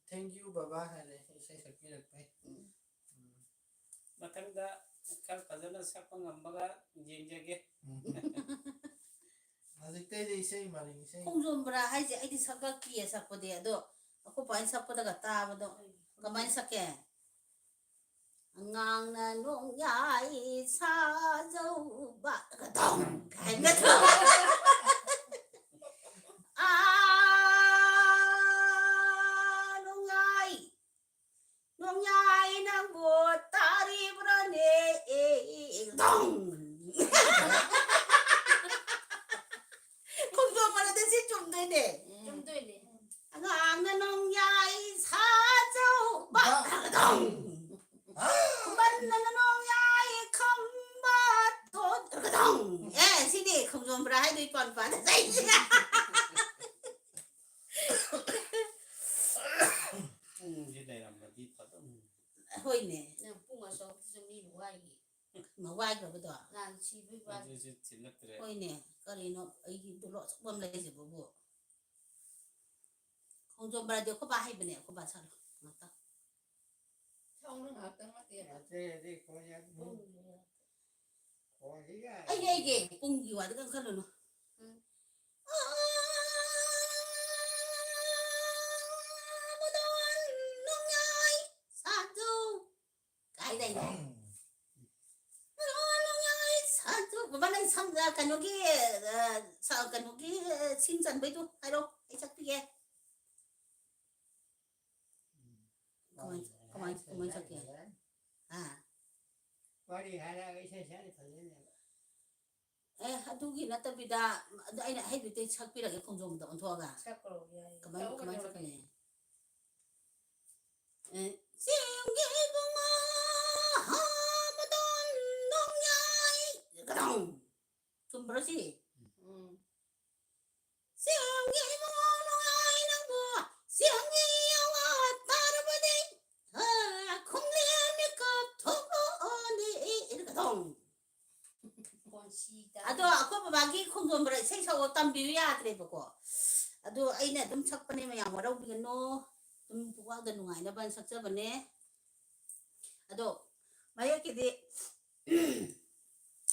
"Thank you ꯕꯕꯥ" ꯍꯥꯏꯔꯦ ꯏꯁꯩ ꯁꯛꯄꯤꯔꯛꯄꯩ꯫ ꯎꯝ꯫ ꯎꯝ꯫ ꯃꯊꯪꯗ ꯈꯔ ꯐꯖꯅ ꯁꯛꯄ ꯉꯝꯕꯒ ꯌꯦꯡꯖꯒꯦ꯫ ꯎꯝ꯫ ꯍꯧꯖꯤꯛꯇꯩꯗꯤ ꯏꯁꯩ ꯃꯔꯤꯡ ꯏꯁꯩ꯫ ꯈꯣꯡꯖꯣꯝ ꯕꯣꯔꯥ ꯍꯥꯏꯁꯦ ꯑꯩꯗꯤ ꯁꯛꯂꯛꯇꯤꯌꯦ ꯁꯛꯄꯗꯤ, ꯑꯗꯣ ꯑꯩꯈꯣꯏ ꯄꯥꯅ ꯁꯛꯄꯗꯒ ꯇꯥꯕꯗꯣ ꯀꯃꯥꯏꯅ ꯁꯛꯀꯦ? "ꯑꯉꯥꯡꯅ ꯅꯣꯡꯌꯥꯏ ꯁꯥꯖꯧꯕ" ꯒꯗꯣꯡ ꯀꯥꯏꯅ ꯇꯧ-, "ꯑꯥ, ꯅꯣꯡꯌꯥꯏ, ꯅꯣꯡꯌꯥꯏ ꯅꯪꯕꯨ ꯇꯥꯔꯤꯕ꯭ꯔꯥꯅꯦ?" ꯗꯣꯡ꯫ ꯈꯣꯡꯖꯣꯝ ꯃꯔꯛꯇ ꯁꯤ ꯆꯨꯝꯗꯣꯏꯅꯦ꯫ ꯆꯨꯝꯗꯣꯏꯅꯦ꯫ ꯑꯉꯥꯡꯅ ꯅꯣꯡꯌꯥꯏ ꯁꯥꯖꯧꯕ꯫ ꯕ-, ꯇꯔꯒꯗꯧ꯫ ꯍꯥ? ꯈꯨꯃꯟꯅ ꯅꯣꯡꯌꯥꯏ ꯈꯝꯕ ꯊꯣꯟ꯫ ꯇꯔꯒꯗꯧ꯫ ꯑꯦ, ꯁꯤꯅꯦ ꯈꯣꯡꯖꯣꯝ ꯕꯣꯔꯥ ꯍꯥꯏꯗꯣ, ꯏꯄ꯭ꯋꯥ ꯅꯨꯄꯥꯗ ꯆꯩ꯫ ꯄꯨꯡꯁꯤ ꯂꯩꯔꯝꯃꯗꯤ ꯐꯗꯧꯅꯤ꯫ ꯍꯣꯏꯅꯦ꯫ ꯅꯪ ꯄꯨꯡ ꯑꯆꯧꯕꯗꯨꯁꯨ ꯃꯤ ꯋꯥꯏꯒꯤ꯫ ꯃ-, ꯋꯥꯏꯈ꯭ꯔꯕꯗꯣ? ꯅꯍꯥꯟ ꯁꯤꯕꯩ ꯋꯥꯏ-, ꯑꯗꯨꯁꯨ ꯊꯤꯜꯂꯛꯇ꯭ꯔꯦ꯫ ꯍꯣꯏꯅꯦ, ꯀꯔꯤꯅꯣ ꯑꯩꯒꯤ ꯗꯣꯂꯣ ꯑꯆꯧꯕ ꯑꯃ ꯂꯩꯔꯤꯁꯤꯕꯨ? ꯈꯣꯡꯖꯣꯝ ꯕꯣꯔꯥꯗꯤ ꯑꯩꯈꯣꯏ ꯕꯥ ꯍꯩꯕꯅꯦ, ꯑꯩꯈꯣꯏ ꯕꯥ ꯁꯥꯔꯣ ꯉꯥꯛꯇꯪ꯫ ꯁꯥꯎꯅ ꯉꯥꯛꯇꯪ ꯅꯠꯇꯦ꯫ ꯅꯠꯇꯦ, ꯅꯠꯇꯦ, ꯈꯣꯡ ꯌꯥ-, ꯄꯨꯡ ꯑꯩ ꯌꯩꯒꯦ, ꯄꯨꯡꯒꯤ ꯋꯥꯗꯤ ꯀꯩꯝ ꯈꯜꯂꯨꯅꯨ꯫ ꯎꯝ꯫ ꯑꯥ, ꯃꯗꯣꯟ ꯅꯣꯡꯌꯥꯏ ꯁꯥꯖꯧ꯫ ꯀꯥꯏꯗꯩꯅꯣ? ꯃꯗꯣꯟ ꯅꯣꯡꯌꯥꯏ ꯁꯥꯖꯧ꯫ ꯕꯕꯥ, ꯅꯪ ꯁꯝ, ꯑ, ꯀꯩꯅꯣꯒꯤ, ꯑ, ꯁ-, ꯀꯩꯅꯣꯒꯤ, ꯑ, ꯁꯤꯡ ꯆꯟꯕꯩꯗꯣ ꯍꯥꯏꯔꯣ, ꯑꯩ ꯁꯛꯄꯤꯒꯦ꯫ ꯀꯃꯥꯏ, ꯀꯃꯥꯏ, ꯀꯃꯥꯏ ꯁꯛꯀꯦ? ꯍꯥ? ꯋꯥꯔꯤ ꯍꯥꯏꯔꯒ ꯏꯁꯩ ꯁꯛꯑꯗꯤ ꯐꯖꯅꯦꯕ꯫ ꯑꯦ, ꯑꯗꯨꯒꯤ ꯅꯠꯇꯕꯤꯗ, ꯑꯗꯨ ꯑꯩꯅ ꯑꯍꯩꯕꯗꯩ ꯁꯛꯄꯤꯔꯒꯦ, ꯈꯣꯡꯖꯣꯝꯗ ꯑꯣꯟꯊꯣꯛꯑꯒ꯫ ꯁꯛꯈ꯭ꯔꯣ, ꯌꯥꯏꯌꯦ꯫ ꯀꯃꯥꯏ, ꯇꯧ ꯀꯃꯥꯏ ꯀꯩꯗꯧꯔꯒꯦ? ꯁꯛꯀꯅꯤ? ꯑꯦ, ꯆꯤꯡꯒꯤ ꯏꯕꯨꯡꯉꯣ, ꯃꯗꯣꯟ ꯅꯣꯡꯌꯥꯏ, ꯀꯗꯧ꯫ ꯆꯨꯝꯕ꯭ꯔꯣ ꯁꯤ? ꯎꯝ꯫ ꯆꯤꯡꯒꯤ ꯏꯕꯨꯡꯉꯣ ꯅꯨꯡꯉꯥꯏ ꯅꯪꯕꯨ, ꯆꯤꯡꯒꯤ ꯑꯋꯥ ꯇꯥꯔꯕꯗꯤ, ꯑ, ꯈꯨꯝꯂꯦ ꯃꯤꯀꯞ ꯊꯣꯛꯂꯛꯑꯣꯅꯦ, ꯏꯔꯒꯗꯧ꯫ ꯀꯣꯟꯁꯤꯗ꯫ ꯑꯗꯣ ꯑꯩꯈꯣꯏ ꯕꯕꯥꯒꯤ ꯈꯣꯡꯖꯣꯝ ꯕꯣꯔꯥ ꯏꯁꯩ ꯁꯛꯑꯣ ꯇꯝꯕꯤꯌꯨ ꯌꯥꯗ꯭ꯔꯦꯕꯀꯣ꯫ ꯑꯗꯣ ꯑꯩꯅ ꯑꯗꯨꯝ ꯁꯛꯄꯅꯦ, ꯃꯌꯥꯝ ꯋꯥꯔꯧꯕꯤꯒꯅꯣ꯫ ꯑꯗꯨꯝ ꯄꯨꯛꯋꯥꯡꯗ ꯅꯨꯡꯉꯥꯏꯅꯕ ꯁꯛꯆꯕꯅꯦ꯫ ꯑꯗꯣ ꯃꯌꯦꯛꯀꯤꯗꯤ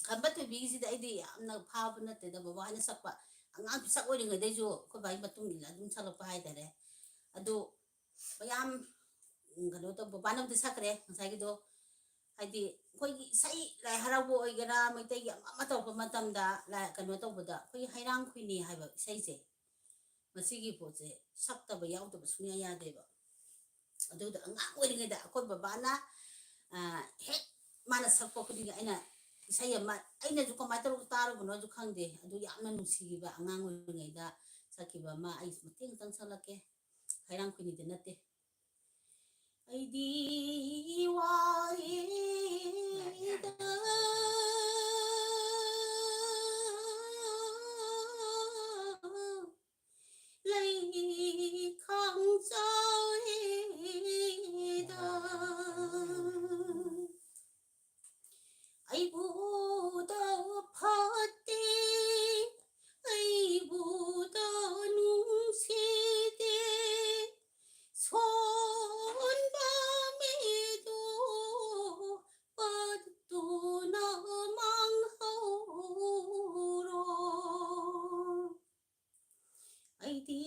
ꯈꯝꯕ ꯊꯣꯏꯕꯤꯒꯤꯁꯤꯗꯤ ꯑꯩꯗꯤ ꯌꯥꯝꯅ ꯐꯥꯕ ꯅꯠꯇꯦꯗ, ꯕꯕꯥ ꯍꯣꯏꯅ ꯁꯛꯄ꯫ ꯑꯉꯥꯡ ꯄꯤꯁꯛ ꯑꯣꯏꯔꯤꯉꯩꯗꯩꯁꯨ ꯑꯩꯈꯣꯏ ꯕꯥꯒꯤ ꯃꯇꯨꯡ ꯏꯜꯂ ꯑꯗꯨꯝ ꯁꯛꯂꯛꯄ ꯍꯥꯏꯇꯥꯔꯦ꯫ ꯑꯗꯨ ꯃꯌꯥꯝ, ꯎꯝ, ꯀꯩꯅꯣ ꯇꯧ-, ꯕꯕꯥꯅꯕꯨꯗꯤ ꯁꯛꯈ꯭ꯔꯦ ꯉꯁꯥꯏꯒꯤꯗꯣ꯫ ꯍꯥꯏꯗꯤ ꯑꯩꯈꯣꯏꯒꯤ ꯏꯁꯩ, ꯂꯥꯏ ꯍꯔꯥꯎꯕ ꯑꯣꯏꯒꯦꯔꯥ, ꯃꯩꯇꯩꯒꯤ ꯑꯃ ꯑꯃ ꯇꯧꯔꯛꯄ ꯃꯇꯝꯗ, ꯂꯥꯏ, ꯀꯩꯅꯣ ꯇꯧꯕꯗ, ꯑꯩꯈꯣꯏꯒꯤ ꯍꯩꯔꯥꯡ ꯈꯣꯏꯅꯤ ꯍꯥꯏꯕ ꯏꯁꯩꯁꯦ, ꯃꯁꯤꯒꯤ ꯄꯣꯠꯁꯦ ꯁꯛꯇꯕ ꯌꯥꯎꯗꯕ ꯁꯨꯡꯌꯥ ꯌꯥꯗꯦꯕ꯫ ꯑꯗꯨꯗ ꯑꯉꯥꯡ ꯑꯣꯏꯔꯤꯉꯩꯗ ꯑꯩꯈꯣꯏ ꯕꯕꯥꯅ, ꯑ, ꯍꯦꯛ ꯃꯥꯅ ꯁꯛꯄ ꯈꯨꯗꯤꯡꯒꯤ ꯑꯩꯅ ꯏꯁꯩ ꯑꯃ, ꯑꯩꯅꯁꯨ ꯀꯃꯥꯏꯅ ꯇꯧꯔꯒ ꯇꯥꯔꯨꯕꯅꯣꯁꯨ ꯈꯪꯗꯦ, ꯑꯗꯨ ꯌꯥꯝꯅ ꯅꯨꯡꯁꯤꯈꯤꯕ ꯑꯉꯥꯡ ꯑꯣꯏꯔꯤꯉꯩꯗ ꯊꯛꯈꯤꯕ ꯑꯃ ꯑꯩ ꯃꯇꯦꯛ ꯑꯃꯇꯪ ꯁꯛꯂꯛꯀꯦ꯫ ꯍꯩꯔꯥꯡ ꯈꯣꯏꯅꯤꯗꯤ ꯅꯠꯇꯦ꯫ ꯑꯩꯗꯤ ꯋꯥꯏꯗ ꯂꯩ ꯈꯥꯡꯖꯥꯏꯗ ꯑꯩꯕꯨꯗ ꯐꯠꯇꯦ, ꯑꯩꯕꯨꯗ ꯅꯨꯡꯁꯤꯗꯦ, ꯁꯣꯟꯕ ꯃꯤꯗꯨ ꯄꯠꯇꯨꯅ ꯃꯥꯡꯍꯧꯔꯣ꯫ ꯑꯩꯗꯤ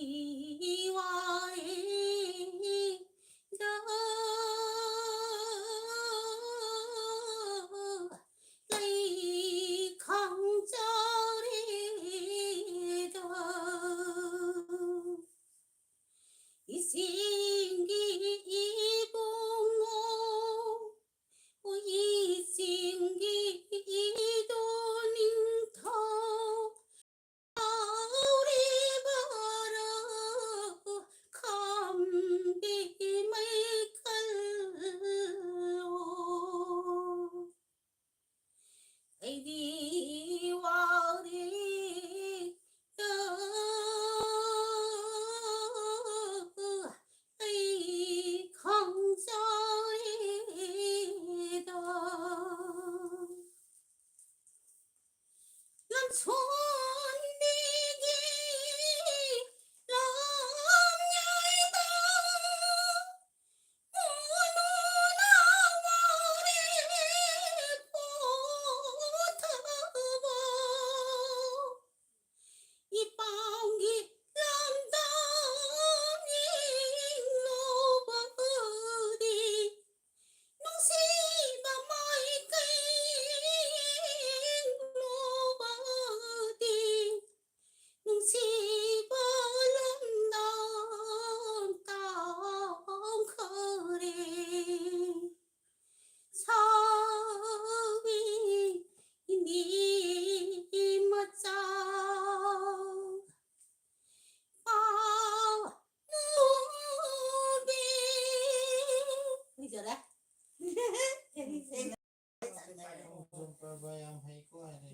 ꯈꯣꯡꯖꯣꯝ ꯄꯔꯕ ꯌꯥꯝ ꯍꯩꯀꯣ ꯍꯥꯏꯔꯦ꯫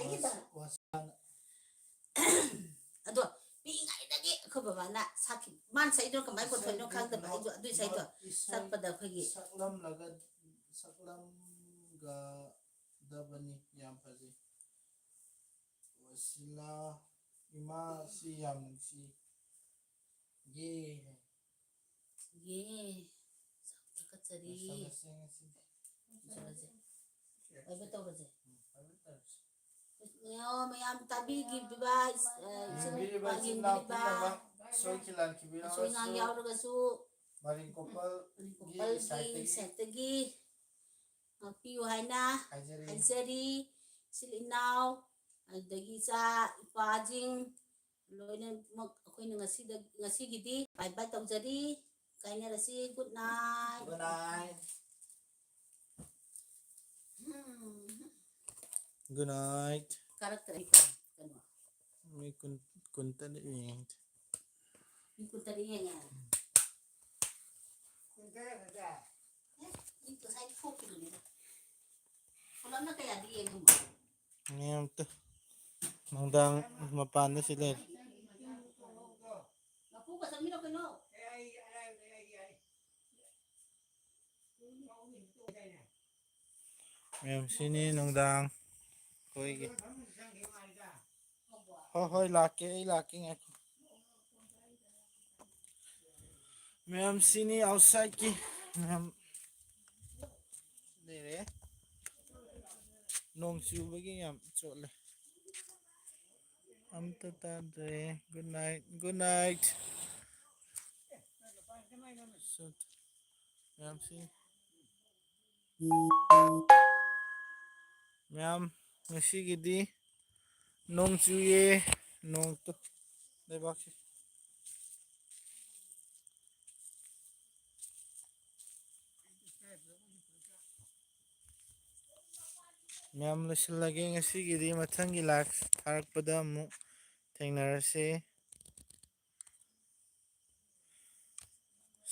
ꯋꯥꯁ-, ꯋꯥꯁ-, ꯑꯗꯣ ꯄꯤꯛꯏꯉꯩꯗꯒꯤ ꯑꯩꯈꯣꯏ ꯕꯕꯥꯅ ꯁꯛꯈꯤ, ꯃꯥꯅ ꯁꯛꯏꯗꯣ ꯀꯃꯥꯏꯅ ꯄꯣꯊꯣꯏꯅꯣ ꯏꯁꯩꯗꯤ ꯈꯪꯗꯕ, ꯅꯣ-, ꯑꯩꯁꯨ ꯑꯗꯨꯏ ꯏꯁꯩꯗꯣ ꯅꯣ-, ꯏꯁꯩ ꯁꯛꯄꯗ ꯑꯩꯈꯣꯏꯒꯤ ꯁꯛꯂꯝꯂꯒ-, ꯁꯛꯂꯝꯒꯗꯕꯅꯤ꯫ ꯌꯥꯝ ꯐꯖꯩ꯫ ꯋꯥꯁꯤꯂꯥ, ꯏꯃꯥꯁꯤ ꯌꯥꯝ ꯅꯨꯡꯁꯤ꯫ ꯌꯦ꯫ ꯌꯦ꯫ ꯊꯥꯒꯠꯆꯔꯤ꯫ ꯂꯣꯏꯁꯜꯂꯁꯦ ꯉꯁꯤꯗꯤ꯫ ꯂꯣꯏꯁꯜꯂꯁꯦ꯫ ꯑꯣꯏꯕ ꯇꯧꯔꯁꯦ꯫ ꯎꯝ, ꯑꯣꯏꯕ ꯇꯧꯔꯁꯦ꯫ ꯑꯣ, ꯃꯌꯥꯝ ꯇꯥꯕꯤꯈꯤꯕ, ꯑ, ꯏꯆꯤꯟ-, ꯌꯦꯡꯕꯤꯔꯤꯕ ꯏꯆꯤꯟ ꯏꯅꯥꯎ ꯌꯦꯡꯕꯤꯔꯤꯕ, ꯄꯨꯝꯅꯃꯛ, ꯁꯣꯏꯈꯤ ꯂꯥꯟꯈꯤꯕ ꯑꯁꯣꯏ ꯑꯉꯥꯡ ꯌꯥꯎꯔꯁꯨ, ꯌꯥꯎꯔꯒꯁꯨ, ꯃꯔꯤꯡ ꯀꯣꯄꯜꯒꯤ ꯃꯔꯤꯡ ꯀꯣꯄꯜꯒꯤ ꯁꯥꯏꯠꯇꯒꯤ ꯁꯥꯏꯠꯇꯒꯤ ꯉꯥꯛꯄꯤꯌꯨ ꯍꯥꯏꯅ ꯍꯥꯏꯖꯔꯤ꯫ ꯍꯥꯏꯖꯔꯤ꯫ ꯏꯆꯤꯜ ꯏꯅꯥꯎ, ꯑꯗꯒꯤ ꯏꯆꯥ ꯏꯄꯥꯁꯤꯡ ꯂꯣꯏꯅꯃꯛ ꯑꯩꯈꯣꯏꯅ ꯉꯁꯤꯗ, ꯉꯁꯤꯒꯤꯗꯤ bye bye ꯇꯧꯖꯔꯤ꯫ ꯀꯥꯏꯅꯔꯁꯤ꯫ Good night꯫ Good night꯫ ꯎꯝ꯫ Good night꯫ ꯀꯥꯔꯛꯇ꯭ꯔꯦ ꯀꯩꯅꯣ꯫ ꯃꯤ ꯀꯨꯟ, ꯀꯨꯟꯇꯔꯦꯠ ꯌꯦꯡꯉꯦ꯫ ꯃꯤ ꯀꯨꯟꯇꯔꯦꯠ ꯌꯦꯡꯉꯦ꯫ ꯑꯦ, ꯃꯤ ꯉꯁꯥꯏ ꯊꯣꯛꯈꯤꯕꯅꯤꯗ꯫ ꯄꯨꯂꯞꯅ ꯀꯌꯥꯗꯤ ꯌꯦꯡꯉꯝꯃꯣ? ꯃꯌꯥꯝ ꯇꯨ ꯅꯨꯡꯗꯥꯡ ꯃꯄꯥꯟꯗ ꯁꯤ ꯂꯩꯔꯦ꯫ ꯃꯄꯨꯒ ꯆꯪꯃꯤꯟꯅꯧ ꯀꯩꯅꯣ꯫ ꯃꯌꯥꯝ ꯁꯤꯅꯤ ꯅꯨꯡꯗꯥꯡ ꯑꯩꯈꯣꯏꯒꯤ꯫ ꯍꯣꯏ, ꯍꯣꯏ, ꯂꯥꯛꯀꯦ, ꯑꯩ ꯂꯥꯛꯀꯦ, ꯉꯥꯏꯈꯣ꯫ ꯃꯌꯥꯝ ꯁꯤꯅꯤ outsideꯀꯤ ꯃꯌꯥꯝ ꯂꯩꯔꯦ꯫ ꯅꯣꯡ ꯆꯨꯕꯒꯤ ꯌꯥꯝ ꯆꯣꯠꯂꯦ꯫ ꯑꯝꯇ ꯇꯥꯗ꯭ꯔꯦ꯫ Good night, good night꯫ ꯃꯌꯥꯝꯁꯤ꯫ ꯃꯌꯥꯝ, ꯉꯁꯤꯒꯤꯗꯤ ꯅꯣꯡ ꯆꯨꯏꯌꯦ, ꯅꯣꯡ ꯇꯨ-, ꯂꯩꯕꯥꯛꯁꯤ꯫ ꯃꯌꯥꯝ, ꯂꯣꯏꯁꯤꯜꯂꯒꯦ ꯉꯁꯤꯒꯤꯗꯤ, ꯃꯊꯪꯒꯤ live ꯊꯥꯔꯛꯄꯗ ꯑꯃꯨꯛ ꯊꯦꯡꯅꯔꯁꯤ꯫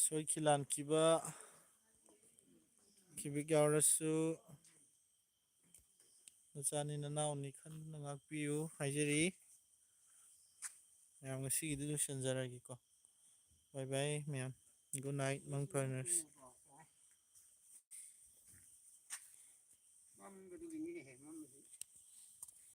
ꯁꯣꯏꯈꯤ ꯂꯥꯟꯈꯤꯕ ꯁꯤꯕꯤꯛ ꯌꯥꯎꯔꯁꯨ ꯅꯆꯥꯅꯤ ꯅꯅꯥꯎꯅꯤ ꯈꯟꯗꯨꯅ ꯉꯥꯛꯄꯤꯌꯨ ꯍꯥꯏꯖꯔꯤ꯫ ꯃꯌꯥꯝ ꯉꯁꯤꯒꯤꯗꯤ ꯂꯣꯏꯁꯤꯟꯖꯔꯒꯦꯀꯣ꯫ ꯕꯥꯏ ꯕꯥꯏ ꯃꯌꯥꯝ꯫ Good night, ꯃꯪ ꯐꯔꯁꯤ꯫